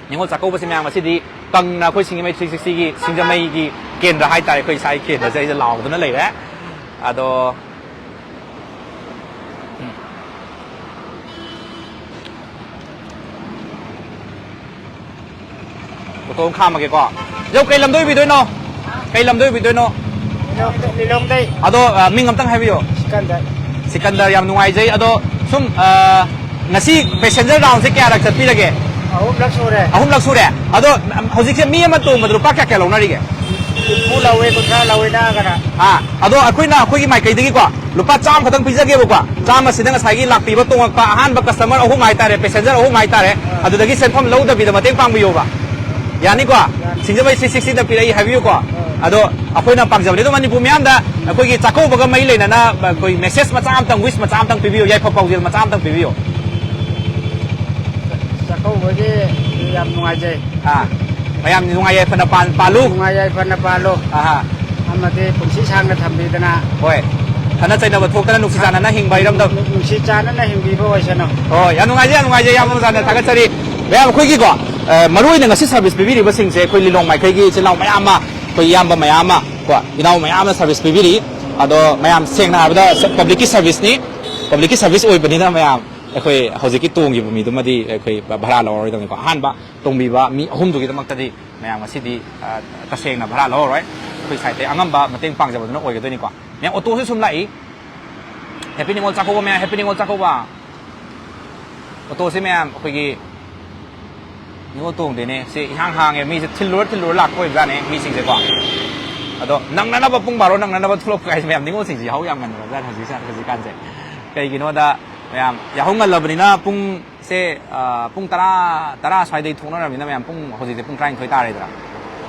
ꯅꯤꯉꯣꯜ ꯆꯥꯛꯀꯧꯕꯁꯦ ꯃꯌꯥꯝ ꯉꯁꯤꯗꯤ ꯀꯪꯅ ꯑꯩꯈꯣꯏ ꯁꯤꯡꯖꯃꯩ ꯊ꯭ꯔꯤ ꯁꯤꯛꯁꯇꯤꯒꯤ, ꯁꯤꯡꯖꯃꯩꯒꯤ ꯀꯦꯟꯗ꯭ꯔ ꯍꯥꯏꯇꯥꯔꯦ, ꯑꯩꯈꯣꯏ ꯏꯁꯥꯒꯤ ꯀꯦꯟꯗ꯭ꯔꯁꯦ ꯑꯩꯁꯦ ꯂꯥꯎꯗꯨꯅ ꯂꯩꯔꯦ꯫ ꯑꯗꯣ, ꯎꯝ꯫ ꯑꯣꯇꯣ ꯑꯃ ꯈꯥꯝꯃꯒꯦꯀꯣ꯫ ꯌꯧ, ꯀꯩ ꯂꯝꯗ ꯑꯣꯏꯕꯤꯗꯣꯏꯅꯣ? ꯀꯩ ꯂꯝꯗ ꯑꯣꯏꯕꯤꯗꯣꯏꯅꯣ? ꯂꯤꯂꯣꯡꯗꯩ꯫ ꯑꯗꯣ, ꯑ, ꯃꯤꯡ ꯑꯝꯇꯪ ꯍꯥꯏꯕꯤꯌꯣ꯫ ꯁꯤꯀꯟꯗꯔ꯫ ꯁꯤꯀꯟꯗꯔ, ꯌꯥꯝ ꯅꯨꯡꯉꯥꯏꯖꯩ꯫ ꯑꯗꯣ ꯁꯨꯝ, ꯑ, ꯉꯁꯤ ꯄꯦꯁꯦꯟꯖꯔ ꯔꯥꯎꯟꯁꯦ ꯀꯌꯥꯔꯛ ꯆꯠꯄꯤꯔꯒꯦ? ꯑꯍꯨꯝꯂꯛ ꯁꯨꯔꯦ꯫ ꯑꯍꯨꯝꯂꯛ ꯁꯨꯔꯦ? ꯑꯗꯣ ꯍꯧꯖꯤꯛꯁꯦ ꯃꯤ ꯑꯃ ꯇꯣꯡꯕꯗ ꯂꯨꯄꯥ ꯀꯌꯥ ꯀꯌꯥ ꯂꯧꯅꯔꯤꯒꯦ? ꯅꯤꯐꯨ ꯂꯧꯋꯦ, ꯀꯨꯟꯊ꯭ꯔꯥ ꯂꯧꯋꯦ ꯅꯥꯒꯅ꯫ ꯑꯥ, ꯑꯗꯣ ꯑꯩꯈꯣꯏꯅ ꯑꯩꯈꯣꯏꯒꯤ ꯃꯥꯏꯀꯩꯗꯒꯤꯀꯣ ꯂꯨꯄꯥ ꯆꯥꯝꯃ ꯈꯛꯇꯪ ꯄꯤꯖꯒꯦꯕꯀꯣ꯫ ꯆꯥꯝꯃꯁꯤꯗ ꯉꯁꯥꯏꯒꯤ ꯂꯥꯛꯄꯤꯕ ꯇꯣꯡꯉꯛꯄ ꯑꯍꯥꯟꯕ ꯀꯁꯇꯃꯔ ꯑꯍꯨꯝ ꯍꯥꯏꯇꯥꯔꯦ, ꯄꯦꯁꯦꯟꯖꯔ ꯑꯍꯨꯝ ꯍꯥꯏꯇꯥꯔꯦ, ꯑꯥ꯫ ꯑꯗꯨꯗꯒꯤ ꯁꯦꯟꯐꯝ ꯂꯧꯗꯕꯤꯗ ꯃꯇꯦꯡ ꯄꯥꯡꯕꯤꯌꯣꯕ꯫ ꯌꯥꯅꯤꯀꯣ? ꯌꯥꯅꯤ꯫ ꯁꯤꯡꯖꯃꯩ ꯊ꯭ꯔꯤ ꯁꯤꯛꯁꯇꯤꯅ ꯄꯤꯔꯛꯏ ꯍꯥꯏꯕꯤꯌꯨꯀꯣ꯫ ꯑꯥ꯫ ꯑꯗꯣ ꯑꯩꯈꯣꯏꯅ ꯄꯥꯝꯖꯕꯅꯤ꯫ ꯑꯗꯣ ꯃꯅꯤꯄꯨꯔ ꯃꯤꯌꯥꯝꯗ ꯑꯩꯈꯣꯏꯒꯤ ꯆꯥꯛꯀꯧꯕꯒ ꯃꯔꯤ ꯂꯩꯅꯅ ꯑꯩꯈꯣꯏ ꯃꯦꯁꯦꯖ ꯃꯆꯥ ꯑꯃꯇꯪ, ꯋꯤꯁ ꯃꯆꯥ ꯑꯃꯇꯪ ꯄꯤꯕꯤꯌꯨ, ꯌꯥꯏꯐ ꯄꯥꯎꯖꯦꯜ ꯃꯆꯥ ꯑꯃꯇꯪ ꯄꯤꯕꯤꯌꯨ꯫ ꯆꯥꯛꯀꯧꯕꯒꯤ ꯌꯥꯝ ꯅꯨꯡꯉꯥꯏꯖꯩ꯫ ꯑꯥ, ꯃꯌꯥꯝ ꯅꯨꯡꯉꯥꯏ ꯌꯥꯏꯐꯅ ꯄꯥꯟ-, ꯄꯥꯜꯂꯨ꯫ ꯅꯨꯡꯉꯥꯏ ꯌꯥꯏꯐꯅ ꯄꯥꯜꯂꯨ꯫ ꯑꯍꯥ꯫ ꯑꯃꯗꯤ ꯄꯨꯟꯁꯤ ꯁꯥꯡꯅ ꯊꯝꯕꯤꯗꯅ꯫ ꯍꯣꯏ꯫ ꯈꯠꯅ ꯆꯩꯅꯕ ꯊꯣꯛꯇꯅ ꯅꯨꯡꯁꯤ ꯆꯥꯟꯅꯅ ꯍꯤꯡꯕ ꯏꯔꯝꯗꯝ꯫ ꯅꯨꯡꯁꯤ ꯆꯥꯟꯅꯅ ꯍꯤꯡꯕꯤꯕ ꯑꯣꯏꯁꯅꯨ꯫ ꯍꯣꯏ, ꯌꯥꯝ ꯅꯨꯡꯉꯥꯏꯖꯩ, ꯌꯥꯝ ꯅꯨꯡꯉꯥꯏꯖꯩ, ꯌꯥꯝ ꯅꯨꯡꯉꯥꯏꯖꯩ, ꯊꯥꯒꯠꯆꯔꯤ꯫ ꯃꯌꯥꯝ, ꯑꯩꯈꯣꯏꯒꯤꯀꯣ, ꯑ, ꯃꯔꯨ ꯑꯣꯏꯅ ꯉꯁꯤ ꯁꯥꯔꯚꯤꯁ ꯄꯤꯕꯤꯔꯤꯕꯁꯤꯡꯁꯦ ꯑꯩꯈꯣꯏ ꯂꯤꯂꯣꯡ ꯃꯥꯏꯀꯩꯒꯤ ꯏꯆꯤꯜ ꯏꯅꯥꯎ ꯃꯌꯥꯝ ꯑꯃ, ꯑꯩꯈꯣꯏ ꯏꯌꯥꯝꯕ ꯃꯌꯥꯝ ꯑꯃ ꯀꯣ, ꯏꯅꯥꯎ ꯃꯌꯥꯝ ꯑꯃ ꯁꯥꯔꯚꯤꯁ ꯄꯤꯕꯤꯔꯤ꯫ ꯑꯗꯣ ꯃꯌꯥꯝ, ꯁꯦꯡꯅ ꯍꯥꯏꯔꯕꯗ ꯄꯕ꯭ꯂꯤꯛꯀꯤ ꯁꯥꯔꯚꯤꯁꯅꯤ, ꯄꯕ꯭ꯂꯤꯛꯀꯤ ꯁꯥꯔꯚꯤꯁ ꯑꯣꯏꯕꯅꯤꯅ ꯃꯌꯥꯝ ꯑꯩꯈꯣꯏ ꯍꯧꯖꯤꯛꯀꯤ ꯇꯣꯡꯈꯤꯕ ꯃꯤꯗꯨꯃꯗꯤ ꯑꯩꯈꯣꯏ ꯚꯔꯥ ꯂꯧꯔꯔꯣꯏꯗꯕꯅꯤꯀꯣ꯫ ꯑꯍꯥꯟꯕ ꯇꯣꯡꯕꯤꯕ ꯃꯤ ꯑꯍꯨꯝꯗꯨꯒꯤꯗꯃꯛꯇꯗꯤ ꯃꯌꯥꯝ ꯉꯁꯤꯗꯤ, ꯑ, ꯇꯁꯦꯡꯅ ꯚꯔꯥ ꯂꯧꯔꯔꯣꯏ꯫ ꯑꯩꯈꯣꯏ ꯁꯥꯏꯠꯇꯩ ꯑꯉꯝꯕ ꯃꯇꯦꯡ ꯄꯥꯡꯖꯕꯗꯨꯅ ꯑꯣꯏꯒꯗꯣꯏꯅꯤꯀꯣ꯫ ꯃꯌꯥꯝ ꯑꯣꯇꯣꯁꯨ ꯁꯨꯝ ꯂꯥꯛꯏ꯫ ꯍꯦꯄꯤ ꯅꯤꯉꯣꯜ ꯆꯥꯛꯀꯧꯕ ꯃꯌꯥꯝ, ꯍꯦꯄꯤ ꯅꯤꯉꯣꯜ ꯆꯥꯛꯀꯧꯕ꯫ ꯑꯣꯇꯣꯁꯦ ꯃꯌꯥꯝ ꯑꯩꯈꯣꯏꯒꯤ ꯅꯤꯉꯣꯜ ꯇꯣꯡꯗꯦꯅꯦ꯫ ꯁꯤ ꯏꯍꯥꯡ ꯍꯥꯡꯉꯦ, ꯃꯤꯁꯦ ꯊꯤꯜꯂꯨꯔ ꯊꯤꯜꯂꯨꯔ ꯂꯥꯛꯄ ꯑꯣꯏꯕꯖꯥꯠꯅꯦ ꯃꯤꯁꯤꯡꯁꯦꯀꯣ꯫ ꯑꯗꯣ ꯅꯪꯅꯅꯕ ꯄꯨꯡ ꯕꯥꯔꯣ ꯅꯪꯅꯅꯕ ꯊꯣꯛꯂꯛꯄ ꯍꯥꯏꯁꯦ ꯃꯌꯥꯝ ꯅꯤꯉꯣꯜꯁꯤꯡꯁꯦ ꯌꯥꯍꯧ ꯌꯥꯝ ꯉꯟꯈ꯭ꯔꯕꯖꯥꯠꯅꯦ ꯍꯧꯖꯤꯛ, ꯍꯧꯖꯤꯛꯀꯥꯟꯁꯦ꯫ ꯀꯩꯒꯤꯅꯣꯗ ꯃꯌꯥꯝ ꯌꯥꯍꯧ ꯉꯜꯂꯕꯅꯤꯅ ꯄꯨꯡꯁꯦ, ꯑ, ꯄꯨꯡ ꯇꯔꯥ, ꯇꯔꯥ ꯁ꯭ꯋꯥꯏꯗꯩ ꯊꯣꯛꯅꯔꯕꯅꯤꯅ ꯃꯌꯥꯝ ꯄꯨꯡ ꯍꯧꯖꯤꯛꯇꯤ ꯄꯨꯡ ꯇꯔꯥꯅꯤꯊꯣꯏ ꯇꯥꯔꯦꯗꯅ꯫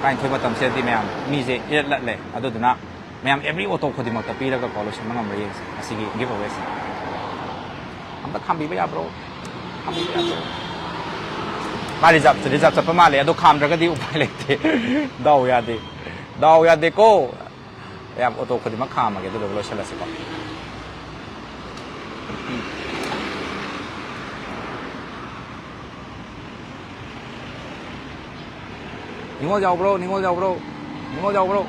ꯇꯔꯥꯅꯤꯊꯣꯏ ꯃꯇꯝꯁꯤꯗꯗꯤ ꯃꯌꯥꯝ ꯃꯤꯁꯦ ꯏꯔꯠ ꯂꯠꯂꯦ꯫ ꯑꯗꯨꯗꯨꯅ ꯃꯌꯥꯝ ꯑꯦꯕ꯭ꯔꯤ ꯑꯣꯇꯣ ꯈꯨꯗꯤꯡꯃꯛꯇ ꯄꯤꯔꯒꯀꯣ ꯂꯣꯏꯁꯤꯟꯕ ꯉꯝꯕ꯭ꯔꯥ ꯌꯦꯡꯁꯦ ꯉꯁꯤꯒꯤ ꯒꯤꯐ ꯑꯋꯦꯁꯦ꯫ ꯑꯝꯇ ꯈꯥꯝꯕꯤꯕ ꯌꯥꯕ꯭ꯔꯣ? ꯈꯥꯝꯕꯤꯕ ꯌꯥꯕ꯭ꯔꯣ? ꯃꯥ ꯔꯤꯖꯥꯕ, ꯔꯤꯖꯥꯕ ꯆꯠꯄ ꯃꯥꯜꯂꯦ꯫ ꯑꯗꯣ ꯈꯥꯝꯗ꯭ꯔꯒꯗꯤ ꯎꯄꯥꯏ ꯂꯩꯇꯦ꯫ ꯗꯥꯎ ꯌꯥꯗꯦ꯫ ꯗꯥꯎ ꯌꯥꯗꯦꯀꯣ꯫ ꯃꯌꯥꯝ ꯑꯣꯇꯣ ꯈꯨꯗꯤꯡꯃꯛ ꯈꯥꯝꯃꯒꯦ, ꯑꯗꯨꯗꯨꯒ ꯂꯣꯏꯁꯤꯜꯂꯁꯤꯀꯣ꯫ ꯅꯤꯉꯣꯜ ꯌꯥꯎꯕ꯭ꯔꯣ? ꯅꯤꯉꯣꯜ ꯌꯥꯎꯕ꯭ꯔꯣ? ꯅꯤꯉꯣꯜ ꯌꯥꯎꯕ꯭ꯔꯣ?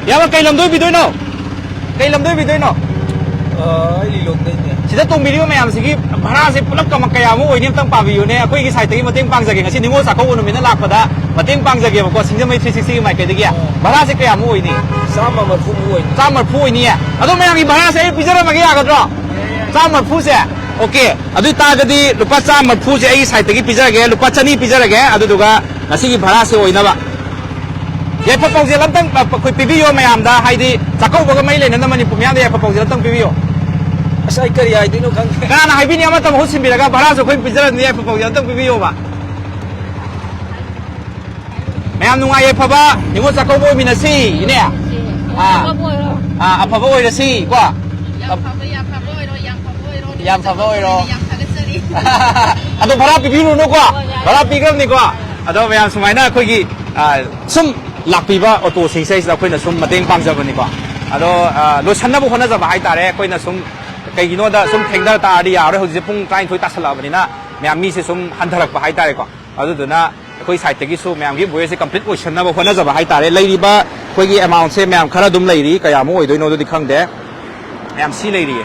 ꯏꯌꯥꯝꯕ, ꯀꯩ ꯂꯝꯗ ꯑꯣꯏꯕꯤꯗꯣꯏꯅꯣ? ꯀꯩ ꯂꯝꯗ ꯑꯣꯏꯕꯤꯗꯣꯏꯅꯣ? ꯑ, ꯑꯩ ꯂꯤꯂꯣꯡꯗꯩꯅꯦ꯫ ꯁꯤꯗ ꯇꯣꯡꯕꯤꯔꯤꯕ ꯃꯌꯥꯝꯁꯤꯒꯤ ꯚꯔꯥꯁꯦ ꯄꯨꯂꯞ ꯀꯃ-, ꯀꯌꯥꯃꯨꯛ ꯑꯣꯏꯅꯤ? ꯑꯝꯇꯪ ꯄꯥꯕꯤꯌꯨꯅꯦ꯫ ꯑꯩꯈꯣꯏꯒꯤ ꯁꯥꯏꯠꯇꯒꯤ ꯃꯇꯦꯡ ꯄꯥꯡꯖꯒꯦ꯫ ꯉꯁꯤ ꯅꯤꯉꯣꯜ ꯆꯥꯛꯀꯧꯕ ꯅꯨꯃꯤꯠꯅ ꯂꯥꯛꯄꯗ ꯃꯇꯦꯡ ꯄꯥꯡꯖꯒꯦꯕꯀꯣ, ꯁꯤꯡꯖꯃꯩ ꯊ꯭ꯔꯤ ꯁꯤꯛꯁꯇꯤꯒꯤ ꯃꯥꯏꯀꯩꯗꯒꯤ꯫ ꯚꯔꯥꯁꯦ ꯀꯌꯥꯃꯨꯛ ꯑꯣꯏꯅꯤ? ꯆꯥꯝꯃ ꯃꯔꯐꯨꯃꯨꯛ ꯑꯣꯏꯅꯤ꯫ ꯆꯥꯝꯃ ꯃꯔꯐꯨ ꯑꯣꯏꯅꯤꯌꯦ? ꯑꯗꯣ ꯃꯌꯥꯝꯒꯤ ꯚꯔꯥꯁꯦ ꯑꯩ ꯄꯤꯖꯔꯝꯃꯒꯦ, ꯌꯥꯒꯗ꯭ꯔꯣ? ꯆꯥꯝꯃ ꯃꯔꯐꯨꯁꯦ? ꯑꯣꯀꯦ꯫ ꯑꯗꯨ ꯑꯣꯏꯇꯥꯔꯒꯗꯤ ꯂꯨꯄꯥ ꯆꯥꯝꯃ ꯃꯔꯐꯨꯁꯦ ꯑꯩꯒꯤ ꯁꯥꯏꯠꯇꯒꯤ ꯄꯤꯖꯔꯒꯦ, ꯂꯨꯄꯥ ꯆꯅꯤ ꯄꯤꯖꯔꯒꯦ꯫ ꯑꯗꯨꯗꯨꯒ ꯉꯁꯤꯒꯤ ꯚꯔꯥꯁꯦ ꯑꯣꯏꯅꯕ ꯌꯥꯏꯐ ꯄꯥꯎꯖꯦꯜ ꯑꯝꯇꯪ, ꯑ, ꯑꯩꯈꯣꯏ ꯄꯤꯕꯤꯌꯣ ꯃꯌꯥꯝꯗ, ꯍꯥꯏꯗꯤ ꯆꯥꯛꯀꯧꯕꯒ ꯃꯔꯤ ꯂꯩꯅꯅ ꯃꯅꯤꯄꯨꯔ ꯃꯤꯌꯥꯝꯗ ꯌꯥꯏꯐ ꯄꯥꯎꯖꯦꯜ ꯑꯝꯇꯪ ꯄꯤꯕꯤꯌꯣ꯫ ꯑꯁ, ꯑꯩ ꯀꯔꯤ ꯍꯥꯏꯗꯣꯏꯅꯣ ꯈꯪꯗꯦ꯫ ꯀꯅꯥꯅ ꯍꯥꯏꯕꯤꯅꯤ? ꯑꯃꯠꯇ ꯃꯍꯨꯠ ꯁꯤꯟꯕꯤꯔꯒ ꯚꯔꯥꯁꯨ ꯑꯩꯈꯣꯏ ꯄꯤꯖꯔꯅꯤ, ꯌꯥꯏꯐ ꯄꯥꯎꯖꯦꯜ ꯑꯝꯇꯪ ꯄꯤꯕꯤꯌꯣꯕ꯫ ꯃꯌꯥꯝ ꯅꯨꯡꯉꯥꯏ ꯌꯥꯏꯐꯕ ꯅꯤꯉꯣꯜ ꯆꯥꯛꯀꯧꯕ ꯑꯣꯏꯃꯤꯟꯅꯁꯤ, ꯏꯅꯦ꯫ ꯑꯥ꯫ ꯑꯐꯕ ꯑꯣꯏꯔꯣ꯫ ꯑꯥ, ꯑꯐꯕ ꯑꯣꯏꯔꯁꯤ ꯀꯣ꯫ ꯌꯥꯝ ꯐꯕ, ꯌꯥꯝ ꯐꯕ ꯑꯣꯏꯔꯣ, ꯌꯥꯝ ꯐꯕ ꯑꯣꯏꯔꯣ꯫ ꯌꯥꯝ ꯐꯕ ꯑꯣꯏꯔꯣ꯫ ꯌꯥꯝ ꯊꯥꯒꯠꯆꯔꯤ꯫ ꯑꯗꯣ ꯚꯔꯥ ꯄꯤꯕꯤꯔꯨꯅꯨꯀꯣ, ꯚꯔꯥ ꯄꯤꯈ꯭ꯔꯕꯅꯤꯀꯣ꯫ ꯑꯗꯣ ꯃꯌꯥꯝ ꯁꯨꯃꯥꯏꯅ ꯑꯩꯈꯣꯏꯒꯤ, ꯑ, ꯁꯨꯝ ꯂꯥꯛꯄꯤꯕ ꯑꯣꯇꯣꯁꯤꯡꯁꯦ ꯁꯤꯗ ꯑꯩꯈꯣꯏꯅ ꯁꯨꯝ ꯃꯇꯦꯡ ꯄꯥꯡꯖꯕꯅꯤꯀꯣ꯫ ꯑꯗꯣ, ꯑ, ꯂꯣꯏꯁꯟꯅꯕ ꯍꯣꯠꯅꯖꯕ ꯍꯥꯏꯇꯥꯔꯦ꯫ ꯑꯩꯈꯣꯏꯅ ꯁꯨꯝ ꯀꯩꯒꯤꯅꯣꯗ ꯁꯨꯝ ꯊꯦꯡꯊꯔ ꯇꯥꯔꯗꯤ ꯌꯥꯔꯣꯏ꯫ ꯍꯧꯖꯤꯛꯁꯦ ꯄꯨꯡ ꯇꯔꯥꯅꯤꯊꯣꯏ ꯇꯥꯁꯜꯂꯛꯑꯕꯅꯤꯅ ꯃꯌꯥꯝ ꯃꯤꯁꯦ ꯁꯨꯝ ꯍꯟꯊꯔꯛꯄ ꯍꯥꯏꯇꯥꯔꯦꯀꯣ꯫ ꯑꯗꯨꯗꯨꯅ ꯑꯩꯈꯣꯏ ꯁꯥꯏꯠꯇꯒꯤꯁꯨ ꯃꯌꯥꯝꯒꯤ ꯒꯤꯐ ꯑꯋꯦꯁꯦ ꯀꯝꯄ꯭ꯂꯤꯠ ꯑꯣꯏꯁꯟꯅꯕ ꯍꯣꯠꯅꯖꯕ ꯍꯥꯏꯇꯥꯔꯦ꯫ ꯂꯩꯔꯤꯕ ꯑꯩꯈꯣꯏꯒꯤ ꯑꯦꯃꯥꯎꯟꯁꯦ ꯃꯌꯥꯝ ꯈꯔ ꯑꯗꯨꯝ ꯂꯩꯔꯤ, ꯀꯌꯥꯃꯨꯛ ꯑꯣꯏꯗꯣꯏꯅꯣ ꯑꯗꯨꯗꯤ ꯈꯪꯗꯦ꯫ ꯃꯌꯥꯝ ꯁꯤ ꯂꯩꯔꯤꯌꯦ,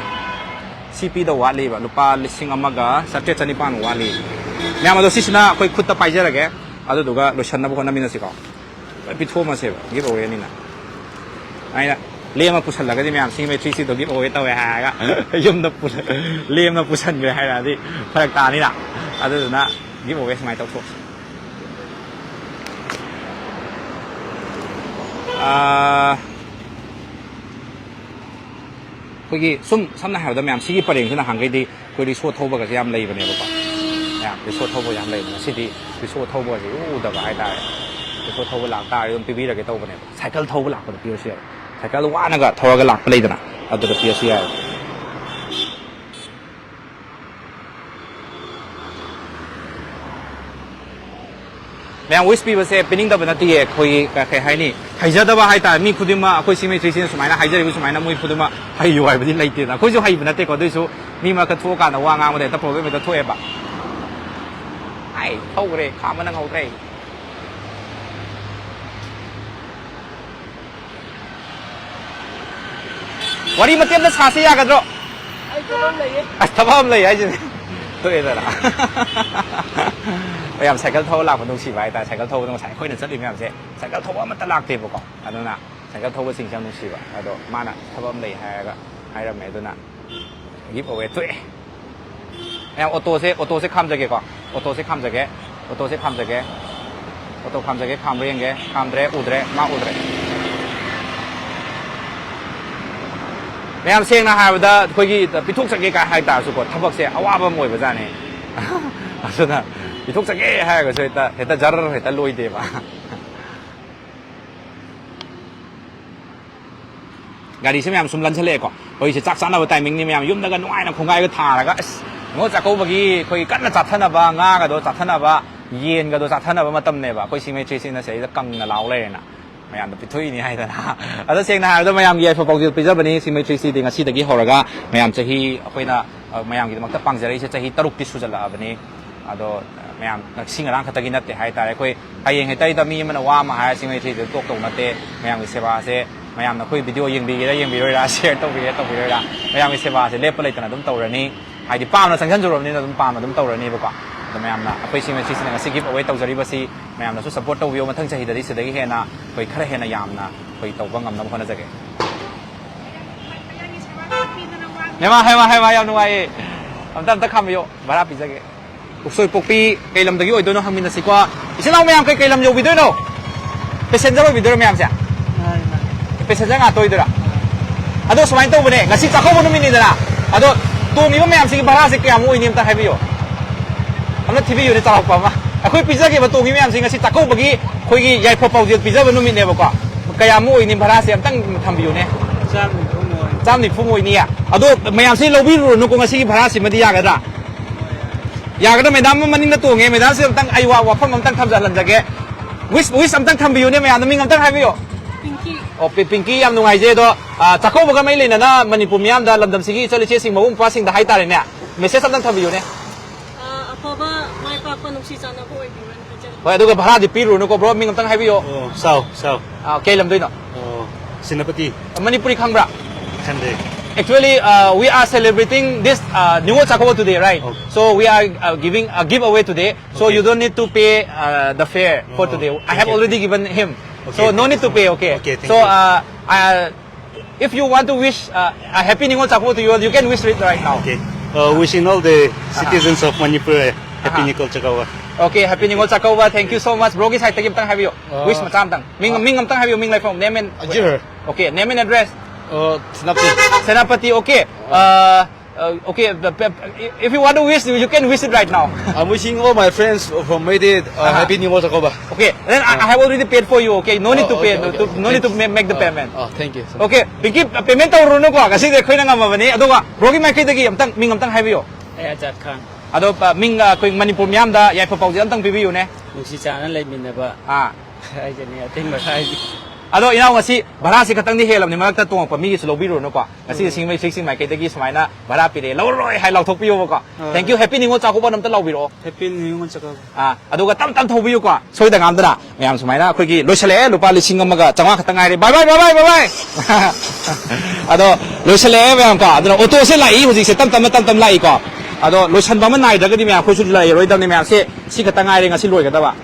ꯁꯤ ꯄꯤꯗꯧ ꯋꯥꯠꯂꯤꯕ ꯂꯨꯄꯥ ꯂꯤꯁꯤꯡ ꯑꯃꯒ ꯆꯥꯇ꯭ꯔꯦꯠ ꯆꯅꯤꯄꯥꯟꯃꯨꯛ ꯋꯥꯠꯂꯤ꯫ ꯃꯌꯥꯝ ꯑꯗꯣ ꯁꯤꯁꯤꯅ ꯑꯩꯈꯣꯏ ꯈꯨꯠꯇ ꯄꯥꯏꯖꯔꯒꯦ, ꯑꯗꯨꯗꯨꯒ ꯂꯣꯏꯁꯟꯅꯕ ꯍꯣꯠꯅꯃꯤꯟꯅꯁꯤꯀꯣ꯫ ꯂꯣꯏ ꯄꯤꯊꯣꯛꯑꯝꯃꯁꯦꯕ, ꯒꯤꯐ ꯑꯋꯦꯅꯤꯅ꯫ ꯑꯩꯅ ꯂꯦꯝꯃ ꯄꯨꯁꯜꯂꯒꯗꯤ ꯃꯌꯥꯝ ꯁꯤ ꯃꯦꯇ꯭ꯔꯤꯛꯁꯤꯗꯣ ꯒꯤꯐ ꯑꯋꯦ ꯇꯧꯋꯦ ꯍꯥꯏꯔꯒ ꯌꯨꯝꯗ ꯄꯨ-, ꯂꯦꯝꯅ ꯄꯨꯁꯟꯈ꯭ꯔꯦ ꯍꯥꯏꯔꯛꯑꯗꯤ ꯐꯔꯛ ꯇꯥꯅꯤꯅ꯫ ꯑꯗꯨꯗꯨꯅ ꯒꯤꯐ ꯑꯋꯦ ꯁꯨꯃꯥꯏꯅ ꯇꯧꯊꯣꯛꯁꯤ꯫ ꯑꯥ, ꯑꯩꯈꯣꯏꯒꯤ ꯁꯨꯝ ꯁꯝꯅ ꯍꯥꯏꯔꯕꯗ ꯃꯌꯥꯝ ꯁꯤꯒꯤ ꯄꯔꯦꯡꯁꯤ ꯅꯍꯥꯟꯈꯩꯗꯤ ꯑꯩꯈꯣꯏ ꯔꯤꯁꯣ ꯊꯧꯕꯒꯁꯦ ꯌꯥꯝ ꯂꯩꯕꯅꯦꯕꯀꯣ꯫ ꯃꯌꯥꯝ ꯔꯤꯁꯣ ꯊꯧꯕ ꯌꯥꯝ ꯂꯩꯕꯅꯦ꯫ ꯉꯁꯤꯗꯤ ꯔꯤꯁꯣ ꯊꯧꯕꯒꯁꯦ ꯏꯎ ꯎꯗꯕ ꯍꯥꯏꯇꯥꯔꯦ꯫ ꯔꯤꯁꯣ ꯊꯧꯕ ꯂꯥꯛꯇꯥꯔꯗꯤ ꯑꯗꯨꯝ ꯄꯤꯕꯤꯔꯒꯦ ꯇꯧꯕꯅꯦꯕ꯫ ꯁꯥꯏꯀꯜ ꯊꯧꯕ ꯂꯥꯛꯄꯗ ꯄꯤꯔꯁꯨ ꯌꯥꯏ꯫ ꯁꯥꯏꯀꯜ ꯋꯥꯅꯒ ꯊꯧꯔꯒ ꯂꯥꯛꯄ ꯂꯩꯗꯅ, ꯑꯗꯨꯗ ꯄꯤꯔꯁꯨ ꯌꯥꯏ꯫ ꯃꯌꯥꯝ ꯋꯤꯁ ꯄꯤꯕꯁꯦ ꯄꯤꯅꯤꯡꯗꯕ ꯅꯠꯇꯦꯌꯦ꯫ ꯑꯩꯈꯣꯏꯒꯤ ꯀ-, ꯀꯩ ꯍꯥꯏꯅꯤ, ꯍꯩꯖꯗꯕ ꯍꯥꯏꯇꯥꯔꯦ꯫ ꯃꯤ ꯈꯨꯗꯤꯡꯃꯛ ꯑꯩꯈꯣꯏ ꯁꯤ ꯃꯦꯇ꯭ꯔꯤꯁꯤꯅ ꯁꯨꯃꯥꯏꯅ ꯍꯥꯏꯖꯔꯤꯕ ꯁꯨꯃꯥꯏꯅ ꯃꯣꯏ ꯈꯨꯗꯤꯡꯃꯛ ꯍꯩꯌꯨ ꯍꯥꯏꯕꯗꯤ ꯂꯩꯇꯦꯗꯅ꯫ ꯑꯩꯈꯣꯏꯁꯨ ꯍꯩꯕ ꯅꯠꯇꯦꯀꯣ, ꯑꯗꯨꯏꯁꯨ ꯃꯤ ꯃꯔꯛꯇ ꯊꯣꯛꯑꯀꯥꯟꯗ ꯋꯥ ꯉꯥꯡꯕꯗ ꯍꯦꯛꯇ ꯄ꯭ꯔꯣꯕ꯭ꯂꯦꯝ ꯍꯦꯛꯇ ꯊꯣꯛꯑꯦꯕ꯫ ꯑꯩ ꯊꯧꯈ꯭ꯔꯦ, ꯈꯥꯝꯕ ꯅꯪꯍꯧꯗ꯭ꯔꯦ꯫ ꯋꯥꯔꯤ ꯃꯇꯦꯛ ꯑꯃ ꯁꯥꯁꯤ ꯌꯥꯒꯗ꯭ꯔꯣ? ꯑꯩ ꯊꯕꯛ ꯑꯃ ꯂꯩꯌꯦ꯫ ꯑꯁ, ꯊꯕꯛ ꯑꯃ ꯂꯩ ꯍꯥꯏꯁꯤꯅꯦ꯫ ꯊꯣꯛꯑꯦꯗꯅ꯫ ꯌꯥꯝ ꯁꯥꯏꯀꯜ ꯊꯧꯕ ꯂꯥꯛꯄ ꯅꯨꯡꯁꯤꯕ ꯍꯥꯏꯇꯥꯔꯦ꯫ ꯁꯥꯏꯀꯜ ꯊꯧꯕꯗꯣ ꯉꯁꯥꯏ ꯑꯩꯈꯣꯏꯅ ꯆꯠꯂꯤ ꯃꯌꯥꯝꯁꯦ ꯁꯥꯏꯀꯜ ꯊꯧꯕ ꯑꯃꯠꯇ ꯂꯥꯛꯇꯦꯕꯀꯣ꯫ ꯑꯗꯨꯅ ꯁꯥꯏꯀꯜ ꯊꯧꯕꯁꯤꯡꯁꯦ ꯌꯥꯝ ꯅꯨꯡꯁꯤꯕ꯫ ꯑꯗꯣ ꯃꯥꯅ ꯊꯕꯛ ꯑꯃ ꯂꯩ ꯍꯥꯏꯔꯒ ꯍꯥꯏꯔꯝꯃꯦ꯫ ꯑꯗꯨꯅ ꯒꯤꯐ ꯑꯋꯦ ꯊꯣꯛꯑꯦ꯫ ꯃꯌꯥꯝ ꯑꯣꯇꯣꯁꯦ, ꯑꯣꯇꯣꯁꯦ ꯈꯥꯝꯖꯒꯦꯀꯣ꯫ ꯑꯣꯇꯣꯁꯦ ꯈꯥꯝꯖꯒꯦ꯫ ꯑꯣꯇꯣꯁꯦ ꯈꯥꯝꯖꯒꯦ꯫ ꯑꯣꯇꯣ ꯈꯥꯝꯖꯒꯦ꯫ ꯈꯥꯝꯕ꯭ꯔꯥ ꯌꯦꯡꯒꯦ꯫ ꯈꯥꯝꯗ꯭ꯔꯦ, ꯎꯗ꯭ꯔꯦ, ꯃꯥ ꯎꯗ꯭ꯔꯦ꯫ ꯃꯌꯥꯝ ꯁꯦꯡꯅ ꯍꯥꯏꯔꯕꯗ ꯑꯩꯈꯣꯏꯒꯤ ꯄꯤꯊꯣꯛꯆꯒꯦ ꯀꯥꯏ ꯍꯥꯏ ꯇꯥꯔꯁꯨꯀꯣ, ꯊꯕꯛꯁꯦ ꯑꯋꯥꯕ ꯑꯃ ꯑꯣꯏꯕꯖꯥꯠꯅꯤ꯫ ꯑꯗꯨꯅ ꯄꯤꯊꯣꯛꯆꯒꯦ ꯍꯥꯏꯔꯒꯁꯨ ꯍꯦꯛꯇ, ꯍꯦꯛꯇ ꯖꯔ ꯍꯦꯛꯇ ꯂꯣꯏꯗꯦꯕ꯫ ꯒꯥꯔꯤꯁꯦ ꯃꯌꯥꯝ ꯁꯨꯝ ꯂꯟꯁꯜꯂꯛꯑꯦꯀꯣ꯫ ꯍꯧꯖꯤꯛꯁꯦ ꯆꯥꯛ ꯆꯥꯅꯕ ꯇꯥꯏꯃꯤꯡꯅꯤ, ꯃꯌꯥꯝ ꯌꯨꯝꯗꯒ ꯅꯨꯡꯉꯥꯏꯅ ꯈꯣꯡꯒꯥꯏꯒ ꯊꯥꯔꯒ, ꯑꯁ, ꯅꯤꯉꯣꯜ ꯆꯥꯛꯀꯧꯕꯒꯤ ꯑꯩꯈꯣꯏ ꯀꯟꯅ ꯆꯥꯊꯅꯕ, ꯉꯥꯒꯗꯣ ꯆꯥꯊꯅꯕ, ꯌꯦꯟꯒꯗꯣ ꯆꯥꯊꯅꯕ ꯃꯇꯝꯅꯦꯕ꯫ ꯑꯩꯈꯣꯏ ꯁꯤꯡꯃꯩ ꯊ꯭ꯔꯤ ꯁꯤꯅ ꯁꯤꯗꯩꯗ ꯀꯪꯅ ꯂꯥꯎ ꯂꯩꯔꯦꯅ ꯃꯌꯥꯝꯗ ꯄꯤꯊꯣꯛꯏꯅꯤ ꯍꯥꯏꯗꯅ꯫ ꯑꯗꯣ ꯁꯦꯡꯅ ꯍꯥꯏꯔꯕꯗ ꯃꯌꯥꯝꯒꯤ ꯌꯥꯏꯐ ꯄꯥꯎꯖꯦꯜ ꯄꯤꯖꯕꯅꯤ꯫ ꯁꯤꯡꯃꯩ ꯊ꯭ꯔꯤ ꯁꯤꯗꯤ ꯉꯁꯤꯗꯒꯤ ꯍꯧꯔꯒ ꯃꯌꯥꯝ ꯆꯍꯤ ꯑꯩꯈꯣꯏꯅ, ꯑ, ꯃꯌꯥꯝꯒꯤꯗꯃꯛꯇ ꯄꯥꯡꯖꯔꯛꯏꯁꯦ ꯆꯍꯤ ꯇꯔꯨꯛꯇꯤ ꯁꯨꯖꯜꯂꯛꯑꯕꯅꯤ꯫ ꯑꯗꯣ ꯃꯌꯥꯝ ꯉꯁꯤ ꯉꯔꯥꯡ ꯈꯛꯇꯒꯤ ꯅꯠꯇꯦ ꯍꯥꯏꯇꯥꯔꯦ꯫ ꯑꯩꯈꯣꯏ ꯍꯌꯦꯡ ꯍꯦꯛꯇ ꯃꯤ ꯑꯃꯅ ꯋꯥ ꯑꯃ ꯍꯥꯏꯔ ꯁꯤꯡꯃꯩ ꯊ꯭ꯔꯤꯗ ꯇꯣꯛꯇꯧ ꯅꯠꯇꯦ꯫ ꯃꯌꯥꯝꯒꯤ ꯁꯦꯕꯥꯁꯦ ꯃꯌꯥꯝꯅ ꯑꯩꯈꯣꯏ ꯚꯤꯗꯤꯑꯣ ꯌꯦꯡꯕꯤꯒꯦꯔꯥ ꯌꯦꯡꯕꯤꯔꯣꯏꯔꯥ, ꯁꯤꯌꯔ ꯇꯧꯕꯤꯒꯦꯔꯥ ꯇꯧꯕꯤꯔꯣꯏꯔꯥ, ꯃꯌꯥꯝꯒꯤ ꯁꯦꯕꯥꯁꯦ ꯂꯦꯞꯄ ꯂꯩꯇꯅ ꯑꯗꯨꯝ ꯇꯧꯔꯅꯤ꯫ ꯍꯥꯏꯗꯤ ꯄꯥꯝꯅ ꯆꯪꯁꯤꯟꯖꯔꯕꯅꯤꯅ ꯑꯗꯨꯝ ꯄꯥꯝꯅ ꯑꯗꯨꯝ ꯇꯧꯔꯅꯤꯕꯀꯣ꯫ ꯑꯗꯣ ꯃꯌꯥꯝꯅ ꯑꯩꯈꯣꯏ ꯁꯤꯡꯃꯩ ꯊ꯭ꯔꯤ ꯁꯤꯅ ꯉꯁꯤ ꯒꯤꯐ ꯑꯋꯦ ꯇꯧꯖꯔꯤꯕꯁꯤ ꯃꯌꯥꯝꯅꯁꯨ ꯁꯞꯄꯣꯔꯠ ꯇꯧꯕꯤꯌꯣ꯫ ꯃꯊꯪ ꯆꯍꯤꯗꯗꯤ ꯁꯤꯗꯒꯤ ꯍꯦꯟꯅ ꯑꯩꯈꯣꯏ ꯈꯔ ꯍꯦꯟꯅ ꯌꯥꯝꯅ ꯑꯩꯈꯣꯏ ꯇꯧꯕ ꯉꯝꯅꯕ ꯍꯣꯠꯅꯖꯒꯦ꯫ ꯍꯦꯃꯥ, ꯍꯦꯃꯥ, ꯍꯦꯃꯥ, ꯌꯥꯝ ꯅꯨꯡꯉꯥꯏꯌꯦ꯫ ꯑꯝꯇ, ꯑꯝꯇ ꯈꯥꯝꯕꯤꯌꯣ, ꯚꯔꯥ ꯄꯤꯖꯒꯦ꯫ ꯎꯁꯣꯏ ꯄꯣꯛꯄꯤ ꯀꯩ ꯂꯝꯗꯒꯤ ꯑꯣꯏꯗꯣꯏꯅꯣ ꯍꯪꯃꯤꯟꯅꯁꯤꯀꯣ꯫ ꯏꯆꯤꯟ ꯏꯅꯥꯎ ꯃꯌꯥꯝ ꯀꯩ, ꯀꯩ ꯂꯝ ꯌꯧꯕꯤꯗꯣꯏꯅꯣ? ꯄꯦꯁꯦꯟꯖꯔ ꯑꯣꯏꯕꯤꯗꯣꯏꯔꯣ ꯃꯌꯥꯝꯁꯦ? ꯄꯦꯁꯦꯟꯖꯔ ꯉꯥꯛꯇ ꯑꯣꯏꯗꯣꯏꯔꯥ? ꯑꯗꯣ ꯁꯨꯃꯥꯏꯅ ꯇꯧꯕꯅꯦ, ꯉꯁꯤ ꯆꯥꯛꯀꯧꯕ ꯅꯨꯃꯤꯠꯅꯤꯗꯅ, ꯑꯗꯣ ꯇꯣꯡꯉꯤꯕ ꯃꯌꯥꯝꯁꯤꯒꯤ ꯚꯔꯥꯁꯦ ꯀꯌꯥꯃꯨꯛ ꯑꯣꯏꯅꯤ ꯑꯝꯇ ꯍꯥꯏꯕꯤꯌꯣ꯫ ꯑꯝꯇ ꯊꯤꯕꯤꯌꯨꯅꯦ, ꯆꯥꯎꯔꯥꯛꯄ ꯑꯃ꯫ ꯑꯩꯈꯣꯏ ꯄꯤꯖꯈꯤꯕ ꯇꯣꯡꯉꯤꯕ ꯃꯌꯥꯝꯁꯤ ꯉꯁꯤ ꯆꯥꯛꯀꯧꯕꯒꯤ ꯑꯩꯈꯣꯏꯒꯤ ꯌꯥꯏꯐ ꯄꯥꯎꯖꯦꯜ ꯄꯤꯖꯕ ꯅꯨꯃꯤꯠꯅꯦꯕꯀꯣ꯫ ꯀꯌꯥꯃꯨꯛ ꯑꯣꯏꯅꯤ ꯚꯔꯥꯁꯦ ꯑꯝꯇꯪ ꯊꯝꯕꯤꯌꯨꯅꯦ꯫ ꯆꯥꯝ ꯅꯤꯐꯨ ꯑꯣꯏꯅꯤꯌꯦ꯫ ꯑꯗꯣ ꯃꯌꯥꯝꯁꯤ ꯂꯧꯕꯤꯔꯨꯔꯅꯨꯀꯣ, ꯉꯁꯤꯒꯤ ꯚꯔꯥꯁꯤꯃꯗꯤ ꯌꯥꯒꯗ꯭ꯔꯥ? ꯌꯥꯒꯗ꯭ꯔꯥ? ꯃꯦꯗꯥꯝ ꯑꯃ ꯃꯅꯤꯡꯗ ꯇꯣꯡꯉꯦ, ꯃꯦꯗꯥꯝꯁꯤ ꯑꯝꯇꯪ ꯑꯩ ꯋꯥ-, ꯋꯥꯐꯝ ꯑꯝꯇꯪ ꯊꯝꯖꯍꯜꯂꯝꯖꯒꯦ꯫ ꯋꯤꯁ, ꯋꯤꯁ ꯑꯝꯇꯪ ꯊꯝꯕꯤꯌꯨꯅꯦ, ꯃꯌꯥꯝꯗ ꯃꯤꯡ ꯑꯝꯇꯪ ꯍꯥꯏꯕꯤꯌꯣ꯫ ꯄꯤꯡꯀꯤ꯫ ꯑꯣ, ꯄꯤ-, ꯄꯤꯡꯀꯤ, ꯌꯥꯝ ꯅꯨꯡꯉꯥꯏꯖꯩ꯫ ꯑꯗꯣ, ꯑ, ꯆꯥꯛꯀꯧꯕꯒ ꯃꯔꯤ ꯂꯩꯅꯅ ꯃꯅꯤꯄꯨꯔ ꯃꯤꯌꯥꯝꯗ, ꯂꯝꯗꯝꯁꯤꯒꯤ ꯏꯆꯜ ꯏꯆꯦꯁꯤꯡ, ꯃꯕꯨꯡ ꯃꯧꯄ꯭ꯋꯥꯁꯤꯡꯗ ꯍꯥꯏꯇꯥꯔꯦꯅꯦ, ꯃꯦꯁꯦꯖ ꯑꯝꯇꯪ ꯊꯝꯕꯤꯌꯨꯅꯦ꯫ ꯑ, ꯑꯐꯕ ꯃꯥꯏ ꯄꯥꯛꯄ ꯅꯨꯡꯁꯤ ꯆꯥꯟꯅꯕ ꯑꯣꯏꯕꯤꯌꯨ ꯍꯥꯏꯅ ꯍꯥꯏꯖꯔꯤ꯫ ꯍꯣꯏ, ꯑꯗꯨꯒ ꯚꯔꯥꯗꯤ ꯄꯤꯔꯨꯔꯅꯨꯀꯣ, ꯕ꯭ꯔꯣ, ꯃꯤꯡ ꯑꯝꯇꯪ ꯍꯥꯏꯕꯤꯌꯣ꯫ ꯑꯣ, ꯁꯥꯎ, ꯁꯥꯎ꯫ ꯑ, ꯀꯩ ꯂꯝꯗꯩꯅꯣ? ꯑꯣ, ꯁꯦꯅꯥꯄꯇꯤ꯫ ꯃꯅꯤꯄꯨꯔꯤ ꯈꯪꯕ꯭ꯔꯥ? ꯈꯪꯗꯦ꯫ Actually, uh, we are celebrating this, uh, Ningol Chakouba today, right? Okay. So we are, uh, giving a giveaway today. So okay, you don't need to pay, uh, the fare for, oh, today. I have, okay, already given him. Okay, so no need to pay, okay? Okay, thank you. So, uh, uh, if you want to wish, uh, a happy Ningol Chakouba to you all, you can wish it right now. Okay. Uh, wishing all the, uh-huh, citizens of Manipur a happy, uh-huh, Ningol Chakouba. Okay, happy Ningol Chakouba. Thank you so much. Bro ꯒꯤ side ꯇꯒꯤ ꯑꯝꯇꯪ ꯍꯥꯏꯕꯤꯌꯣ꯫ Uh, wish ꯃꯆꯥ ꯑꯝꯇꯪ꯫ ꯃꯤꯡ, uh, ꯃꯤꯡ ꯑꯝꯇꯪ ꯍꯥꯏꯕꯤꯌꯣ, ꯃꯤꯡ ꯂꯩꯐꯝ, name and, ꯑꯖꯤꯔ꯫ Okay, name and address. Uh, Senapati. Senapati, okay. Uh, uh, okay, the pe-, if you want to wish, you can wish it right now. I'm wishing all my friends from Meitei, uh, uh-huh, happy Ningol Chakouba. Okay, then I, I have already paid for you, okay? No need to pay, okay, okay, no need to ma-, make the payment. Oh, thank you. Okay, ꯄꯤꯡꯀꯤ, payment ꯇꯧꯔꯨꯅꯨꯀꯣ, ꯉꯁꯤꯗꯤ ꯑꯩꯈꯣꯏꯅ ꯉꯝꯃꯕꯅꯤ꯫ ꯑꯗꯨꯒ bro ꯒꯤ ꯃꯥꯏꯀꯩꯗꯒꯤ ꯑꯝꯇꯪ ꯃꯤꯡ ꯑꯝꯇꯪ ꯍꯥꯏꯕꯤꯌꯣ꯫ ꯑꯦ ꯑꯖꯥꯗ ꯈꯥꯟ꯫ ꯑꯗꯣ, ꯑ, ꯃꯤꯡ, ꯑ, ꯑꯩꯈꯣꯏ ꯃꯅꯤꯄꯨꯔ ꯃꯤꯌꯥꯝꯗ ꯌꯥꯏꯐ ꯄꯥꯎꯖꯦꯜ ꯑꯝꯇꯪ ꯄꯤꯕꯤꯌꯨꯅꯦ꯫ ꯅꯨꯡꯁꯤ ꯆꯥꯟꯅ ꯂꯩꯃꯤꯟꯅꯕ꯫ ꯑꯥ꯫ ꯍꯥꯏꯖꯅꯤ, ꯑꯇꯦꯟꯕ ꯍꯥꯏꯗꯤ꯫ ꯑꯗꯣ ꯏꯅꯥꯎ, ꯉꯁꯤ ꯚꯔꯥꯁꯤ ꯈꯛꯇꯪꯗꯤ ꯍꯦꯜꯂꯕꯅꯤ, ꯃꯔꯛꯇ ꯇꯣꯡꯉꯛꯄ ꯃꯤꯒꯤꯁꯨ ꯂꯧꯕꯤꯔꯨꯔꯅꯨꯀꯣ꯫ ꯉꯁꯤꯗꯤ ꯎꯝ꯫ ꯁꯤꯡꯖꯃꯩ ꯊ꯭ꯔꯤ ꯁꯤꯛꯁꯇꯤ ꯃꯥꯏꯀꯩꯗꯒꯤ ꯁꯨꯃꯥꯏꯅ ꯚꯔꯥ ꯄꯤꯔꯛꯑꯦ, ꯂꯧꯔꯔꯣꯏ ꯍꯥꯏ ꯂꯥꯎꯊꯣꯛꯄꯤꯌꯣꯕꯀꯣ꯫ ꯑꯥ꯫ Thank you, Happy New Year ꯆꯥꯛꯀꯧꯕ ꯑꯝꯇ ꯂꯥꯎꯕꯤꯔꯛꯑꯣ꯫ Happy New Year ꯆꯥꯛꯀꯧꯕ꯫ ꯑꯥ, ꯑꯗꯨꯒ ꯇꯞ ꯇꯞ ꯊꯧꯕꯤꯌꯨꯀꯣ, ꯁꯣꯏꯗ ꯉꯥꯝꯗꯅ꯫ ꯃꯌꯥꯝ ꯁꯨꯃꯥꯏꯅ ꯑꯩꯈꯣꯏꯒꯤ ꯂꯣꯏꯁꯤꯜꯂꯛꯑꯦ, ꯂꯨꯄꯥ ꯂꯤꯁꯤꯡ ꯑꯃꯒ ꯆꯥꯝꯃꯉꯥ ꯈꯛꯇ ꯉꯥꯏꯔꯦ꯫ Bye bye, bye bye, bye bye꯫ ꯑꯗꯣ ꯂꯣꯏꯁꯤꯜꯂꯛꯑꯦ ꯃꯌꯥꯝ ꯀꯣ꯫ ꯑꯗꯨꯅ ꯑꯣꯇꯣꯁꯦ ꯂꯥꯛꯏ ꯍꯧꯖꯤꯛꯁꯦ, ꯇꯞ ꯇꯞꯅ, ꯇꯞ ꯇꯞ ꯂꯥꯛꯏꯀꯣ꯫ ꯑꯗꯣ ꯂꯣꯏꯁꯤꯟꯕ ꯑꯃ ꯅꯥꯏꯗ꯭ꯔꯒꯗꯤ ꯃꯌꯥꯝ ꯑꯩꯈꯣꯏꯁꯨ ꯂꯩꯔꯔꯣꯏꯗꯕꯅꯤ ꯃꯌꯥꯝꯁꯦ꯫ ꯁꯤ ꯈꯛꯇ ꯉꯥꯏꯔꯦ ꯉꯁꯤ ꯂꯣꯏꯒꯗꯕ꯫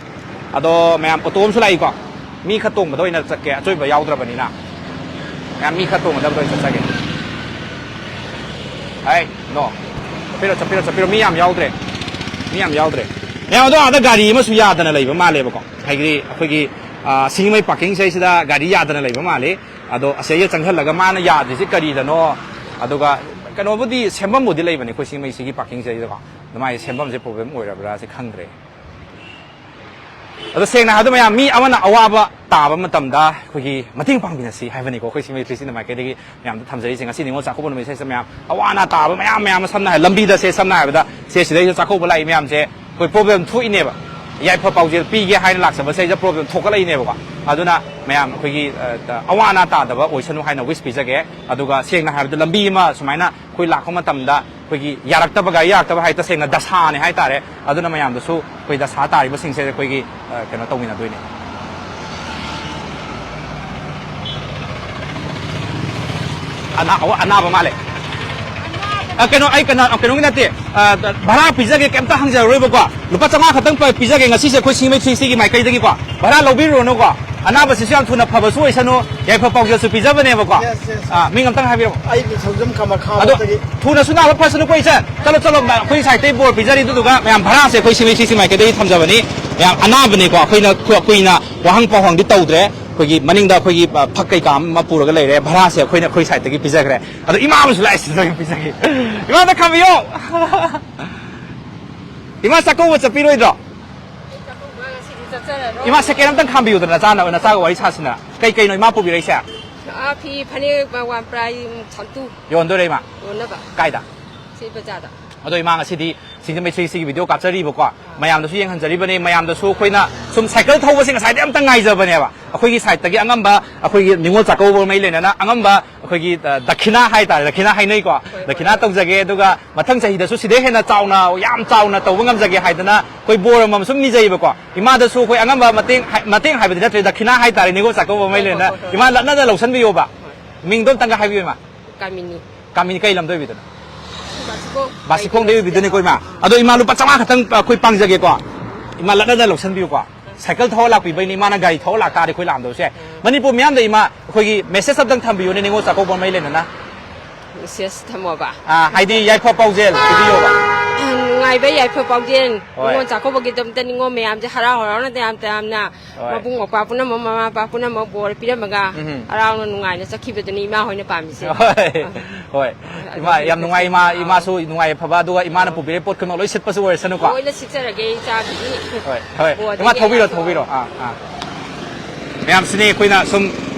ꯑꯗꯣ ꯃꯌꯥꯝ ꯑꯣꯇꯣ ꯑꯃꯁꯨ ꯂꯥꯛꯏꯀꯣ꯫ ꯃꯤ ꯈꯔ ꯇꯣꯡꯕꯗ ꯑꯣꯏꯅ ꯆꯠꯀꯦ, ꯑꯆꯣꯏꯕ ꯌꯥꯎꯗ꯭ꯔꯕꯅꯤꯅ꯫ ꯃꯌꯥꯝ ꯃꯤ ꯈꯔ ꯇꯣꯡꯒꯗꯕꯗ ꯑꯣꯏꯅ ꯆꯠꯆꯒꯦ꯫ ꯍꯥꯏ, ꯅꯣ꯫ ꯆꯠꯄꯤꯔꯣ, ꯆꯠꯄꯤꯔꯣ, ꯆꯠꯄꯤꯔꯣ꯫ ꯃꯤ ꯌꯥꯝ ꯌꯥꯎꯗ꯭ꯔꯦ꯫ ꯃꯤ ꯌꯥꯝ ꯌꯥꯎꯗ꯭ꯔꯦ꯫ ꯃꯌꯥꯝ ꯑꯗꯣ ꯑꯥꯗ ꯒꯥꯔꯤ ꯑꯃꯁꯨ ꯌꯥꯗꯅ ꯂꯩꯕ ꯃꯥꯜꯂꯦꯕꯀꯣ꯫ ꯍꯥꯏꯗꯤ ꯑꯩꯈꯣꯏꯒꯤ, ꯑ, ꯁꯤꯡꯖꯃꯩ ꯄꯥꯔꯀꯤꯡꯁꯦ ꯁꯤꯗ ꯒꯥꯔꯤ ꯌꯥꯗꯅ ꯂꯩꯕ ꯃꯥꯜꯂꯤ꯫ ꯑꯗꯣ ꯑꯁꯤꯗ ꯆꯪꯁꯤꯜꯂꯒ ꯃꯥꯅ ꯌꯥꯗ꯭ꯔꯤꯁꯦ ꯀꯔꯤꯗꯅꯣ? ꯑꯗꯨꯒ ꯀꯩꯅꯣꯕꯨꯗꯤ ꯁꯦꯝꯐꯝꯕꯨꯗꯤ ꯂꯩꯕꯅꯤ ꯑꯩꯈꯣꯏ ꯁꯤꯡꯖꯃꯩ ꯁꯤꯒꯤ ꯄꯥꯔꯀꯤꯡꯁꯤꯗꯀꯣ꯫ ꯑꯗꯨꯃꯥꯏꯅ ꯁꯦꯝꯐꯝꯁꯦ ꯄ꯭ꯔꯣꯕ꯭ꯂꯦꯝ ꯑꯣꯏꯔꯕ꯭ꯔꯥꯁꯦ ꯈꯪꯗ꯭ꯔꯦ꯫ ꯑꯗꯣ ꯁꯦꯡꯅ ꯍꯥꯏꯕꯗ ꯃꯌꯥꯝ, ꯃꯤ ꯑꯃꯅ ꯑꯋꯥꯕ ꯇꯥꯕ ꯃꯇꯝꯗ ꯑꯩꯈꯣꯏꯒꯤ ꯃꯇꯦꯡ ꯄꯥꯡꯃꯤꯟꯅꯁꯤ ꯍꯥꯏꯕꯅꯤꯀꯣ꯫ ꯑꯩꯈꯣꯏ ꯁꯤꯡꯖꯃꯩ ꯊ꯭ꯔꯤ ꯁꯤꯛꯁꯇꯤ ꯃꯥꯏꯀꯩꯗꯒꯤ ꯃꯌꯥꯝꯗ ꯊꯝꯖꯔꯤꯁꯦ꯫ ꯉꯁꯤ ꯅꯤꯉꯣꯜ ꯆꯥꯛꯀꯧꯕ ꯅꯨꯃꯤꯠꯁꯤꯗ ꯃꯌꯥꯝ ꯑꯋꯥ ꯑꯅꯥ ꯇꯥꯕ ꯃꯌꯥꯝ, ꯃꯌꯥꯝ ꯑꯃ, ꯁꯝꯅ ꯍꯥꯏ, ꯂꯝꯕꯤꯗ ꯁꯦ, ꯁꯝꯅ ꯍꯥꯏꯔꯕꯗ ꯁꯦ, ꯁꯤꯗꯩꯁꯤꯗ ꯆꯥꯛꯀꯧꯕ ꯂꯥꯛꯏ ꯃꯌꯥꯝꯁꯦ ꯑꯩꯈꯣꯏ ꯄ꯭ꯔꯣꯕ꯭ꯂꯦꯝ ꯊꯣꯛꯏꯅꯦꯕ꯫ ꯌꯥꯏꯐ ꯄꯥꯎꯖꯦꯜ ꯄꯤꯒꯦ ꯍꯥꯏꯅ ꯂꯥꯛꯆꯕꯁꯤꯗꯩꯗ ꯄ꯭ꯔꯣꯕ꯭ꯂꯦꯝ ꯊꯣꯛꯀꯠꯂꯛꯏꯅꯦꯕꯀꯣ꯫ ꯑꯗꯨꯅ ꯃꯌꯥꯝ ꯑꯩꯈꯣꯏꯒꯤ, ꯑ, ꯑꯋꯥ ꯑꯅꯥ ꯇꯥꯗꯕ ꯑꯣꯏꯁꯅꯨ ꯍꯥꯏꯅ ꯋꯤꯁ ꯄꯤꯖꯒꯦ꯫ ꯑꯗꯨꯒ ꯁꯦꯡꯅ ꯍꯥꯏꯔꯕꯗ ꯂꯝꯕꯤ ꯑꯃ ꯁꯨꯃꯥꯏꯅ ꯑꯩꯈꯣꯏ ꯂꯥꯛꯄ ꯃꯇꯝꯗ ꯑꯩꯈꯣꯏꯒꯤ ꯌꯥꯔꯛꯇꯕ, ꯒꯥꯔꯤ ꯌꯥꯔꯛꯇꯕ ꯍꯥꯏ ꯇꯁꯦꯡꯅ ꯗꯁꯥꯅꯦ ꯍꯥꯏꯇꯥꯔꯦ꯫ ꯑꯗꯨꯅ ꯃꯌꯥꯝꯗꯁꯨ ꯑꯩꯈꯣꯏ ꯗꯁꯥ ꯇꯥꯔꯤꯕꯁꯤꯡꯁꯦ ꯑꯩꯈꯣꯏꯒꯤ, ꯑ, ꯀꯩꯅꯣ ꯇꯧꯃꯤꯟꯅꯗꯣꯏꯅꯦ꯫ ꯑꯅꯥ-, ꯑꯣ, ꯑꯅꯥꯕ ꯃꯥꯜꯂꯦ꯫ ꯑ, ꯀꯩꯅꯣ, ꯑꯩ ꯀꯩꯅꯣ, ꯀꯩꯅꯣꯒꯤ ꯅꯠꯇꯦ꯫ ꯑ, ꯚꯔꯥ ꯄꯤꯖꯒꯦ, ꯀꯩꯝꯇ ꯍꯪꯖꯔꯔꯣꯏꯕꯀꯣ꯫ ꯂꯨꯄꯥ ꯆꯥꯝꯃꯉꯥ ꯈꯛꯇꯪ ꯄ-, ꯄꯤꯖꯒꯦ ꯉꯁꯤꯁꯦ ꯑꯩꯈꯣꯏ ꯁꯤꯡꯖꯃꯩ ꯊ꯭ꯔꯤ ꯁꯤꯛꯁꯇꯤꯒꯤ ꯃꯥꯏꯀꯩꯗꯒꯤꯀꯣ꯫ ꯚꯔꯥ ꯂꯧꯕꯤꯔꯨꯔꯅꯨꯀꯣ꯫ ꯑꯅꯥꯕꯁꯤꯁꯨ ꯌꯥꯝ ꯊꯨꯅ ꯐꯕꯁꯨ ꯑꯣꯏꯁꯅꯨ꯫ ꯌꯥꯏꯐ ꯄꯥꯎꯖꯦꯜꯁꯨ ꯄꯤꯖꯕꯅꯦꯕꯀꯣ꯫ Yes, yes, yes. ꯑꯥ, ꯃꯤꯡ ꯑꯝꯇꯪ ꯍꯥꯏꯕꯤꯔꯛꯑꯣ꯫ ꯑꯩ ꯅꯤꯡꯊꯧꯖꯝ ꯈꯥꯃꯈꯥ ꯑꯗꯣ ꯂꯣꯛꯇꯒꯤ꯫ ꯊꯨꯅꯁꯨ ꯅꯥꯕ ꯐꯁꯅꯨꯀꯣ, ꯏꯆꯟ꯫ ꯆꯠꯂꯣ, ꯆꯠꯂꯣ, ꯃ-, ꯑꯩꯈꯣꯏ ꯁꯥꯏꯠꯇꯩ ꯕꯣꯔ ꯄꯤꯖꯔꯤ, ꯑꯗꯨꯗꯨꯒ ꯃꯌꯥꯝ ꯚꯔꯥꯁꯦ ꯑꯩꯈꯣꯏ ꯁꯤꯡꯖꯃꯩ ꯊ꯭ꯔꯤ ꯁꯤꯛꯁꯇꯤ ꯃꯥꯏꯀꯩꯗꯒꯤ ꯊꯝꯖꯕꯅꯤ꯫ ꯃꯌꯥꯝ ꯑꯅꯥꯕꯅꯤꯀꯣ, ꯑꯩꯈꯣꯏꯅ ꯀꯨ-, ꯀꯨꯏꯅ ꯋꯥꯍꯪ ꯄꯥꯎꯍꯪꯗꯤ ꯇꯧꯗ꯭ꯔꯦ꯫ ꯑꯩꯈꯣꯏꯒꯤ ꯃꯅꯤꯡꯗ ꯑꯩꯈꯣꯏꯒꯤ, ꯑ, ꯐꯛ ꯀꯩꯀꯥ ꯑꯃ ꯄꯨꯔꯒ ꯂꯩꯔꯦ, ꯚꯔꯥꯁꯦ ꯑꯩꯈꯣꯏꯅ ꯑꯩꯈꯣꯏ ꯁꯥꯏꯠꯇꯒꯤ ꯄꯤꯖꯈ꯭ꯔꯦ꯫ ꯑꯗꯣ ꯏꯃꯥ ꯑꯃꯁꯨ ꯂꯥꯛꯑꯦ, ꯁꯤꯗ ꯑꯣꯏꯅ ꯄꯤꯖꯒꯦ꯫ ꯏꯃꯥꯗ ꯈꯥꯝꯕꯤꯌꯣ꯫ ꯏꯃꯥ, ꯆꯥꯛꯀꯧꯕ ꯆꯠꯄꯤꯔꯣꯏꯗ꯭ꯔꯣ? ꯑꯩ ꯆꯥꯛꯀꯧꯕ ꯉꯁꯤꯗꯤ ꯆꯠꯆꯔꯔꯣꯏ꯫ ꯏꯃꯥ, ꯁꯦꯀꯦꯟ ꯑꯝꯇꯪ ꯈꯥꯝꯕꯤꯌꯨꯗꯅ, ꯅꯆꯥꯅ, ꯅꯆꯥꯒ ꯋꯥꯔꯤ ꯁꯥꯁꯤꯅ꯫ ꯀꯩ ꯀꯩꯅꯣ ꯏꯃꯥ ꯄꯨꯕꯤꯔꯛꯏꯁꯦ? ꯑꯥ, ꯐꯤ ꯐꯅꯦꯛ ꯋꯥꯟ ꯄ꯭ꯂꯥꯏ ꯁꯥꯟꯇꯨ ꯌꯣꯟꯗꯣꯏꯔꯦ ꯏꯃꯥ? ꯌꯣꯟꯅꯕ꯫ ꯀꯥꯏꯗ? ꯁꯤ ꯕꯖꯥꯔꯗ꯫ ꯑꯗꯣ ꯏꯃꯥ ꯉꯁꯤꯗꯤ ꯁꯤꯡꯖꯃꯩ ꯊ꯭ꯔꯤ ꯁꯤꯒꯤ ꯚꯤꯗꯤꯑꯣ ꯀꯥꯞꯆꯔꯤꯕꯀꯣ, ꯃꯌꯥꯝꯗꯁꯨ ꯌꯦꯡꯍꯟꯖꯔꯤꯕꯅꯦ꯫ ꯃꯌꯥꯝꯗꯁꯨ ꯑꯩꯈꯣꯏꯅ ꯁꯨꯝ ꯁꯥꯏꯀꯜ ꯊꯧꯕꯁꯦ ꯉꯁꯥꯏꯗꯩ ꯑꯝꯇ ꯉꯥꯏꯖꯕꯅꯦꯕ꯫ ꯑꯩꯈꯣꯏꯒꯤ ꯁꯥꯏꯠꯇꯒꯤ ꯑꯉꯝꯕ ꯑꯩꯈꯣꯏꯒꯤ ꯅꯤꯉꯣꯜ ꯆꯥꯛꯀꯧꯕ ꯃꯔꯤ ꯂꯩꯅꯅ ꯑꯉꯝꯕ ꯑꯩꯈꯣꯏꯒꯤ, ꯑ, ꯗꯈꯤꯅꯥ ꯍꯥꯏꯇꯥꯔꯦ, ꯗꯈꯤꯅꯥ ꯍꯥꯏꯅꯩꯀꯣ, ꯗꯈꯤꯅꯥ ꯇꯧꯖꯒꯦ꯫ ꯑꯗꯨꯒ ꯃꯊꯪ ꯆꯍꯤꯗꯁꯨ ꯁꯤꯗꯩ ꯍꯦꯟꯅ ꯆꯥꯎꯅ, ꯌꯥꯝ ꯆꯥꯎꯅ ꯇꯧꯕ ꯉꯝꯖꯒꯦ ꯍꯥꯏꯗꯅ ꯑꯩꯈꯣꯏ ꯕꯣꯔ ꯑꯃꯃꯝ ꯁꯨꯝ ꯅꯤꯖꯩꯕꯀꯣ꯫ ꯏꯃꯥꯗꯁꯨ ꯑꯩꯈꯣꯏ ꯑꯉꯝꯕ ꯃꯇꯦꯡ ꯍꯥꯏ-, ꯃꯇꯦꯡ ꯍꯥꯏꯕꯗꯤ ꯅꯠꯇ꯭ꯔꯦ, ꯗꯈꯤꯅꯥ ꯍꯥꯏꯇꯥꯔꯦ, ꯅꯤꯉꯣꯜ ꯆꯥꯛꯀꯧꯕ ꯃꯔꯤ ꯂꯩꯅꯅ꯫ ꯏꯃꯥ ꯂꯠꯅꯗ ꯂꯧꯁꯟꯕꯤꯌꯣꯕ꯫ ꯃꯤꯡꯗꯣ ꯑꯝꯇꯪꯒ ꯍꯥꯏꯕꯤꯌꯨ, ꯏꯃꯥ꯫ ꯀꯥꯃꯤꯅꯤ꯫ ꯀꯥꯃꯤꯅꯤ ꯀꯩ ꯂꯝꯗ ꯑꯣꯏꯕꯤꯗꯣꯏꯅꯣ? ꯕꯥꯁꯤꯈꯣꯡ꯫ ꯕꯥꯁꯤꯈꯣꯡꯗꯩ ꯑꯣꯏꯕꯤꯗꯣꯏꯅꯤꯀꯣ, ꯏꯃꯥ꯫ ꯑꯗꯣ ꯏꯃꯥ, ꯂꯨꯄꯥ ꯆꯥꯝꯃꯉꯥ ꯈꯛꯇꯪ ꯑꯩꯈꯣꯏ ꯄꯥꯡꯖꯒꯦꯀꯣ꯫ ꯏꯃꯥ, ꯂꯠꯅꯗ ꯂꯧꯁꯟꯕꯤꯌꯨꯀꯣ꯫ ꯁꯥꯏꯀꯜ ꯊꯧꯔ ꯂꯥꯛꯄꯤꯕꯩꯅꯤ, ꯏꯃꯥꯅ ꯒꯥꯔꯤ ꯊꯧꯔ ꯂꯥꯛꯇꯥꯔꯗꯤ ꯑꯩꯈꯣꯏ ꯂꯥꯛꯑꯝꯗꯕꯁꯦ꯫ ꯃꯅꯤꯄꯨꯔ ꯃꯤꯌꯥꯝꯗ ꯏꯃꯥ, ꯑꯩꯈꯣꯏꯒꯤ ꯃꯦꯁꯦꯖ ꯑꯝꯇꯪ ꯊꯝꯕꯤꯌꯨꯅꯦ, ꯅꯤꯉꯣꯜ ꯆꯥꯛꯀꯧꯕ ꯃꯔꯤ ꯂꯩꯅꯅ꯫ ꯃꯦꯁꯦꯖ ꯊꯝꯃꯣꯕ? ꯑꯥ, ꯍꯥꯏꯗꯤ ꯌꯥꯏꯐ ꯄꯥꯎꯖꯦꯜ ꯄꯤꯕꯤꯌꯣꯕ꯫ ꯅꯨꯡꯉꯥꯏꯕ ꯌꯥꯏꯐ ꯄꯥꯎꯖꯦꯜ꯫ ꯍꯣꯏ꯫ ꯅꯤꯉꯣꯜ ꯆꯥꯛꯀꯧꯕꯒꯤꯗꯃꯛꯇ ꯅꯤꯉꯣꯜ ꯃꯌꯥꯝꯁꯦ ꯍꯔꯥꯎ ꯍꯔꯥꯎꯅ ꯇꯌꯥꯝ ꯇꯌꯥꯝꯅ ꯍꯣꯏ꯫ ꯃꯕꯨꯡ ꯃꯧꯄ꯭ꯋꯥ ꯄꯨꯝꯅꯃꯛ, ꯃꯃꯥ ꯃꯄꯥ ꯄꯨꯝꯅꯃꯛ ꯕꯣꯔ ꯄꯤꯔꯝꯃꯒ ꯎꯝ꯫ ꯍꯔꯥꯎꯅ ꯅꯨꯡꯉꯥꯏꯅ ꯆꯠꯈꯤꯕꯗꯨꯅꯤ ꯏꯃꯥ ꯍꯣꯏꯅ ꯄꯥꯝꯃꯤꯁꯦ꯫ ꯍꯣꯏ꯫ ꯑꯥ꯫ ꯍꯣꯏ꯫ ꯑꯗꯨ ꯏꯃꯥ, ꯌꯥꯝ ꯅꯨꯡꯉꯥꯏ, ꯏꯃꯥ, ꯑꯥ꯫ ꯏꯃꯥꯁꯨ ꯅꯨꯡꯉꯥꯏ ꯐꯕ, ꯑꯗꯨꯒ ꯏꯃꯥꯅ ꯑꯥ꯫ ꯄꯨꯕꯤꯔꯛꯏ ꯄꯣꯠ ꯈꯨꯗꯤꯡꯃꯛ ꯂꯣꯏ ꯁꯤꯠꯄꯁꯨ ꯑꯣꯏꯔꯁꯅꯨꯀꯣ꯫ ꯂꯣꯏꯅ ꯁꯤꯠꯆꯔꯒꯦ ꯏꯆꯥꯒꯤꯗꯤ꯫ ꯍꯣꯏ, ꯍꯣꯏ꯫ ꯕꯣꯔꯗꯒꯤ ꯏꯃꯥ, ꯊꯧꯕꯤꯔꯣ, ꯑꯩꯁꯨ ꯊꯧꯕꯤꯔꯣ꯫ ꯑꯥ, ꯑꯥ꯫ ꯃꯌꯥꯝꯁꯤꯅꯤ ꯑꯩꯈꯣꯏꯅ ꯁꯨꯝ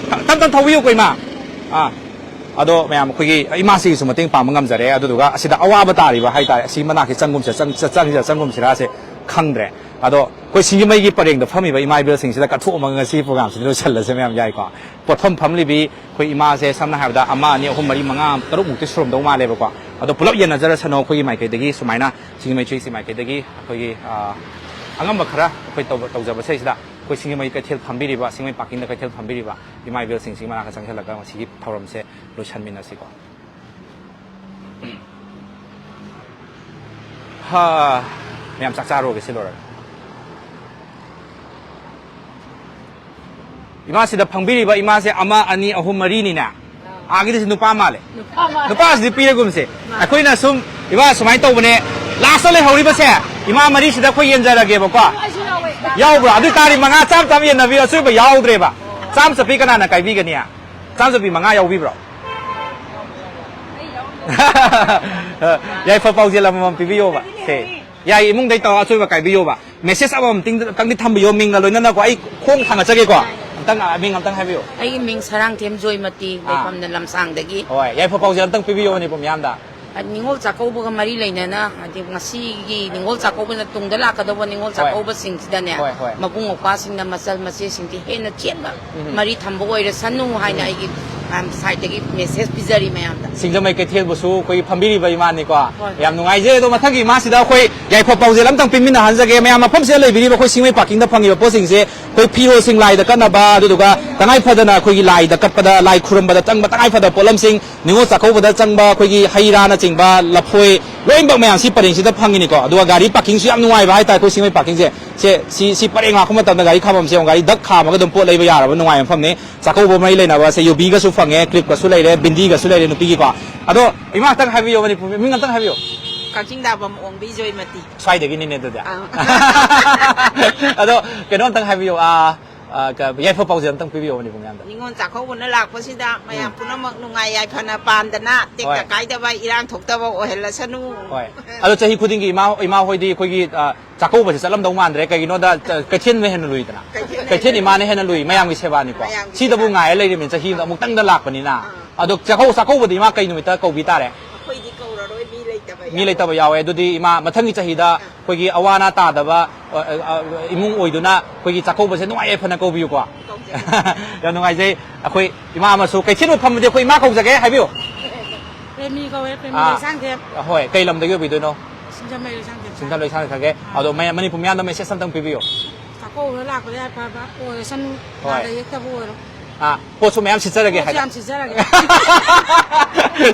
ꯇꯞ ꯇꯞ ꯊꯧꯕꯤꯌꯨꯀꯣ, ꯏꯃꯥ꯫ ꯑꯥ꯫ ꯑꯗꯣ ꯃꯌꯥꯝ ꯑꯩꯈꯣꯏꯒꯤ ꯏꯃꯥꯁꯤꯒꯤꯁꯨ ꯃꯇꯦꯡ ꯄꯥꯡꯕ ꯉꯝꯖꯔꯦ꯫ ꯑꯗꯨꯗꯨꯒ ꯑꯁꯤꯗ ꯑꯋꯥꯕ ꯇꯥꯔꯤꯕ ꯍꯥꯏꯇꯥꯔꯦ, ꯑꯁꯤ ꯃꯅꯥꯛꯁꯤ ꯆꯪꯒꯨꯝꯁꯤꯔ, ꯆꯪ-, ꯆꯪꯁꯤꯔ, ꯆꯪꯒꯨꯝꯁꯤꯔꯥꯁꯦ ꯈꯪꯗ꯭ꯔꯦ꯫ ꯑꯗꯣ ꯑꯩꯈꯣꯏ ꯁꯤꯡꯖꯃꯩꯒꯤ ꯄꯔꯦꯡꯗ ꯐꯝꯃꯤꯕ ꯏꯃꯥ ꯏꯕꯦꯜꯁꯤꯡꯁꯤꯗ ꯀꯠꯊꯣꯛꯑꯝꯃꯒ ꯉꯁꯤ ꯄ꯭ꯔꯣꯒ꯭ꯔꯥꯝꯁꯤꯗꯤ ꯂꯣꯏꯁꯜꯂꯁꯦ ꯃꯌꯥꯝ, ꯌꯥꯏꯀꯣ? ꯄꯣꯠꯐꯝ ꯐꯝꯂꯤꯕꯤ ꯑꯩꯈꯣꯏ ꯏꯃꯥꯁꯦ ꯁꯝꯅ ꯍꯥꯏꯔꯕꯗ ꯑꯃ, ꯑꯅꯤ, ꯑꯍꯨꯝ, ꯃꯔꯤ, ꯃꯉꯥ, ꯇꯔꯨꯛ ꯃꯨꯛꯇꯤ ꯁꯨꯔꯝꯗꯧ ꯃꯥꯜꯂꯦꯕꯀꯣ꯫ ꯑꯗꯣ ꯄꯨꯂꯞ ꯌꯦꯟꯅꯖꯔꯁꯅꯨ ꯑꯩꯈꯣꯏꯒꯤ ꯃꯥꯏꯀꯩꯗꯒꯤ, ꯁꯨꯃꯥꯏꯅ ꯁꯤꯡꯖꯃꯩ ꯊ꯭ꯔꯤ ꯁꯤ ꯃꯥꯏꯀꯩꯗꯒꯤ ꯑꯩꯈꯣꯏꯒꯤ, ꯑ, ꯑꯉꯝꯕ ꯈꯔ ꯑꯩꯈꯣꯏ ꯇꯧꯕ-, ꯇꯧꯖꯕꯁꯤꯗꯩꯁꯤꯗ ꯑꯩꯈꯣꯏ ꯁꯤꯡꯖꯃꯩ ꯀꯩꯊꯦꯜ ꯐꯝꯕꯤꯔꯤꯕ, ꯁꯤꯡꯖꯃꯩ ꯄꯥꯔꯀꯤꯡꯗ ꯀꯩꯊꯦꯜ ꯐꯝꯕꯤꯔꯤꯕ ꯏꯃꯥ ꯏꯕꯦꯜꯁꯤꯡꯁꯤꯒꯤ ꯃꯅꯥꯛꯇ ꯆꯪꯁꯤꯜꯂꯒ ꯃꯁꯤꯒꯤ ꯊꯧꯔꯝꯁꯦ ꯂꯣꯏꯁꯟꯃꯤꯟꯅꯁꯤꯀꯣ꯫ ꯍꯥ, ꯃꯌꯥꯝ ꯆꯥꯛ ꯆꯥꯔꯨꯔꯒꯦ ꯁꯤ ꯂꯣꯏꯔꯒ꯫ ꯏꯃꯥꯁꯤꯗ ꯐꯝꯕꯤꯔꯤꯕ ꯏꯃꯥꯁꯦ ꯑꯃ, ꯑꯅꯤ, ꯑꯍꯨꯝ, ꯃꯔꯤꯅꯤꯅꯦ꯫ ꯑꯥꯒꯤꯗꯨꯁꯨ ꯅꯨꯄꯥ ꯃꯥꯜꯂꯦ꯫ ꯅꯨꯄꯥ ꯃꯥꯜꯂꯦ꯫ ꯅꯨꯄꯥꯁꯤꯗꯤ ꯄꯤꯔꯒꯨꯝꯁꯦ꯫ ꯃꯥꯅꯦ꯫ ꯑꯩꯈꯣꯏꯅ ꯁꯨꯝ, ꯏꯃꯥ, ꯁꯨꯃꯥꯏꯅ ꯇꯧꯕꯅꯦ, ꯂꯥꯁꯇ ꯂꯩꯍꯧꯔꯤꯕꯁꯦ ꯏꯃꯥ ꯃꯔꯤꯁꯤꯗ ꯑꯩꯈꯣꯏ ꯌꯦꯟꯖꯔꯒꯦꯕꯀꯣ꯫ ꯑꯩꯁꯨ ꯌꯥꯎꯋꯦ꯫ ꯌꯥꯎꯕ꯭ꯔꯣ? ꯑꯗꯨ ꯑꯣꯏ ꯇꯥꯔꯗꯤ ꯃꯉꯥ, ꯆꯥꯝ ꯆꯥꯝ ꯌꯦꯟꯅꯕꯤꯌꯨ꯫ ꯑꯆꯣꯏꯕ ꯌꯥꯎꯗ꯭ꯔꯦꯕ꯫ ꯆꯥꯝ ꯆꯠꯄꯤ ꯀꯅꯥꯅ ꯀꯥꯏꯕꯤꯒꯅꯤ? ꯆꯥꯝ ꯆꯠꯄꯤ ꯃꯉꯥ ꯌꯥꯎꯕꯤꯕ꯭ꯔꯣ? ꯌꯥꯏꯐ ꯄꯥꯎꯖꯦꯜ ꯑꯃꯃꯝ ꯄꯤꯕꯤꯌꯣꯕ꯫ ꯁꯦ꯫ ꯌꯥꯏ, ꯏꯃꯨꯡꯗꯩ ꯇꯧꯔ ꯑꯆꯣꯏꯕ ꯀꯥꯏꯕꯤꯌꯣꯕ꯫ ꯃꯦꯁꯦꯖ ꯑꯃꯃꯝꯇꯪꯗꯤ ꯊꯝꯕꯤꯌꯣ, ꯃꯤꯡꯒ ꯂꯣꯏꯅꯅꯀꯣ꯫ ꯑꯩ ꯈꯣꯡ ꯊꯥꯡꯒꯠꯆꯒꯦꯀꯣ꯫ ꯑꯝꯇꯪ, ꯑ, ꯃꯤꯡ ꯑꯝꯇꯪ ꯍꯥꯏꯕꯤꯌꯨ꯫ ꯑꯩꯒꯤ ꯃꯤꯡ ꯁꯔꯥꯡꯊꯦꯝ ꯖꯣꯏꯃꯇꯤ, ꯑꯥ꯫ ꯂꯩꯐꯝꯅ ꯂꯝꯁꯥꯡꯗꯒꯤ꯫ ꯍꯣꯏ, ꯌꯥꯏꯐ ꯄꯥꯎꯖꯦꯜ ꯑꯝꯇꯪ ꯄꯤꯕꯤꯌꯣ ꯃꯅꯤꯄꯨꯔ ꯃꯤꯌꯥꯝꯗ꯫ ꯅꯤꯉꯣꯜ ꯆꯥꯛꯀꯧꯕꯒ ꯃꯔꯤ ꯂꯩꯅꯅ, ꯍꯥꯏꯗꯤ, ꯉꯁꯤꯒꯤ ꯅꯤꯉꯣꯜ ꯆꯥꯛꯀꯧꯕꯅ ꯇꯨꯡꯗ ꯂꯥꯛꯀꯗꯧꯕ ꯅꯤꯉꯣꯜ ꯍꯣꯏ꯫ ꯆꯥꯛꯀꯧꯕꯁꯤꯡꯁꯤꯗꯅꯦ, ꯍꯣꯏ, ꯍꯣꯏ꯫ ꯃꯕꯨꯡ ꯃꯧꯄ꯭ꯋꯥꯁꯤꯡꯅ ꯃꯆꯜ ꯃꯆꯦꯁꯤꯡꯁꯤ ꯍꯦꯟꯅ ꯆꯦꯟꯕ ꯎꯝ꯫ ꯃꯔꯤ ꯊꯝꯕ ꯑꯣꯏꯔꯁꯅꯨ ꯍꯥꯏꯅ ꯎꯝ꯫ ꯑꯩꯒꯤ, ꯑꯝ, ꯁꯥꯏꯠꯇꯒꯤ ꯃꯦꯁꯦꯖ ꯄꯤꯖꯔꯤ ꯃꯌꯥꯝꯗ꯫ ꯁꯤꯡꯖꯃꯩ ꯀꯩꯊꯦꯜꯕꯨꯁꯨ ꯑꯩꯈꯣꯏꯒꯤ ꯐꯝꯕꯤꯔꯤꯕ ꯏꯃꯥꯅꯤꯀꯣ꯫ ꯍꯣꯏ, ꯍꯣꯏ꯫ ꯌꯥꯝ ꯅꯨꯡꯉꯥꯏꯖꯩ꯫ ꯑꯗꯣ ꯃꯊꯪꯒꯤ ꯏꯃꯥꯁꯤꯗ ꯑꯩꯈꯣꯏ ꯌꯥꯏꯐ ꯄꯥꯎꯖꯦꯜ ꯑꯝꯇꯪ ꯄꯤꯃꯤꯟꯅꯍꯟꯖꯒꯦ꯫ ꯃꯌꯥꯝ ꯃꯐꯝꯁꯤꯗ ꯂꯩꯕꯤꯔꯤꯕ ꯑꯩꯈꯣꯏ ꯁꯤꯡꯖꯃꯩ ꯄꯥꯔꯀꯤꯡꯗ ꯐꯪꯉꯤꯕ ꯄꯣꯠꯁꯤꯡꯁꯦ ꯑꯩꯈꯣꯏ ꯐꯤꯔꯣꯜꯁꯤꯡ ꯂꯥꯏꯗ ꯀꯠꯅꯕ, ꯑꯗꯨꯗꯨꯒ ꯇꯉꯥꯏ ꯐꯗꯅ ꯑꯩꯈꯣꯏꯒꯤ ꯂꯥꯏꯗ ꯀꯠꯄꯗ, ꯂꯥꯏ ꯈꯨꯔꯨꯝꯕꯗ ꯆꯪꯕ ꯇꯉꯥꯏ ꯐꯗꯕ ꯄꯣꯠꯂꯝꯁꯤꯡ, ꯅꯤꯉꯣꯜ ꯆꯥꯛꯀꯧꯕꯗ ꯆꯪꯕ ꯑꯩꯈꯣꯏꯒꯤ ꯍꯩ ꯔꯥꯅꯆꯤꯡꯕ, ꯂꯐꯣꯏ, ꯂꯣꯏꯅꯃꯛ ꯃꯌꯥꯝꯁꯤ ꯄꯔꯦꯡꯁꯤꯗ ꯐꯪꯉꯤꯅꯤꯀꯣ꯫ ꯑꯗꯨꯒ ꯒꯥꯔꯤ ꯄꯥꯔꯀꯤꯡꯁꯨ ꯌꯥꯝ ꯅꯨꯡꯉꯥꯏꯕ ꯍꯥꯏꯇꯥꯔꯦ ꯑꯩꯈꯣꯏ ꯁꯤꯡꯖꯃꯩ ꯄꯥꯔꯀꯤꯡꯁꯦ꯫ ꯁꯦ, ꯁꯤ, ꯁꯤ ꯄꯔꯦꯡ ꯂꯥꯛꯄ ꯃꯇꯝꯗ ꯒꯥꯔꯤ ꯈꯥꯝꯕꯝꯁꯦ ꯌꯦꯡꯉꯨ, ꯒꯥꯔꯤ ꯗꯛ ꯈꯥꯝꯃꯒ ꯑꯗꯨꯝ ꯄꯣꯠ ꯂꯩꯕ ꯌꯥꯔꯕ ꯅꯨꯡꯉꯥꯏꯕ ꯃꯐꯝꯅꯤ꯫ ꯆꯥꯛꯀꯧꯕ ꯃꯔꯤ ꯂꯩꯅꯕꯁꯦ ꯌꯨꯕꯤꯒꯁꯨ ꯐꯪꯉꯦ, ꯀ꯭ꯂꯤꯞꯀꯁꯨ ꯂꯩꯔꯦ, ꯕꯤꯟꯗꯤꯒꯁꯨ ꯂꯩꯔꯦ ꯅꯨꯄꯤꯒꯤꯀꯣ꯫ ꯑꯗꯣ ꯏꯃꯥ ꯑꯝꯇꯪ ꯍꯥꯏꯕꯤꯌꯣ, ꯃꯅꯤꯄꯨꯔ ꯃꯤꯡ ꯑꯝꯇꯪ ꯍꯥꯏꯕꯤꯌꯣ꯫ ꯀꯛꯆꯤꯡ ꯇꯥꯐꯝ ꯑꯣꯡꯕꯤ ꯖꯣꯏꯃꯇꯤ꯫ ꯁ꯭ꯋꯥꯏꯗꯒꯤꯅꯤꯅꯦ ꯑꯗꯨꯗꯤ꯫ ꯑꯥ꯫ ꯑꯗꯣ ꯀꯩꯅꯣ ꯑꯝꯇꯪ ꯍꯥꯏꯕꯤꯌꯣ, ꯑꯥ, ꯑꯥ, ꯀ-, ꯌꯥꯏꯐ ꯄꯥꯎꯖꯦꯜ ꯑꯝꯇꯪ ꯄꯤꯕꯤꯌꯣ ꯃꯅꯤꯄꯨꯔ ꯃꯌꯥꯝꯗ꯫ ꯅꯤꯉꯣꯜ ꯆꯥꯛꯀꯧꯕꯅ ꯂꯥꯛꯄꯁꯤꯗ ꯃꯌꯥꯝ ꯎꯝ꯫ ꯄꯨꯝꯅꯃꯛ ꯅꯨꯡꯉꯥꯏ ꯌꯥꯏꯐꯅ ꯄꯥꯟꯗꯅ, ꯇꯦꯛꯇ ꯍꯣꯏ꯫ ꯀꯥꯏꯗꯕ, ꯏꯔꯥꯡ ꯊꯣꯛꯇꯕ ꯑꯣꯏꯍꯜꯂꯁꯅꯨ꯫ ꯍꯣꯏ꯫ ꯑꯗꯣ ꯆꯍꯤ ꯈꯨꯗꯤꯡꯒꯤ ꯏꯃꯥ, ꯏꯃꯥ ꯍꯣꯏꯗꯤ ꯑꯩꯈꯣꯏꯒꯤ, ꯑꯥ, ꯆꯥꯛꯀꯧꯕꯁꯦ ꯆꯠꯂꯝꯗꯧ ꯃꯥꯟꯗ꯭ꯔꯦ꯫ ꯀꯩꯒꯤꯅꯣꯗ, ꯑ, ꯀꯩꯊꯦꯜꯅ ꯍꯦꯟꯅ ꯂꯨꯏꯗꯅ꯫ ꯀꯩꯊꯦꯜꯅ ꯀꯩꯊꯦꯜ ꯍꯦꯟꯅ ꯏꯃꯥꯅ ꯂꯨꯏ꯫ ꯍꯦꯟꯅ ꯂꯨꯏ, ꯃꯌꯥꯝꯒꯤ ꯁꯦꯕꯥꯅꯤꯀꯣ꯫ ꯃꯌꯥꯝꯒꯤ ꯁꯤꯗꯕꯨ ꯁꯦꯕꯥ꯫ ꯉꯥꯏꯔ ꯂꯩꯔꯤꯕꯅꯤ, ꯆꯍꯤ ꯑꯃꯗ ꯑꯃꯨꯛꯇꯪꯗ ꯂꯥꯛꯄꯅꯤꯅ꯫ ꯑꯥ꯫ ꯑꯗꯣ ꯆꯥꯛꯀꯧ-, ꯆꯥꯛꯀꯧꯕꯗꯤ ꯏꯃꯥ ꯀꯩ ꯅꯨꯃꯤꯠꯇ ꯀꯧꯕꯤ ꯇꯥꯔꯦ? ꯑꯩꯈꯣꯏꯗꯤ ꯀꯧꯔꯔꯣꯏ, ꯃꯤ ꯂꯩꯇꯕ ꯃꯤ ꯌꯥꯎꯋꯦ꯫ ꯂꯩꯇꯕ ꯌꯥꯎꯋꯦ꯫ ꯑꯗꯨꯗꯤ ꯏꯃꯥ, ꯃꯊꯪꯒꯤ ꯆꯍꯤꯗ ꯑꯥ꯫ ꯑꯩꯈꯣꯏꯒꯤ ꯑꯋꯥ ꯑꯅꯥ ꯇꯥꯗꯕ, ꯑ, ꯑ, ꯑ, ꯏꯃꯨꯡ ꯑꯣꯏꯗꯨꯅ ꯑꯩꯈꯣꯏꯒꯤ ꯆꯥꯛꯀꯧꯕꯁꯦ ꯅꯨꯡꯉꯥꯏ ꯌꯥꯏꯐꯅ ꯀꯧꯕꯤꯌꯨꯀꯣ꯫ ꯀꯧꯖꯒꯦ꯫ ꯌꯥꯝ ꯅꯨꯡꯉꯥꯏꯖꯩ꯫ ꯑꯩꯈꯣꯏ ꯏꯃꯥ ꯑꯃꯁꯨ ꯀꯩꯊꯦꯜ ꯐꯝꯕꯗꯤ ꯑꯩꯈꯣꯏ ꯏꯃꯥ ꯀꯧꯖꯒꯦ, ꯍꯥꯏꯕꯤꯌꯨ꯫ ꯄ꯭ꯔꯦꯃꯤ ꯀꯧꯋꯦ, ꯄ꯭ꯔꯦꯃꯤ ꯑꯥ꯫ ꯂꯩꯁꯥꯡꯊꯦꯝ꯫ ꯍꯣꯏ, ꯀꯩ ꯂꯝꯗꯒꯤ ꯑꯣꯏꯕꯤꯗꯣꯏꯅꯣ? ꯁꯤꯡꯖꯃꯩ ꯂꯩꯁꯥꯡꯊꯦꯝ꯫ ꯁꯤꯡꯖꯃꯩ ꯂꯩꯁꯥꯡꯊꯦꯝ ꯈꯪꯉꯦ꯫ ꯑꯥ꯫ ꯑꯗꯣ ꯃꯌꯥꯝ, ꯃꯅꯤꯄꯨꯔ ꯃꯤꯌꯥꯝꯗ ꯃꯦꯁꯦꯖ ꯑꯝꯇꯪ ꯄꯤꯕꯤꯌꯣ꯫ ꯆꯥꯛꯀꯧꯕꯗ ꯂꯥꯛꯄꯗ ꯌꯥꯏꯐꯕ ꯑꯣꯏꯔꯁꯅꯨ, ꯍꯣꯏ꯫ ꯅꯥꯗ ꯌꯦꯛꯇꯕ ꯑꯣꯏꯔꯣ꯫ ꯑꯥ, ꯄꯣꯠꯁꯨ ꯃꯌꯥꯝ ꯁꯤꯠꯆꯔꯒꯦ ꯄꯣꯠꯁꯨ ꯍꯥꯏꯕ꯫ ꯌꯥꯝ ꯁꯤꯠꯆꯔꯒꯦ꯫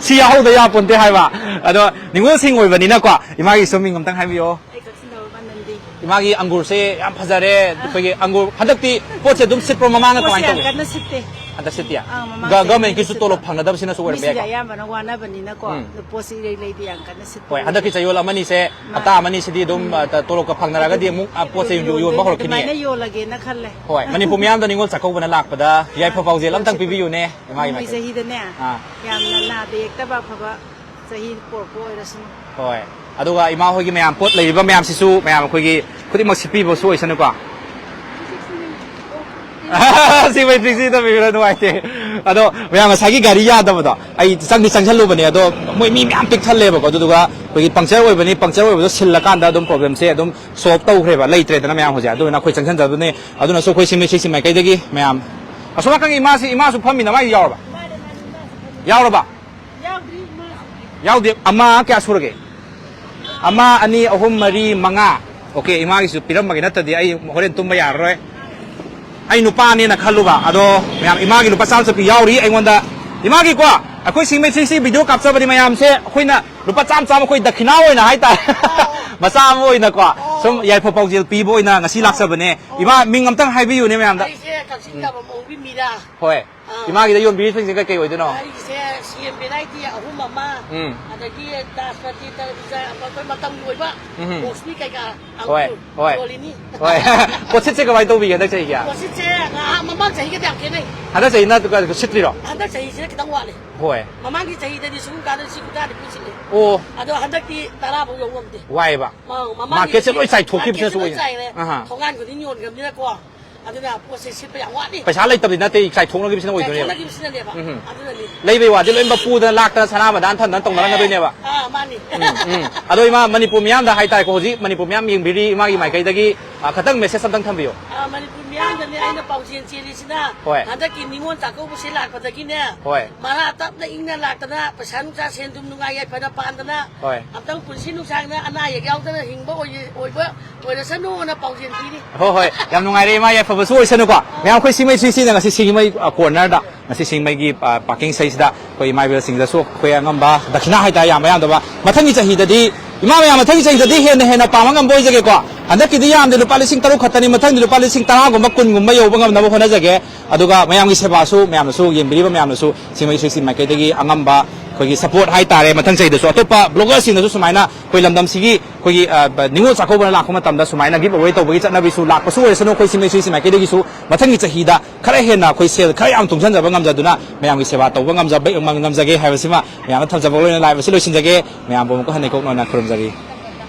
ꯁꯤ ꯌꯥꯎꯍꯧꯗ ꯌꯥꯄꯣꯟꯇꯦ ꯍꯥꯏꯕ꯫ ꯑꯗꯣ ꯅꯤꯉꯣꯜꯁꯤꯡ ꯑꯣꯏꯕꯅꯤꯅꯀꯣ, ꯏꯃꯥꯒꯤꯁꯨ ꯃꯤꯡ ꯑꯝꯇꯪ ꯍꯥꯏꯕꯤꯌꯣ꯫ ꯑꯩ ꯀꯛꯆꯤꯡꯗ ꯑꯣꯏꯕ ꯅꯟꯗꯤ꯫ ꯏꯃꯥꯒꯤ ꯑꯪꯒꯨꯔꯁꯦ ꯌꯥꯝ ꯐꯖꯔꯦ꯫ ꯑꯥ꯫ ꯑꯩꯈꯣꯏꯒꯤ ꯑꯪꯒꯨꯔ ꯍꯟꯗꯛꯇꯤ ꯄꯣꯠꯁꯦ ꯑꯗꯨꯝ ꯁꯤꯠꯄ꯭ꯔꯣ? ꯃꯃꯥꯡꯗ ꯄꯣꯠꯁꯦ ꯀꯃꯥꯏꯅ ꯌꯥꯝ ꯇꯧꯒꯦ? ꯀꯟꯅ ꯁꯤꯠꯇꯦ꯫ ꯍꯟꯗꯛ ꯁꯤꯠꯇꯦ? ꯑꯥ, ꯃꯃꯥꯡ ꯒ-, ꯆꯍꯤ ꯒꯃꯦꯟꯀꯤꯁꯨ ꯁꯤꯠꯄ꯫ ꯇꯣꯂꯣꯞ ꯐꯪꯅꯗꯕꯁꯤꯅꯁꯨ ꯑꯣꯏꯔꯝꯕ ꯃꯤꯁꯤꯡꯁꯦ ꯌꯥꯏꯀꯣ? ꯑꯌꯥꯝꯕꯅ ꯋꯥꯅꯕꯅꯤꯅꯀꯣ, ꯎꯝ꯫ ꯑꯗꯨ ꯄꯣꯠꯁꯤ ꯏꯔꯩ ꯂꯩꯗꯤ ꯌꯥꯝ ꯀꯟꯅ ꯁꯤꯠꯄ ꯍꯣꯏ, ꯑꯣꯏꯗꯦ꯫ ꯍꯟꯗꯛꯀꯤ ꯆꯌꯣꯜ ꯑꯃꯅꯤꯁꯦ, ꯃꯥꯅꯦ꯫ ꯍꯞꯇꯥ ꯑꯃꯅꯤ ꯁꯤꯗꯤ ꯑꯗꯨꯝ, ꯎꯝ꯫ ꯑ, ꯇ-, ꯇꯣꯂꯣꯞꯀ ꯐꯪꯅꯔꯒꯗꯤ ꯑꯃꯨꯛ, ꯑ, ꯄꯣꯠꯁꯦ ꯑꯗꯨꯗꯤ ꯌꯣꯟꯕ ꯌꯣꯟꯗꯣꯏꯅꯦ, ꯍꯧꯔꯛꯈꯤꯅꯤ꯫ ꯑꯗꯨꯃꯥꯏꯅ ꯌꯣꯜꯂꯒꯦꯅ ꯈꯜꯂꯦ꯫ ꯍꯣꯏ, ꯃꯅꯤꯄꯨꯔ ꯃꯤꯌꯥꯝꯗ ꯅꯤꯉꯣꯜ ꯆꯥꯛꯀꯧꯕꯅ ꯂꯥꯛꯄꯗ ꯌꯥꯏꯐ ꯄꯥꯎꯖꯦꯜ ꯑꯃꯇꯪ ꯄꯤꯕꯤꯌꯨꯅꯦ, ꯏꯃꯥꯒꯤ ꯅꯣꯡꯃꯩ ꯃꯥꯏꯀꯩꯗꯒꯤ꯫ ꯆꯍꯤꯗꯅꯦ, ꯑꯥ꯫ ꯌꯥꯝꯅ ꯅꯥꯗ ꯌꯦꯛꯇꯕ ꯑꯐꯕ ꯆꯍꯤ ꯄꯣꯔꯛꯄ ꯑꯣꯏꯔꯁꯅꯨ꯫ ꯍꯣꯏ꯫ ꯑꯗꯨꯒ ꯏꯃꯥ ꯍꯣꯏꯒꯤ ꯃꯌꯥꯝ ꯄꯣꯠ ꯂꯩꯔꯤꯕ ꯃꯌꯥꯝꯁꯤꯁꯨ ꯃꯌꯥꯝ ꯑꯩꯈꯣꯏꯒꯤ ꯈꯨꯗꯤꯡꯃꯛ ꯁꯤꯠꯄꯤꯕꯁꯨ ꯑꯣꯏꯁꯅꯨꯀꯣ꯫ ꯁꯤ ꯃꯩꯇ꯭ꯔꯤꯁꯤ ꯇꯧꯕꯤꯕ ꯅꯨꯡꯉꯥꯏꯇꯦ꯫ ꯑꯗꯣ ꯃꯌꯥꯝ, ꯉꯁꯥꯏꯒꯤ ꯒꯥꯔꯤ ꯌꯥꯗꯕꯗꯣ ꯑꯩ ꯆꯪꯗꯤ ꯆꯪꯁꯜꯂꯨꯕꯅꯦ, ꯑꯗꯣ ꯃꯣꯏ ꯃꯤ ꯃꯌꯥꯝ ꯄꯤꯛ ꯊꯜꯂꯦꯕꯀꯣ, ꯑꯗꯨꯗꯨꯒ ꯑꯩꯈꯣꯏꯒꯤ puncture ꯑꯣꯏꯕꯅꯤ, puncture ꯑꯣꯏꯕꯗꯣ ꯁꯤꯜꯂꯀꯥꯟꯗ ꯑꯗꯨꯝ problemꯁꯦ ꯑꯗꯨꯝ solve ꯇꯧꯈ꯭ꯔꯦꯕ, ꯂꯩꯇ꯭ꯔꯦꯗꯅ ꯃꯌꯥꯝ ꯍꯧꯖꯤꯛ꯫ ꯑꯗꯨꯅ ꯑꯩꯈꯣꯏ ꯆꯪꯁꯟꯖꯗꯕꯅꯤ꯫ ꯑꯗꯨꯅꯁꯨ ꯑꯩꯈꯣꯏ ꯁꯤꯃꯩ ꯁꯤꯁꯤ ꯃꯥꯏꯀꯩꯗꯒꯤ ꯃꯌꯥꯝ, ꯑꯁꯣꯝ ꯅꯥꯀꯟꯒꯤ ꯏꯃꯥꯁꯤ, ꯏꯃꯥꯁꯨ ꯐꯝꯃꯤꯅ ꯃꯥꯒꯤ ꯌꯥꯎꯔꯕ? ꯌꯥꯎꯔꯕ? ꯌꯥꯎꯗ꯭ꯔꯤ, ꯏꯃꯥꯁꯨ꯫ ꯌꯥꯎꯗꯦ꯫ ꯑꯃ ꯀꯌꯥ ꯁꯨꯔꯒꯦ? ꯑꯃ, ꯑꯅꯤ, ꯑꯍꯨꯝ, ꯃꯔꯤ, ꯃꯉꯥ꯫ OK, ꯏꯃꯥꯒꯤꯁꯨ ꯄꯤꯔꯝꯃꯒꯦ, ꯅꯠꯇ꯭ꯔꯗꯤ ꯑꯩ ꯍꯣꯔꯦꯟ ꯇꯨꯝꯕ ꯌꯥꯔꯔꯣꯏ꯫ ꯑꯩ ꯅꯨꯄꯥꯅꯦꯅ ꯈꯜꯂꯨꯕ, ꯑꯗꯣ ꯃꯌꯥꯝ, ꯏꯃꯥꯒꯤ ꯂꯨꯄꯥ ꯆꯥꯝꯃ ꯆꯠꯄꯤ ꯌꯥꯎꯔꯤ ꯑꯩꯉꯣꯟꯗ꯫ ꯏꯃꯥꯒꯤꯀꯣ, ꯑꯩꯈꯣꯏ ꯁꯤꯃꯩ ꯁꯤꯁꯤ video ꯀꯥꯞꯆꯕꯗꯤ ꯃꯌꯥꯝꯁꯦ ꯑꯩꯈꯣꯏꯅ ꯂꯨꯄꯥ ꯆꯥꯝꯃ ꯆꯥꯝꯃ ꯑꯩꯈꯣꯏ ꯗꯈꯤꯅꯥ ꯑꯣꯏꯅ ꯍꯥꯏꯇꯥꯔꯦ꯫ ꯃꯆꯥ ꯑꯃ ꯑꯣꯏꯅꯀꯣ, ꯁꯨꯝ ꯌꯥꯏꯐ ꯄꯥꯎꯖꯦꯜ ꯄꯤꯕ ꯑꯣꯏꯅ ꯉꯁꯤ ꯂꯥꯛꯆꯕꯅꯦ꯫ ꯏꯃꯥ, ꯃꯤꯡ ꯑꯝꯇꯪ ꯍꯥꯏꯕꯤꯌꯨꯅꯦ ꯃꯌꯥꯝꯗ꯫ ꯑꯩꯁꯦ ꯀꯛꯆꯤꯡ ꯎꯝ꯫ ꯇꯥꯕ ꯃꯧꯕꯤ ꯃꯤꯔꯥ꯫ ꯍꯣꯏ꯫ ꯑꯥ꯫ ꯏꯃꯥꯒꯤꯗ ꯌꯣꯟꯕꯤꯔꯤꯁꯤꯡꯁꯦ ꯀꯩꯀꯩ ꯑꯣꯏꯗꯣꯏꯅꯣ? ꯑꯩꯒꯤꯁꯦ ꯁꯦꯝ variety ꯑꯍꯨꯝ ꯑꯃ, ꯎꯝ꯫ ꯑꯗꯒꯤ ꯅꯥꯁꯄꯥꯇꯤ, ꯇꯔꯕꯨꯖꯥ, ꯑꯩꯈꯣꯏ ꯃꯇꯝꯒꯤ ꯑꯣꯏꯕ ꯎꯝ꯫ ꯃꯣꯁꯃꯤ ꯀꯩꯀꯥ, ꯍꯣꯏ, ꯑꯪꯒꯨꯔ ꯍꯣꯏ꯫ ꯌꯣꯜꯂꯤꯅꯤ꯫ ꯍꯣꯏ꯫ ꯄꯣꯠꯁꯤꯠꯁꯦ ꯀꯃꯥꯏꯅ ꯇꯧꯕꯤꯒꯦ ꯍꯟꯗꯛ ꯆꯍꯤꯒꯤ? ꯄꯣꯠꯁꯤꯠꯁꯦ ꯉꯍꯥꯛ ꯃꯃꯥꯡ ꯆꯍꯤꯒꯗꯤ ꯌꯥꯝ ꯈꯦꯠꯅꯩ꯫ ꯍꯟꯗꯛ ꯆꯍꯤꯅ ꯀ-, ꯁꯤꯠꯇ꯭ꯔꯤꯔꯣ? ꯍꯟꯗꯛ ꯆꯍꯤꯁꯤꯅ ꯈꯤꯇꯪ ꯋꯥꯠꯂꯤ꯫ ꯍꯣꯏ꯫ ꯃꯃꯥꯡꯒꯤ ꯆꯍꯤꯗꯗꯤ ꯁꯤꯒꯨꯝ ꯀꯥꯟꯗ ꯁꯤ ꯈꯨꯇꯥꯗꯤ ꯄꯨꯟꯁꯤꯜꯂꯤ꯫ ꯑꯣ꯫ ꯑꯗꯣ ꯍꯟꯗꯛꯇꯤ ꯇꯔꯥ ꯐꯥꯎ ꯌꯧ ꯉꯝꯗꯦ꯫ ꯋꯥꯏꯕ꯫ ꯑꯧ, ꯃꯃꯥꯡꯒꯤ ꯃꯥꯔꯀꯦꯠꯁꯦ ꯂꯣꯏ ꯆꯥꯏꯊꯣꯛꯈꯤꯕꯁꯤꯅꯁꯨ ꯃꯥꯔꯀꯦꯠꯁꯦ ꯂꯣꯏ ꯑꯣꯏꯅꯤ꯫ ꯆꯥꯏꯔꯦ꯫ ꯑꯍꯥ꯫ ꯊꯣꯡꯒꯥꯟ ꯈꯨꯗꯤꯡ ꯌꯣꯟꯈ꯭ꯔꯕꯅꯤꯅꯀꯣ꯫ ꯑꯗꯨꯅ ꯄꯣꯠꯁꯦ ꯁꯤꯠꯄ ꯌꯥꯝ ꯋꯥꯠꯂꯤ꯫ ꯄꯩꯁꯥ ꯂꯩꯇꯕꯗꯤ ꯅꯠꯇꯦ, ꯆꯥꯏꯊꯣꯛꯅꯈꯤꯕꯁꯤꯅ ꯑꯣꯏꯗꯣꯏꯅꯦꯕ꯫ ꯆꯥꯏꯊꯣꯛꯅꯈꯤꯕꯁꯤꯅꯅꯦꯕ꯫ ꯎꯝ꯫ ꯑꯗꯨꯅꯅꯤ꯫ ꯂꯩꯕꯩ ꯋꯥꯗꯤ ꯂꯣꯏꯅꯃꯛ ꯄꯨꯗꯅ ꯂꯥꯛꯇꯅ ꯁꯅꯥ ꯕꯗꯥꯟ ꯊꯝꯗꯅ ꯇꯧꯅꯔꯝꯒꯗꯣꯏꯅꯦꯕ꯫ ꯑꯥ, ꯃꯥꯅꯤ꯫ ꯎꯝ, ꯎꯝ꯫ ꯑꯗꯣ ꯏꯃꯥ, ꯃꯅꯤꯄꯨꯔ ꯃꯤꯌꯥꯝꯗ ꯍꯥꯏꯇꯥꯔꯦꯀꯣ, ꯍꯧꯖꯤꯛ ꯃꯅꯤꯄꯨꯔ ꯃꯤꯌꯥꯝ ꯌꯦꯡꯕꯤꯔꯤ, ꯏꯃꯥꯒꯤ ꯃꯥꯏꯀꯩꯗꯒꯤ, ꯑ, ꯈꯇꯪ message ꯑꯝꯇꯪ ꯊꯝꯕꯤꯌꯣ꯫ ꯑꯥ, ꯃꯅꯤꯄꯨꯔ ꯃꯤꯌꯥꯝꯗꯅꯦ ꯑꯩꯅ ꯄꯥꯎꯖꯦꯜ ꯆꯦꯜꯂꯤꯁꯤꯅ, ꯍꯣꯏ꯫ ꯍꯟꯗꯛꯀꯤ ꯅꯤꯉꯣꯜ ꯆꯥꯛꯀꯧꯕꯁꯤ ꯂꯥꯛꯄꯗꯒꯤꯅꯦ, ꯍꯣꯏ꯫ ꯃꯔꯥ ꯇꯞꯅ ꯏꯪꯅ ꯂꯥꯛꯇꯅ, ꯄꯩꯁꯥ ꯅꯨꯡꯁꯥ ꯁꯦꯟ ꯊꯨꯝ ꯅꯨꯡꯉꯥꯏ ꯌꯥꯏꯐꯅ ꯄꯥꯟꯗꯅ, ꯍꯣꯏ꯫ ꯑꯝꯇꯪ ꯄꯨꯟꯁꯤ ꯅꯨꯡꯁꯥꯡꯅ ꯑꯅꯥ ꯑꯌꯦꯛ ꯌꯥꯎꯗꯅ ꯍꯤꯡꯕ ꯑꯣꯏ-, ꯑꯣꯏꯕ ꯑꯣꯏꯔꯁꯅꯨꯅ ꯄꯥꯎꯖꯦꯜ ꯄꯤꯔꯤ꯫ ꯍꯣꯏ, ꯍꯣꯏ꯫ ꯌꯥꯝ ꯅꯨꯡꯉꯥꯏꯔꯦ, ꯏꯃꯥ ꯌꯥꯏꯐꯕꯁꯨ ꯑꯣꯏꯁꯅꯨꯀꯣ꯫ ꯃꯌꯥꯝ, ꯑꯩꯈꯣꯏ ꯁꯤꯃꯩ ꯁꯤꯁꯤꯅ ꯉꯁꯤ ꯁꯤꯡꯖꯃꯩ, ꯑ, corner ꯗ, ꯉꯁꯤ ꯁꯤꯡꯖꯃꯩꯒꯤ, ꯑ, parking ꯁꯤꯗꯩꯁꯤꯗ ꯑꯩꯈꯣꯏ ꯏꯃꯥ ꯏꯕꯦꯜꯁꯤꯡꯗꯁꯨ ꯑꯩꯈꯣꯏ ꯑꯉꯝꯕ ꯗꯈꯤꯅꯥ ꯍꯥꯏꯇꯥꯔꯦ, ꯌꯥꯝꯕ ꯌꯥꯝꯗꯕ, ꯃꯊꯪꯒꯤ ꯆꯍꯤꯗꯗꯤ, ꯏꯃꯥ ꯃꯌꯥꯝ, ꯃꯊꯪꯒꯤ ꯆꯍꯤꯗꯗꯤ ꯍꯦꯟꯅ ꯍꯦꯟꯅ ꯄꯥꯝꯕ ꯉꯝꯕ ꯑꯣꯏꯖꯒꯦꯀꯣ꯫ ꯍꯟꯗꯛꯀꯤꯗꯤ ꯌꯥꯝꯗꯦ, ꯂꯨꯄꯥ ꯂꯤꯁꯤꯡ ꯇꯔꯨꯛ ꯈꯛꯇꯅꯤ, ꯃꯊꯪꯗꯤ ꯂꯨꯄꯥ ꯂꯤꯁꯤꯡ ꯇꯔꯥꯒꯨꯝꯕ, ꯀꯨꯟꯒꯨꯝꯕ ꯌꯧꯕ ꯉꯝꯅꯕ ꯍꯣꯠꯅꯖꯒꯦ꯫ ꯑꯗꯨꯒ ꯃꯌꯥꯝꯒꯤ ꯁꯦꯕꯥꯁꯨ, ꯃꯌꯥꯝꯅꯁꯨ ꯌꯦꯡꯕꯤꯔꯤꯕ ꯃꯌꯥꯝꯅꯁꯨ ꯁꯤꯃꯩ ꯁꯤꯁꯤ ꯃꯥꯏꯀꯩꯗꯒꯤ ꯑꯉꯝꯕ ꯑꯩꯈꯣꯏꯒꯤ support ꯍꯥꯏꯇꯥꯔꯦ꯫ ꯃꯊꯪ ꯆꯍꯤꯗꯁꯨ ꯑꯇꯣꯞꯄ blogger ꯁꯤꯡꯅꯁꯨ ꯁꯨꯃꯥꯏꯅ ꯑꯩꯈꯣꯏ ꯂꯝꯗꯝꯁꯤꯒꯤ ꯑꯩꯈꯣꯏꯒꯤ, ꯑ, ꯕ-, ꯅꯤꯉꯣꯜ ꯆꯥꯛꯀꯧꯕꯅ ꯂꯥꯛꯄ ꯃꯇꯝꯗ ꯁꯨꯃꯥꯏꯅ give away ꯇꯧꯕꯒꯤ ꯆꯠꯅꯕꯤꯁꯨ ꯂꯥꯛꯄꯁꯨ ꯑꯣꯏꯔꯁꯅꯨ꯫ ꯑꯩꯈꯣꯏ ꯁꯤꯃꯩ ꯁꯤꯁꯤ ꯃꯥꯏꯀꯩꯗꯒꯤꯁꯨ ꯃꯊꯪꯒꯤ ꯆꯍꯤꯗ ꯈꯔ ꯍꯦꯟꯅ ꯑꯩꯈꯣꯏ ꯁꯦꯜ ꯈꯔ ꯌꯥꯝ ꯇꯨꯡꯁꯤꯟꯖꯕ ꯉꯝꯖꯗꯨꯅ ꯃꯌꯥꯝꯒꯤ ꯁꯦꯕꯥ ꯇꯧꯕ ꯉꯝꯖꯕ, ꯉꯝꯖꯒꯦ ꯍꯥꯏꯕꯁꯤꯃ ꯃꯌꯥꯝꯗ ꯊꯝꯖꯕ ꯑꯣꯏꯅ live ꯑꯁꯤ ꯂꯣꯏꯁꯤꯟꯖꯒꯦ꯫ ꯃꯌꯥꯝꯕꯨ ꯑꯃꯨꯛꯀ ꯍꯟꯅ ꯏꯀꯣꯛ ꯅꯧꯅ ꯈꯨꯔꯨꯝꯖꯔꯤ꯫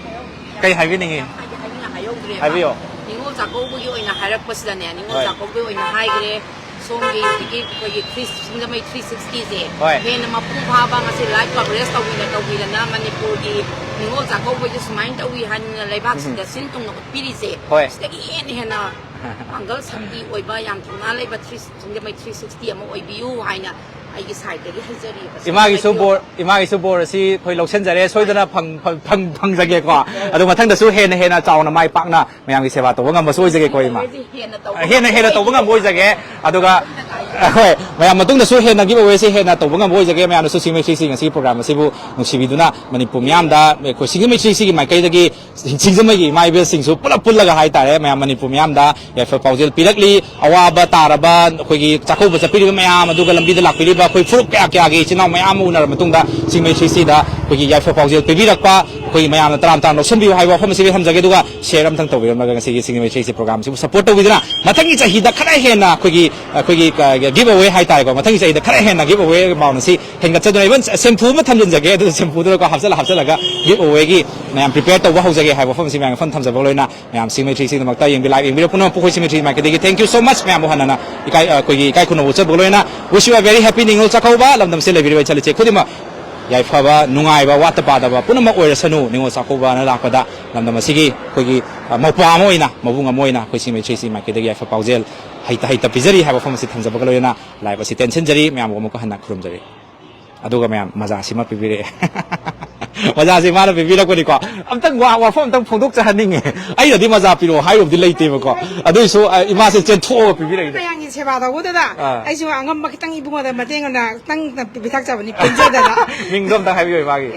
ꯀꯩ ꯍꯥꯏꯕꯤꯅꯤꯡꯉꯤ? ꯍꯥꯏꯗꯤ ꯍꯥꯏꯅꯤꯡꯉꯥꯏ ꯍꯥꯏꯍꯧꯗ꯭ꯔꯦꯕ꯫ ꯍꯥꯏꯕꯤꯌꯣ꯫ ꯅꯤꯉꯣꯜ ꯆꯥꯛꯀꯧꯕꯒꯤ ꯑꯣꯏꯅ ꯍꯥꯏꯔꯛꯄꯁꯤꯗꯅꯦ, ꯅꯤꯉꯣꯜ ꯍꯣꯏ꯫ ꯆꯥꯛꯀꯧꯕꯒꯤ ꯑꯣꯏꯅ ꯍꯥꯏꯈ꯭ꯔꯦ꯫ ꯁꯣꯝꯒꯤ ꯍꯧꯖꯤꯛꯀꯤ ꯑꯩꯈꯣꯏꯒꯤ ꯊ꯭ꯔꯤ ꯁꯤꯡꯖꯃꯩ ꯊ꯭ꯔꯤ ꯁꯤꯛꯁꯇꯤꯁꯦ ꯍꯣꯏ꯫ ꯍꯦꯟꯅ ꯃꯄꯨꯡ ꯐꯥꯕ ꯉꯁꯤ ꯂꯥꯏꯐ ꯀꯣꯚꯔꯦꯖ ꯇꯧꯕꯤꯅ ꯇꯧꯕꯤꯗꯅ ꯃꯅꯤꯄꯨꯔꯒꯤ ꯅꯤꯉꯣꯜ ꯆꯥꯛꯀꯧꯕꯁꯦ ꯁꯨꯃꯥꯏꯅ ꯇꯧꯏ ꯍꯥꯏꯅ ꯂꯩꯕꯥꯛꯁꯤꯗ ꯁꯤꯟ ꯊꯨꯡꯅ ꯎꯠꯄꯤꯔꯤꯁꯦ ꯍꯣꯏ꯫ ꯁꯤꯗꯒꯤ ꯍꯦꯟꯅ ꯍꯦꯟꯅ ꯄꯥꯡꯒꯜ ꯁꯛꯇꯤ ꯑꯣꯏꯕ ꯌꯥꯝ ꯊꯧꯅꯥ ꯂꯩꯕ ꯊ꯭ꯔꯤ ꯁꯤꯡꯖꯃꯩ ꯊ꯭ꯔꯤ ꯁꯤꯛꯁꯇꯤ ꯑꯃ ꯑꯣꯏꯕꯤꯌꯨ ꯍꯥꯏꯅ ꯑꯩꯒꯤ ꯁꯥꯏꯠꯇꯒꯤ ꯍꯥꯏꯖꯔꯤꯕ꯫ ꯏꯃꯥꯒꯤꯁꯨ ꯕꯣꯔ ꯏꯃꯥꯒꯤꯁꯨ ꯕꯣꯔ ꯑꯁꯤ ꯑꯩꯈꯣꯏ ꯂꯧꯁꯤꯟꯖꯔꯦ, ꯁꯣꯏꯗꯅ ꯐꯪ- ꯐꯪ- ꯐꯪ- ꯐꯪꯖꯒꯦꯀꯣ꯫ ꯑꯗꯣ ꯃꯊꯪꯗꯁꯨ ꯍꯦꯟꯅ ꯍꯦꯟꯅ ꯆꯥꯎꯅ ꯃꯥꯏ ꯄꯥꯛꯅ ꯃꯌꯥꯝꯒꯤ ꯁꯦꯕꯥ ꯇꯧꯕ ꯉꯝꯕꯁꯨ ꯑꯣꯏꯖꯒꯦꯀꯣ ꯏꯃꯥ꯫ ꯍꯦꯟꯅ ꯇꯧꯕ ꯍꯦꯟꯅ ꯍꯦꯟꯅ ꯇꯧꯕ ꯉꯝꯕ ꯑꯣꯏꯖꯒꯦ꯫ ꯑꯗꯨꯒ ꯍꯣꯏ, ꯃꯌꯥꯝ ꯃꯇꯨꯡꯗꯁꯨ ꯍꯦꯟꯅ ꯒꯤꯐ ꯑꯋꯦꯁꯦ ꯍꯦꯟꯅ ꯇꯧꯕ ꯉꯝꯕ ꯑꯣꯏꯖꯒꯦ꯫ ꯃꯌꯥꯝꯅꯁꯨ ꯁꯤꯡꯖꯃꯩ ꯊ꯭ꯔꯤ ꯁꯤꯛꯁꯇꯤ ꯉꯁꯤꯒꯤ ꯄ꯭ꯔꯣꯒ꯭ꯔꯥꯝ ꯑꯁꯤꯕꯨ ꯅꯨꯡꯁꯤꯕꯤꯗꯨꯅ ꯃꯅꯤꯄꯨꯔ ꯃꯤꯌꯥꯝꯗ ꯑꯩꯈꯣꯏ ꯁꯤꯡꯖꯃꯩ ꯊ꯭ꯔꯤ ꯁꯤꯛꯁꯇꯤꯒꯤ ꯃꯥꯏꯀꯩꯗꯒꯤ ꯁꯤꯡꯖꯃꯩꯒꯤ ꯏꯃꯥ ꯏꯕꯦꯜꯁꯤꯡꯁꯨ ꯄꯨꯂꯞ ꯄꯨꯜꯂꯒ ꯍꯥꯏꯇꯥꯔꯦ, ꯃꯌꯥꯝ ꯃꯅꯤꯄꯨꯔ ꯃꯤꯌꯥꯝꯗ ꯌꯥꯏꯐ ꯄꯥꯎꯖꯦꯜ ꯄꯤꯔꯛꯂꯤ꯫ ꯑꯋꯥꯕ ꯇꯥꯔꯕ ꯑꯩꯈꯣꯏꯒꯤ ꯆꯥꯛꯀꯧꯕ ꯆꯠꯄꯤꯔꯤꯕ ꯃꯌꯥꯝ, ꯑꯗꯨꯒ ꯂꯝꯕꯤꯗ ꯂꯥꯛꯄꯤꯔꯤꯕ ꯑꯩꯈꯣꯏ ꯐꯨꯔꯨꯞ ꯀꯌꯥ ꯀꯌꯥꯒꯤ ꯏꯆꯤꯟ ꯏꯅꯥꯎ ꯃꯌꯥꯝ ꯑꯃ ꯎꯅꯔꯕ ꯃꯇꯨꯡꯗ ꯁꯤꯡꯖꯃꯩ ꯊ꯭ꯔꯤ ꯁꯤꯛꯁꯇꯤꯗ ꯑꯩꯈꯣꯏꯒꯤ ꯌꯥꯏꯐ ꯄꯥꯎꯖꯦꯜ ꯄꯤꯕꯤꯔꯛꯄ ꯑꯩꯈꯣꯏ ꯃꯌꯥꯝꯅ ꯇꯔꯥꯝ ꯇꯔꯥꯝ ꯂꯧꯁꯤꯟꯕꯤꯌꯨ ꯍꯥꯏꯕ ꯋꯥꯐꯝ ꯑꯁꯤꯒ ꯊꯝꯖꯒꯦ꯫ ꯑꯗꯨꯒ ꯁꯤꯌꯔ ꯑꯃꯇꯪ ꯇꯧꯕꯤꯔꯝꯂꯒ ꯉꯁꯤꯒꯤ ꯁꯤꯡꯖꯃꯩ ꯊ꯭ꯔꯤ ꯁꯤꯛꯁꯇꯤ ꯄ꯭ꯔꯣꯒ꯭ꯔꯥꯝꯁꯤꯕꯨ ꯁꯄꯣꯔꯠ ꯇꯧꯕꯤꯗꯨꯅ ꯃꯊꯪꯒꯤ ꯆꯍꯤꯗ ꯈꯔ ꯍꯦꯟꯅ ꯑꯩꯈꯣꯏꯒꯤ ꯑꯩꯈꯣꯏꯒꯤ ꯒꯤꯐ ꯑꯋꯦ ꯍꯥꯏꯇꯥꯔꯦꯀꯣ, ꯃꯊꯪꯒꯤ ꯆꯍꯤꯗ ꯈꯔ ꯍꯦꯟꯅ ꯒꯤꯐ ꯑꯋꯦ ꯑꯃꯥꯎꯟ ꯑꯁꯤ ꯍꯦꯟꯒꯠꯆꯗꯨꯅ, ꯏꯚꯟ ꯁꯦꯝꯐꯨ ꯑꯃ ꯊꯝꯖꯤꯟꯖꯒꯦ, ꯑꯗꯨ ꯁꯦꯝꯐꯨꯗꯨꯗꯀꯣ ꯍꯥꯞꯆꯜꯂ ꯍꯥꯞꯆꯜꯂꯒ ꯒꯤꯐ ꯑꯋꯦꯒꯤ ꯃꯌꯥꯝ ꯄ꯭ꯔꯤꯄꯦꯌꯔ ꯇꯧꯕ ꯍꯧꯖꯒꯦ ꯍꯥꯏꯕ ꯋꯥꯐꯝꯁꯤ ꯃꯌꯥꯝ ꯃꯐꯝ ꯊꯝꯖꯕꯒ ꯂꯣꯏꯅ ꯃꯌꯥꯝ ꯁꯤꯡꯖꯃꯩ ꯊ꯭ꯔꯤ ꯁꯤꯛꯁꯇꯤꯗꯃꯛꯇ ꯌꯦꯡꯕꯤ ꯂꯥꯏꯚ ꯌꯦꯡꯕꯤꯔꯤꯕ ꯄꯨꯝꯅꯃꯛꯄꯨ ꯑꯩꯈꯣꯏ ꯁꯤꯡꯖꯃꯩ ꯊ꯭ꯔꯤ ꯁꯤꯛꯁꯇꯤ ꯃꯥꯏꯀꯩꯗꯒꯤ thank you so much꯫ ꯃꯌꯥꯝꯕꯨ ꯍꯟꯅꯅ ꯏꯀꯥꯏ ꯑꯩꯈꯣꯏꯒꯤ ꯏꯀꯥꯏ ꯈꯨꯝꯅꯕ ꯎꯠꯆꯕꯒ ꯂꯣꯏꯅ wish you a very happy Ningol Chakkouba. ꯂꯝꯗꯝꯁꯤꯗ ꯂꯩꯕꯤꯔꯤꯕ ꯏꯆꯥ ꯏꯆꯦ ꯈꯨꯗꯤꯡꯃꯛ ꯌꯥꯏꯐꯕ, ꯅꯨꯡꯉꯥꯏꯕ, ꯋꯥꯠꯇ ꯄꯥꯗꯕ ꯄꯨꯝꯅꯃꯛ ꯑꯣꯏꯔꯁꯅꯨ꯫ ꯅꯤꯉꯣꯜ ꯆꯥꯛꯀꯧꯕꯅ ꯂꯥꯛꯄꯗ ꯂꯝꯗꯝ ꯑꯁꯤꯒꯤ ꯑꯩꯈꯣꯏꯒꯤ, ꯑ, ꯃꯧꯄ꯭ꯋꯥ ꯑꯃ ꯑꯣꯏꯅ, ꯃꯕꯨꯡ ꯑꯃ ꯑꯣꯏꯅ ꯑꯩꯈꯣꯏ ꯁꯤꯡꯖꯃꯩ ꯊ꯭ꯔꯤ ꯁꯤꯛꯁꯇꯤ ꯃꯥꯏꯀꯩꯗꯒꯤ ꯌꯥꯏꯐ ꯄꯥꯎꯖꯦꯜ ꯍꯩꯇ ꯍꯩꯇ ꯄꯤꯖꯔꯤ ꯍꯥꯏꯕ ꯋꯥꯐꯝ ꯑꯁꯤ ꯊꯝꯖꯕꯒ ꯂꯣꯏꯅꯅ ꯂꯥꯏꯚ ꯑꯁꯤ ꯇꯦꯟꯁꯤꯟꯖꯔꯤ꯫ ꯃꯌꯥꯝꯕꯨ ꯑꯃꯨꯛꯀ ꯍꯟꯅ ꯈꯨꯔꯨꯝꯖꯔꯤ꯫ ꯑꯗꯨꯒ ꯃꯌꯥꯝ ꯃꯖꯥꯁꯤꯃ ꯄꯤꯕꯤꯔꯛꯑꯦ꯫ ꯃꯖꯥꯁꯤ ꯃꯥꯅ ꯄꯤꯕꯤꯔꯛꯄꯅꯤꯀꯣ꯫ ꯑꯝꯇꯪ ꯋꯥ-, ꯋꯥꯐꯝ ꯑꯝꯇꯪ ꯐꯣꯡꯗꯣꯛꯆꯍꯟꯅꯤꯡꯉꯦ꯫ ꯑꯩꯅꯗꯤ ꯃꯖꯥ ꯄꯤꯔꯛꯑꯣ ꯍꯥꯏꯔꯨꯕꯗꯤ ꯂꯩꯇꯦꯕꯀꯣ꯫ ꯑꯗꯨꯏꯁꯨ, ꯑ, ꯏꯃꯥꯁꯦ ꯆꯦꯟꯊꯣꯛꯑꯒ ꯄꯤꯕꯤꯔꯛꯏꯅꯦ꯫ ꯃꯌꯥꯝꯒꯤ ꯁꯦꯕꯥ ꯇꯧꯕꯗꯨꯗ ꯑꯥ꯫ ꯑꯩꯁꯨ ꯑꯉꯝꯕ ꯈꯤꯇꯪ ꯏꯕꯨꯡꯉꯣꯗ ꯃꯇꯦꯡ ꯑꯣꯏꯅ ꯈꯤꯇꯪ ꯄꯤꯊꯛꯆꯕꯅꯤ, ꯄꯦꯟꯖꯗꯅ꯫ ꯃꯤꯡꯗꯣ ꯑꯝꯇꯪ ꯍꯥꯏꯕꯤꯌꯨ ꯏꯃꯥꯒꯤ꯫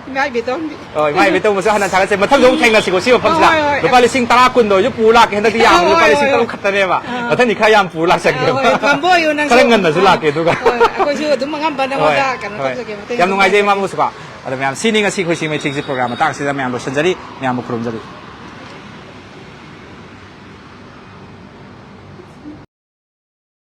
ꯏꯃꯥ ꯏꯕꯦꯇꯣꯝꯕꯤ꯫ ꯑꯣ, ꯏꯃꯥ ꯏꯕꯦꯇꯣꯝꯕꯁꯨ ꯍꯟꯅ ꯊꯥꯒꯠꯆꯩ꯫ ꯃꯊꯪꯁꯨ ꯑꯃꯨꯛ ꯊꯦꯡꯅꯁꯤꯀꯣ ꯁꯤ ꯃꯐꯝꯁꯤꯗ꯫ ꯍꯣꯏ, ꯍꯣꯏ, ꯍꯣꯏ꯫ ꯂꯨꯄꯥ ꯂꯤꯁꯤꯡ ꯇꯔꯥ ꯀꯨꯟꯗꯣ ꯑꯩꯁꯨ ꯄꯨꯔ ꯂꯥꯛꯀꯦ꯫ ꯍꯟꯗꯛꯇꯤ ꯌꯥꯝꯕ, ꯍꯣꯏ, ꯂꯨꯄꯥ ꯍꯣꯏ, ꯂꯤꯁꯤꯡ ꯍꯣꯏ꯫ ꯇꯔꯨꯛ ꯈꯛꯇꯅꯦꯕ꯫ ꯑꯥ꯫ ꯃꯊꯪꯗꯤ ꯈꯔ ꯌꯥꯝ ꯄꯨꯔ ꯂꯥꯛꯆꯒꯦꯕ꯫ ꯍꯣꯏ, ꯍꯣꯏ, ꯉꯝꯕ ꯑꯣꯏꯌꯨ ꯅꯪꯁꯨ꯫ ꯈꯔ ꯉꯟꯅꯁꯨ ꯂꯥꯛꯀꯦ ꯑꯗꯨꯒ꯫ ꯍꯣꯏ, ꯑꯩꯈꯣꯏꯁꯨ ꯑꯗꯨꯝ ꯑꯉꯝꯕ ꯅꯉꯣꯟꯗ ꯍꯣꯏ, ꯀꯩꯅꯣ ꯍꯣꯏ꯫ ꯇꯧꯖꯒꯦ, ꯃꯇꯦꯡ ꯌꯥꯝ ꯅꯨꯡꯉꯥꯏꯖꯩ ꯇꯧꯖꯒꯦ꯫ ꯏꯃꯥ ꯃꯣꯁꯀꯣ꯫ ꯑꯗꯣ ꯃꯌꯥꯝ ꯁꯤꯅꯤ ꯉꯁꯤ ꯑꯩꯈꯣꯏ ꯁꯤꯡꯖꯃꯩ ꯊ꯭ꯔꯤ ꯁꯤꯛꯁꯇꯤ ꯄ꯭ꯔꯣꯒ꯭ꯔꯥꯝ ꯃꯇꯥꯡꯁꯤꯗ ꯃꯌꯥꯝ ꯂꯣꯏꯁꯤꯟꯖꯔꯤ꯫ ꯃꯌꯥꯝꯕꯨ ꯈꯨꯔꯨꯝꯖꯔꯤ꯫